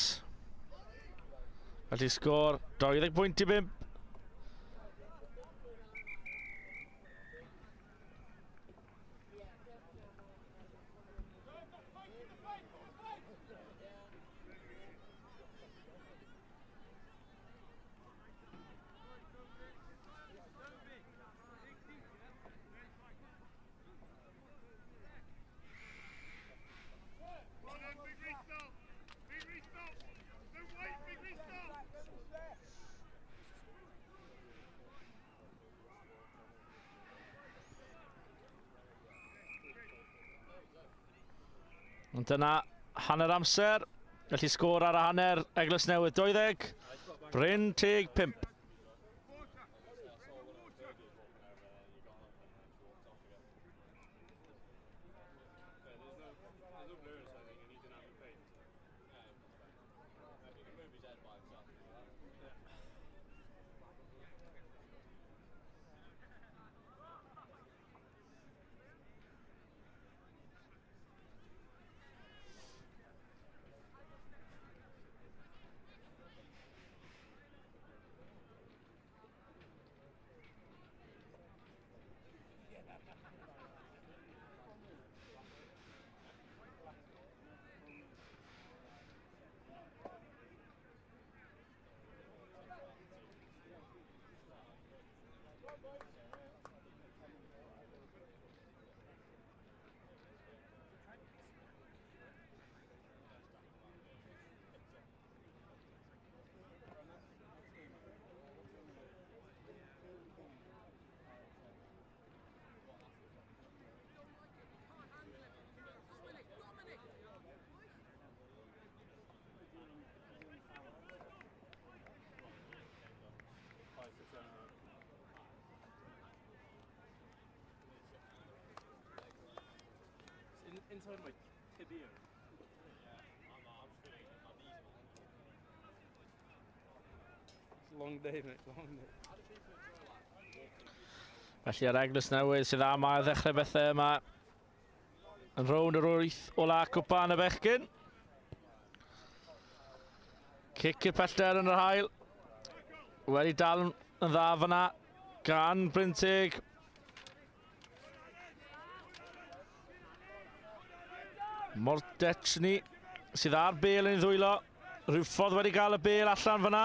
Felly sgôr 20 pwynt i 5. Ond dyna hanner amser. Felly sgôr ar y hanner, Eglwys Newydd 20, Bryn Teg 5. Inside my tibia. It's a long day, mate, long day. Felly yr Eglwys Newydd sydd am ail ddechrau bethau yma yn rownd yr wyth ola cwpan y bechgyn. Cic i'r pellter yn yr haul. Wedi dal yn dda fyna gan Brynteg. Mordechni sydd ar bel yn ei ddwylo. Rhywffordd wedi gael y bel allan fyna.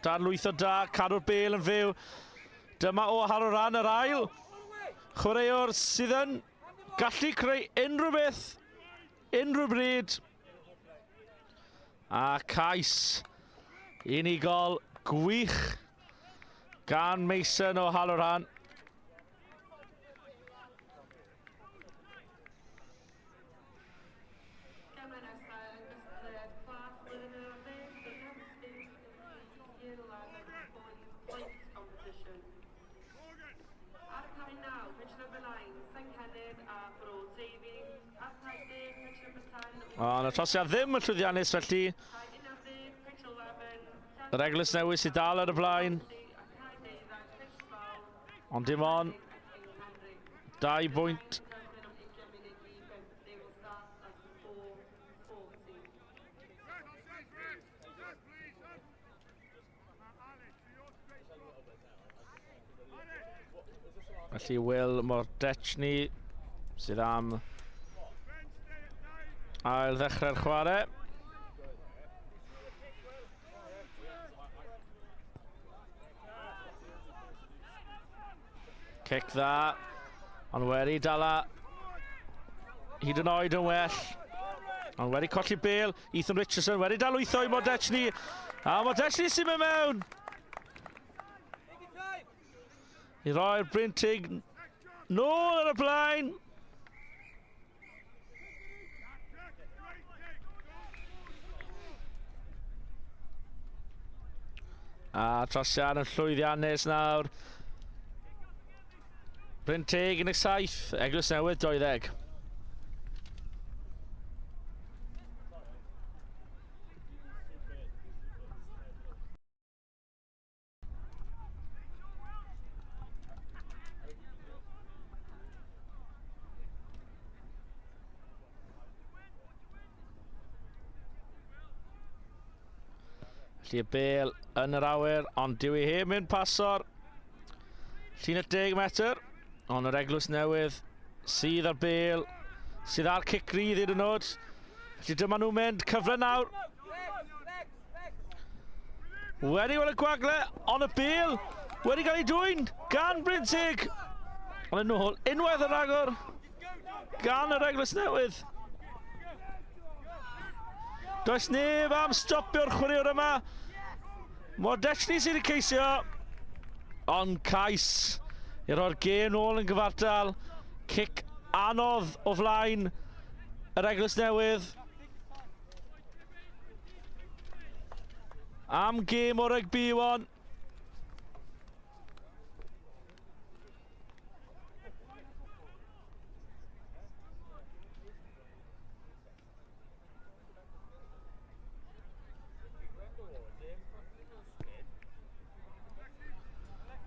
Darlwytho da, cadw'r bel yn fyw. Dyma o Halloran yr ail. Chwaraewr sydd yn gallu creu unrhyw beth, unrhyw bryd. A cais unigol gwych gan Mason o Halloran. Ond y trosiad ddim yn llwyddiannus felly. Yr Eglwys Newydd sydd dal ar y blaen. Ond dim ond 2 bwynt. Felly Will Mordechny sydd am ail ddechrau'r chwarae. Cic dda, ond wedi dala hyd yn oed yn well. Ond wedi colli bel, Ethan Richardson wedi dal lwytho i Modechny. A Modechny sy'n mynd mewn! I roi'r Brynteg nôl ar y blaen. A trosiad yn llwyddiannus nawr. Brynteg 17, Eglwys Newydd 20. Felly y bel yn yr awyr, ond dyw i heb mynd paso'r llinell 10 metr. Ond yr Eglwys Newydd sydd ar bel, sydd ar cic rydd hyd yn oed. Felly dyma nhw'n mynd, cyfle nawr. Wedi weld y gwagle, ond y bel wedi cael ei dwyn gan Brynteg. Ond yn ôl, unwaith yn rhagor gan yr Eglwys Newydd. Does neb am stopio'r chwaraewr yma. Modechny sydd wedi ceisio. Ond cais i roi'r gêm nôl yn gyfartal. Cic anodd o flaen yr Eglwys Newydd. Am gêm o rygbi, Iwan.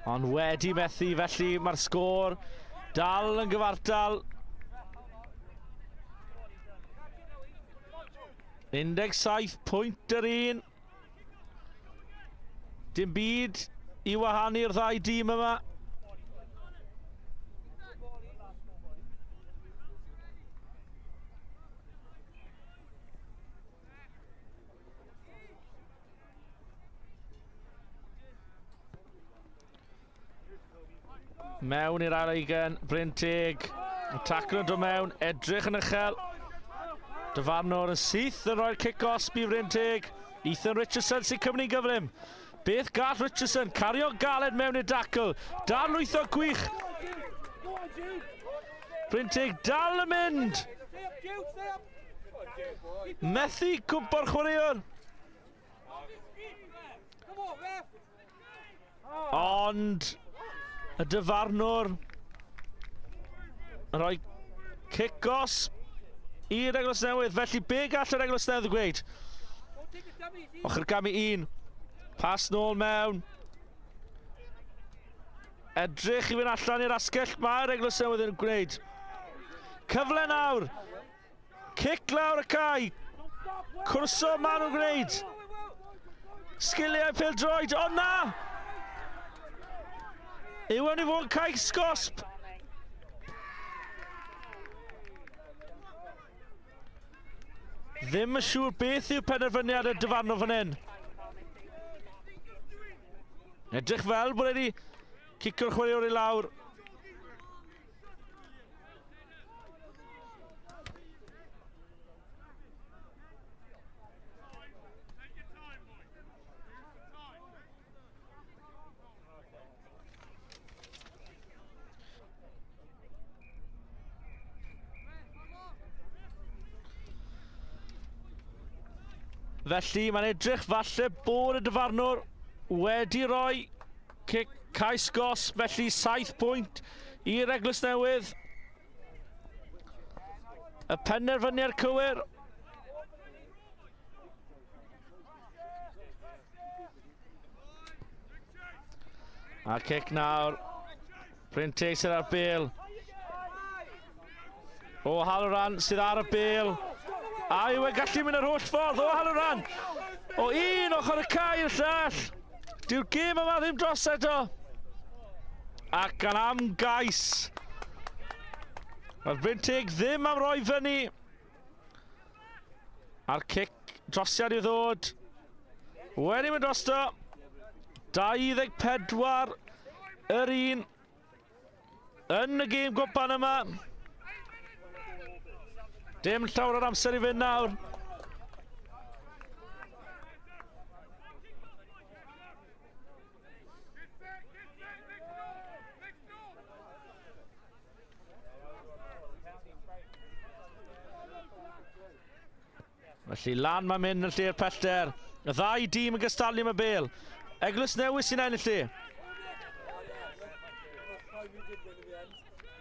Ond wedi methu, felly mae'r sgôr dal yn gyfartal. 17 pwynt yr un. Dim byd i wahanu'r ddau dîm yma. Mewn i'r ail ugain, Bryn Teg. Y tacl yn dod mewn, edrych yn uchel. Dyfarnwr yn syth yn rhoi'r cic osb i Bryn Teg. Ethan Richardson sy'n cymryd gyflym. Beth gall Richardson? Cario galed mewn i'r dacl. Darlwytho gwych. Bryn Teg dal yn mynd. Methu cwmpo'r chwaraewr. Ond y dyfarnwr yn rhoi cic osb i'r Eglwys Newydd. Felly be gall yr Eglwys Newydd gweud? Ochr gamu un. Pas nôl mewn. Edrych i fynd allan i'r asgell. Mae'r Eglwys Newydd yn gwneud. Cyfle nawr. Cic lawr y cae. Cwrso maen nhw'n gwneud. Sgiliau pêl-droed, ond na! Yw e'n i fod yn cais gosb? Ddim yn siŵr beth yw penderfyniad y dyfarnwr fan hyn. Edrych fel bod wedi cicio'r chwaraewr i lawr. Felly mae'n edrych falle bod y dyfarnwr wedi rhoi cic cais gos, felly 7 pwynt i'r Eglwys Newydd. Y penderfyniad cywir. A cic nawr. Bryn Teg sydd ar bêl. O Halloran sydd ar y bêl. A yw e gallu mynd yr holl ffordd. O Halloran. O un ochr y cae i'r llall. Dyw'r gêm yma ddim dros eto. Ac gan am gais. Mae'r Bryn Teg ddim am roi fyny. A'r cic drosiad i'w ddod. Wedi mynd drosto. 24 yr un yn y gêm gwpan yma. Dim llawer o'r amser i fynd nawr. Felly lan mae'n mynd yn lle'r pellter. Y ddau dîm yn gystadlu am y bêl. Eglwys Newydd sy'n ennill i.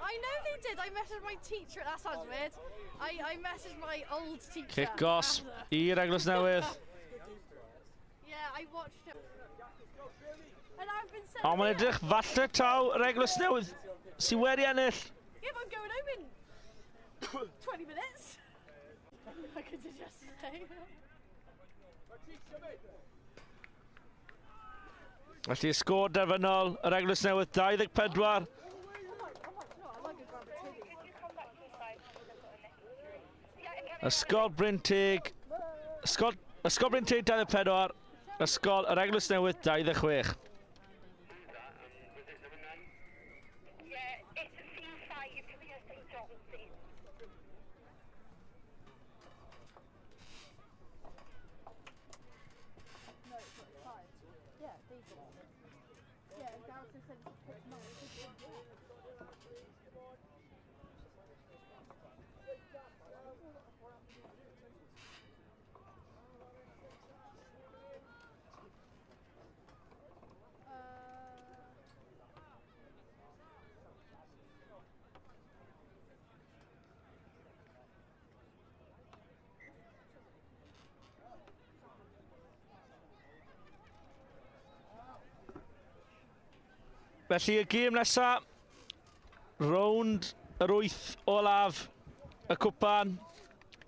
I know they did. I messaged my teacher. That sounds weird. I messaged my old teacher. Cic gosb i'r Eglwys Newydd. Yeah, I watched it. And I've been Ond mae'n edrych falle taw yr Eglwys Newydd sydd wedi ennill. Yeah, but I'm going home in 20 minutes. I could just say. Felly sgôr derfynol yr Eglwys Newydd 24. Ysgol Bryn Teg. Ysgol Bryn Teg 24. Ysgol yr Eglwys Newydd 26. Felly y gêm nesaf, rownd yr 8 olaf y cwpan,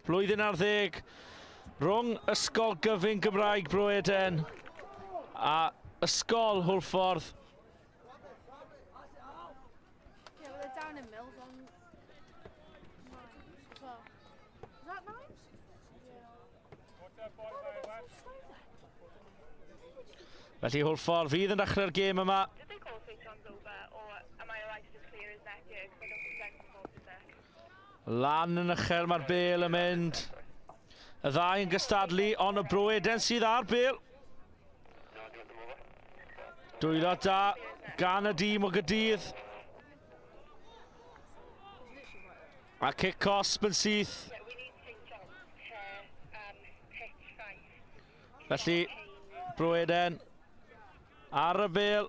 blwyddyn ar 10, rhwng Ysgol Gyfun Gymraeg Bro Eden a Ysgol Hwlffordd. Yeah, well, they're down in Mills on 9 as well. Is that 9? Yeah. Felly Hwlffordd fydd yn dechrau'r gêm yma. Lan yn uchel mae'r bêl yn mynd. Y ddau yn gystadlu, ond y Bro Eden sydd ar bêl. Dwylo da gan y dîm o Gaerdydd. A cic cosb yn syth. Felly, Bro Eden ar y bêl.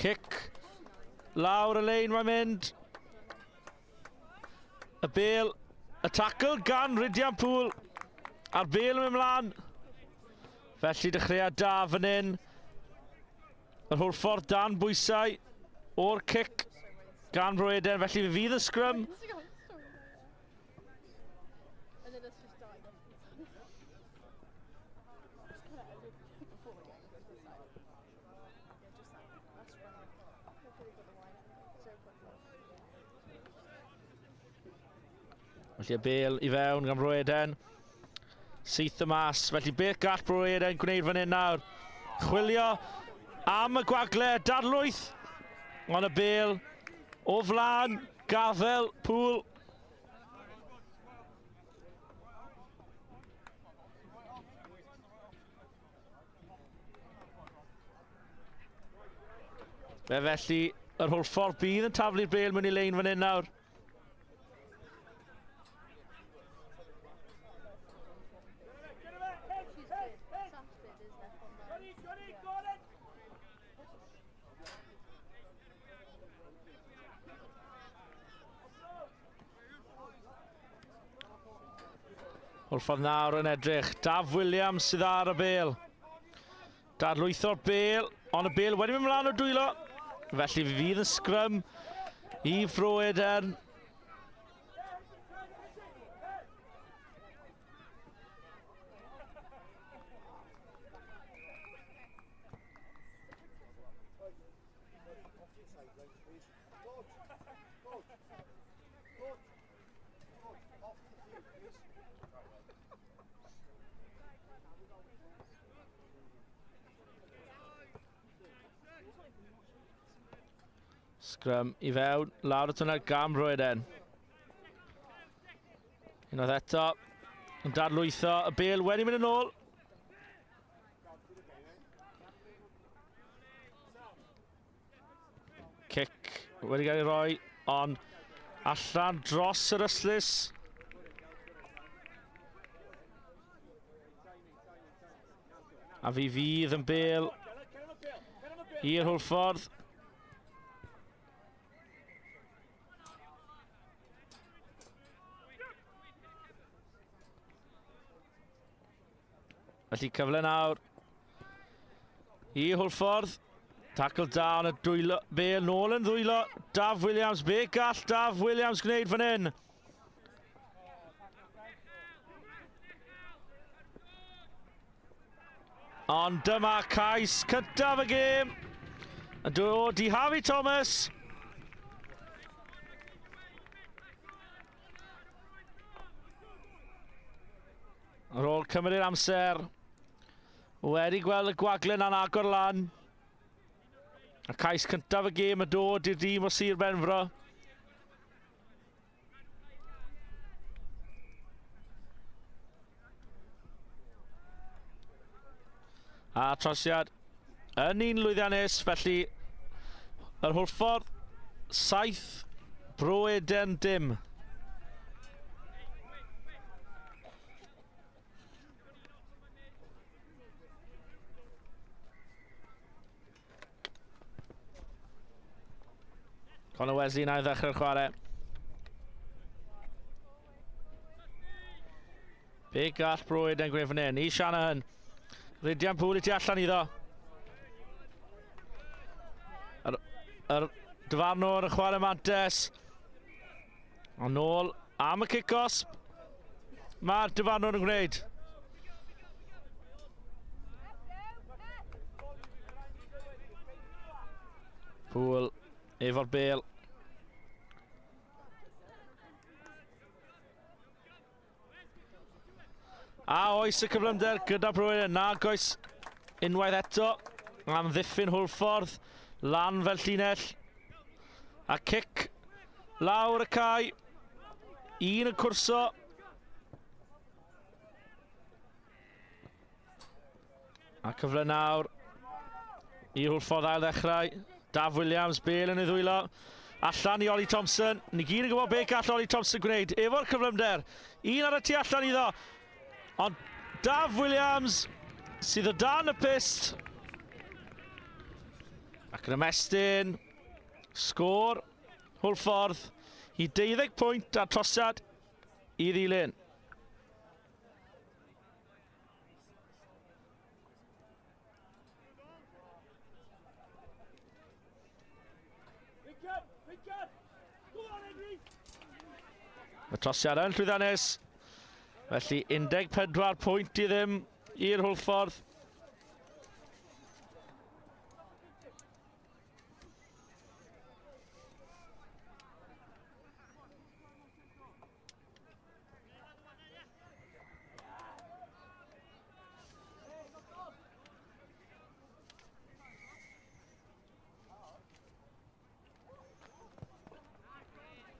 Cic lawr y lein mae'n mynd. Y bêl, y tackle gan Rhydian Pŵl. A'r bêl yn mynd mlaen. Felly dechreuad da fan hyn. Yr Hwlffordd dan bwysau o'r cic gan Bro Eden. Felly fe fydd y sgrym. Felly y bêl i fewn gan Bro Eden. Syth y mas. Felly beth gall Bro Eden gwneud fan hyn nawr? Chwilio am y gwagle. Darlwyth. Ond y bêl o flaen gafel Pŵl. Fe felly yr Hwlffordd bydd yn taflu'r bêl mewn i lein fan hyn nawr. Hwlffordd nawr yn edrych. Daf Williams sydd ar y bêl. Dadlwytho'r bêl, ond y bêl wedi mynd mlaen o dwylo. Felly fydd y sgrym i Fro Edern. Sgrym i fewn, lawr y twnnel gan Roeden. Unwaith eto, yn dadlwytho, y bêl wedi mynd yn ôl. Cic wedi cael ei roi, ond allan dros yr ystlys. A fi fydd yn bêl i'r Hwlffordd. Felly cyfle nawr i Hwlffordd. Tackle down y dwylo, bêl nôl yn ddwylo Daf Williams. Be gall Daf Williams gwneud fan hyn? Ond dyma cais cyntaf y gêm. Yn dod i Harvey Thomas. Ar ôl cymryd amser, wedi gweld y gwaglen a'n agor lan. Y cais cyntaf y gêm yn dod i'r dîm o Sir Benfro. A trosiad yn un lwyddiannus, felly yr Hwlffordd 7, Bro Eden dim. Conor Wesley na i ddechrau'r chwarae. Be gall Bro Eden gwneud fan hyn? I Shanahan. Rhydian Pŵl i ti allan iddo. Yr, yr dyfarnwr yn chwarae mantes. Ond nôl am y cic-osb. Mae'r dyfarnwr yn gwneud. Pŵl efo'r bêl. A oes y cyflymder gyda Bro Eden? Nag oes unwaith eto. Am ddiffyn Hwlffordd. Lan fel llinell. A cic lawr y cae. Un yn cwrso. A cyfle nawr i Hwlffordd ail ddechrau. Daf Williams, bêl yn ei ddwylo. Allan i Ollie Thompson. Ni gyd yn gwybod beth gall Ollie Thompson gwneud efo'r cyflymder. Un ar y tu allan iddo. Ond Daf Williams sydd o dan y pyst. Ac yn ymestyn sgôr Hwlffordd i 12 pwynt a trosiad i ddilyn. Y trosiad yn llwyddiannus. Felly 14 pwynt i ddim i'r Hwlffordd.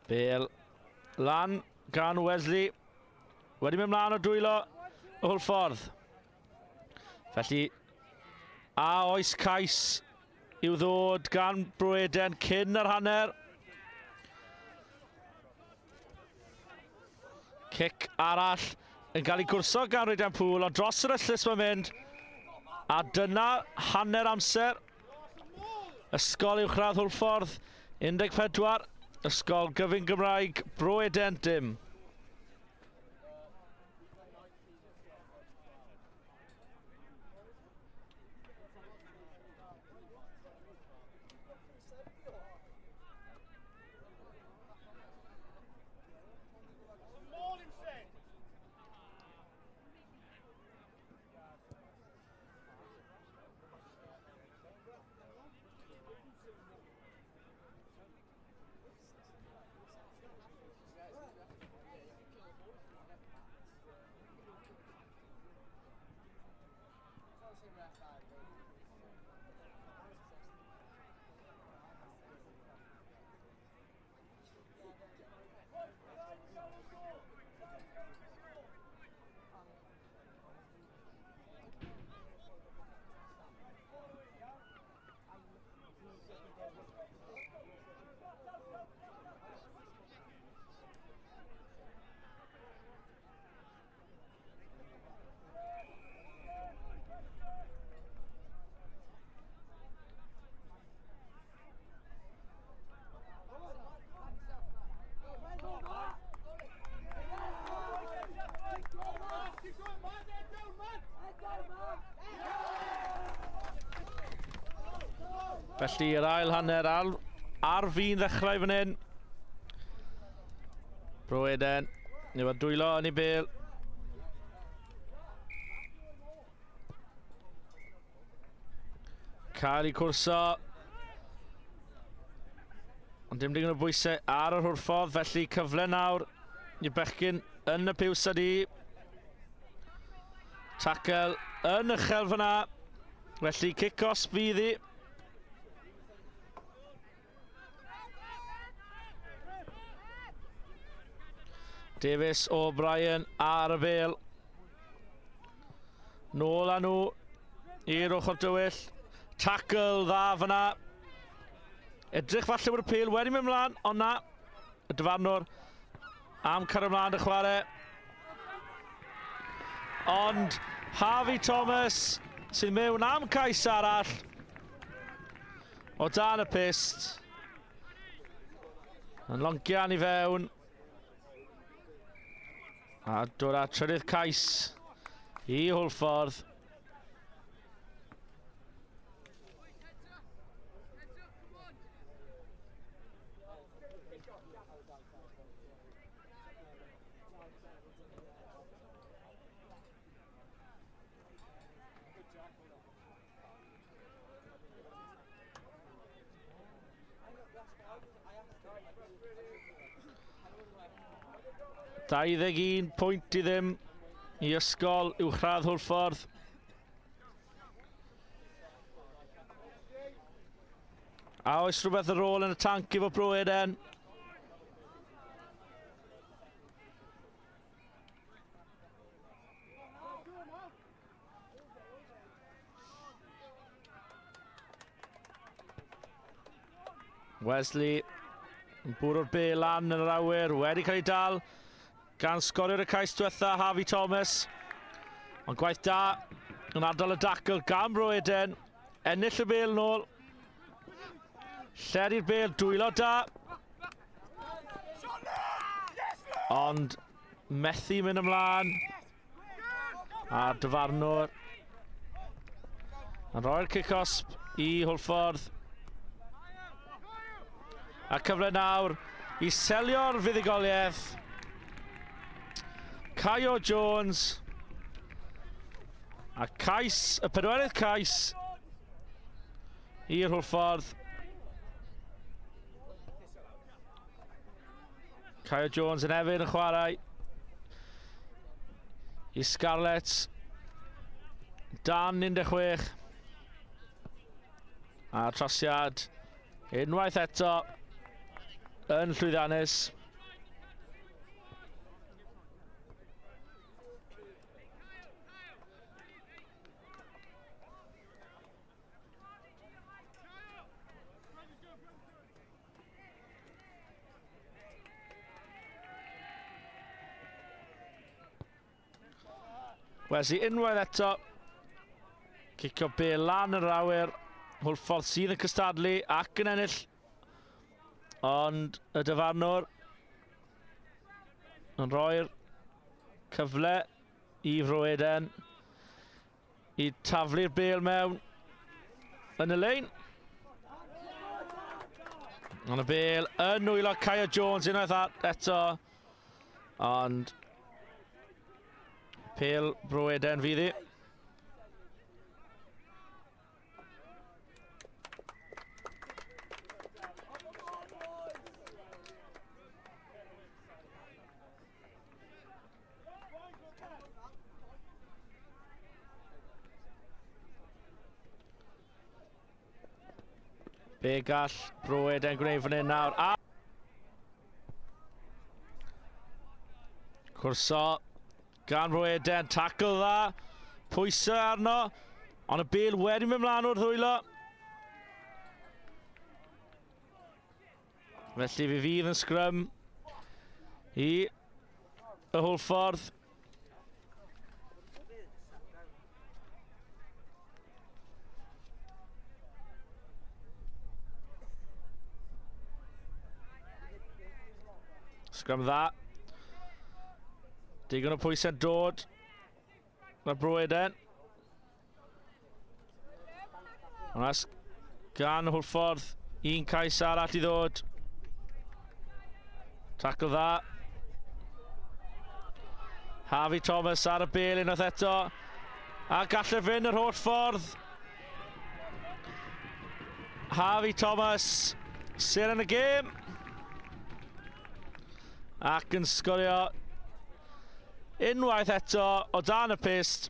Bale lan gan Wesley. Wedi mynd mlaen o dwylo y Hwlffordd. Felly, a oes cais i'w ddod gan Bro Eden cyn yr hanner? Cic arall yn cael ei gwrso gan Rhydian Pŵl, ond dros yr ystlys mae'n mynd. A dyna hanner amser. Ysgol Uwchradd Hwlffordd, 14. Ysgol Gyfun Gymraeg, Bro Eden, dim. Felly yr ail hanner ar fin ddechrau fan hyn. Bro Eden, efo dwylo yn ei bêl. Cael ei cwrso. Ond dim digon o bwysau ar yr Hwlffordd, felly cyfle nawr i bechgyn yn y piws ydi. Tackle yn uchel fyna. Felly cic-off fydd hi. Davis O'Brien ar y bêl. Nôl â nhw i'r ochr dywyll. Tackle dda fyna. Edrych falle bod y pêl wedi mynd mlaen, ond na. Y dyfarnwr am cario ymlaen y chwarae. Ond Harvey Thomas sydd mewn am cais arall o dan y pyst. Yn loncian i fewn. A dod â trydydd cais i Hwlffordd. ...21 pwynt i ddim i Ysgol Uwchradd Hwlffordd. A oes rhywbeth ar ôl yn y tanc efo Bro Eden? Wesley yn bwrw'r bêl lan yn yr awyr, wedi cael ei dal gan sgoriwr y cais diwetha, Harvey Thomas. Ond gwaith da yn ardal y dacl gan Bro Eden. Ennill y bêl nôl. Lledu'r bêl, dwylo da. Ond methu mynd ymlaen. A'r dyfarnwr yn rhoi'r cic-osb i Hwlffordd. A cyfle nawr i selio'r fuddugoliaeth. Caio Jones. A cais, y pedwerydd cais i'r Hwlffordd. Caio Jones yn hefyd yn chwarae i Scarlets dan 16. A trosiad unwaith eto yn llwyddiannus. Wesley unwaith eto, cicio bêl lan yr awyr. Hwlffordd sydd yn cystadlu ac yn ennill, ond y dyfarnwr yn rhoi'r cyfle i Fro Eden i taflu'r bêl mewn yn y lein. Ond y bel yn nwylo Kaya Jones unwaith eto. Ond pêl Bro Eden fydd hi. Be gall Bro Eden gwneud fan hyn nawr? A cwrso gan Bro Eden, tackle dda, pwysau arno, ond y bel wedi mynd mlaen o'r ddwylo. Felly fi fydd yn sgrym i y Hwlffordd. Sgrym dda. Digon o pwysau'n dod. Mae Bro Eden. Ond gan Hwlffordd un cais arall i ddod. Tackle dda. Harvey Thomas ar y bel unwaith eto. A gallai fynd yr holl ffordd. Harvey Thomas, seren y gêm. Ac yn sgorio unwaith eto o dan y pyst.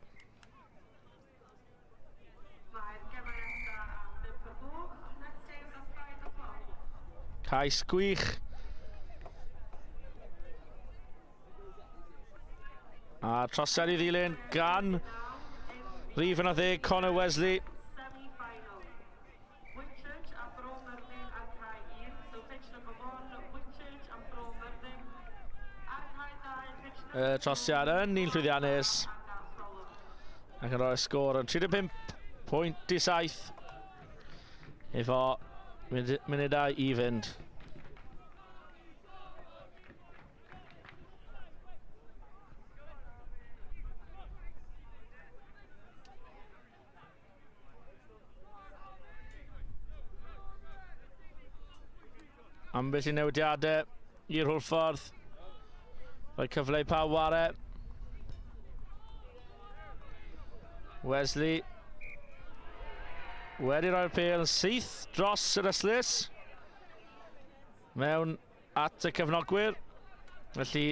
Cais gwych. A trosiad i ddilyn gan rhif 11, Connor Wesley. Y trosiad yn un llwyddiannus. Ac yn rhoi'r sgôr yn 35.7 efo munudau i fynd. Ambell i newidiadau i'r Hwlffordd. Rhoi cyfle i pawb ware. Wesley wedi rhoi'r pêl yn syth dros yr ystlys. Mewn at y cefnogwyr. Felly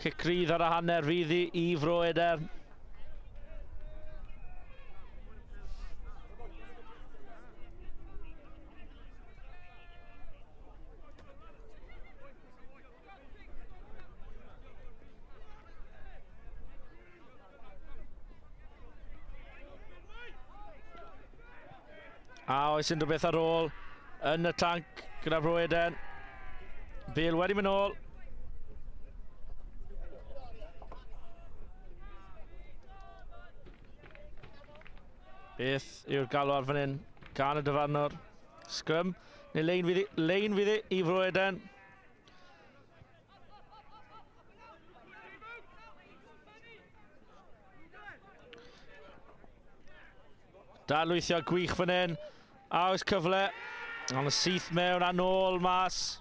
cic rydd ar y hanner fydd hi i Fro Edern. A oes unrhyw beth ar ôl yn y tanc gyda Bro Eden. Bale wedi mynd nôl. Beth yw'r galw ar fan hyn gan y dyfarnwr? Sgrym neu lein fydd i Fro Eden. Dadlwythio gwych fan hyn. A oes cyfle. Ond y syth mewn a nôl mas.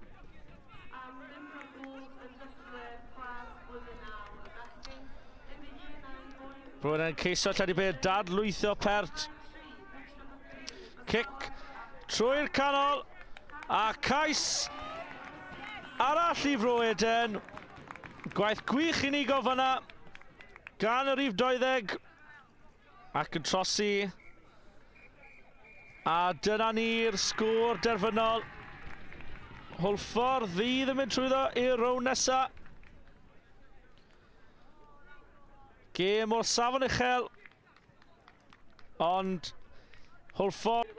Bro Eden yn ceisio lledu beth. Dadlwythio pert. Cic trwy'r canol. A cais arall i Fro Eden. Gwaith gwych unigol fanna gan y rhif 20. Ac yn trosi. A dyna ni'r sgôr derfynol. Hwlffordd fydd yn mynd trwyddo i'r rownd nesa. Gêm o'r safon uchel. Ond Hwlffordd.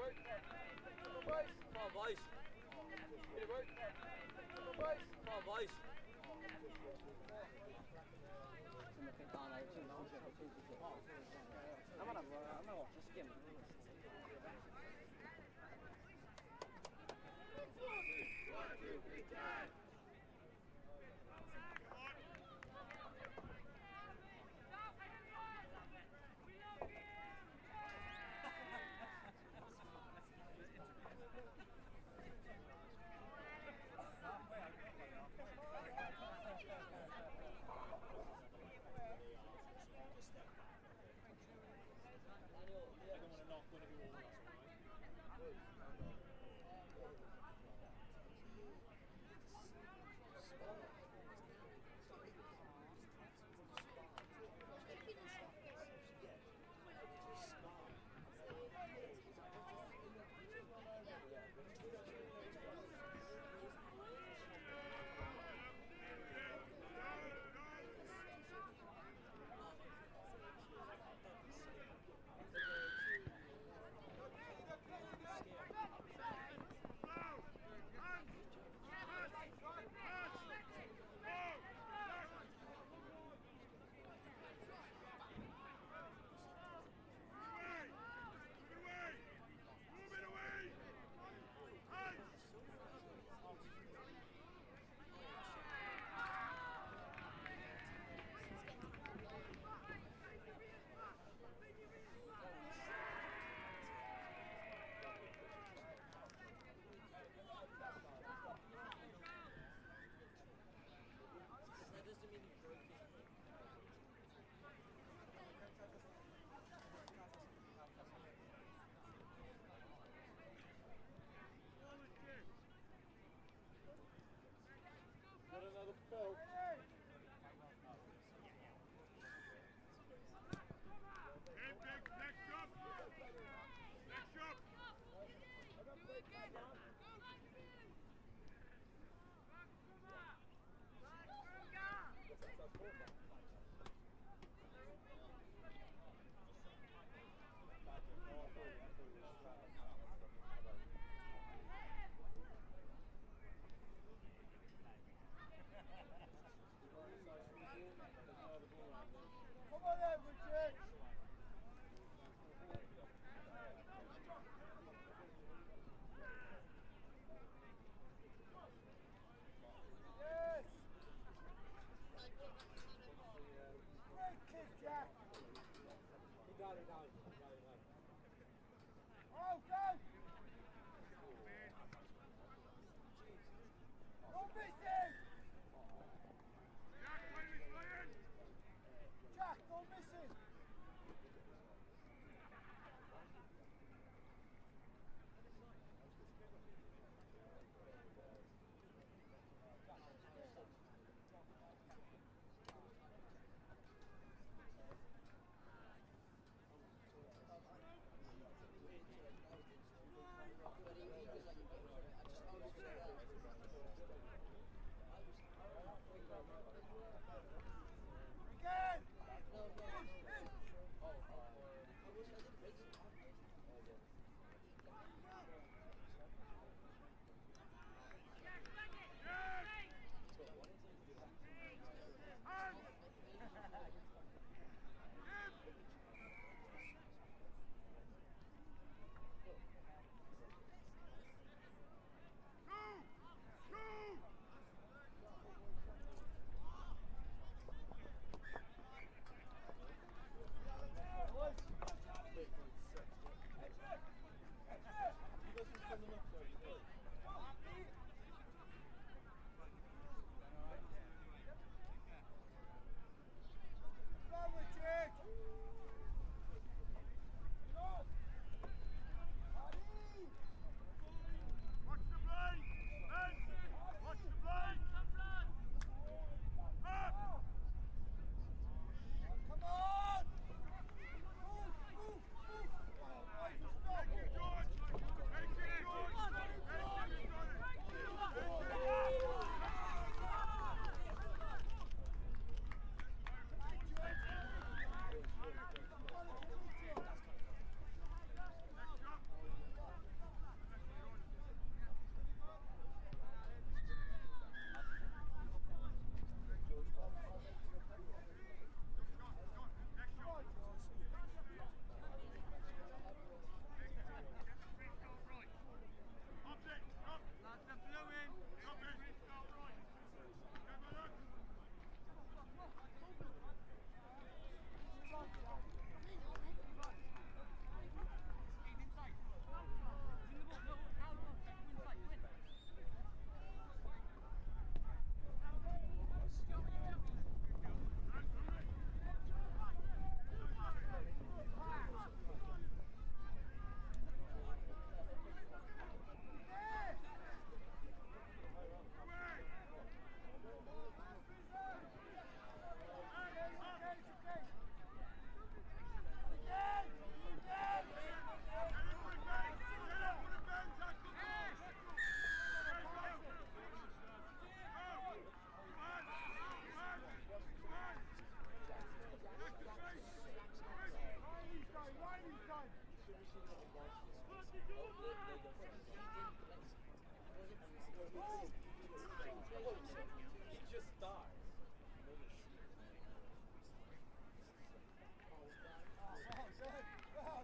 He just dies. Well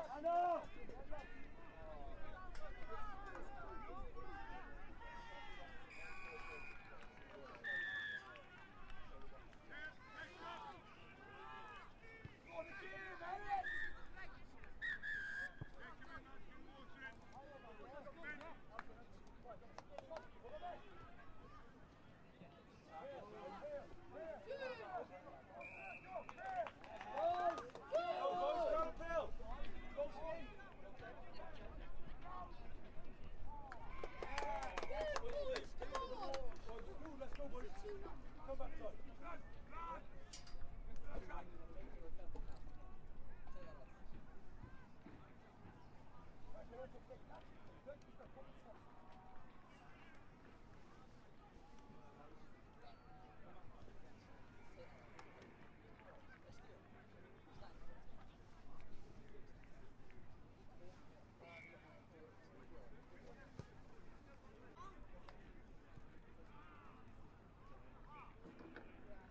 done.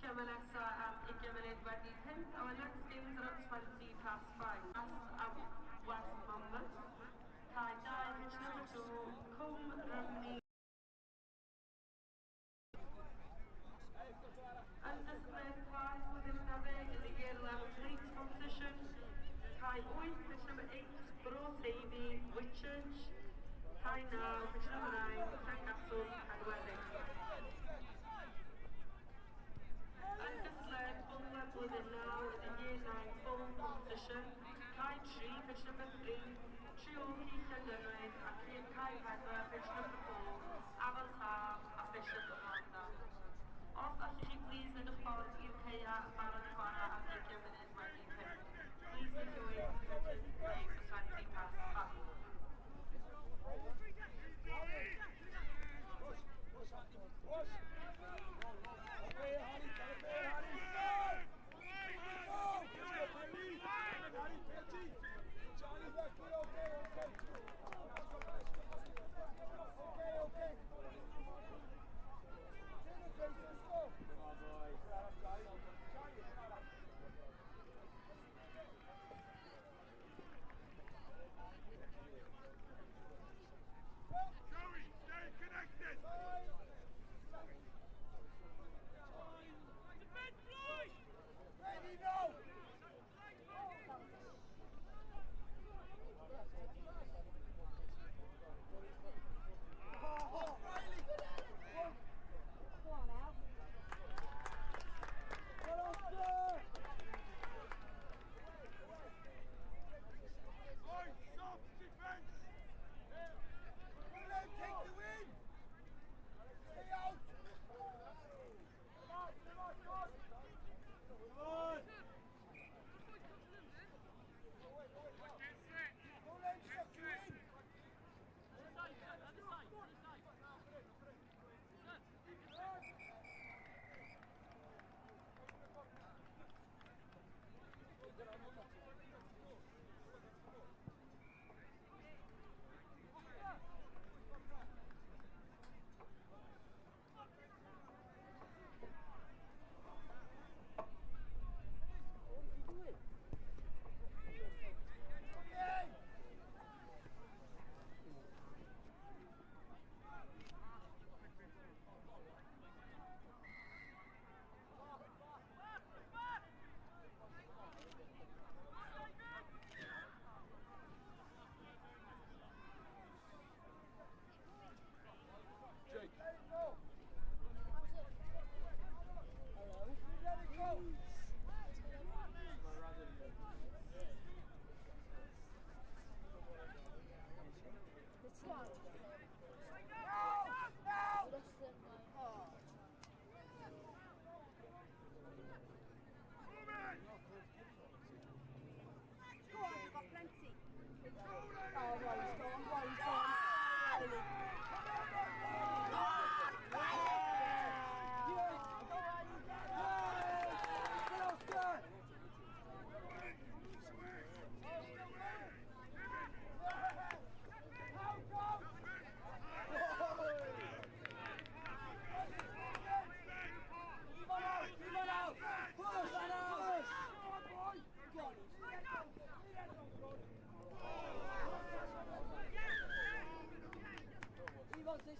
Gemau nesa am 5:40. Our next games are at 5:20. West at West Monmouth. Cae 2, pitch number 2, Cwm Rhymni. Undisciplined class within 11 in the year 11 to 8 competition. Cae 8, pitch number 8, Bro Teifi, Whitchurch. Cae 9, pitch number 9, Llangaswn, Cadweddig. Undisciplined Bwlch Blwyddyn 9 in the year 9 full competition. Cae 3, pitch number 3, Treorci Llandynwyd a Cae 4, pitch number 4, Afon Taf a Bishop of Rhondda. Os allwch chi please mynd o'ch ffordd i'r caeau yn barod i chwarae am 5:40. Please make your way to the pitches to play for 5:20. Okay.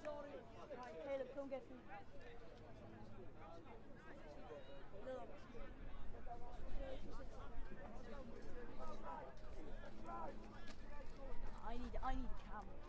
Sorry. Right, Caleb, come get me. I need a camera.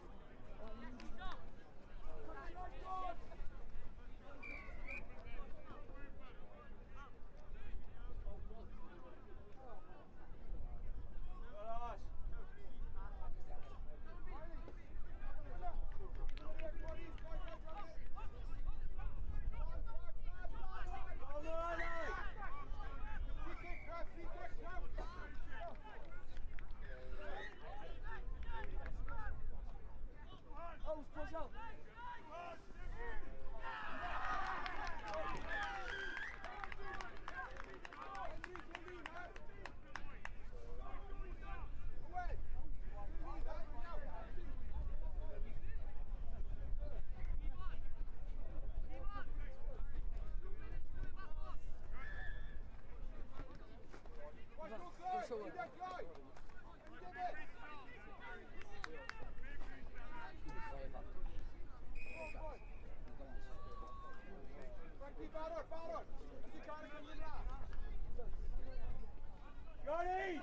Johnny!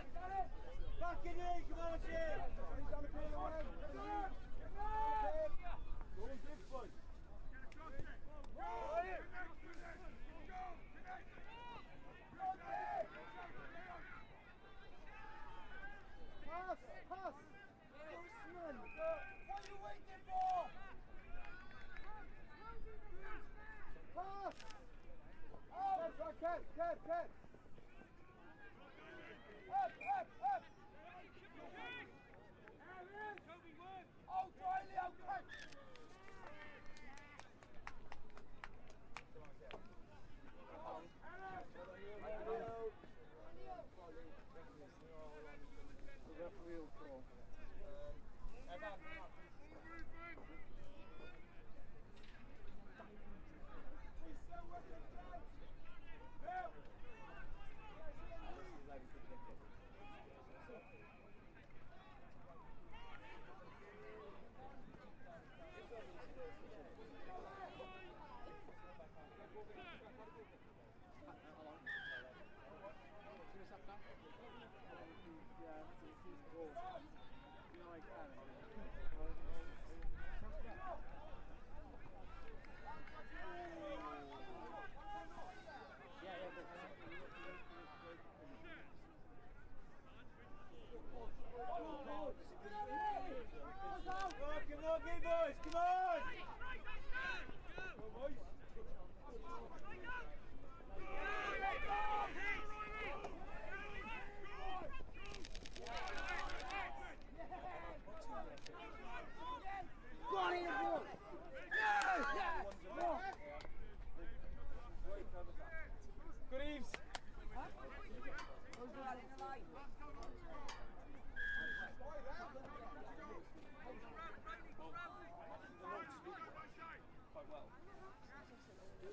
Back in here, come on, Jim! Pass! Pass! What are you waiting for? Pass! Oh! Ken, Ken, Ken! Up, up, up! Oh, Riley, okay! Boys, come on! Go, boys! Go on here, boy! Yeah! Yeah! Good eves!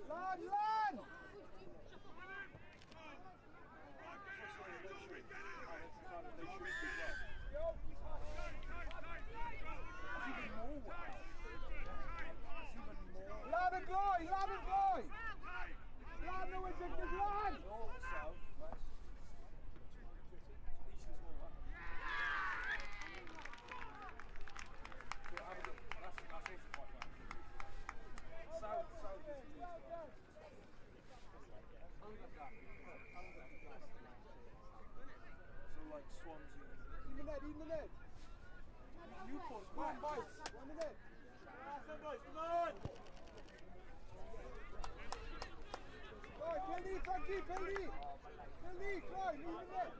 Lan, lan! Lan and Gloy, lan and Gloy! Lan, no, it's lan! North, south, west. East is more. That's also quite well. South, south is east. So like Swansea. In the net, in the net. Newport's One west. bite, 1 minute. Boys, come on! Right, Kelly, Frankie, Kelly! Kelly, Clyde, leave the net.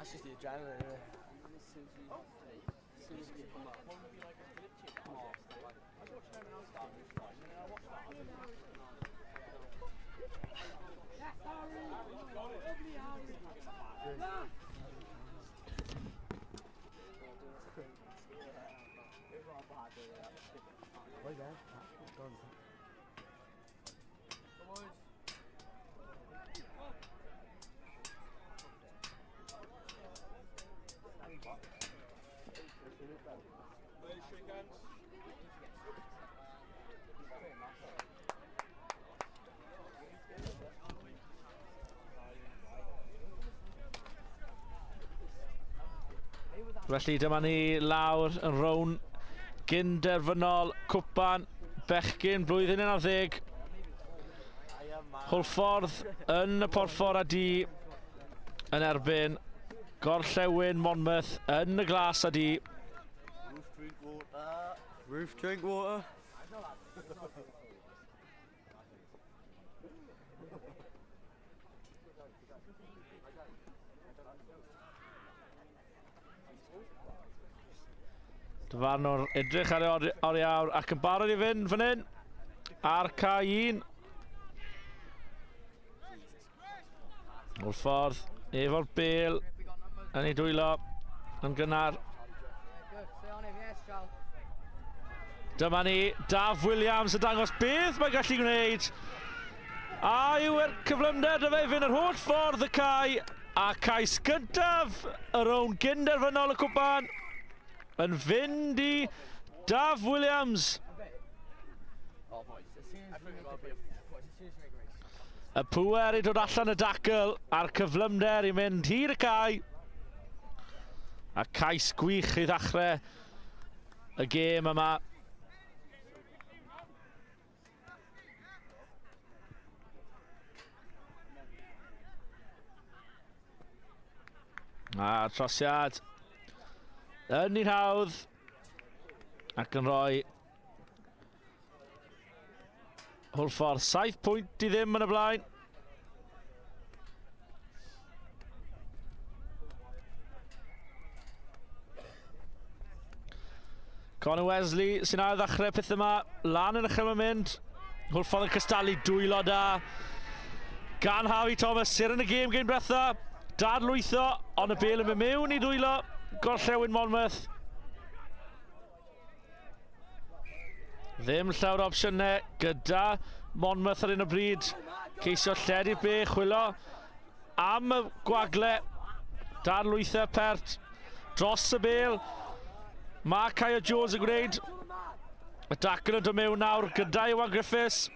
That's just the adrenaline, isn't it? As soon as we come up. Felly dyma ni lawr yn rown gynderfynol cwpan bechgyn blwyddyn 11. Hwlffordd yn y porffor a du yn erbyn Gorllewin Monmouth yn y glas a du. Roof drink water. Roof drink water. Dyfarnwr edrych ar ei oriawr ac yn barod i fynd fan hyn ar cae 1. Hwlffordd efo'r bêl yn ei dwylo yn gynnar. Dyma ni, Daf Williams yn dangos beth mae'n gallu gwneud. A yw'r cyflymder dy fe fynd yr holl ffordd y cae, a cais gyntaf y rown gynderfynol y cwpan yn fynd i Daf Williams. Y pŵer i dod allan y dacl a'r cyflymder i mynd hyd y cae. A cais gwych i ddechrau y gêm yma. A trosiad yn un hawdd ac yn rhoi Hwlffordd 7 pwynt i ddim yn y blaen. Conor Wesley sy'n ail ddechrau peth yma, lan yn uchel yn mynd. Hwlffordd yn cystalu dwylo da gan Harry Thomas, sydd yn y gêm gyn bretha. Dadlwytho, ond y bêl yn mynd mewn i dwylo Gorllewin Monmouth. Ddim llawer o opsiynau gyda Monmouth ar un o bryd. Ceisio lledu'r be, chwilo am y gwagle. Dadlwytho pert dros y bêl. Mae Caio Jones yn gwneud y dacl yn dod mewn nawr gyda Iwan Griffiths.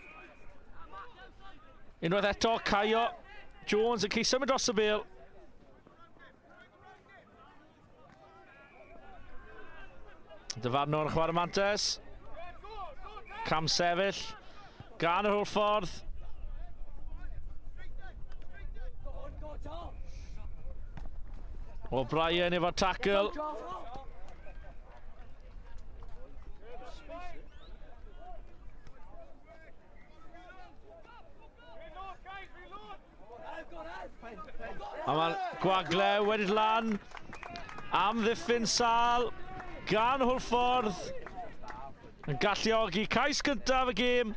Unwaith eto, Caio Jones yn ceisio mynd dros y bêl. Dyfarnwr chwarae mantes. Cam sefyll gan yr Hwlffordd. O'Brien efo'r tackle. A mae'r gwagle wedi lan am ddiffyn sâl gan Hwlffordd yn galluogi cais gyntaf y gêm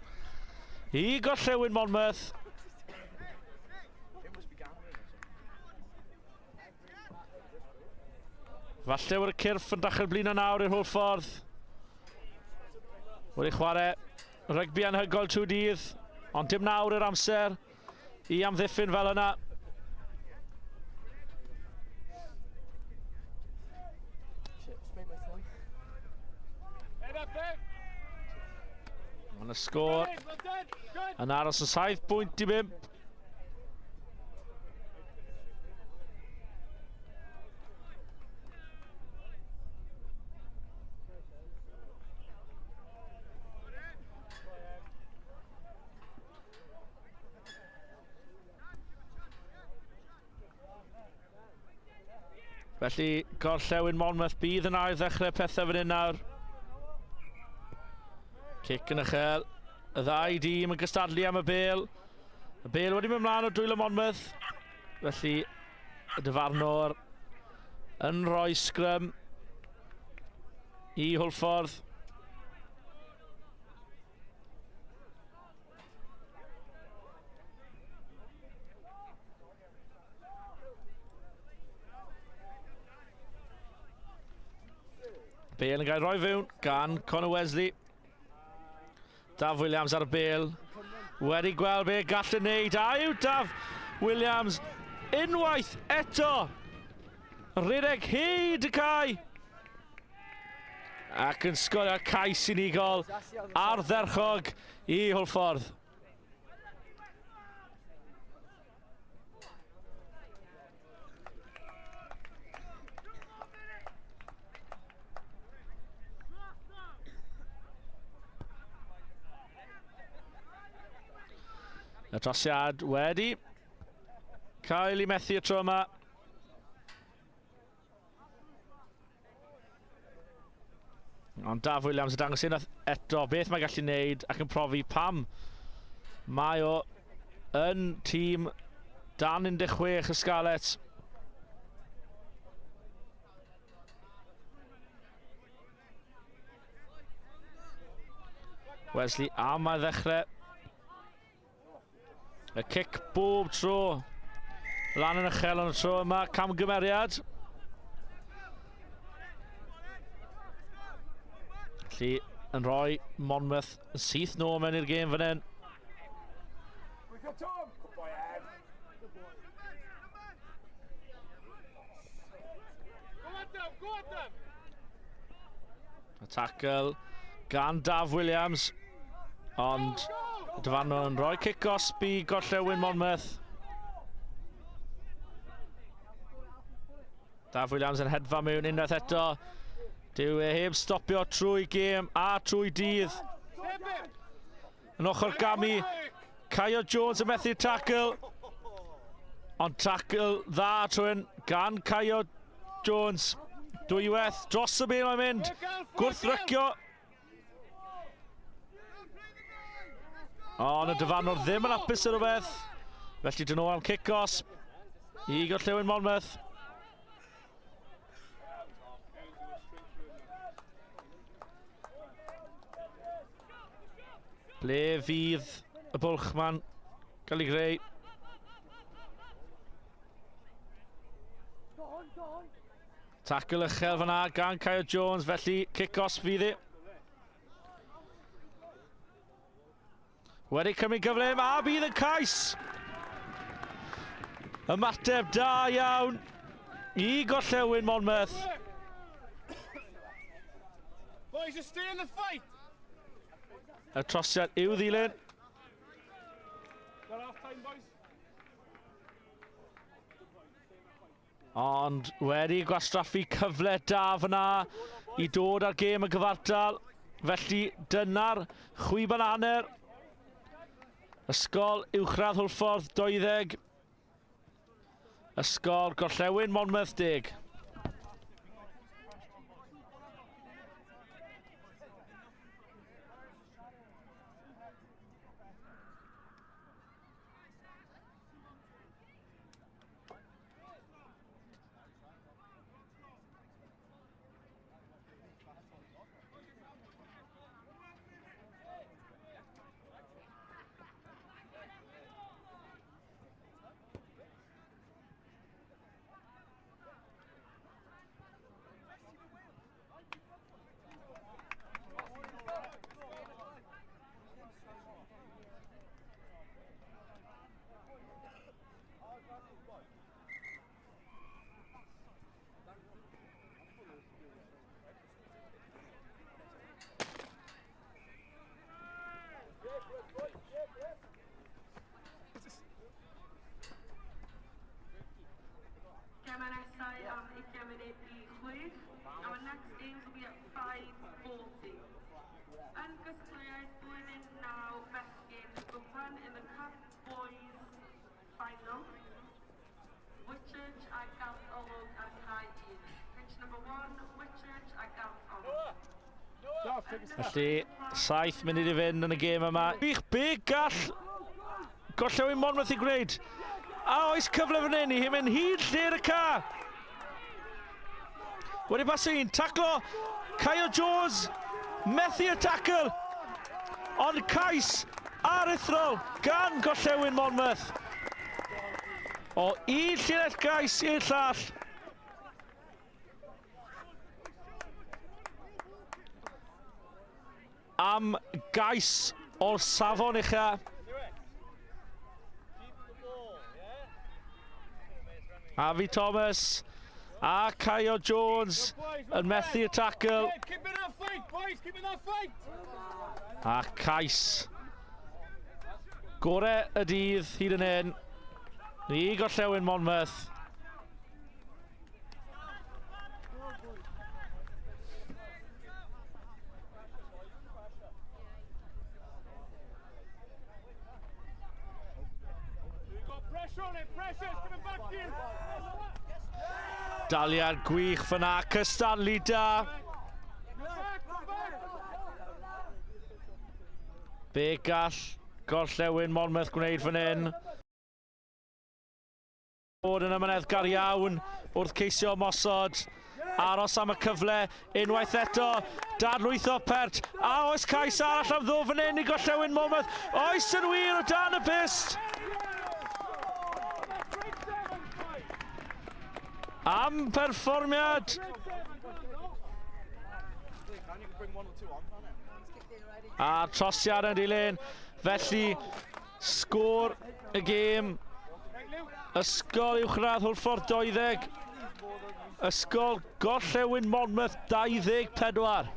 i Gorllewin Monmouth. Falle wrth y cyrff yn dechrau blino nawr i'r Hwlffordd. Wedi chwarae rygbi anhygoel trwy dydd, ond dim nawr i'r amser i amddiffyn fel yna. Ond y sgôr yn aros yn 7 pwynt i 5. Felly, Gorllewin Monmouth bydd yn ail ddechrau pethau fan hyn nawr. Cic yn uchel. Y ddau dîm yn gystadlu am y bêl. Y bêl wedi mynd mlaen o dwylo Monmouth. Felly, y dyfarnwr yn rhoi sgrym i Hwlffordd. Bale yn cael rhoi fewn gan Conor Wesley. Daf Williams ar y bêl. Wedi gweld be gall ei wneud. A yw Daf Williams unwaith eto. Rhedeg hyd y cae. Ac yn sgorio cais unigol ardderchog i Hwlffordd. Y trosiad wedi cael ei methu y tro yma. Ond Daf Williams yn dangos unwaith eto beth mae'n gallu wneud ac yn profi pam mae o yn tîm dan 16 y Scarlets. Wesley am ei ddechrau. Y cic bob tro. Lan yn uchel yn y tro yma, camgymeriad. Felly yn rhoi Monmouth yn syth nôl mewn i'r gêm fan hyn. Y tackle gan Daf Williams, ond y dyfarnwr yn rhoi cic gosb i Gorllewin Monmouth. Daf Williams yn hedfa mewn unwaith eto. Dyw e heb stopio trwy gêm a trwy dydd. Yn ochr gamu, Caio Jones yn methu'r tackle. Ond tackle dda trwy'n gan Caio Jones. Dwywaith dros y bêl mae'n mynd. Gwrthrycio. Ond y dyfarnwr ddim yn hapus ar rhywbeth. Felly dyn nhw am cic-os i Gorllewin Monmouth. Ble fydd y bwlch ma'n gael ei greu? Tackle uchel fan'na gan Caio Jones, felly cic-os fydd hi. Wedi cymryd gyfle a bydd y cais! Ymateb da iawn i Gorllewin Monmouth. Boys, just stay in the fight. Y trosiad i'w ddilyn. Ond wedi gwastraffu cyfle da fyna i dod ar gêm y gyfartal. Felly dyna'r chwiban hanner. Ysgol Uwchradd Hwlffordd 20. Ysgol Gorllewin Monmouth 10. Gemau nesau am 20 munud i 6. Our next games will be at 5:40. Yn gystadleuaeth blwyddyn 9 bechgyn gwpan in the Cup Boys Final. Whitchurch a Garth Olwg ar cae 1. Pitch number 1, Whitchurch a Garth Olwg. Felly, 7 munud i fynd yn y gêm yma. Wych, be gall Gorllewin Monmouth i gwneud? A oes cyfle fan hyn i hyn mynd hyd lle'r y ca. Wedi pasio un, taclo, Caio Jones, methu y tackle, ond cais aruthrol gan Gorllewin Monmouth. O un llinell gais i'r llall. Am gais o'r safon ucha. Avi Thomas a Caio Jones yn methu y tackle. A cais gore y dydd hyd yn hyn i Gorllewin Monmouth. Daliad gwych fyna, cystadlu da. Be gall Gorllewin Monmouth gwneud fan hyn? Bod yn amyneddgar iawn wrth ceisio ymosod. Aros am y cyfle unwaith eto. Dadlwytho pert. A oes cais arall am ddod fan hyn i Gorllewin Monmouth? Oes yn wir o dan y pyst. Am perfformiad. A'r trosiad yn dilyn. Felly, sgôr y gêm. Ysgol Uwchradd Hwlffordd 20. Ysgol Gorllewin Monmouth 24.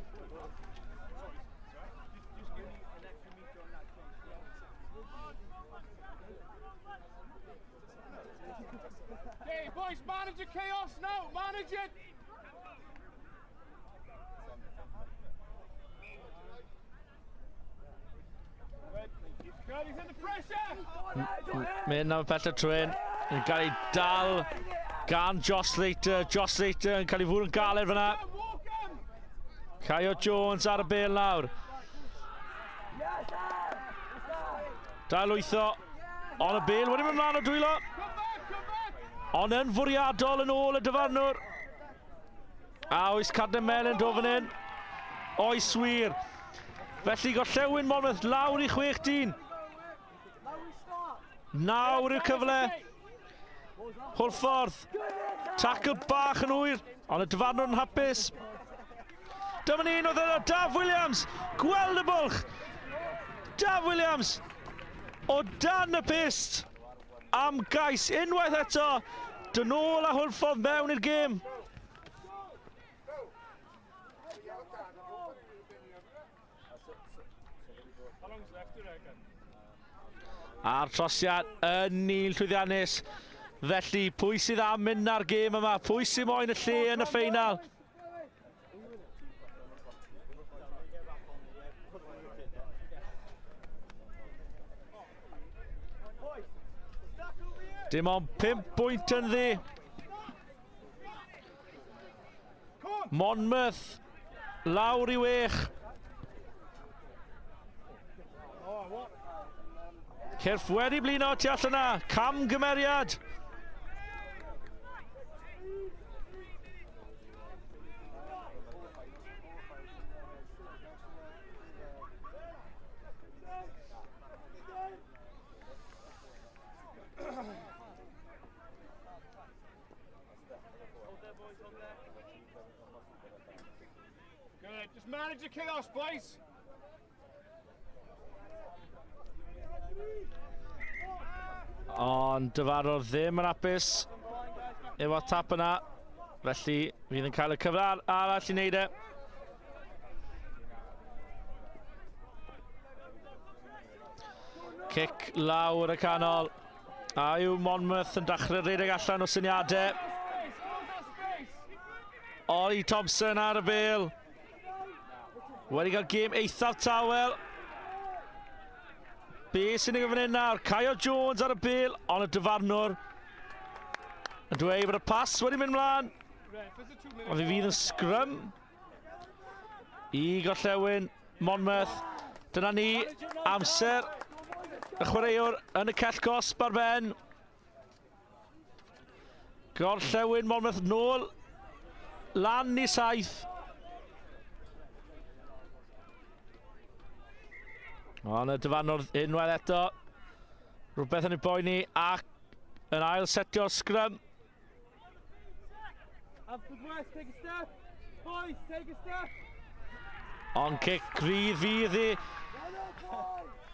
Okay, boys, manage the chaos now, manage it! Mynd am y pell y trwyn, yn cael ei dal gan Josh Slater. Josh Slater yn cael ei fwrw yn galed fyna. Caio Jones ar y bel nawr. Dal lwytho, ond y bel wedi mynd mlaen o dwylo. Ond yn fwriadol yn ôl y dyfarnwr. A oes carden melyn dod fan hyn? Oes wir. Felly Gorllewin Monmouth lawr i 6 dyn. Nawr yw'r cyfle. Hwlffordd. Tackle bach yn hwyr, ond y dyfarnwr yn hapus. Dyma ni un oedd yna, Daf Williams. Gweld y bwlch. Daf Williams o dan y pyst am gais unwaith eto. Dyn ôl a Hwlffordd mewn i'r gêm. A'r trosiad yn un llwyddiannus. Felly, pwy sydd am mynd ar gêm yma? Pwy sydd moyn y lle yn y ffeinal? Dim ond 5 pwynt yn ddi. Monmouth lawr i 6. Cyrff wedi blino tu allan yna. Camgymeriad. Good. Just manage the chaos, boys. Ond dyfarnwr ddim yn hapus efo tap yna. Felly fydd yn cael y cyfle arall i wneud e. Cic lawr y canol. A yw Monmouth yn dechrau rhedeg allan o syniadau. Ollie Thompson ar y bêl. Wedi cael gêm eithaf tawel. Be sy'n ei fan hyn nawr? Caio Jones ar y bêl, ond y dyfarnwr yn dweud bod y pas wedi mynd mlaen. Ond fe fydd yn sgrym i Gorllewin Monmouth. Dyna ni, amser y chwaraewr yn y cell gosb ar ben. Gorllewin Monmouth nôl lan i 7. Ond y dyfarnwr unwaith eto, rhywbeth yn ei boeni ac yn ail setio'r sgrym. Ond cic gryf fydd hi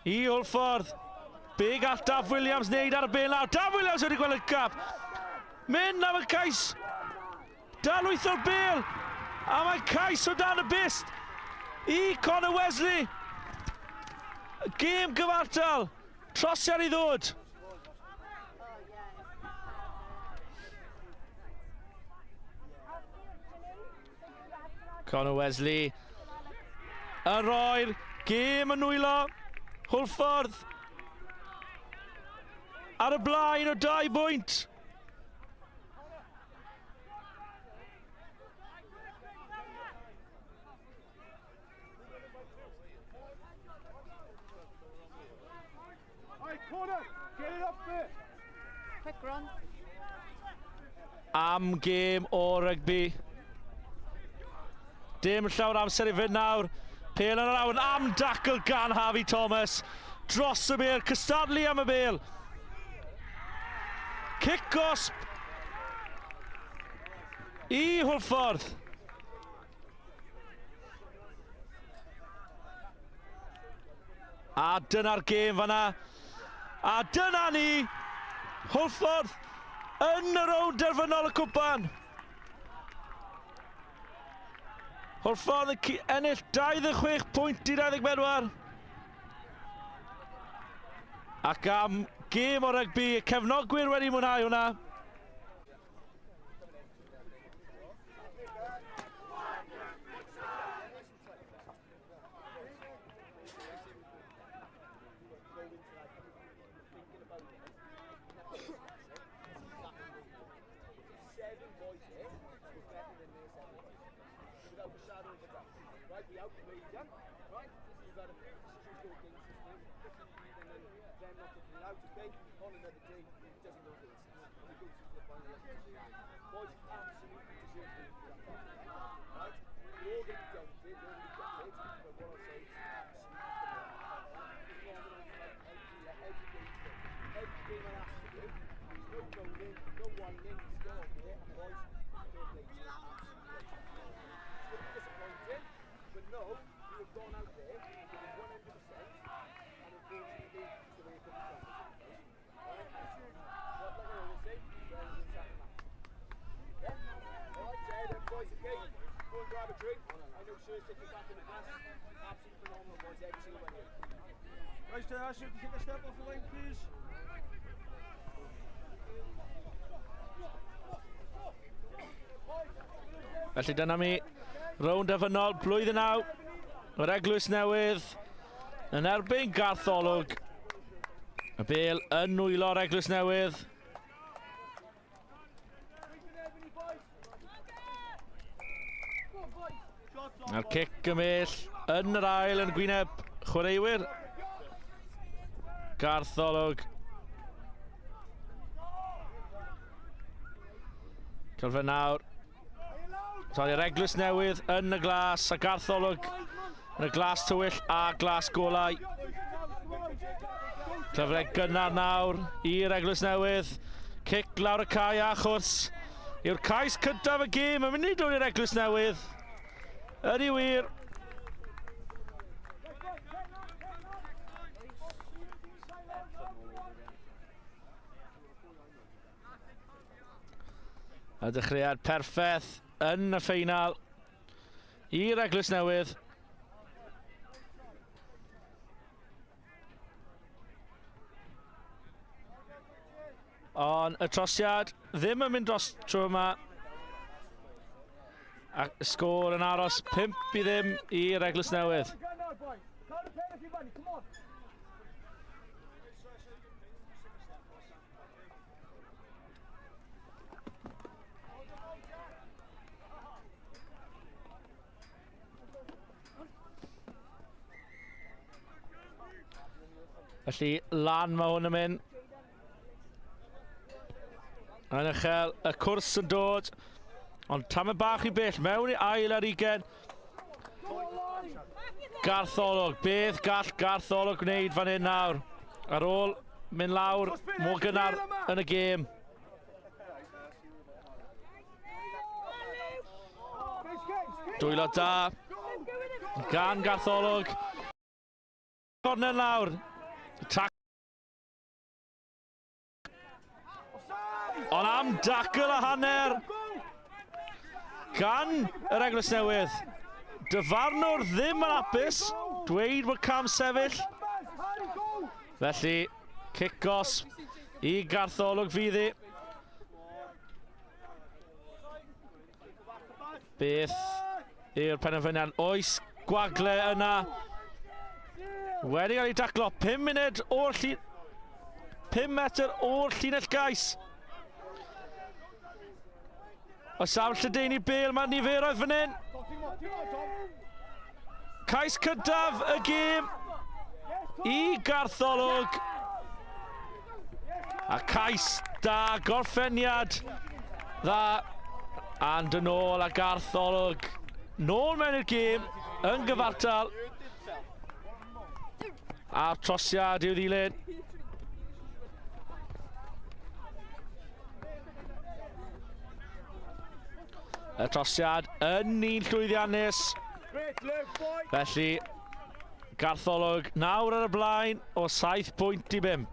i Hwlffordd. Be gall Daf Williams wneud ar y bêl nawr? Daf Williams wedi gweld y gap. Mynd am y cais. Dal wyth o'r bêl. A mae cais o dan y byst i Connor Wesley. Gêm gyfartal. Trosiad i ddod. Connor Wesley yn rhoi'r gêm yn nwylo Hwlffordd ar y blaen o 2 bwynt. Am gêm o rygbi. Dim llawer amser i fynd nawr. Pêl yn yr awyr am dacl gan Harvey Thomas. Dros y bêl, cystadlu am y bêl. Cic gosb i Hwlffordd. A dyna'r gêm fanna. A dyna ni, Hwlffordd yn y rownd derfynol y cwpan. Hwlffordd yn ennill 26 pwynt i 24. Ac am gêm o rygbi, y cefnogwyr wedi mwynhau hwnna. Felly dyna mi rownd derfynol blwyddyn 9, yr Eglwys Newydd yn erbyn Gartholwg. Y bêl yn nwylo'r Eglwys Newydd. A'r cic ymhell yn yr ail yn gwyneb chwaraewyr Gartholwg. Cyfle nawr. Sori, yr Eglwys Newydd yn y glas a Gartholwg yn y glas tywyll a glas golau. Cyfle gynnar nawr i'r Eglwys Newydd. Cic lawr y cae a chwrs yw'r cais cyntaf y gêm yn mynd i dod i'r Eglwys Newydd. Ydy wir. Y dechreuad perffaith yn y ffeinal i'r Eglwys Newydd. Ond y trosiad ddim yn mynd dros tro yma. A sgôr yn aros 5-0 i'r Eglwys Newydd. Felly lan mae hwn yn mynd. Yn uchel, y cwrs yn dod. Ond tamed bach i bell, mewn i ail ar 20. Gartholwg, beth gall Gartholwg gwneud fan hyn nawr? Ar ôl mynd lawr mor gynnar yn y gêm. Dwylo da gan Gartholwg. Corner lawr. Ond am dacl a hanner gan yr Eglwys Newydd. Dyfarnwr ddim yn hapus, dweud bod cam sefyll. Felly, cic-os i Gartholwg fydd hi. Beth yw'r penderfyniad? Oes gwagle yna. Wedi cael ei daclo 5 munud o'r 5 metr o'r llinell gais. Oes am lledaenu bêl, mae niferoedd fan hyn. Cais cyntaf y gêm i Gartholwg. A cais da, gorffeniad dda. And yn ôl a Gartholwg. Nôl mewn i'r gêm, yn gyfartal. A'r trosiad i'w ddilyn. Y trosiad yn un llwyddiannus. Felly, Gartholwg nawr ar y blaen o 7 pwynt i 5.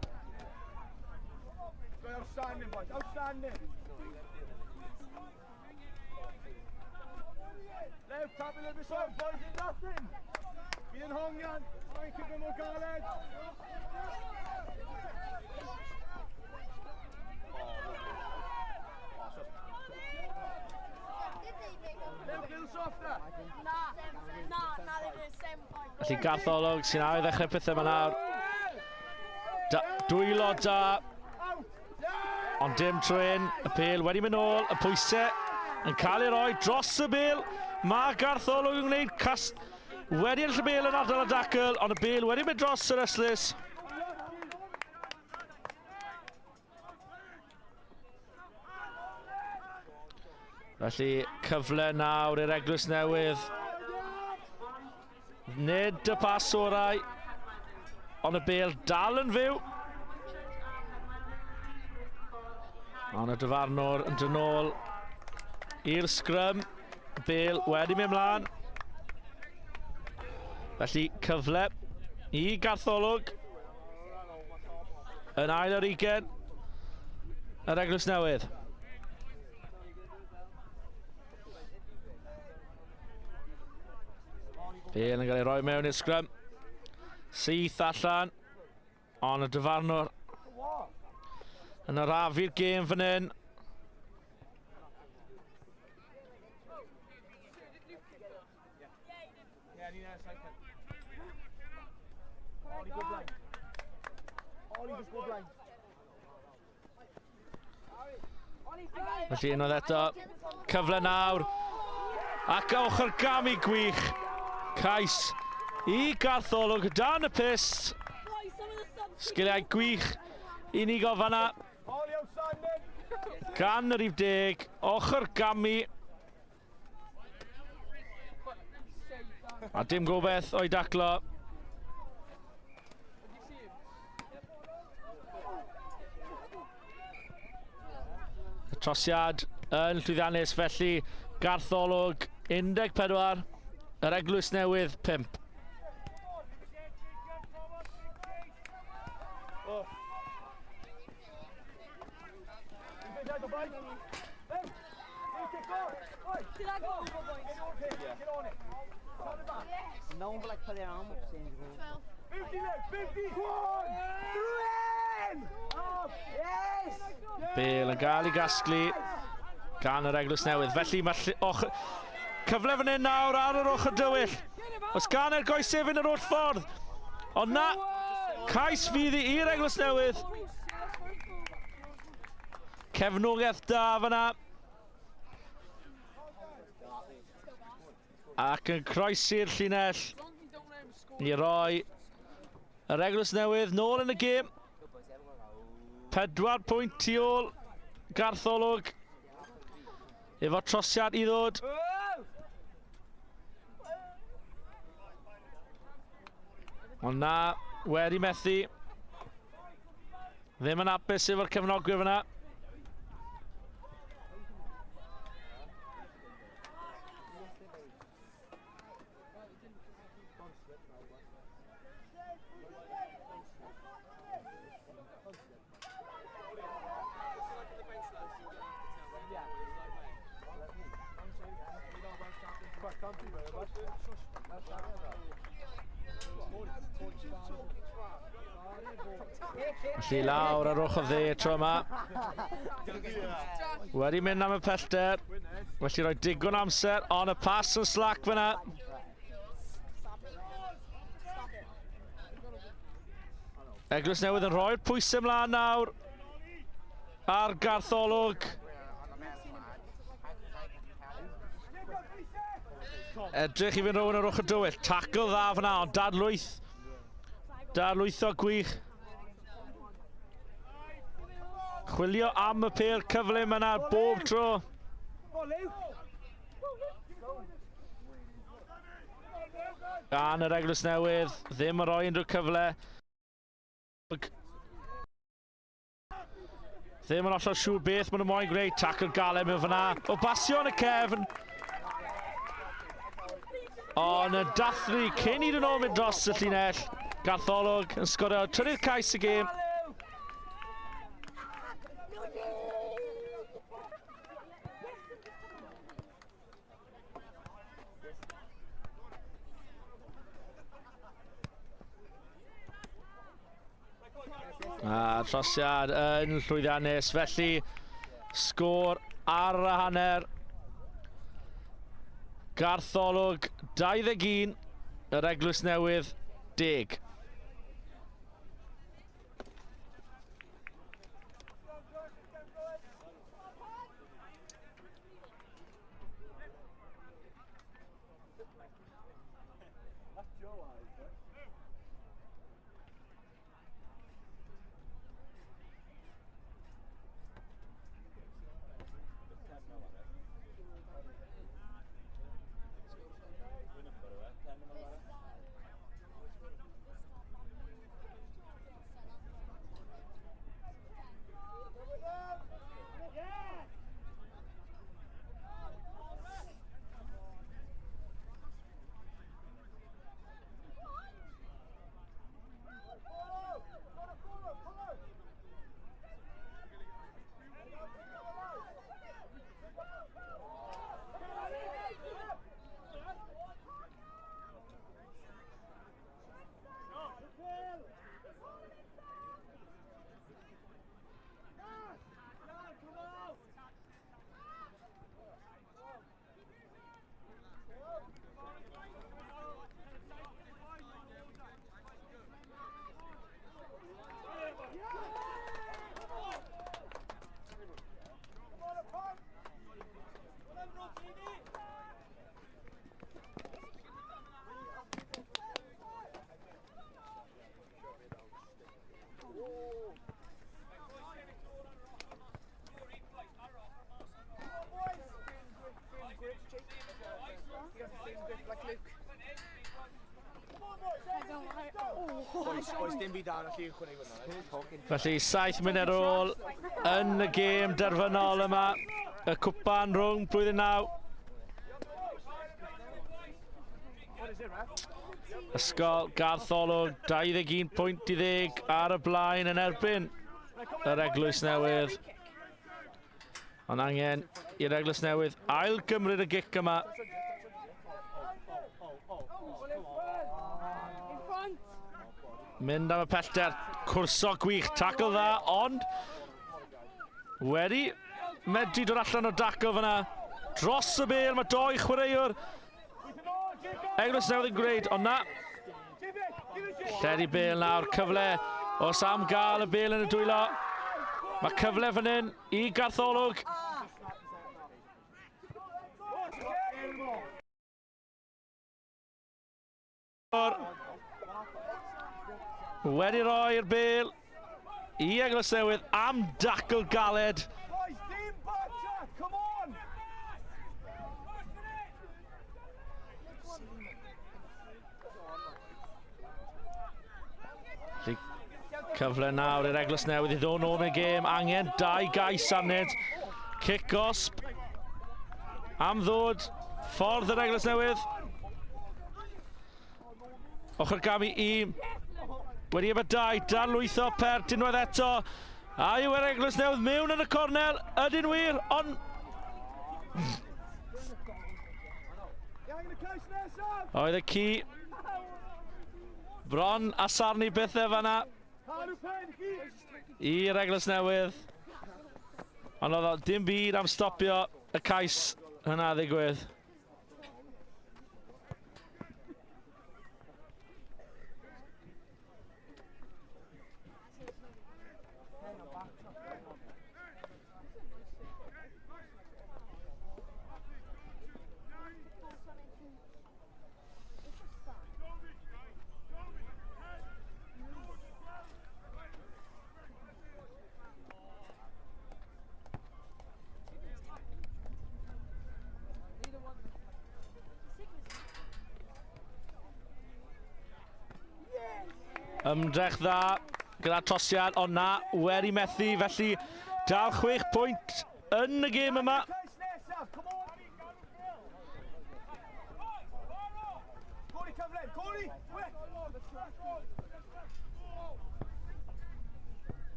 Felly Gartholwg sy'n awydd ddechrau pethau yma nawr. Dwylo da, ond dim trwyn. Y pêl wedi mynd nôl, y pwysau yn cael ei roi dros y bêl. Mae Gartholwg yn gwneud cast wedi ennill y bêl yn ardal y dacl, ond y bêl wedi mynd dros yr ystlys. Felly cyfle nawr i'r Eglwys Newydd. Nid y pas orau, ond y bêl dal yn fyw. Ond y dyfarnwr yn dod nôl i'r sgrym. Y bêl wedi mynd mlaen. Felly cyfle i Gartholwg yn ail ar 20 yr Eglwys Newydd. Bêl yn cael ei roi mewn i'r sgrym. Syth allan, ond y dyfarnwr yn arafu'r gêm fan hyn. Felly unwaith eto, cyfle nawr, ac ochr gamu gwych. Cais i Gartholwg dan y pyst. Sgiliau gwych unigol fanna gan y rhif 10, ochr gamu. A dim gobeith o'i daclo. Y trosiad yn llwyddiannus, felly Gartholwg 14, yr Eglwys Newydd 5. No one will like put their arm up saying go. 50, 51, yes! Bêl yn gael ei gasglu gan yr Eglwys Newydd. Felly mae cyfle fan hyn nawr ar yr ochr dywyll. Oes gan yr goesefyn yr holl ffordd. Ond na, cais fydd i'r Eglwys Newydd. Cefnogaeth da fanna. Ac yn croesi'r llinell i roi yr Eglwys Newydd nôl yn y gêm. 4 pwynt tu ôl Gartholwg. Efo trosiad i ddod. Ond na, wedi methu. Ddim yn hapus efo'r cefnogwyr fyna. Felly lawr ar ochr dde tro yma. Wedi mynd am y pellter. Felly rhoi digon amser, ond y pas yn slac fyna. Eglwys Newydd yn rhoi'r pwysau ymlaen nawr ar Gartholwg. Edrych i fynd rownd yr ochr dywyll. Tackle dda fyna, ond dadlwyth. Dadlwytho gwych. Chwilio am y pêl cyflym yna bob tro. Gan yr Eglwys Newydd, ddim yn rhoi unrhyw cyfle. Ddim yn hollol siŵr beth maen nhw moyn gwneud. Tackle galed mewn fyna. O basio yn y cefn. Ond y dathlu cyn iddyn nhw mynd dros y llinell. Gartholwg yn sgorio trydydd cais y gêm. A trosiad yn llwyddiannus, felly sgôr ar y hanner. Gartholwg 21, yr Eglwys Newydd 10. Felly 7 munud ar ôl yn y gêm derfynol yma, y cwpan rhwng blwyddyn 9. Ysgol Gartholwg 21 pwynt i 10 ar y blaen yn erbyn yr Eglwys Newydd. Ond angen i'r Eglwys Newydd ail gymryd y gic yma. Mynd am y pellter, cwrso gwych, tackle dda, ond wedi medru dod allan o'r dacl fyna. Dros y bêl, mae doi chwaraewr Eglwys Newydd yn gwneud, ond na. Lledu bêl nawr, cyfle os am gael y bêl yn y dwylo. Mae cyfle fan hyn i Gartholwg. Wedi roi'r bêl i Eglwys Newydd am dacl galed. Cyfle nawr i'r Eglwys Newydd i ddod nôl mewn gêm. Angen 2 gais arnynt. Cic gosb am ddod ffordd yr Eglwys Newydd. Ochr gamu i wedi efo 2, darlwytho pert unwaith eto. A yw yr Eglwys Newydd mewn yn y cornel, ydyn wir, ond oedd y ci bron a sarnu bethau fanna i'r Eglwys Newydd. Ond oedd o dim byd am stopio y cais hynna ddigwydd. Ymdrech dda gyda trosiad, ond na, wedi methu, felly dal 6 pwynt yn y gêm yma.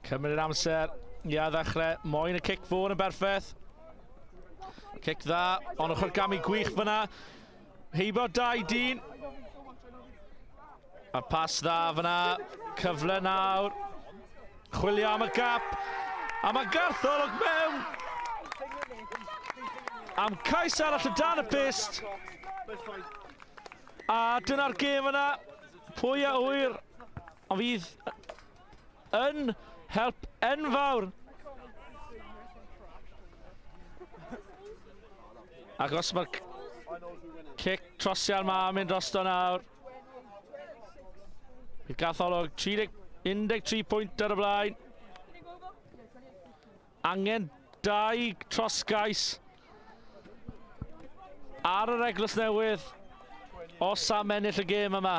Cymryd yr amser i ddechrau, moyn y cic fôn yn berffaith. Cic dda, ond ochr gamu gwych fyna. Heibio 2 dyn. A pas dda fyna, cyfle nawr. Chwilio am y gap. A mae Gartholwg mewn. Am cais arall o dan y pyst. A dyna'r gêm yna. Pwy a ŵyr. Ond fydd yn help enfawr. Ac os mae'r cic trosiad ma yn mynd drosto nawr. Bydd Gartholwg 13 pwynt ar y blaen. Angen 2 trosgais ar yr Eglwys Newydd os am ennill y gêm yma.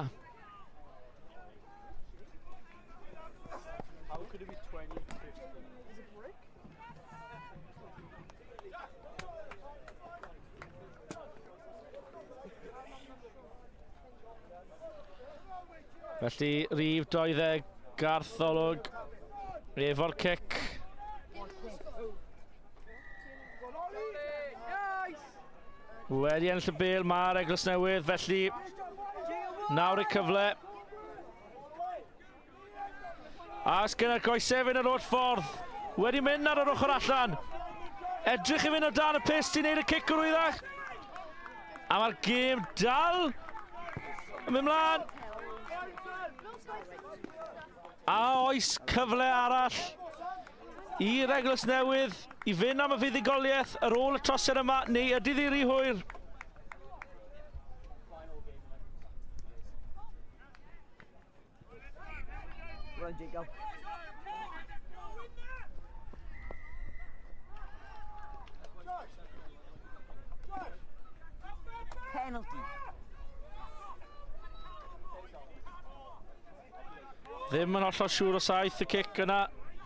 Felly, rhif 20, Gartholwg, efo'r cic. Wedi ennill y bêl mae'r Eglwys Newydd, felly nawr y cyfle. A sgynna'r goesefyn yr oll ffordd, wedi mynd ar yr ochr allan. Edrych i fynd o dan y pyst i wneud y cic o'r wyddach. A mae'r gêm dal yn mynd mlaen. A oes cyfle arall i'r Eglwys Newydd i fynd am y fuddugoliaeth ar ôl y trosiad yma, neu ydy ddi rhy hwyr? Penalty. Ddim yn hollol siŵr o saith y cic yna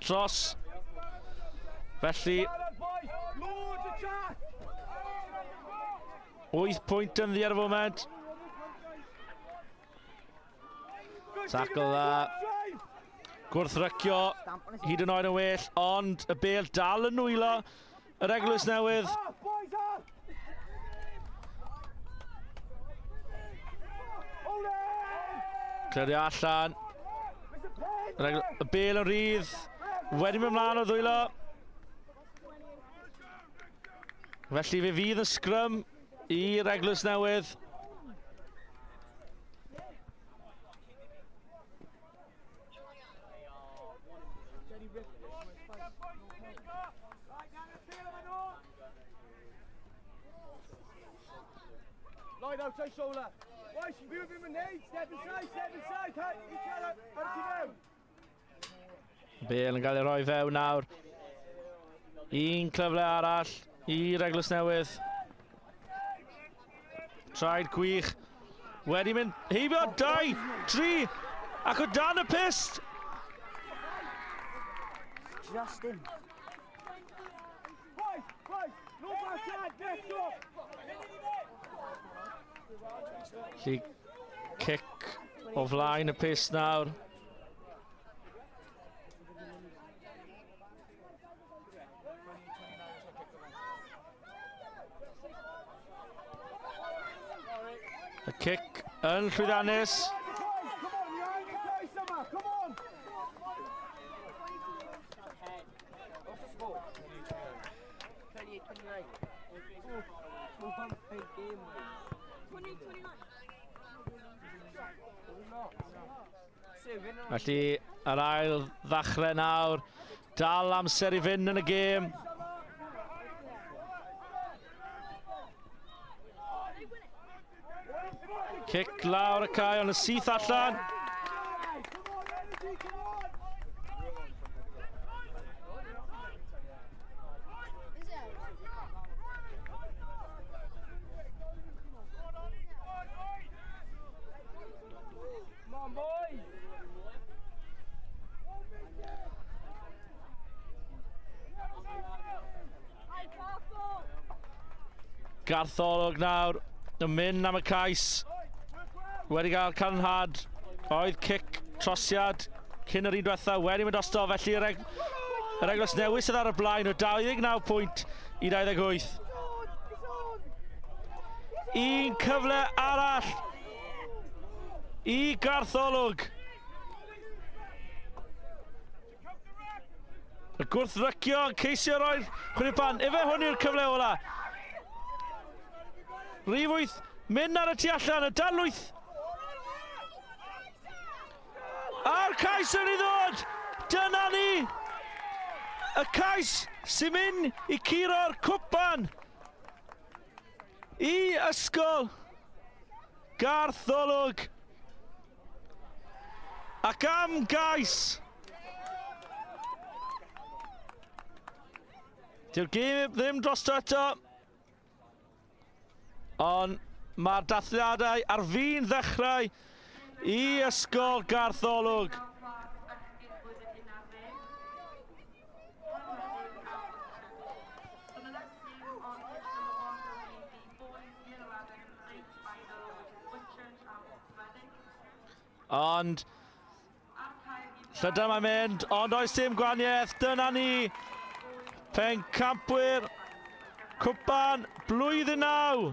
dros. Felly 8 pwynt yn ddi ar y foment. Tackle dda. Gwrthrycio hyd yn oed yn well, ond y bêl dal yn nwylo yr Eglwys Newydd. Clirio allan. Y bêl yn rhydd. Wedi mynd mlaen o ddwylo. Felly fe fydd y sgrym i'r Eglwys Newydd. Lloyd outside shoulder. Boys, fi ddim yn neud. Step inside, step inside. Each other, ar ti fewn. Bale yn cael ei roi fewn nawr. Un cyfle arall i'r Eglwys Newydd. Traed gwych. Wedi mynd heibio 2, 3 ac o dan y pyst. Justin. Felly cic o flaen y pyst nawr. Y cic yn llwyddiannus. Felly, yr ail ddechrau nawr. Dal amser i fynd yn y gêm. Cic lawr y cae, ond y syth allan. Gartholwg nawr yn mynd am y cais. Wedi cael canhad. Oedd cic trosiad cyn yr un diwetha. Wedi mynd drosto, felly yr Eglwys Newydd sydd ar y blaen o 29 pwynt i 28. Un cyfle arall i Gartholwg. Y gwrthrycio yn ceisio roi'r chwilipan. Ife hwn yw'r cyfle ola. Rhif 8, mynd ar y tu allan, y darlwyth. A'r cais yn ei ddod! Dyna ni! Y cais sy'n mynd i curo'r cwpan i Ysgol Gartholwg. Ac am gais! Dyw'r gêm ddim drosto eto. Ond mae'r dathliadau ar fin ddechrau i Ysgol Gartholwg. Ond llydan mae'n mynd, ond oes dim gwahaniaeth. Dyna ni, pencampwyr Cwpan Blwyddyn 9.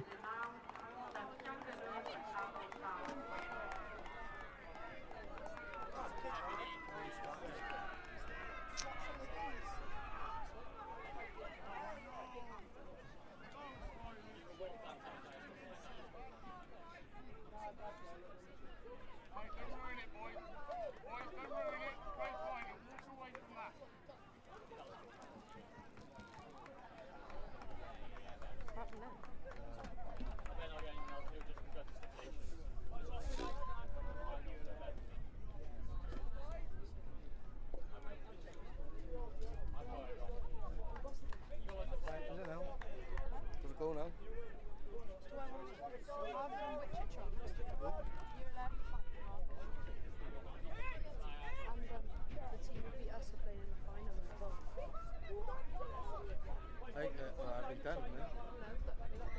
I've been done, man.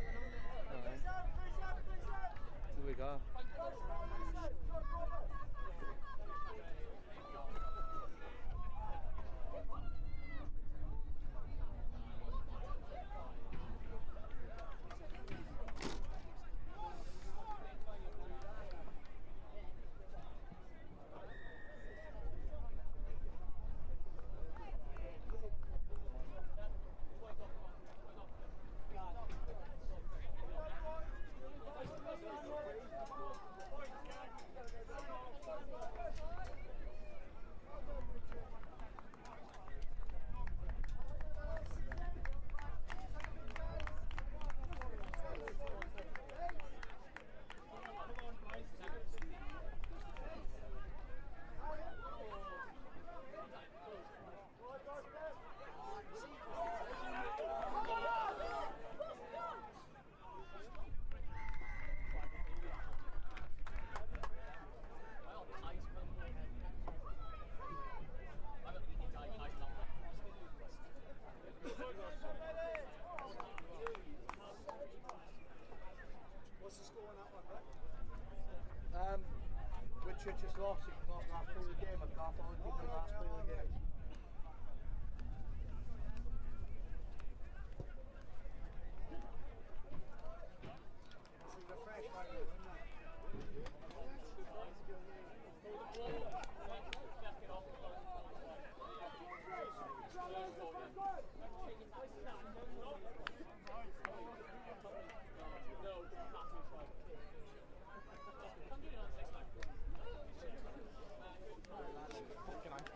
Christchurch just lost, you can last play of the game. I've got all the people last play of the game.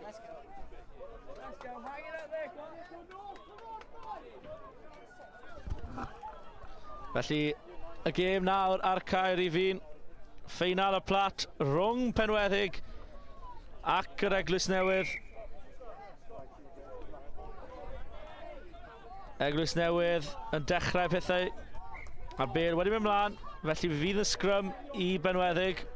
Let's go. Let's go. Hang it out there. Go on, go north. Come on, boys. Felly, y gêm nawr ar Caer i fi'n. Ffeinal y plat rhwng Penweddig ac yr Eglwys Newydd. Eglwys Newydd yn dechrau pethau a'r bêl wedi mynd mlaen, felly fydd y sgrym i Benweddig.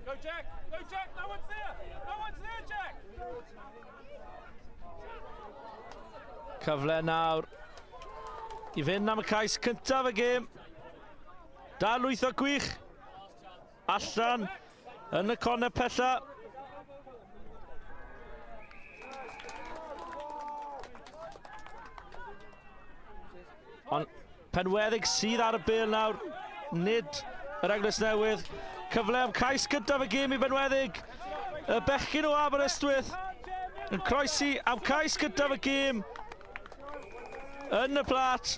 Go Jack! Go Jack! No one's there! No one's there, Jack! Cyfle nawr i fynd am y cais cyntaf y gêm. Da lwytho gwych. Allan yn y corner pella. Ond Penweddig sydd ar y bêl nawr, nid yr Eglwys Newydd. Cyfle am cais gyntaf y gêm i Benweddig. Y bechgyn o Aberystwyth yn croesi am cais gyntaf y gêm yn y plat.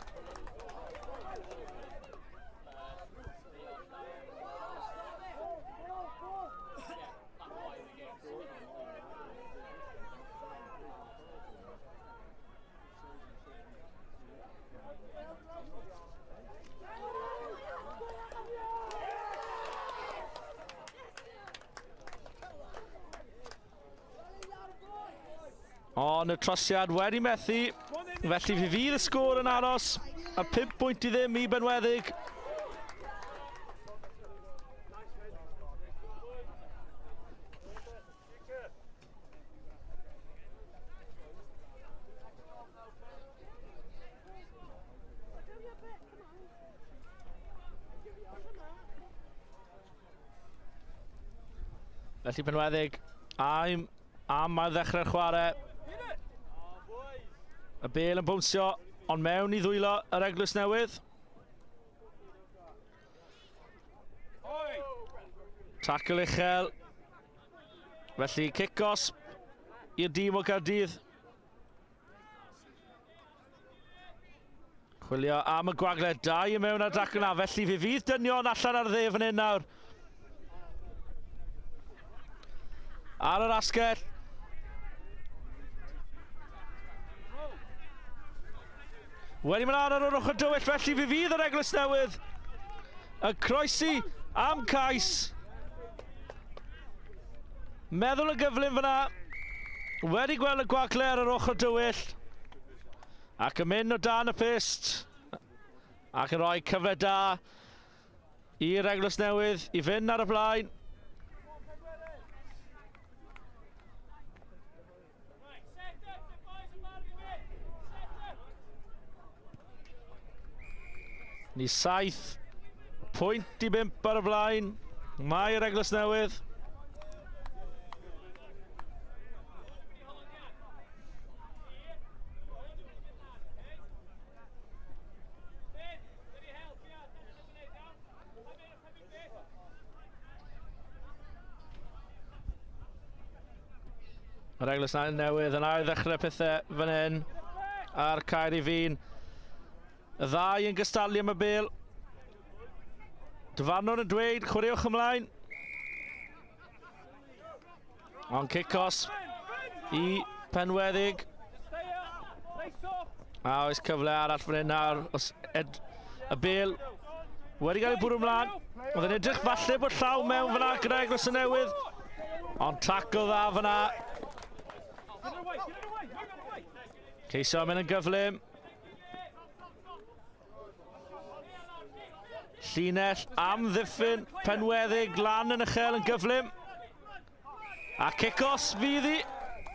Ond y trosiad wedi methu, felly fe fydd y sgôr yn aros, a 5 pwynt i ddim i Benweddig. Felly Penweddig am ail ddechrau'r chwarae. Y bêl yn bownsio, ond mewn i ddwylo yr Eglwys Newydd. Tackle uchel. Felly cic-os i'r dîm o Gaerdydd. Chwilio am y gwagle, dau i mewn ar dacl yna, felly fe fydd dynion allan ar dde fan hyn nawr. Ar yr asgell. Wedi mynd ar yr ochr dywyll, felly fe fydd yr Eglwys Newydd yn croesi am cais. Meddwl yn gyflym fyna. Wedi gweld y gwagle ar yr ochr dywyll. Ac yn mynd o dan y pyst. Ac yn rhoi cyfle da i'r Eglwys Newydd i fynd ar y blaen. Ni 7 pwynt i 5 ar y blaen. Mae'r Eglwys Newydd. Mae'r Eglwys Newydd yn ail ddechrau pethau fan hyn ar Caer i Fîn. Y ddau yn gystadlu am y bêl. Dyfarnwr yn dweud, chwaraewch ymlaen. Ond cic-os i Penweddig. A oes cyfle arall fan hyn nawr. Os y bêl wedi cael ei bwrw ymlaen. Oedd yn edrych falle bod llaw mewn fyna gyda Eglwys y Newydd. Ond tackle dda fyna. Ceisio mynd yn gyflym. Llinell amddiffyn Penweddig lan yn uchel yn gyflym. A cic-os fydd hi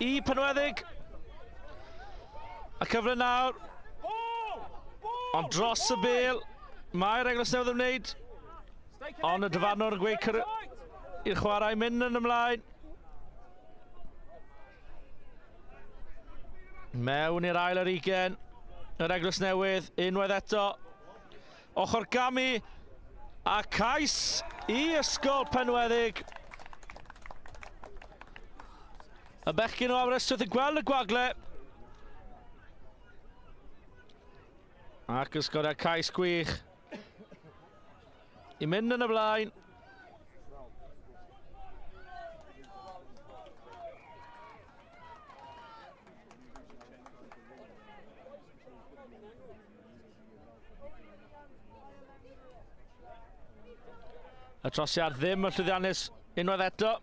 i Penweddig. A cyfle nawr. Ond dros y bel, mae'r Eglwys Newydd yn wneud. Ond y dyfarnwr yn gweud i'r chwarae mynd yn ymlaen. Mewn i'r ail ar ugen, yr Eglwys Newydd, unwaith eto. Ochr gamu a cais i Ysgol Penweddig. Y bechgyn o Aberystwyth yn gweld y gwagle. Ac ysgoriad cais gwych. I mynd yn y blaen. Y trosiad ddim yn llwyddiannus unwaith eto.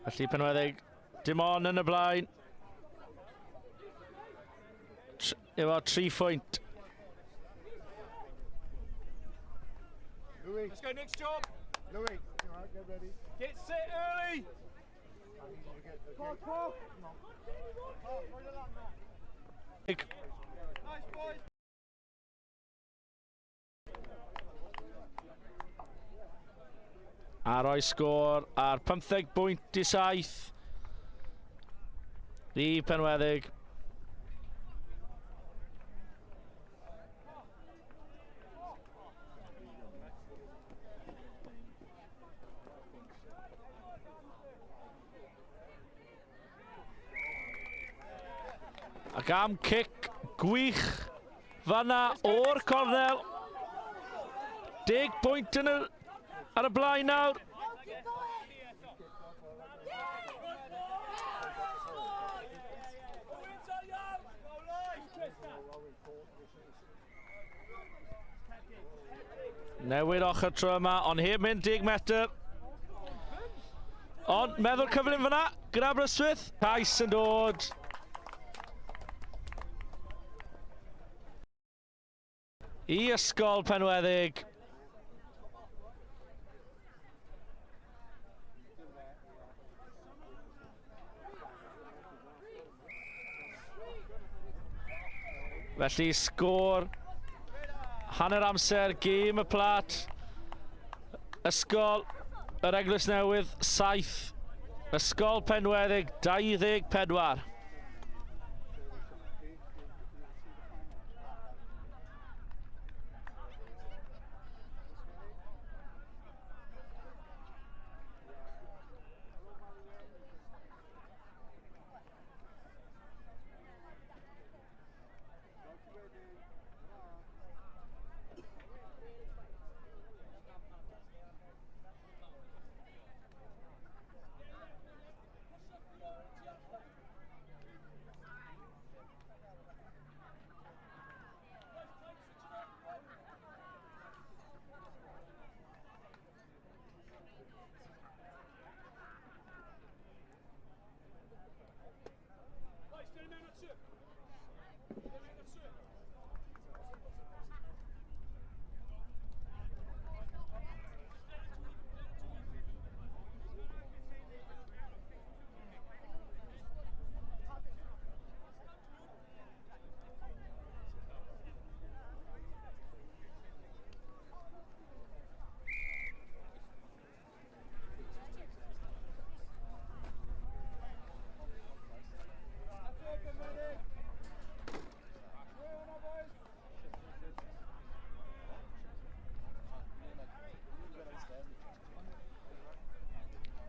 Felly Penweddig dim ond yn y blaen. Efo 3 phwynt. Louis. Let's go, next job. Louis, all right, get ready. Get set early. I need you to get, okay. Come on. Nice, boys. A roi sgôr ar 15.7 i Penweddig. Ac am cic gwych fanna o'r cornel. 10 pwynt yn y, ar y blaen nawr. Newid ochr tro yma, ond heb mynd 10 metr. Ond meddwl cyflym fyna, gyda Aberystwyth. Cais yn dod. I Ysgol Penweddig. Felly sgôr hanner amser, gêm y plat. Ysgol yr Eglwys Newydd 7, Ysgol Penweddig 24.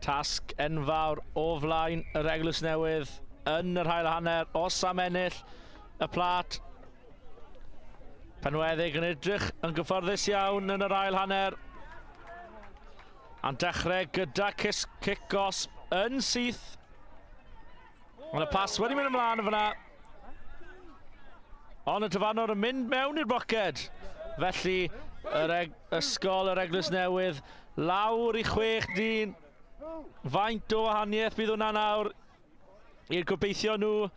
Tasg enfawr o flaen yr Eglwys Newydd yn yr hail hanner, os am ennill y plat. Penweddig yn edrych yn gyfforddus iawn yn yr ail hanner. A'n dechrau gyda cic-os yn syth. Ond y pas wedi mynd ymlaen yn fyna. Ond y dyfarnwr yn mynd mewn i'r boced. Felly yr ysgol yr Eglwys Newydd lawr i 6 dyn. Faint o wahaniaeth bydd hwnna nawr i'r gobeithio nhw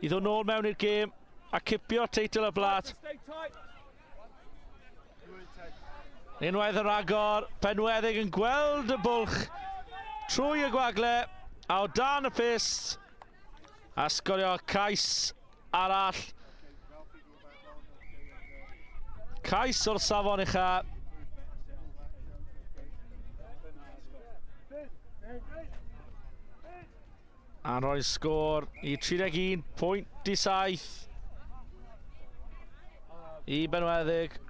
i ddod nôl mewn i'r gêm a cipio teitl y blat. Unwaith yn rhagor, Penweddig yn gweld y bwlch trwy y gwagle, a o dan y pyst, a sgorio cais arall. Cais o'r safon ucha. A rhoi sgôr i 31.7 i Benweddig.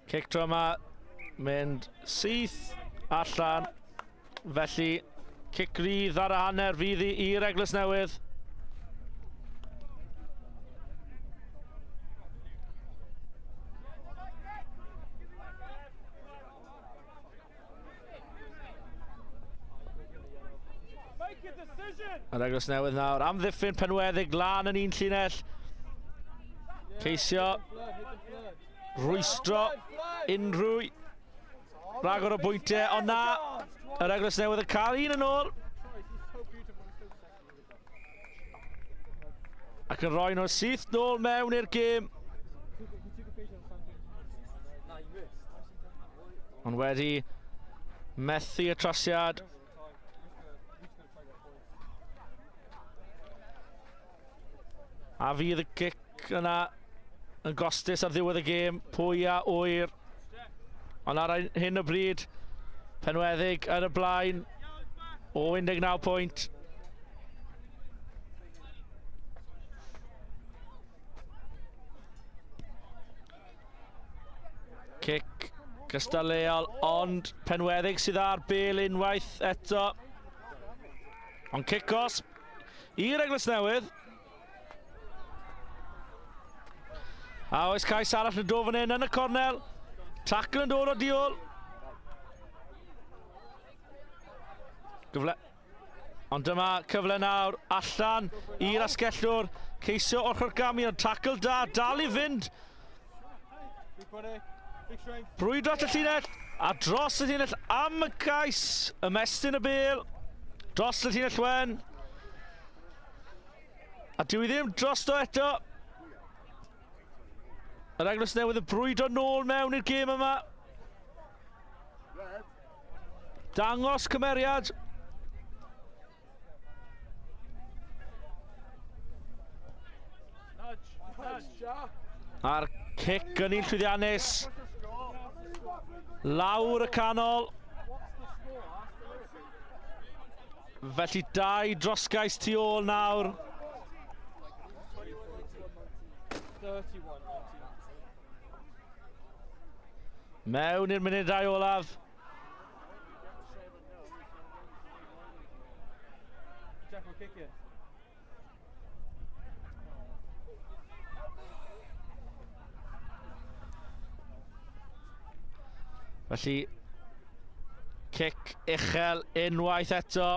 Cic tro yma, mynd syth allan. Felly, cic rydd ar y hanner fydd i'r Eglwys Newydd. Yr Eglwys Newydd nawr, amddiffyn Penweddig lan yn un llinell. Ceisio rwystro unrhyw ragor o bwyntiau, ond na, yr Eglwys Newydd yn cael un yn ôl. Ac yn rhoi nhw syth nôl mewn i'r gêm. Ond wedi methu y trosiad. A fydd y gic yna yn gostus ar ddiwedd y gêm, pwy a ŵyr. Ond ar hyn o bryd, Penweddig yn y blaen o 19 pwynt. Cic gystadleuol, ond Penweddig sydd ar bel unwaith eto. Ond cic gosb i'r Eglwys Newydd. A oes cais arall yn dod fan hyn yn y cornel. Tackle yn dod o diol. Gyfle. Ond dyma cyfle nawr allan i'r asgellwr. Ceisio ochr gamu, ond tackle da, dal i fynd. Brwydro at y llinell, a dros y llinell am y cais. Ymestyn y bel, dros y llinell wen. A dyw i ddim drosto eto. Yr Eglwys Newydd yn brwydro nôl mewn i'r gêm yma. Dangos cymeriad. A'r cic yn un llwyddiannus. Lawr y canol. Felly dau drosgais tu ôl nawr. Mewn i'r munudau olaf. Felly, cic uchel unwaith eto,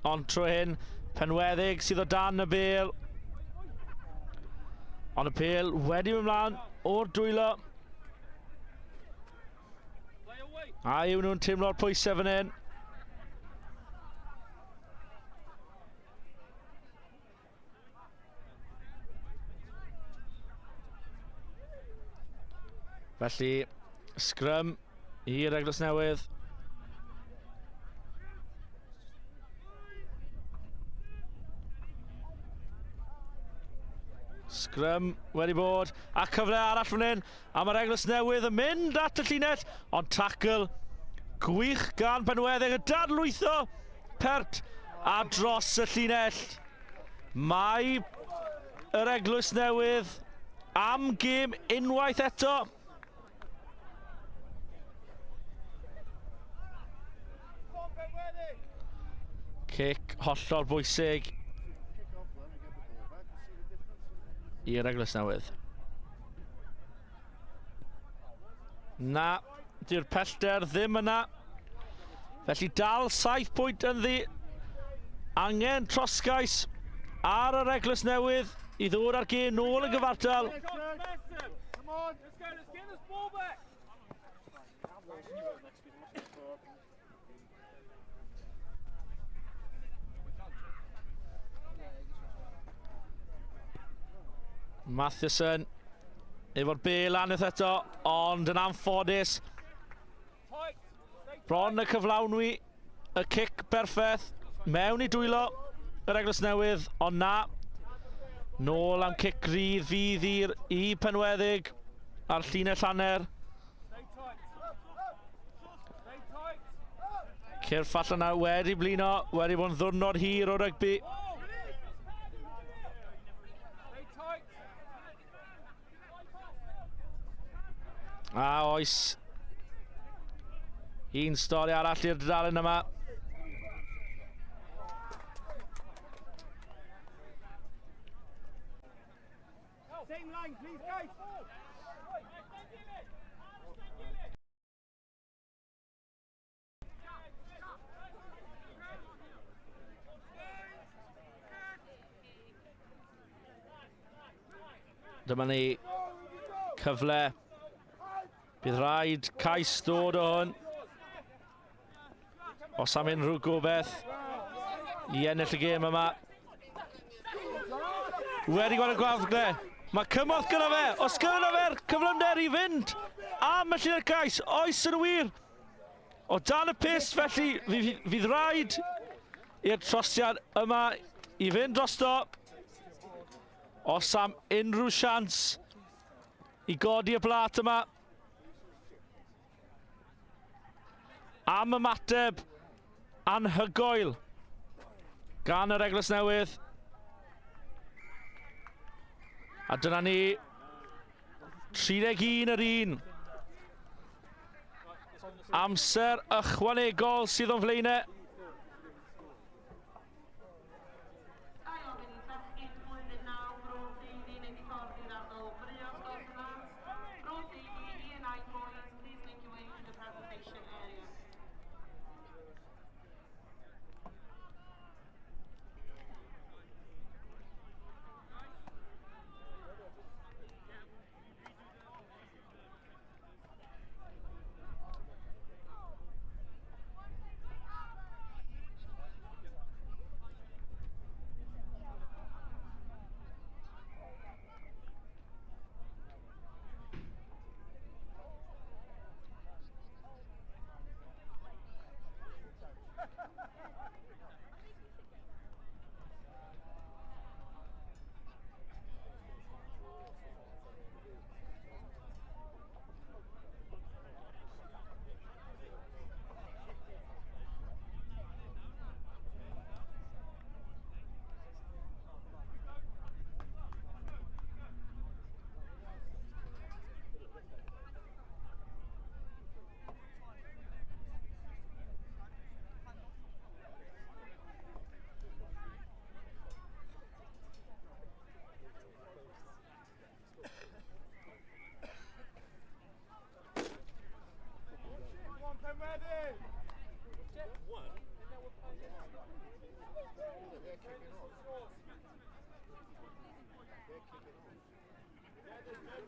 ond trwy hyn, Penweddig sydd o dan y bel. Ond y pel wedi mynd mlaen o'r dwylo. A yw nhw'n teimlo'r pwysau fan hyn? Felly, sgrym i'r Eglwys Newydd. Sgrym wedi bod, a cyfle arall fan hyn, a mae'r Eglwys Newydd yn mynd at y llinell, ond tackle gwych gan Penweddig yn dadlwytho pert a dros y llinell. Mae yr Eglwys Newydd am gêm unwaith eto. Cic hollol bwysig i'r Eglwys Newydd. Na, dyw'r pellter ddim yna. Felly dal 7 pwynt ynddi. Angen trosgais ar yr Eglwys Newydd i ddod â'r gêm nôl yn gyfartal. on. Let's go, let's get this ball back. Matheson efo'r bel aneth eto, ond yn anffodus. Bron y cyflawnwi y cic berffaith mewn i dwylo yr Eglwys Newydd, ond na. Nôl am cic rydd fydd i'r i Penweddig a'r llinell hanner. Cyrff allan yna wedi blino, wedi bod yn ddwrnod hir o rygbi. A oes un stori arall i'r dudalen yma. Same line, please, guys. Dyma ni cyfle. Bydd rhaid cais dod o hwn. Os am unrhyw gobeith i ennill y gêm yma. Wedi gweld y gwafgle. Mae cymorth gyda fe. Os gyda fe'r cyflymder i fynd am y llinell gais. Oes yn wir. O dan y pys, felly fydd rhaid i'r trosiad yma i fynd drosto. Os am unrhyw sians i godi y blat yma. Am ymateb anhygoel gan yr Eglwys Newydd. A dyna ni, 31 yr 1. Amser ychwanegol sydd o'n flaenau.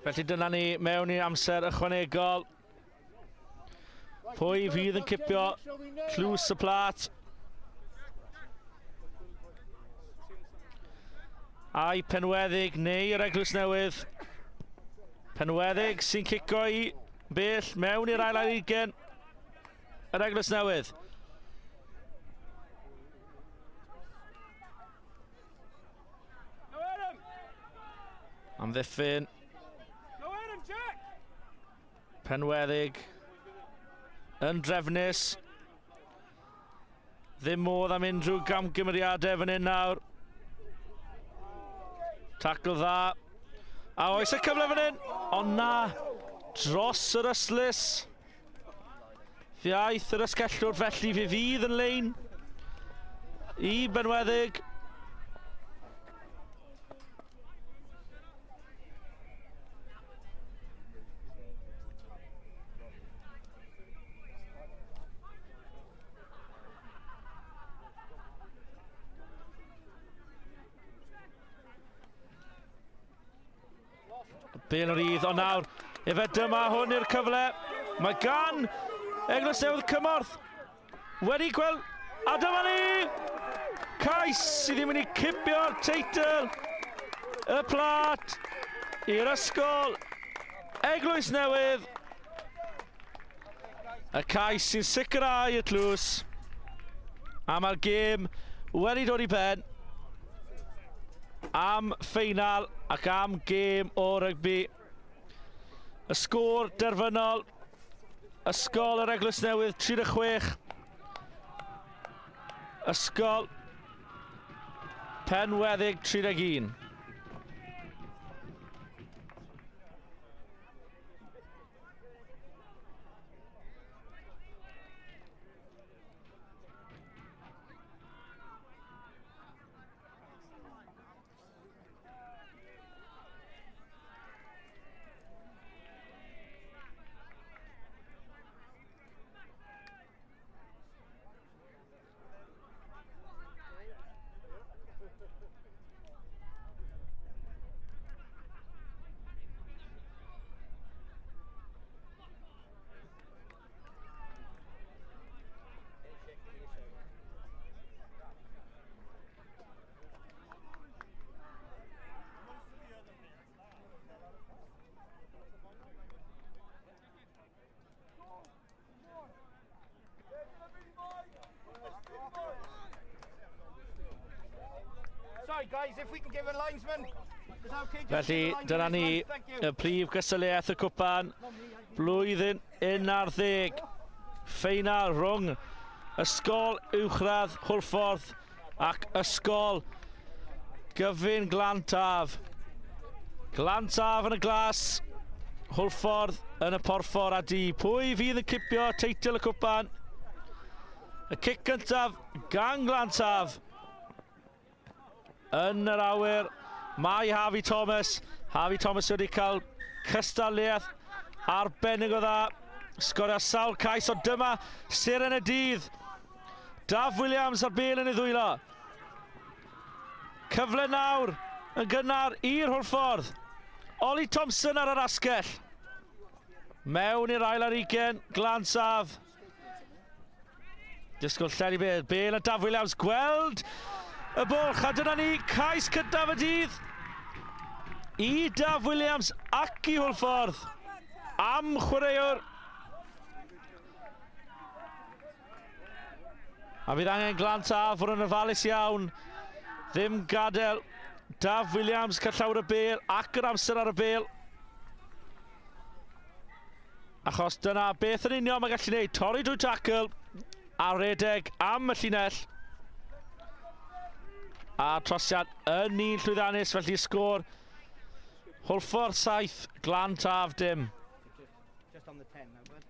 Felly dyna ni mewn i amser ychwanegol. Pwy fydd yn cipio tlws y plat? Ai Penweddig neu yr Eglwys Newydd? Penweddig sy'n cico i bell mewn i'r ail 20. Yr Eglwys Newydd. Amddiffyn. Penweddig yn drefnus. Ddim modd am unrhyw gamgymeriadau fan hyn nawr. Tacl dda. A oes y cyfle fan hyn? Ond na, dros yr ystlys. Fe aeth yr ysgellwr, felly fe fydd yn lein i Benweddig. Bel yn rydd, ond nawr, efe dyma hwn i'r cyfle. Mae gan Eglwys Newydd cymorth. Wedi gweld, a dyma ni! Cais sydd ddim yn ei cipio'r teitl, y plat, i'r ysgol, Eglwys Newydd. Y cais sy'n sicrhau y tlws. A mae'r gêm wedi dod i ben am ffeinal ac am gêm o rygbi. Y sgôr derfynol, Ysgol yr Eglwys Newydd 36. Ysgol Penweddig 31. Felly, dyna ni y prif gystadleuaeth y cwpan, blwyddyn 11, ffeinal rhwng Ysgol Uwchradd Hwlffordd ac Ysgol Gyfun Glantaf. Glantaf yn y glas, Hwlffordd yn y porffor a du. Pwy fydd yn cipio teitl y cwpan? Y cic gyntaf gan Glantaf. Yn yr awyr, mae Harvey Thomas. Harvey Thomas wedi cael cystadleuaeth arbennig o dda. Sgorio sawl cais, ond dyma seren y dydd. Daf Williams ar bêl yn ei ddwylo. Cyfle nawr yn gynnar i'r Hwlffordd. Ollie Thompson ar yr asgell. Mewn i'r ail ar 20, Glantaf. Disgwyl Llenny Bale, Bale a Daf Williams gweld y bwlch, a dyna ni, cais cyntaf y dydd i Daf Williams ac i Hwlffordd am chwaraewr. A fydd angen Glantaf fod yn ofalus iawn, ddim gadael Daf Williams cael llawer y bêl ac yr amser ar y bêl. Achos dyna beth yn union mae'n gallu gwneud, torri drwy tackle a redeg am y llinell. A trosiad yn un llwyddiannus, felly sgôr Hwlffordd 7, Glantaf dim. Just on the 10 now, bud.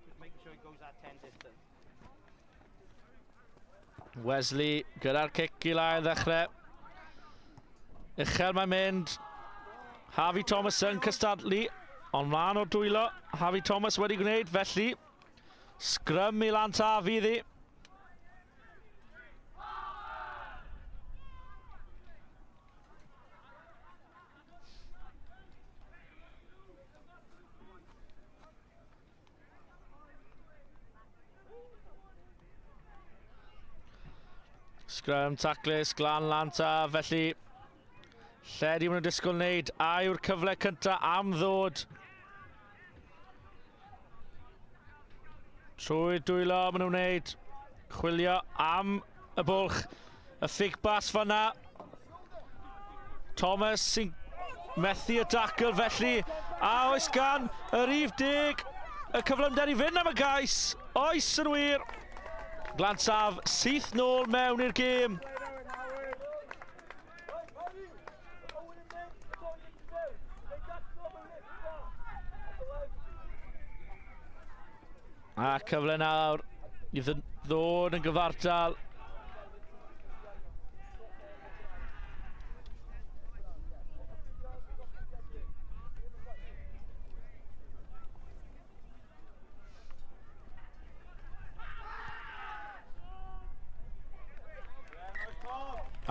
Just making sure it goes that 10 distance. Wesley gyda'r cic i lai yn ddechrau. Uchel mae'n mynd. Harvey Thomas yn cystadlu, ond mlaen o'r dwylo. Harvey Thomas wedi gwneud, felly sgrym i Glantaf iddi. Sgrym taclus, Glan Glantaf, felly lle di maen nhw'n disgwyl wneud, a yw'r cyfle cyntaf am ddod. Trwy dwylo maen nhw'n wneud, chwilio am y bwlch, y ffig bas fanna. Thomas sy'n methu y dacl felly, a oes gan y rhif 10 y cyflymder i fynd am y gais, oes yn wir. Glantaf syth nôl mewn i'r gêm. A cyfle nawr i ddod yn gyfartal.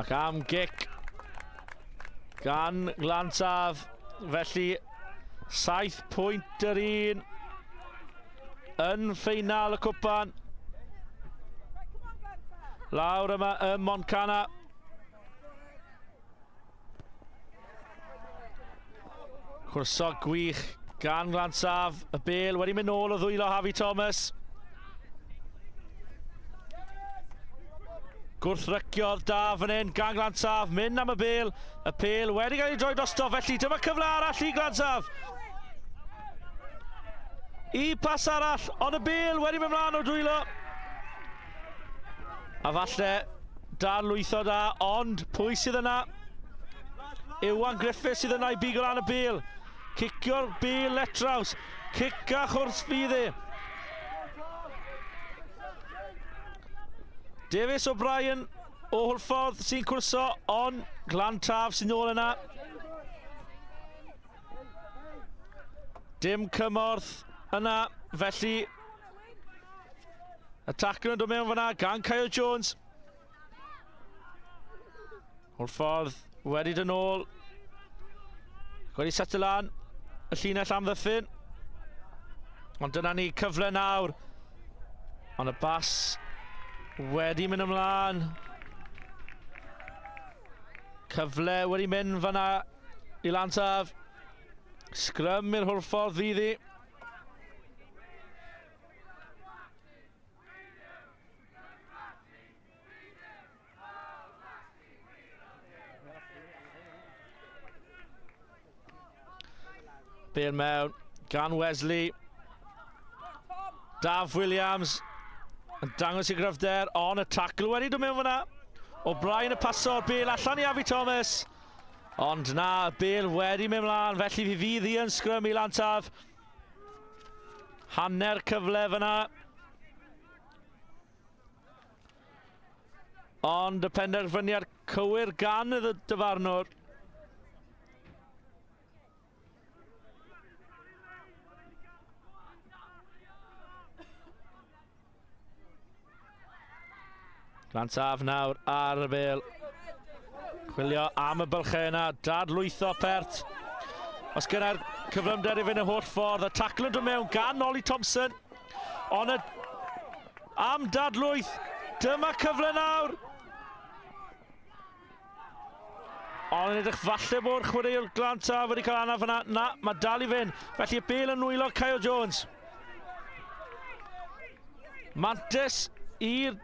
Ac am gic Gan Glantaf. Felly 7 pwynt yr un yn ffeinal y cwpan. Lawr yma ym Montcana. Cwrso gwych gan Glantaf. Y bel wedi mynd nôl o ddwylo Harvey Thomas. Gwrthryciodd da fan hyn gan Glantaf, mynd am y bel. Y pel wedi cael ei droi drosto, felly dyma cyfle arall i Glantaf. I pas arall, ond y bel wedi mynd mlaen o dwylo. A falle darlwytho da, ond pwy sydd yna? Iwan Griffiths sydd yna i bigo lan y bel. Cicio'r bel letraws. Cic a chwrs fydd e. Davis O'Brien o Hwlffordd sy'n cwrso, ond Glantaf sy'n ôl yna. Dim cymorth yna, felly y tacl yn dod mewn fyna gan Kyle Jones. Hwlffordd wedi dod nôl. Wedi setio lan y llinell amddiffyn. Ond dyna ni, cyfle nawr. Ond y bas wedi mynd ymlaen. Cyfle wedi mynd fyna i Lantaf. Sgrym i'r Hwlffordd fydd hi. Bel mewn gan Wesley. Daf Williams yn dangos i gryfder, ond y tackle wedi dod mewn fyna. O'Brien y paso'r bel allan i Afi Thomas. Ond na, y bel wedi mynd mlaen, felly fi fydd hi yn sgrym i Lantaf. Hanner cyfle fyna. Ond y penderfyniad cywir gan y dyfarnwr. Glantaf nawr ar y bel. Chwilio am y bylchau yna, dadlwytho pert. Os gyda'r cyflymder i fynd y holl ffordd, y tackle yn dod mewn gan Ollie Thompson. Ond y am dadlwyth, dyma cyfle nawr. Ond yn edrych falle bod chwaraewr Glantaf wedi cael anaf yna. Na, mae dal i fynd. Felly y bel yn nwylo Kyle Jones. Mantes i'r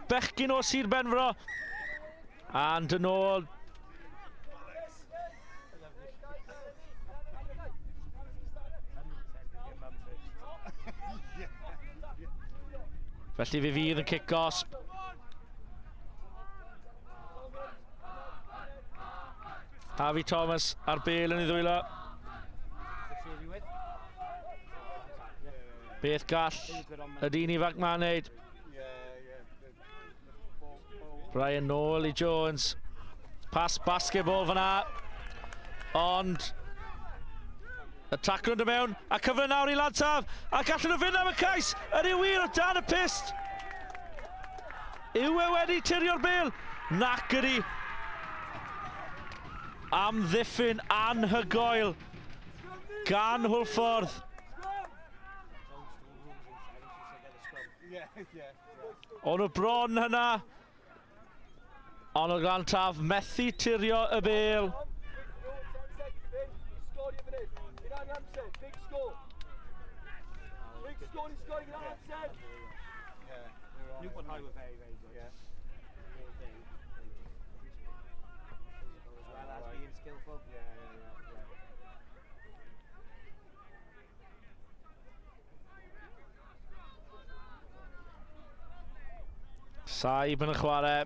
bechgyn o Sir Benfro. And yn ôl. Felly fe fydd yn cic gosb. Harvey Thomas a'r bel yn ei ddwylo. Beth gall y dyn ifanc ma'n neud? Brian nôl i Jones. Pas basketball fyna. Ond y tackle yn dod mewn, a cyfle nawr i Lantaf, a gallen nhw fynd am y cais, yr yw wir o dan y pyst. Yw e wedi tirio'r bel? Nac ydi. Amddiffyn anhygoel gan Hwlffordd. O'n nhw bron hynna, ond o Glantaf methu tirio y bel. Saib yn y chwarae.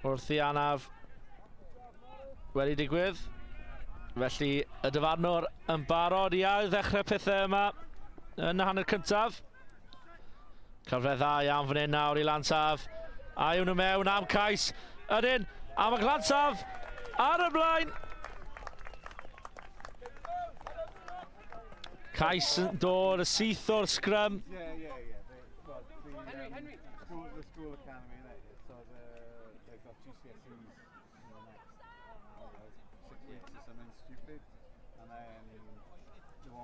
Wrth i anaf wedi digwydd. Felly y dyfarnwr yn barod i ail ddechrau pethau yma yn y hanner cyntaf. Cyfle dda iawn fan hyn nawr i Lantaf. A yw nhw mewn am cais. Ydyn, a mae Glantaf ar y blaen. Cais yn dod y syth o'r sgrym. The, well, the, school academy, innit? So they've got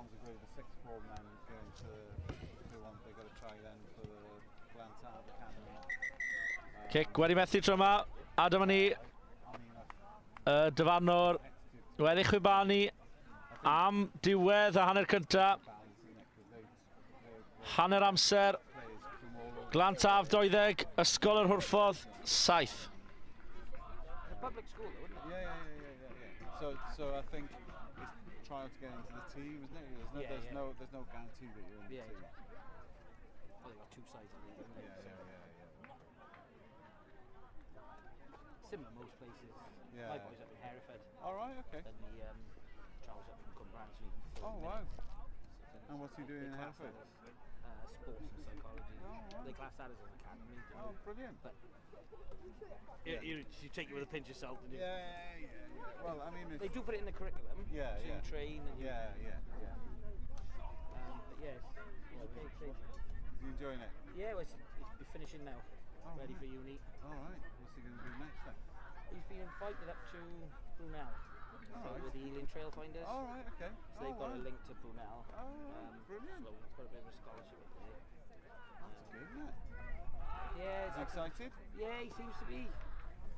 ones agree, the sixth form then going to they want they got to try then for the Glantaf Academy. Cic wedi methu tro yma, a dyma ni y dyfarnwr wedi chwibanu am diwedd y hanner cynta. Hanner amser, Glantaf 20, Ysgol yr Hwlffordd 7. It's a public school, though, isn't it? Yeah. So I think it's trial to get into the team, isn't it? There's no guarantee that you're in the team. Well, they've got two sides of the league, haven't they? Yeah. Similar most places. Yeah. My boy's up in Hereford. All right, okay. Then he travels up from Cwmbran. Oh, wow. And what's he doing in Hereford? Sports and psychology. Oh, right. They class that as an academy. Oh, brilliant. But you take it with a pinch of salt, don't you? Yeah. Well, I mean, they do put it in the curriculum. Yeah, so you train and you. Yeah. But yes, okay. Is he enjoying it? Yeah, well, he's finishing now. Oh, ready right. for uni. All right. What's he going to do next then? He's been invited up to Brunel. All right. With the Ealing Trailfinders. All right, okay. So they've got a link to Brunel. Oh, brilliant. So he's got a bit of a scholarship up there. That's good, isn't it? Yeah. Is he excited? Yeah, he seems to be.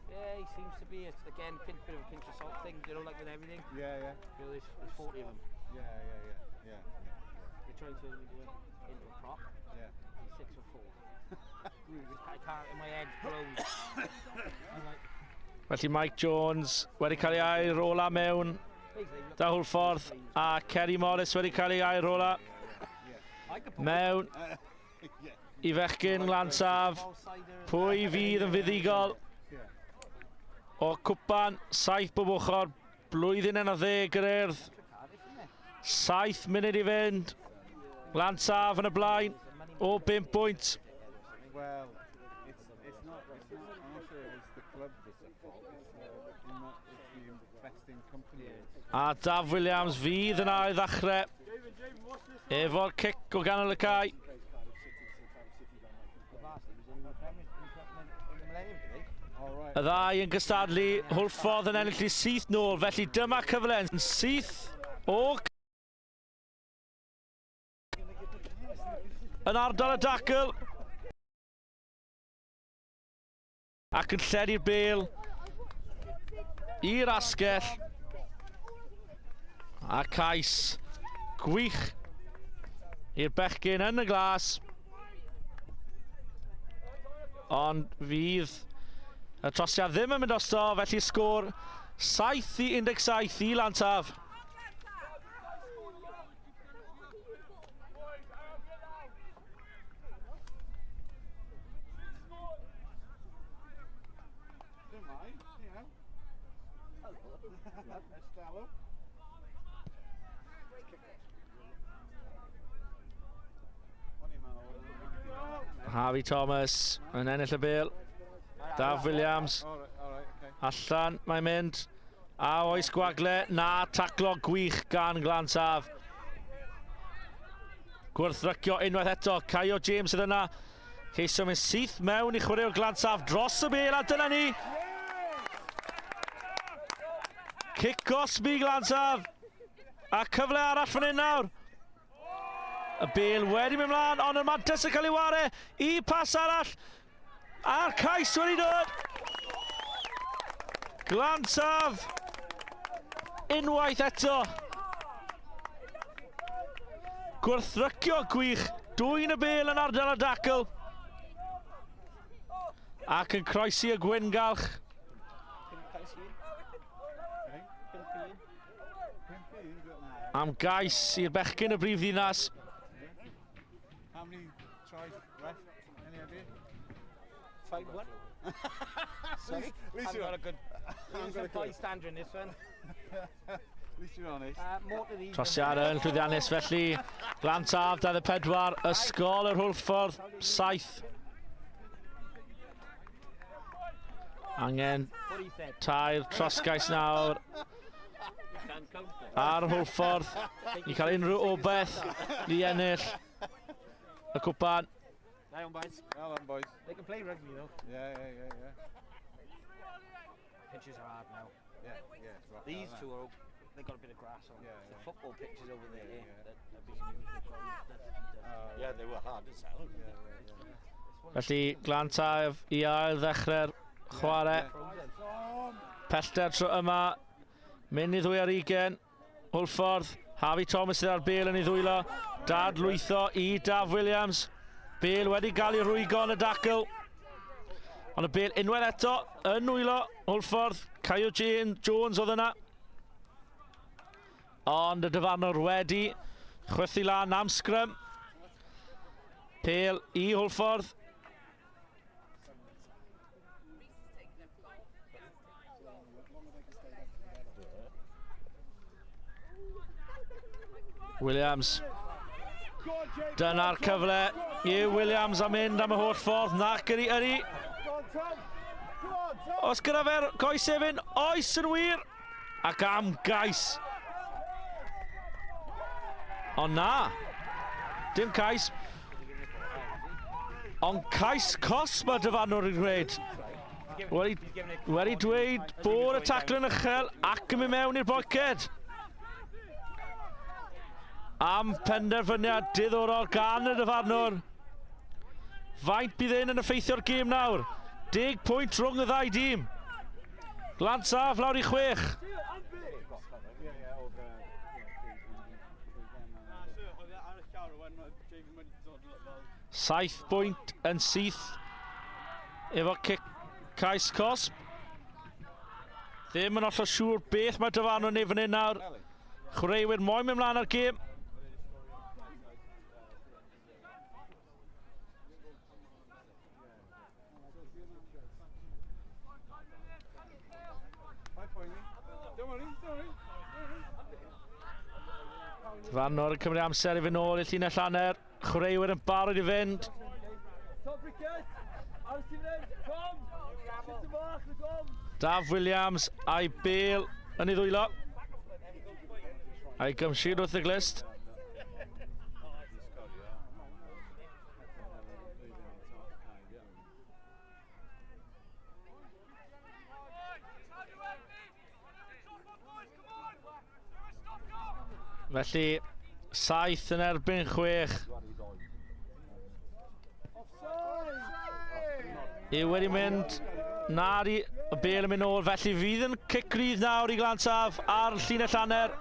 It's, again, a bit of a pinch of salt thing, you know, like with everything. Yeah. You know, there's 40 of them. Yeah. They're trying to turn him into a prop. Yeah. He's 6'4". I can't, in my head, blown. I'm like, Felly Mike Jones wedi cael ei ail ola mewn da Hwlffordd, a Kerry Morris wedi cael ei ail ola mewn i fechgyn Glantaf. Pwy fydd yn fuddugol o cwpan 7 bob ochr, blwyddyn yn 10 yr Urdd. 7 munud i fynd. Glantaf yn y blaen o 5 pwynt. Well, it's not, I'm not sure it's the club that's at fault, it's the investing company. A Daf Williams fydd yn ail ddechrau efo'r cic o ganol y cae. Y ddau yn gystadlu, Hwlffordd yn ennill i syth nôl, felly dyma cyfle yn syth o yn ardal y dacl ac yn lledu'r bêl i'r asgell, a cais gwych i'r bechgyn yn y glas, ond fydd y trosiad ddim yn mynd osto, felly sgôr 7-17 i Glantaf. Harvey Thomas yn ennill y bêl. Daf Williams allan mae'n mynd. A oes gwagle? Na, taclo gwych gan Glantaf. Gwrthrycio unwaith eto. Caio James sydd yna. Ceisio mynd syth mewn i chwaraewr Glantaf dros y bêl, a dyna ni. Cic gosb i Glantaf. A cyfle arall fan hyn nawr. Y bêl wedi mynd mlaen, ond y mantais yn cael ei ware i pas arall. A'r cais wedi dod. Glantaf unwaith eto. Gwrthrycio gwych, dwyn y bêl yn ardal y dacl. Ac yn croesi y gwyngalch. Am gais i'r bechgyn y brif ddinas. How many tries, ref? Any idea? 5-1. Sorry? At least you're a good. I'm a bystander in this one. At least you're honest. Trosiad yn llwyddiannus felly. Glantaf 24, Ysgol yr Hwlffordd 7. Angen tair trosgais nawr ar Hwlffordd i cael unrhyw obaith i ennill y cwpan. Well done, boys. They can play rugby though. Yeah. Pitches are hard now. Yeah. These two are They got a bit of grass on. Yeah, It's yeah. the football pitches over there Yeah, yeah. that are being used. Yeah, they were hard as hell. Felly, Glantaf i ail ddechrau'r chwarae. Pellter tro yma, mynd i 22. Hwlffordd, Harvey Thomas sydd ar bêl yn ei ddwylo. Dadlwytho i Daf Williams. Bêl wedi gael ei rwygo yn y dacl. Ond y bêl unwaith eto yn nwylo Hwlffordd. Caio Jane Jones oedd yna. Ond y dyfarnwr wedi chwythu lan am sgrym. Pêl i Hwlffordd. Williams. Dyna'r cyfle i Williams am mynd am y holl ffordd. Nac ydi ydi. Os gyda fe'r coes efyn, oes yn wir. Ac am gais. Ond na. Dim cais. Ond cais cos mae dyfarnwr yn gwneud. Wedi dweud bod y tacl yn uchel ac yn mynd mewn i'r boced. Am penderfyniad diddorol gan y dyfarnwr. Faint bydd hyn yn effeithio'r gêm nawr? 10 pwynt rhwng y ddau dîm. Glantaf lawr i 6. Saith pwynt yn syth efo cic cais cosb. Ddim yn hollol siŵr beth mae dyfarnwr yn ei fan hyn nawr. Chwaraewyr moyn mynd mlaen ar gêm. Dyfarnwr yn cymryd amser i fynd nôl i'r llinell hanner. Chwaraewyr yn barod i fynd. Daf Williams a'i bêl yn ei ddwylo. A'i gymsir wrth y glist. Felly, 7 yn erbyn 6. Yw wedi mynd, Nari, y bêl yn mynd nôl, felly fydd yn cic rydd nawr i Glantaf ar llinell hanner.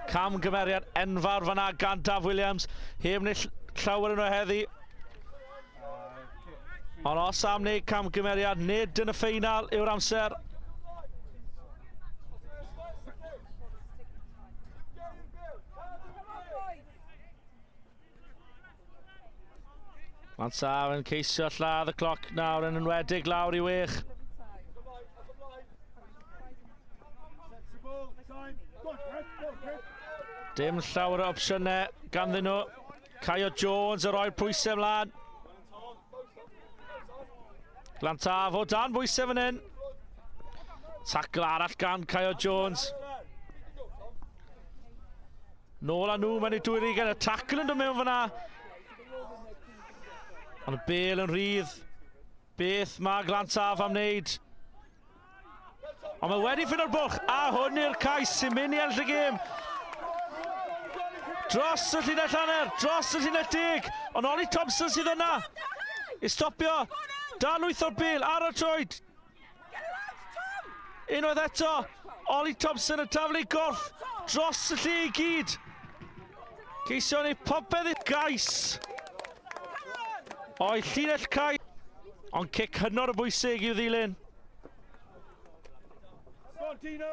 Camgymeriad enfawr fan'na gan Daf Williams, heb wneud llawer yno heddi. Ond os am wneud camgymeriad, nid yn y ffeinal yw'r amser. Glantaf yn ceisio lladd y cloc nawr yn enwedig lawr i 6. Dim llawer o opsiynau ganddyn nhw. Caio Jones yn rhoi'r pwysau ymlaen. Glantaf o dan bwysau fan hyn. Tacl arall gan Caio Jones. Nôl â nhw mewn i 22. Y tacl yn dod mewn fan'na. Ond y bêl yn rhydd. Beth mae Glantaf am wneud? Ond mae wedi ffino'r bwlch, a hwn yw'r cais sy'n mynd i ennill y gêm. Dros y llinell hanner, dros y llinell 10. Ond Ollie Thompson sydd yna i stopio. Dadlwytho'r bêl ar y troed. Unwaith eto, Ollie Thompson yn taflu gorff dros y lle i gyd. Ceisio wneud popeth i gais. O'i llinell cais. Ond cic hynod o bwysig i'w ddilyn. Go on, Dino!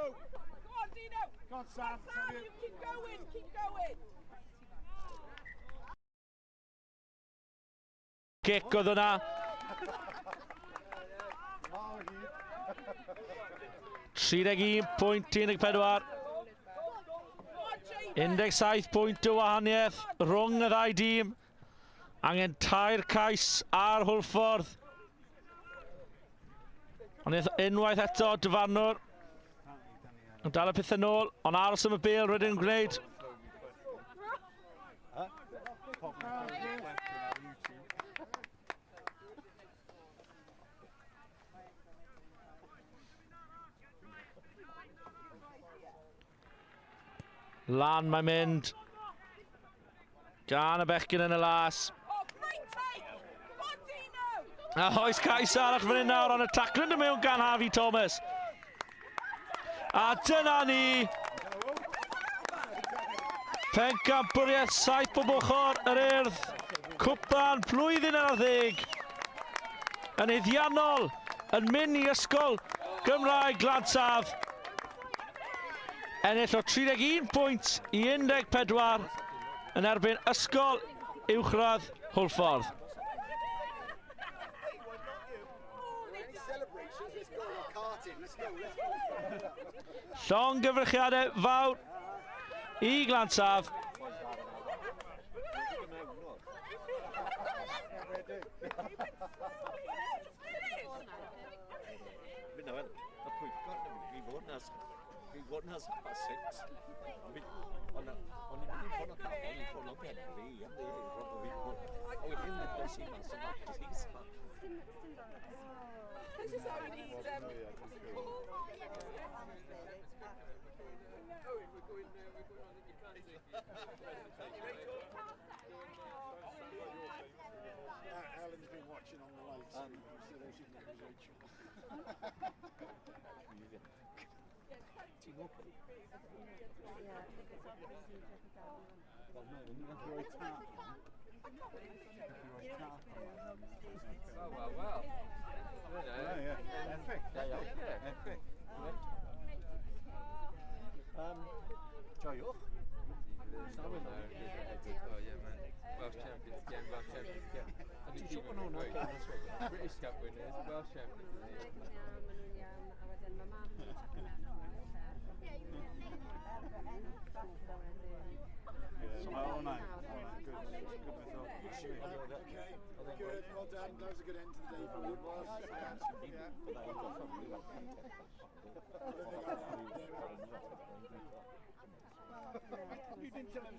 Go on, Dino! Go on, Sam. Sam, you keep going, keep going! Cic oedd yna. 31.14. 17 pwynt o wahaniaeth rhwng y ddau dîm. Angen 3 cais ar Hwlffordd. Ond unwaith eto, dyfarnwr yn dal y pethau nôl, ond aros am y bêl rydyn nhw'n gwneud. Lan mae'n mynd. Gan y bechgyn yn y las. A oes cais arall fan hyn nawr, ond y tacl yn dod mewn gan Harvey Thomas. A dyna ni. Pencampwriaeth 7 bob ochr yr Urdd. Cwpan blwyddyn ar ddeg. Yn haeddiannol yn mynd i Ysgol Gymraeg Glantaf. Ennill o 31 pwynt i 14 yn erbyn Ysgol Uwchradd Hwlffordd. Llongyfarchiadau fawr i Glantaf. Alan's been watching on the live stream, so they should know it was Rachel. Well, well, well. Yeah, yeah. Epic. Yeah. Epic. Joiwch. Oh yeah, man. Welsh champions again, Welsh champions again. And the team are British Cup winners, Welsh champions. Okay, good, well done. That was a good end to the day for you. Yeah. You didn't tell him.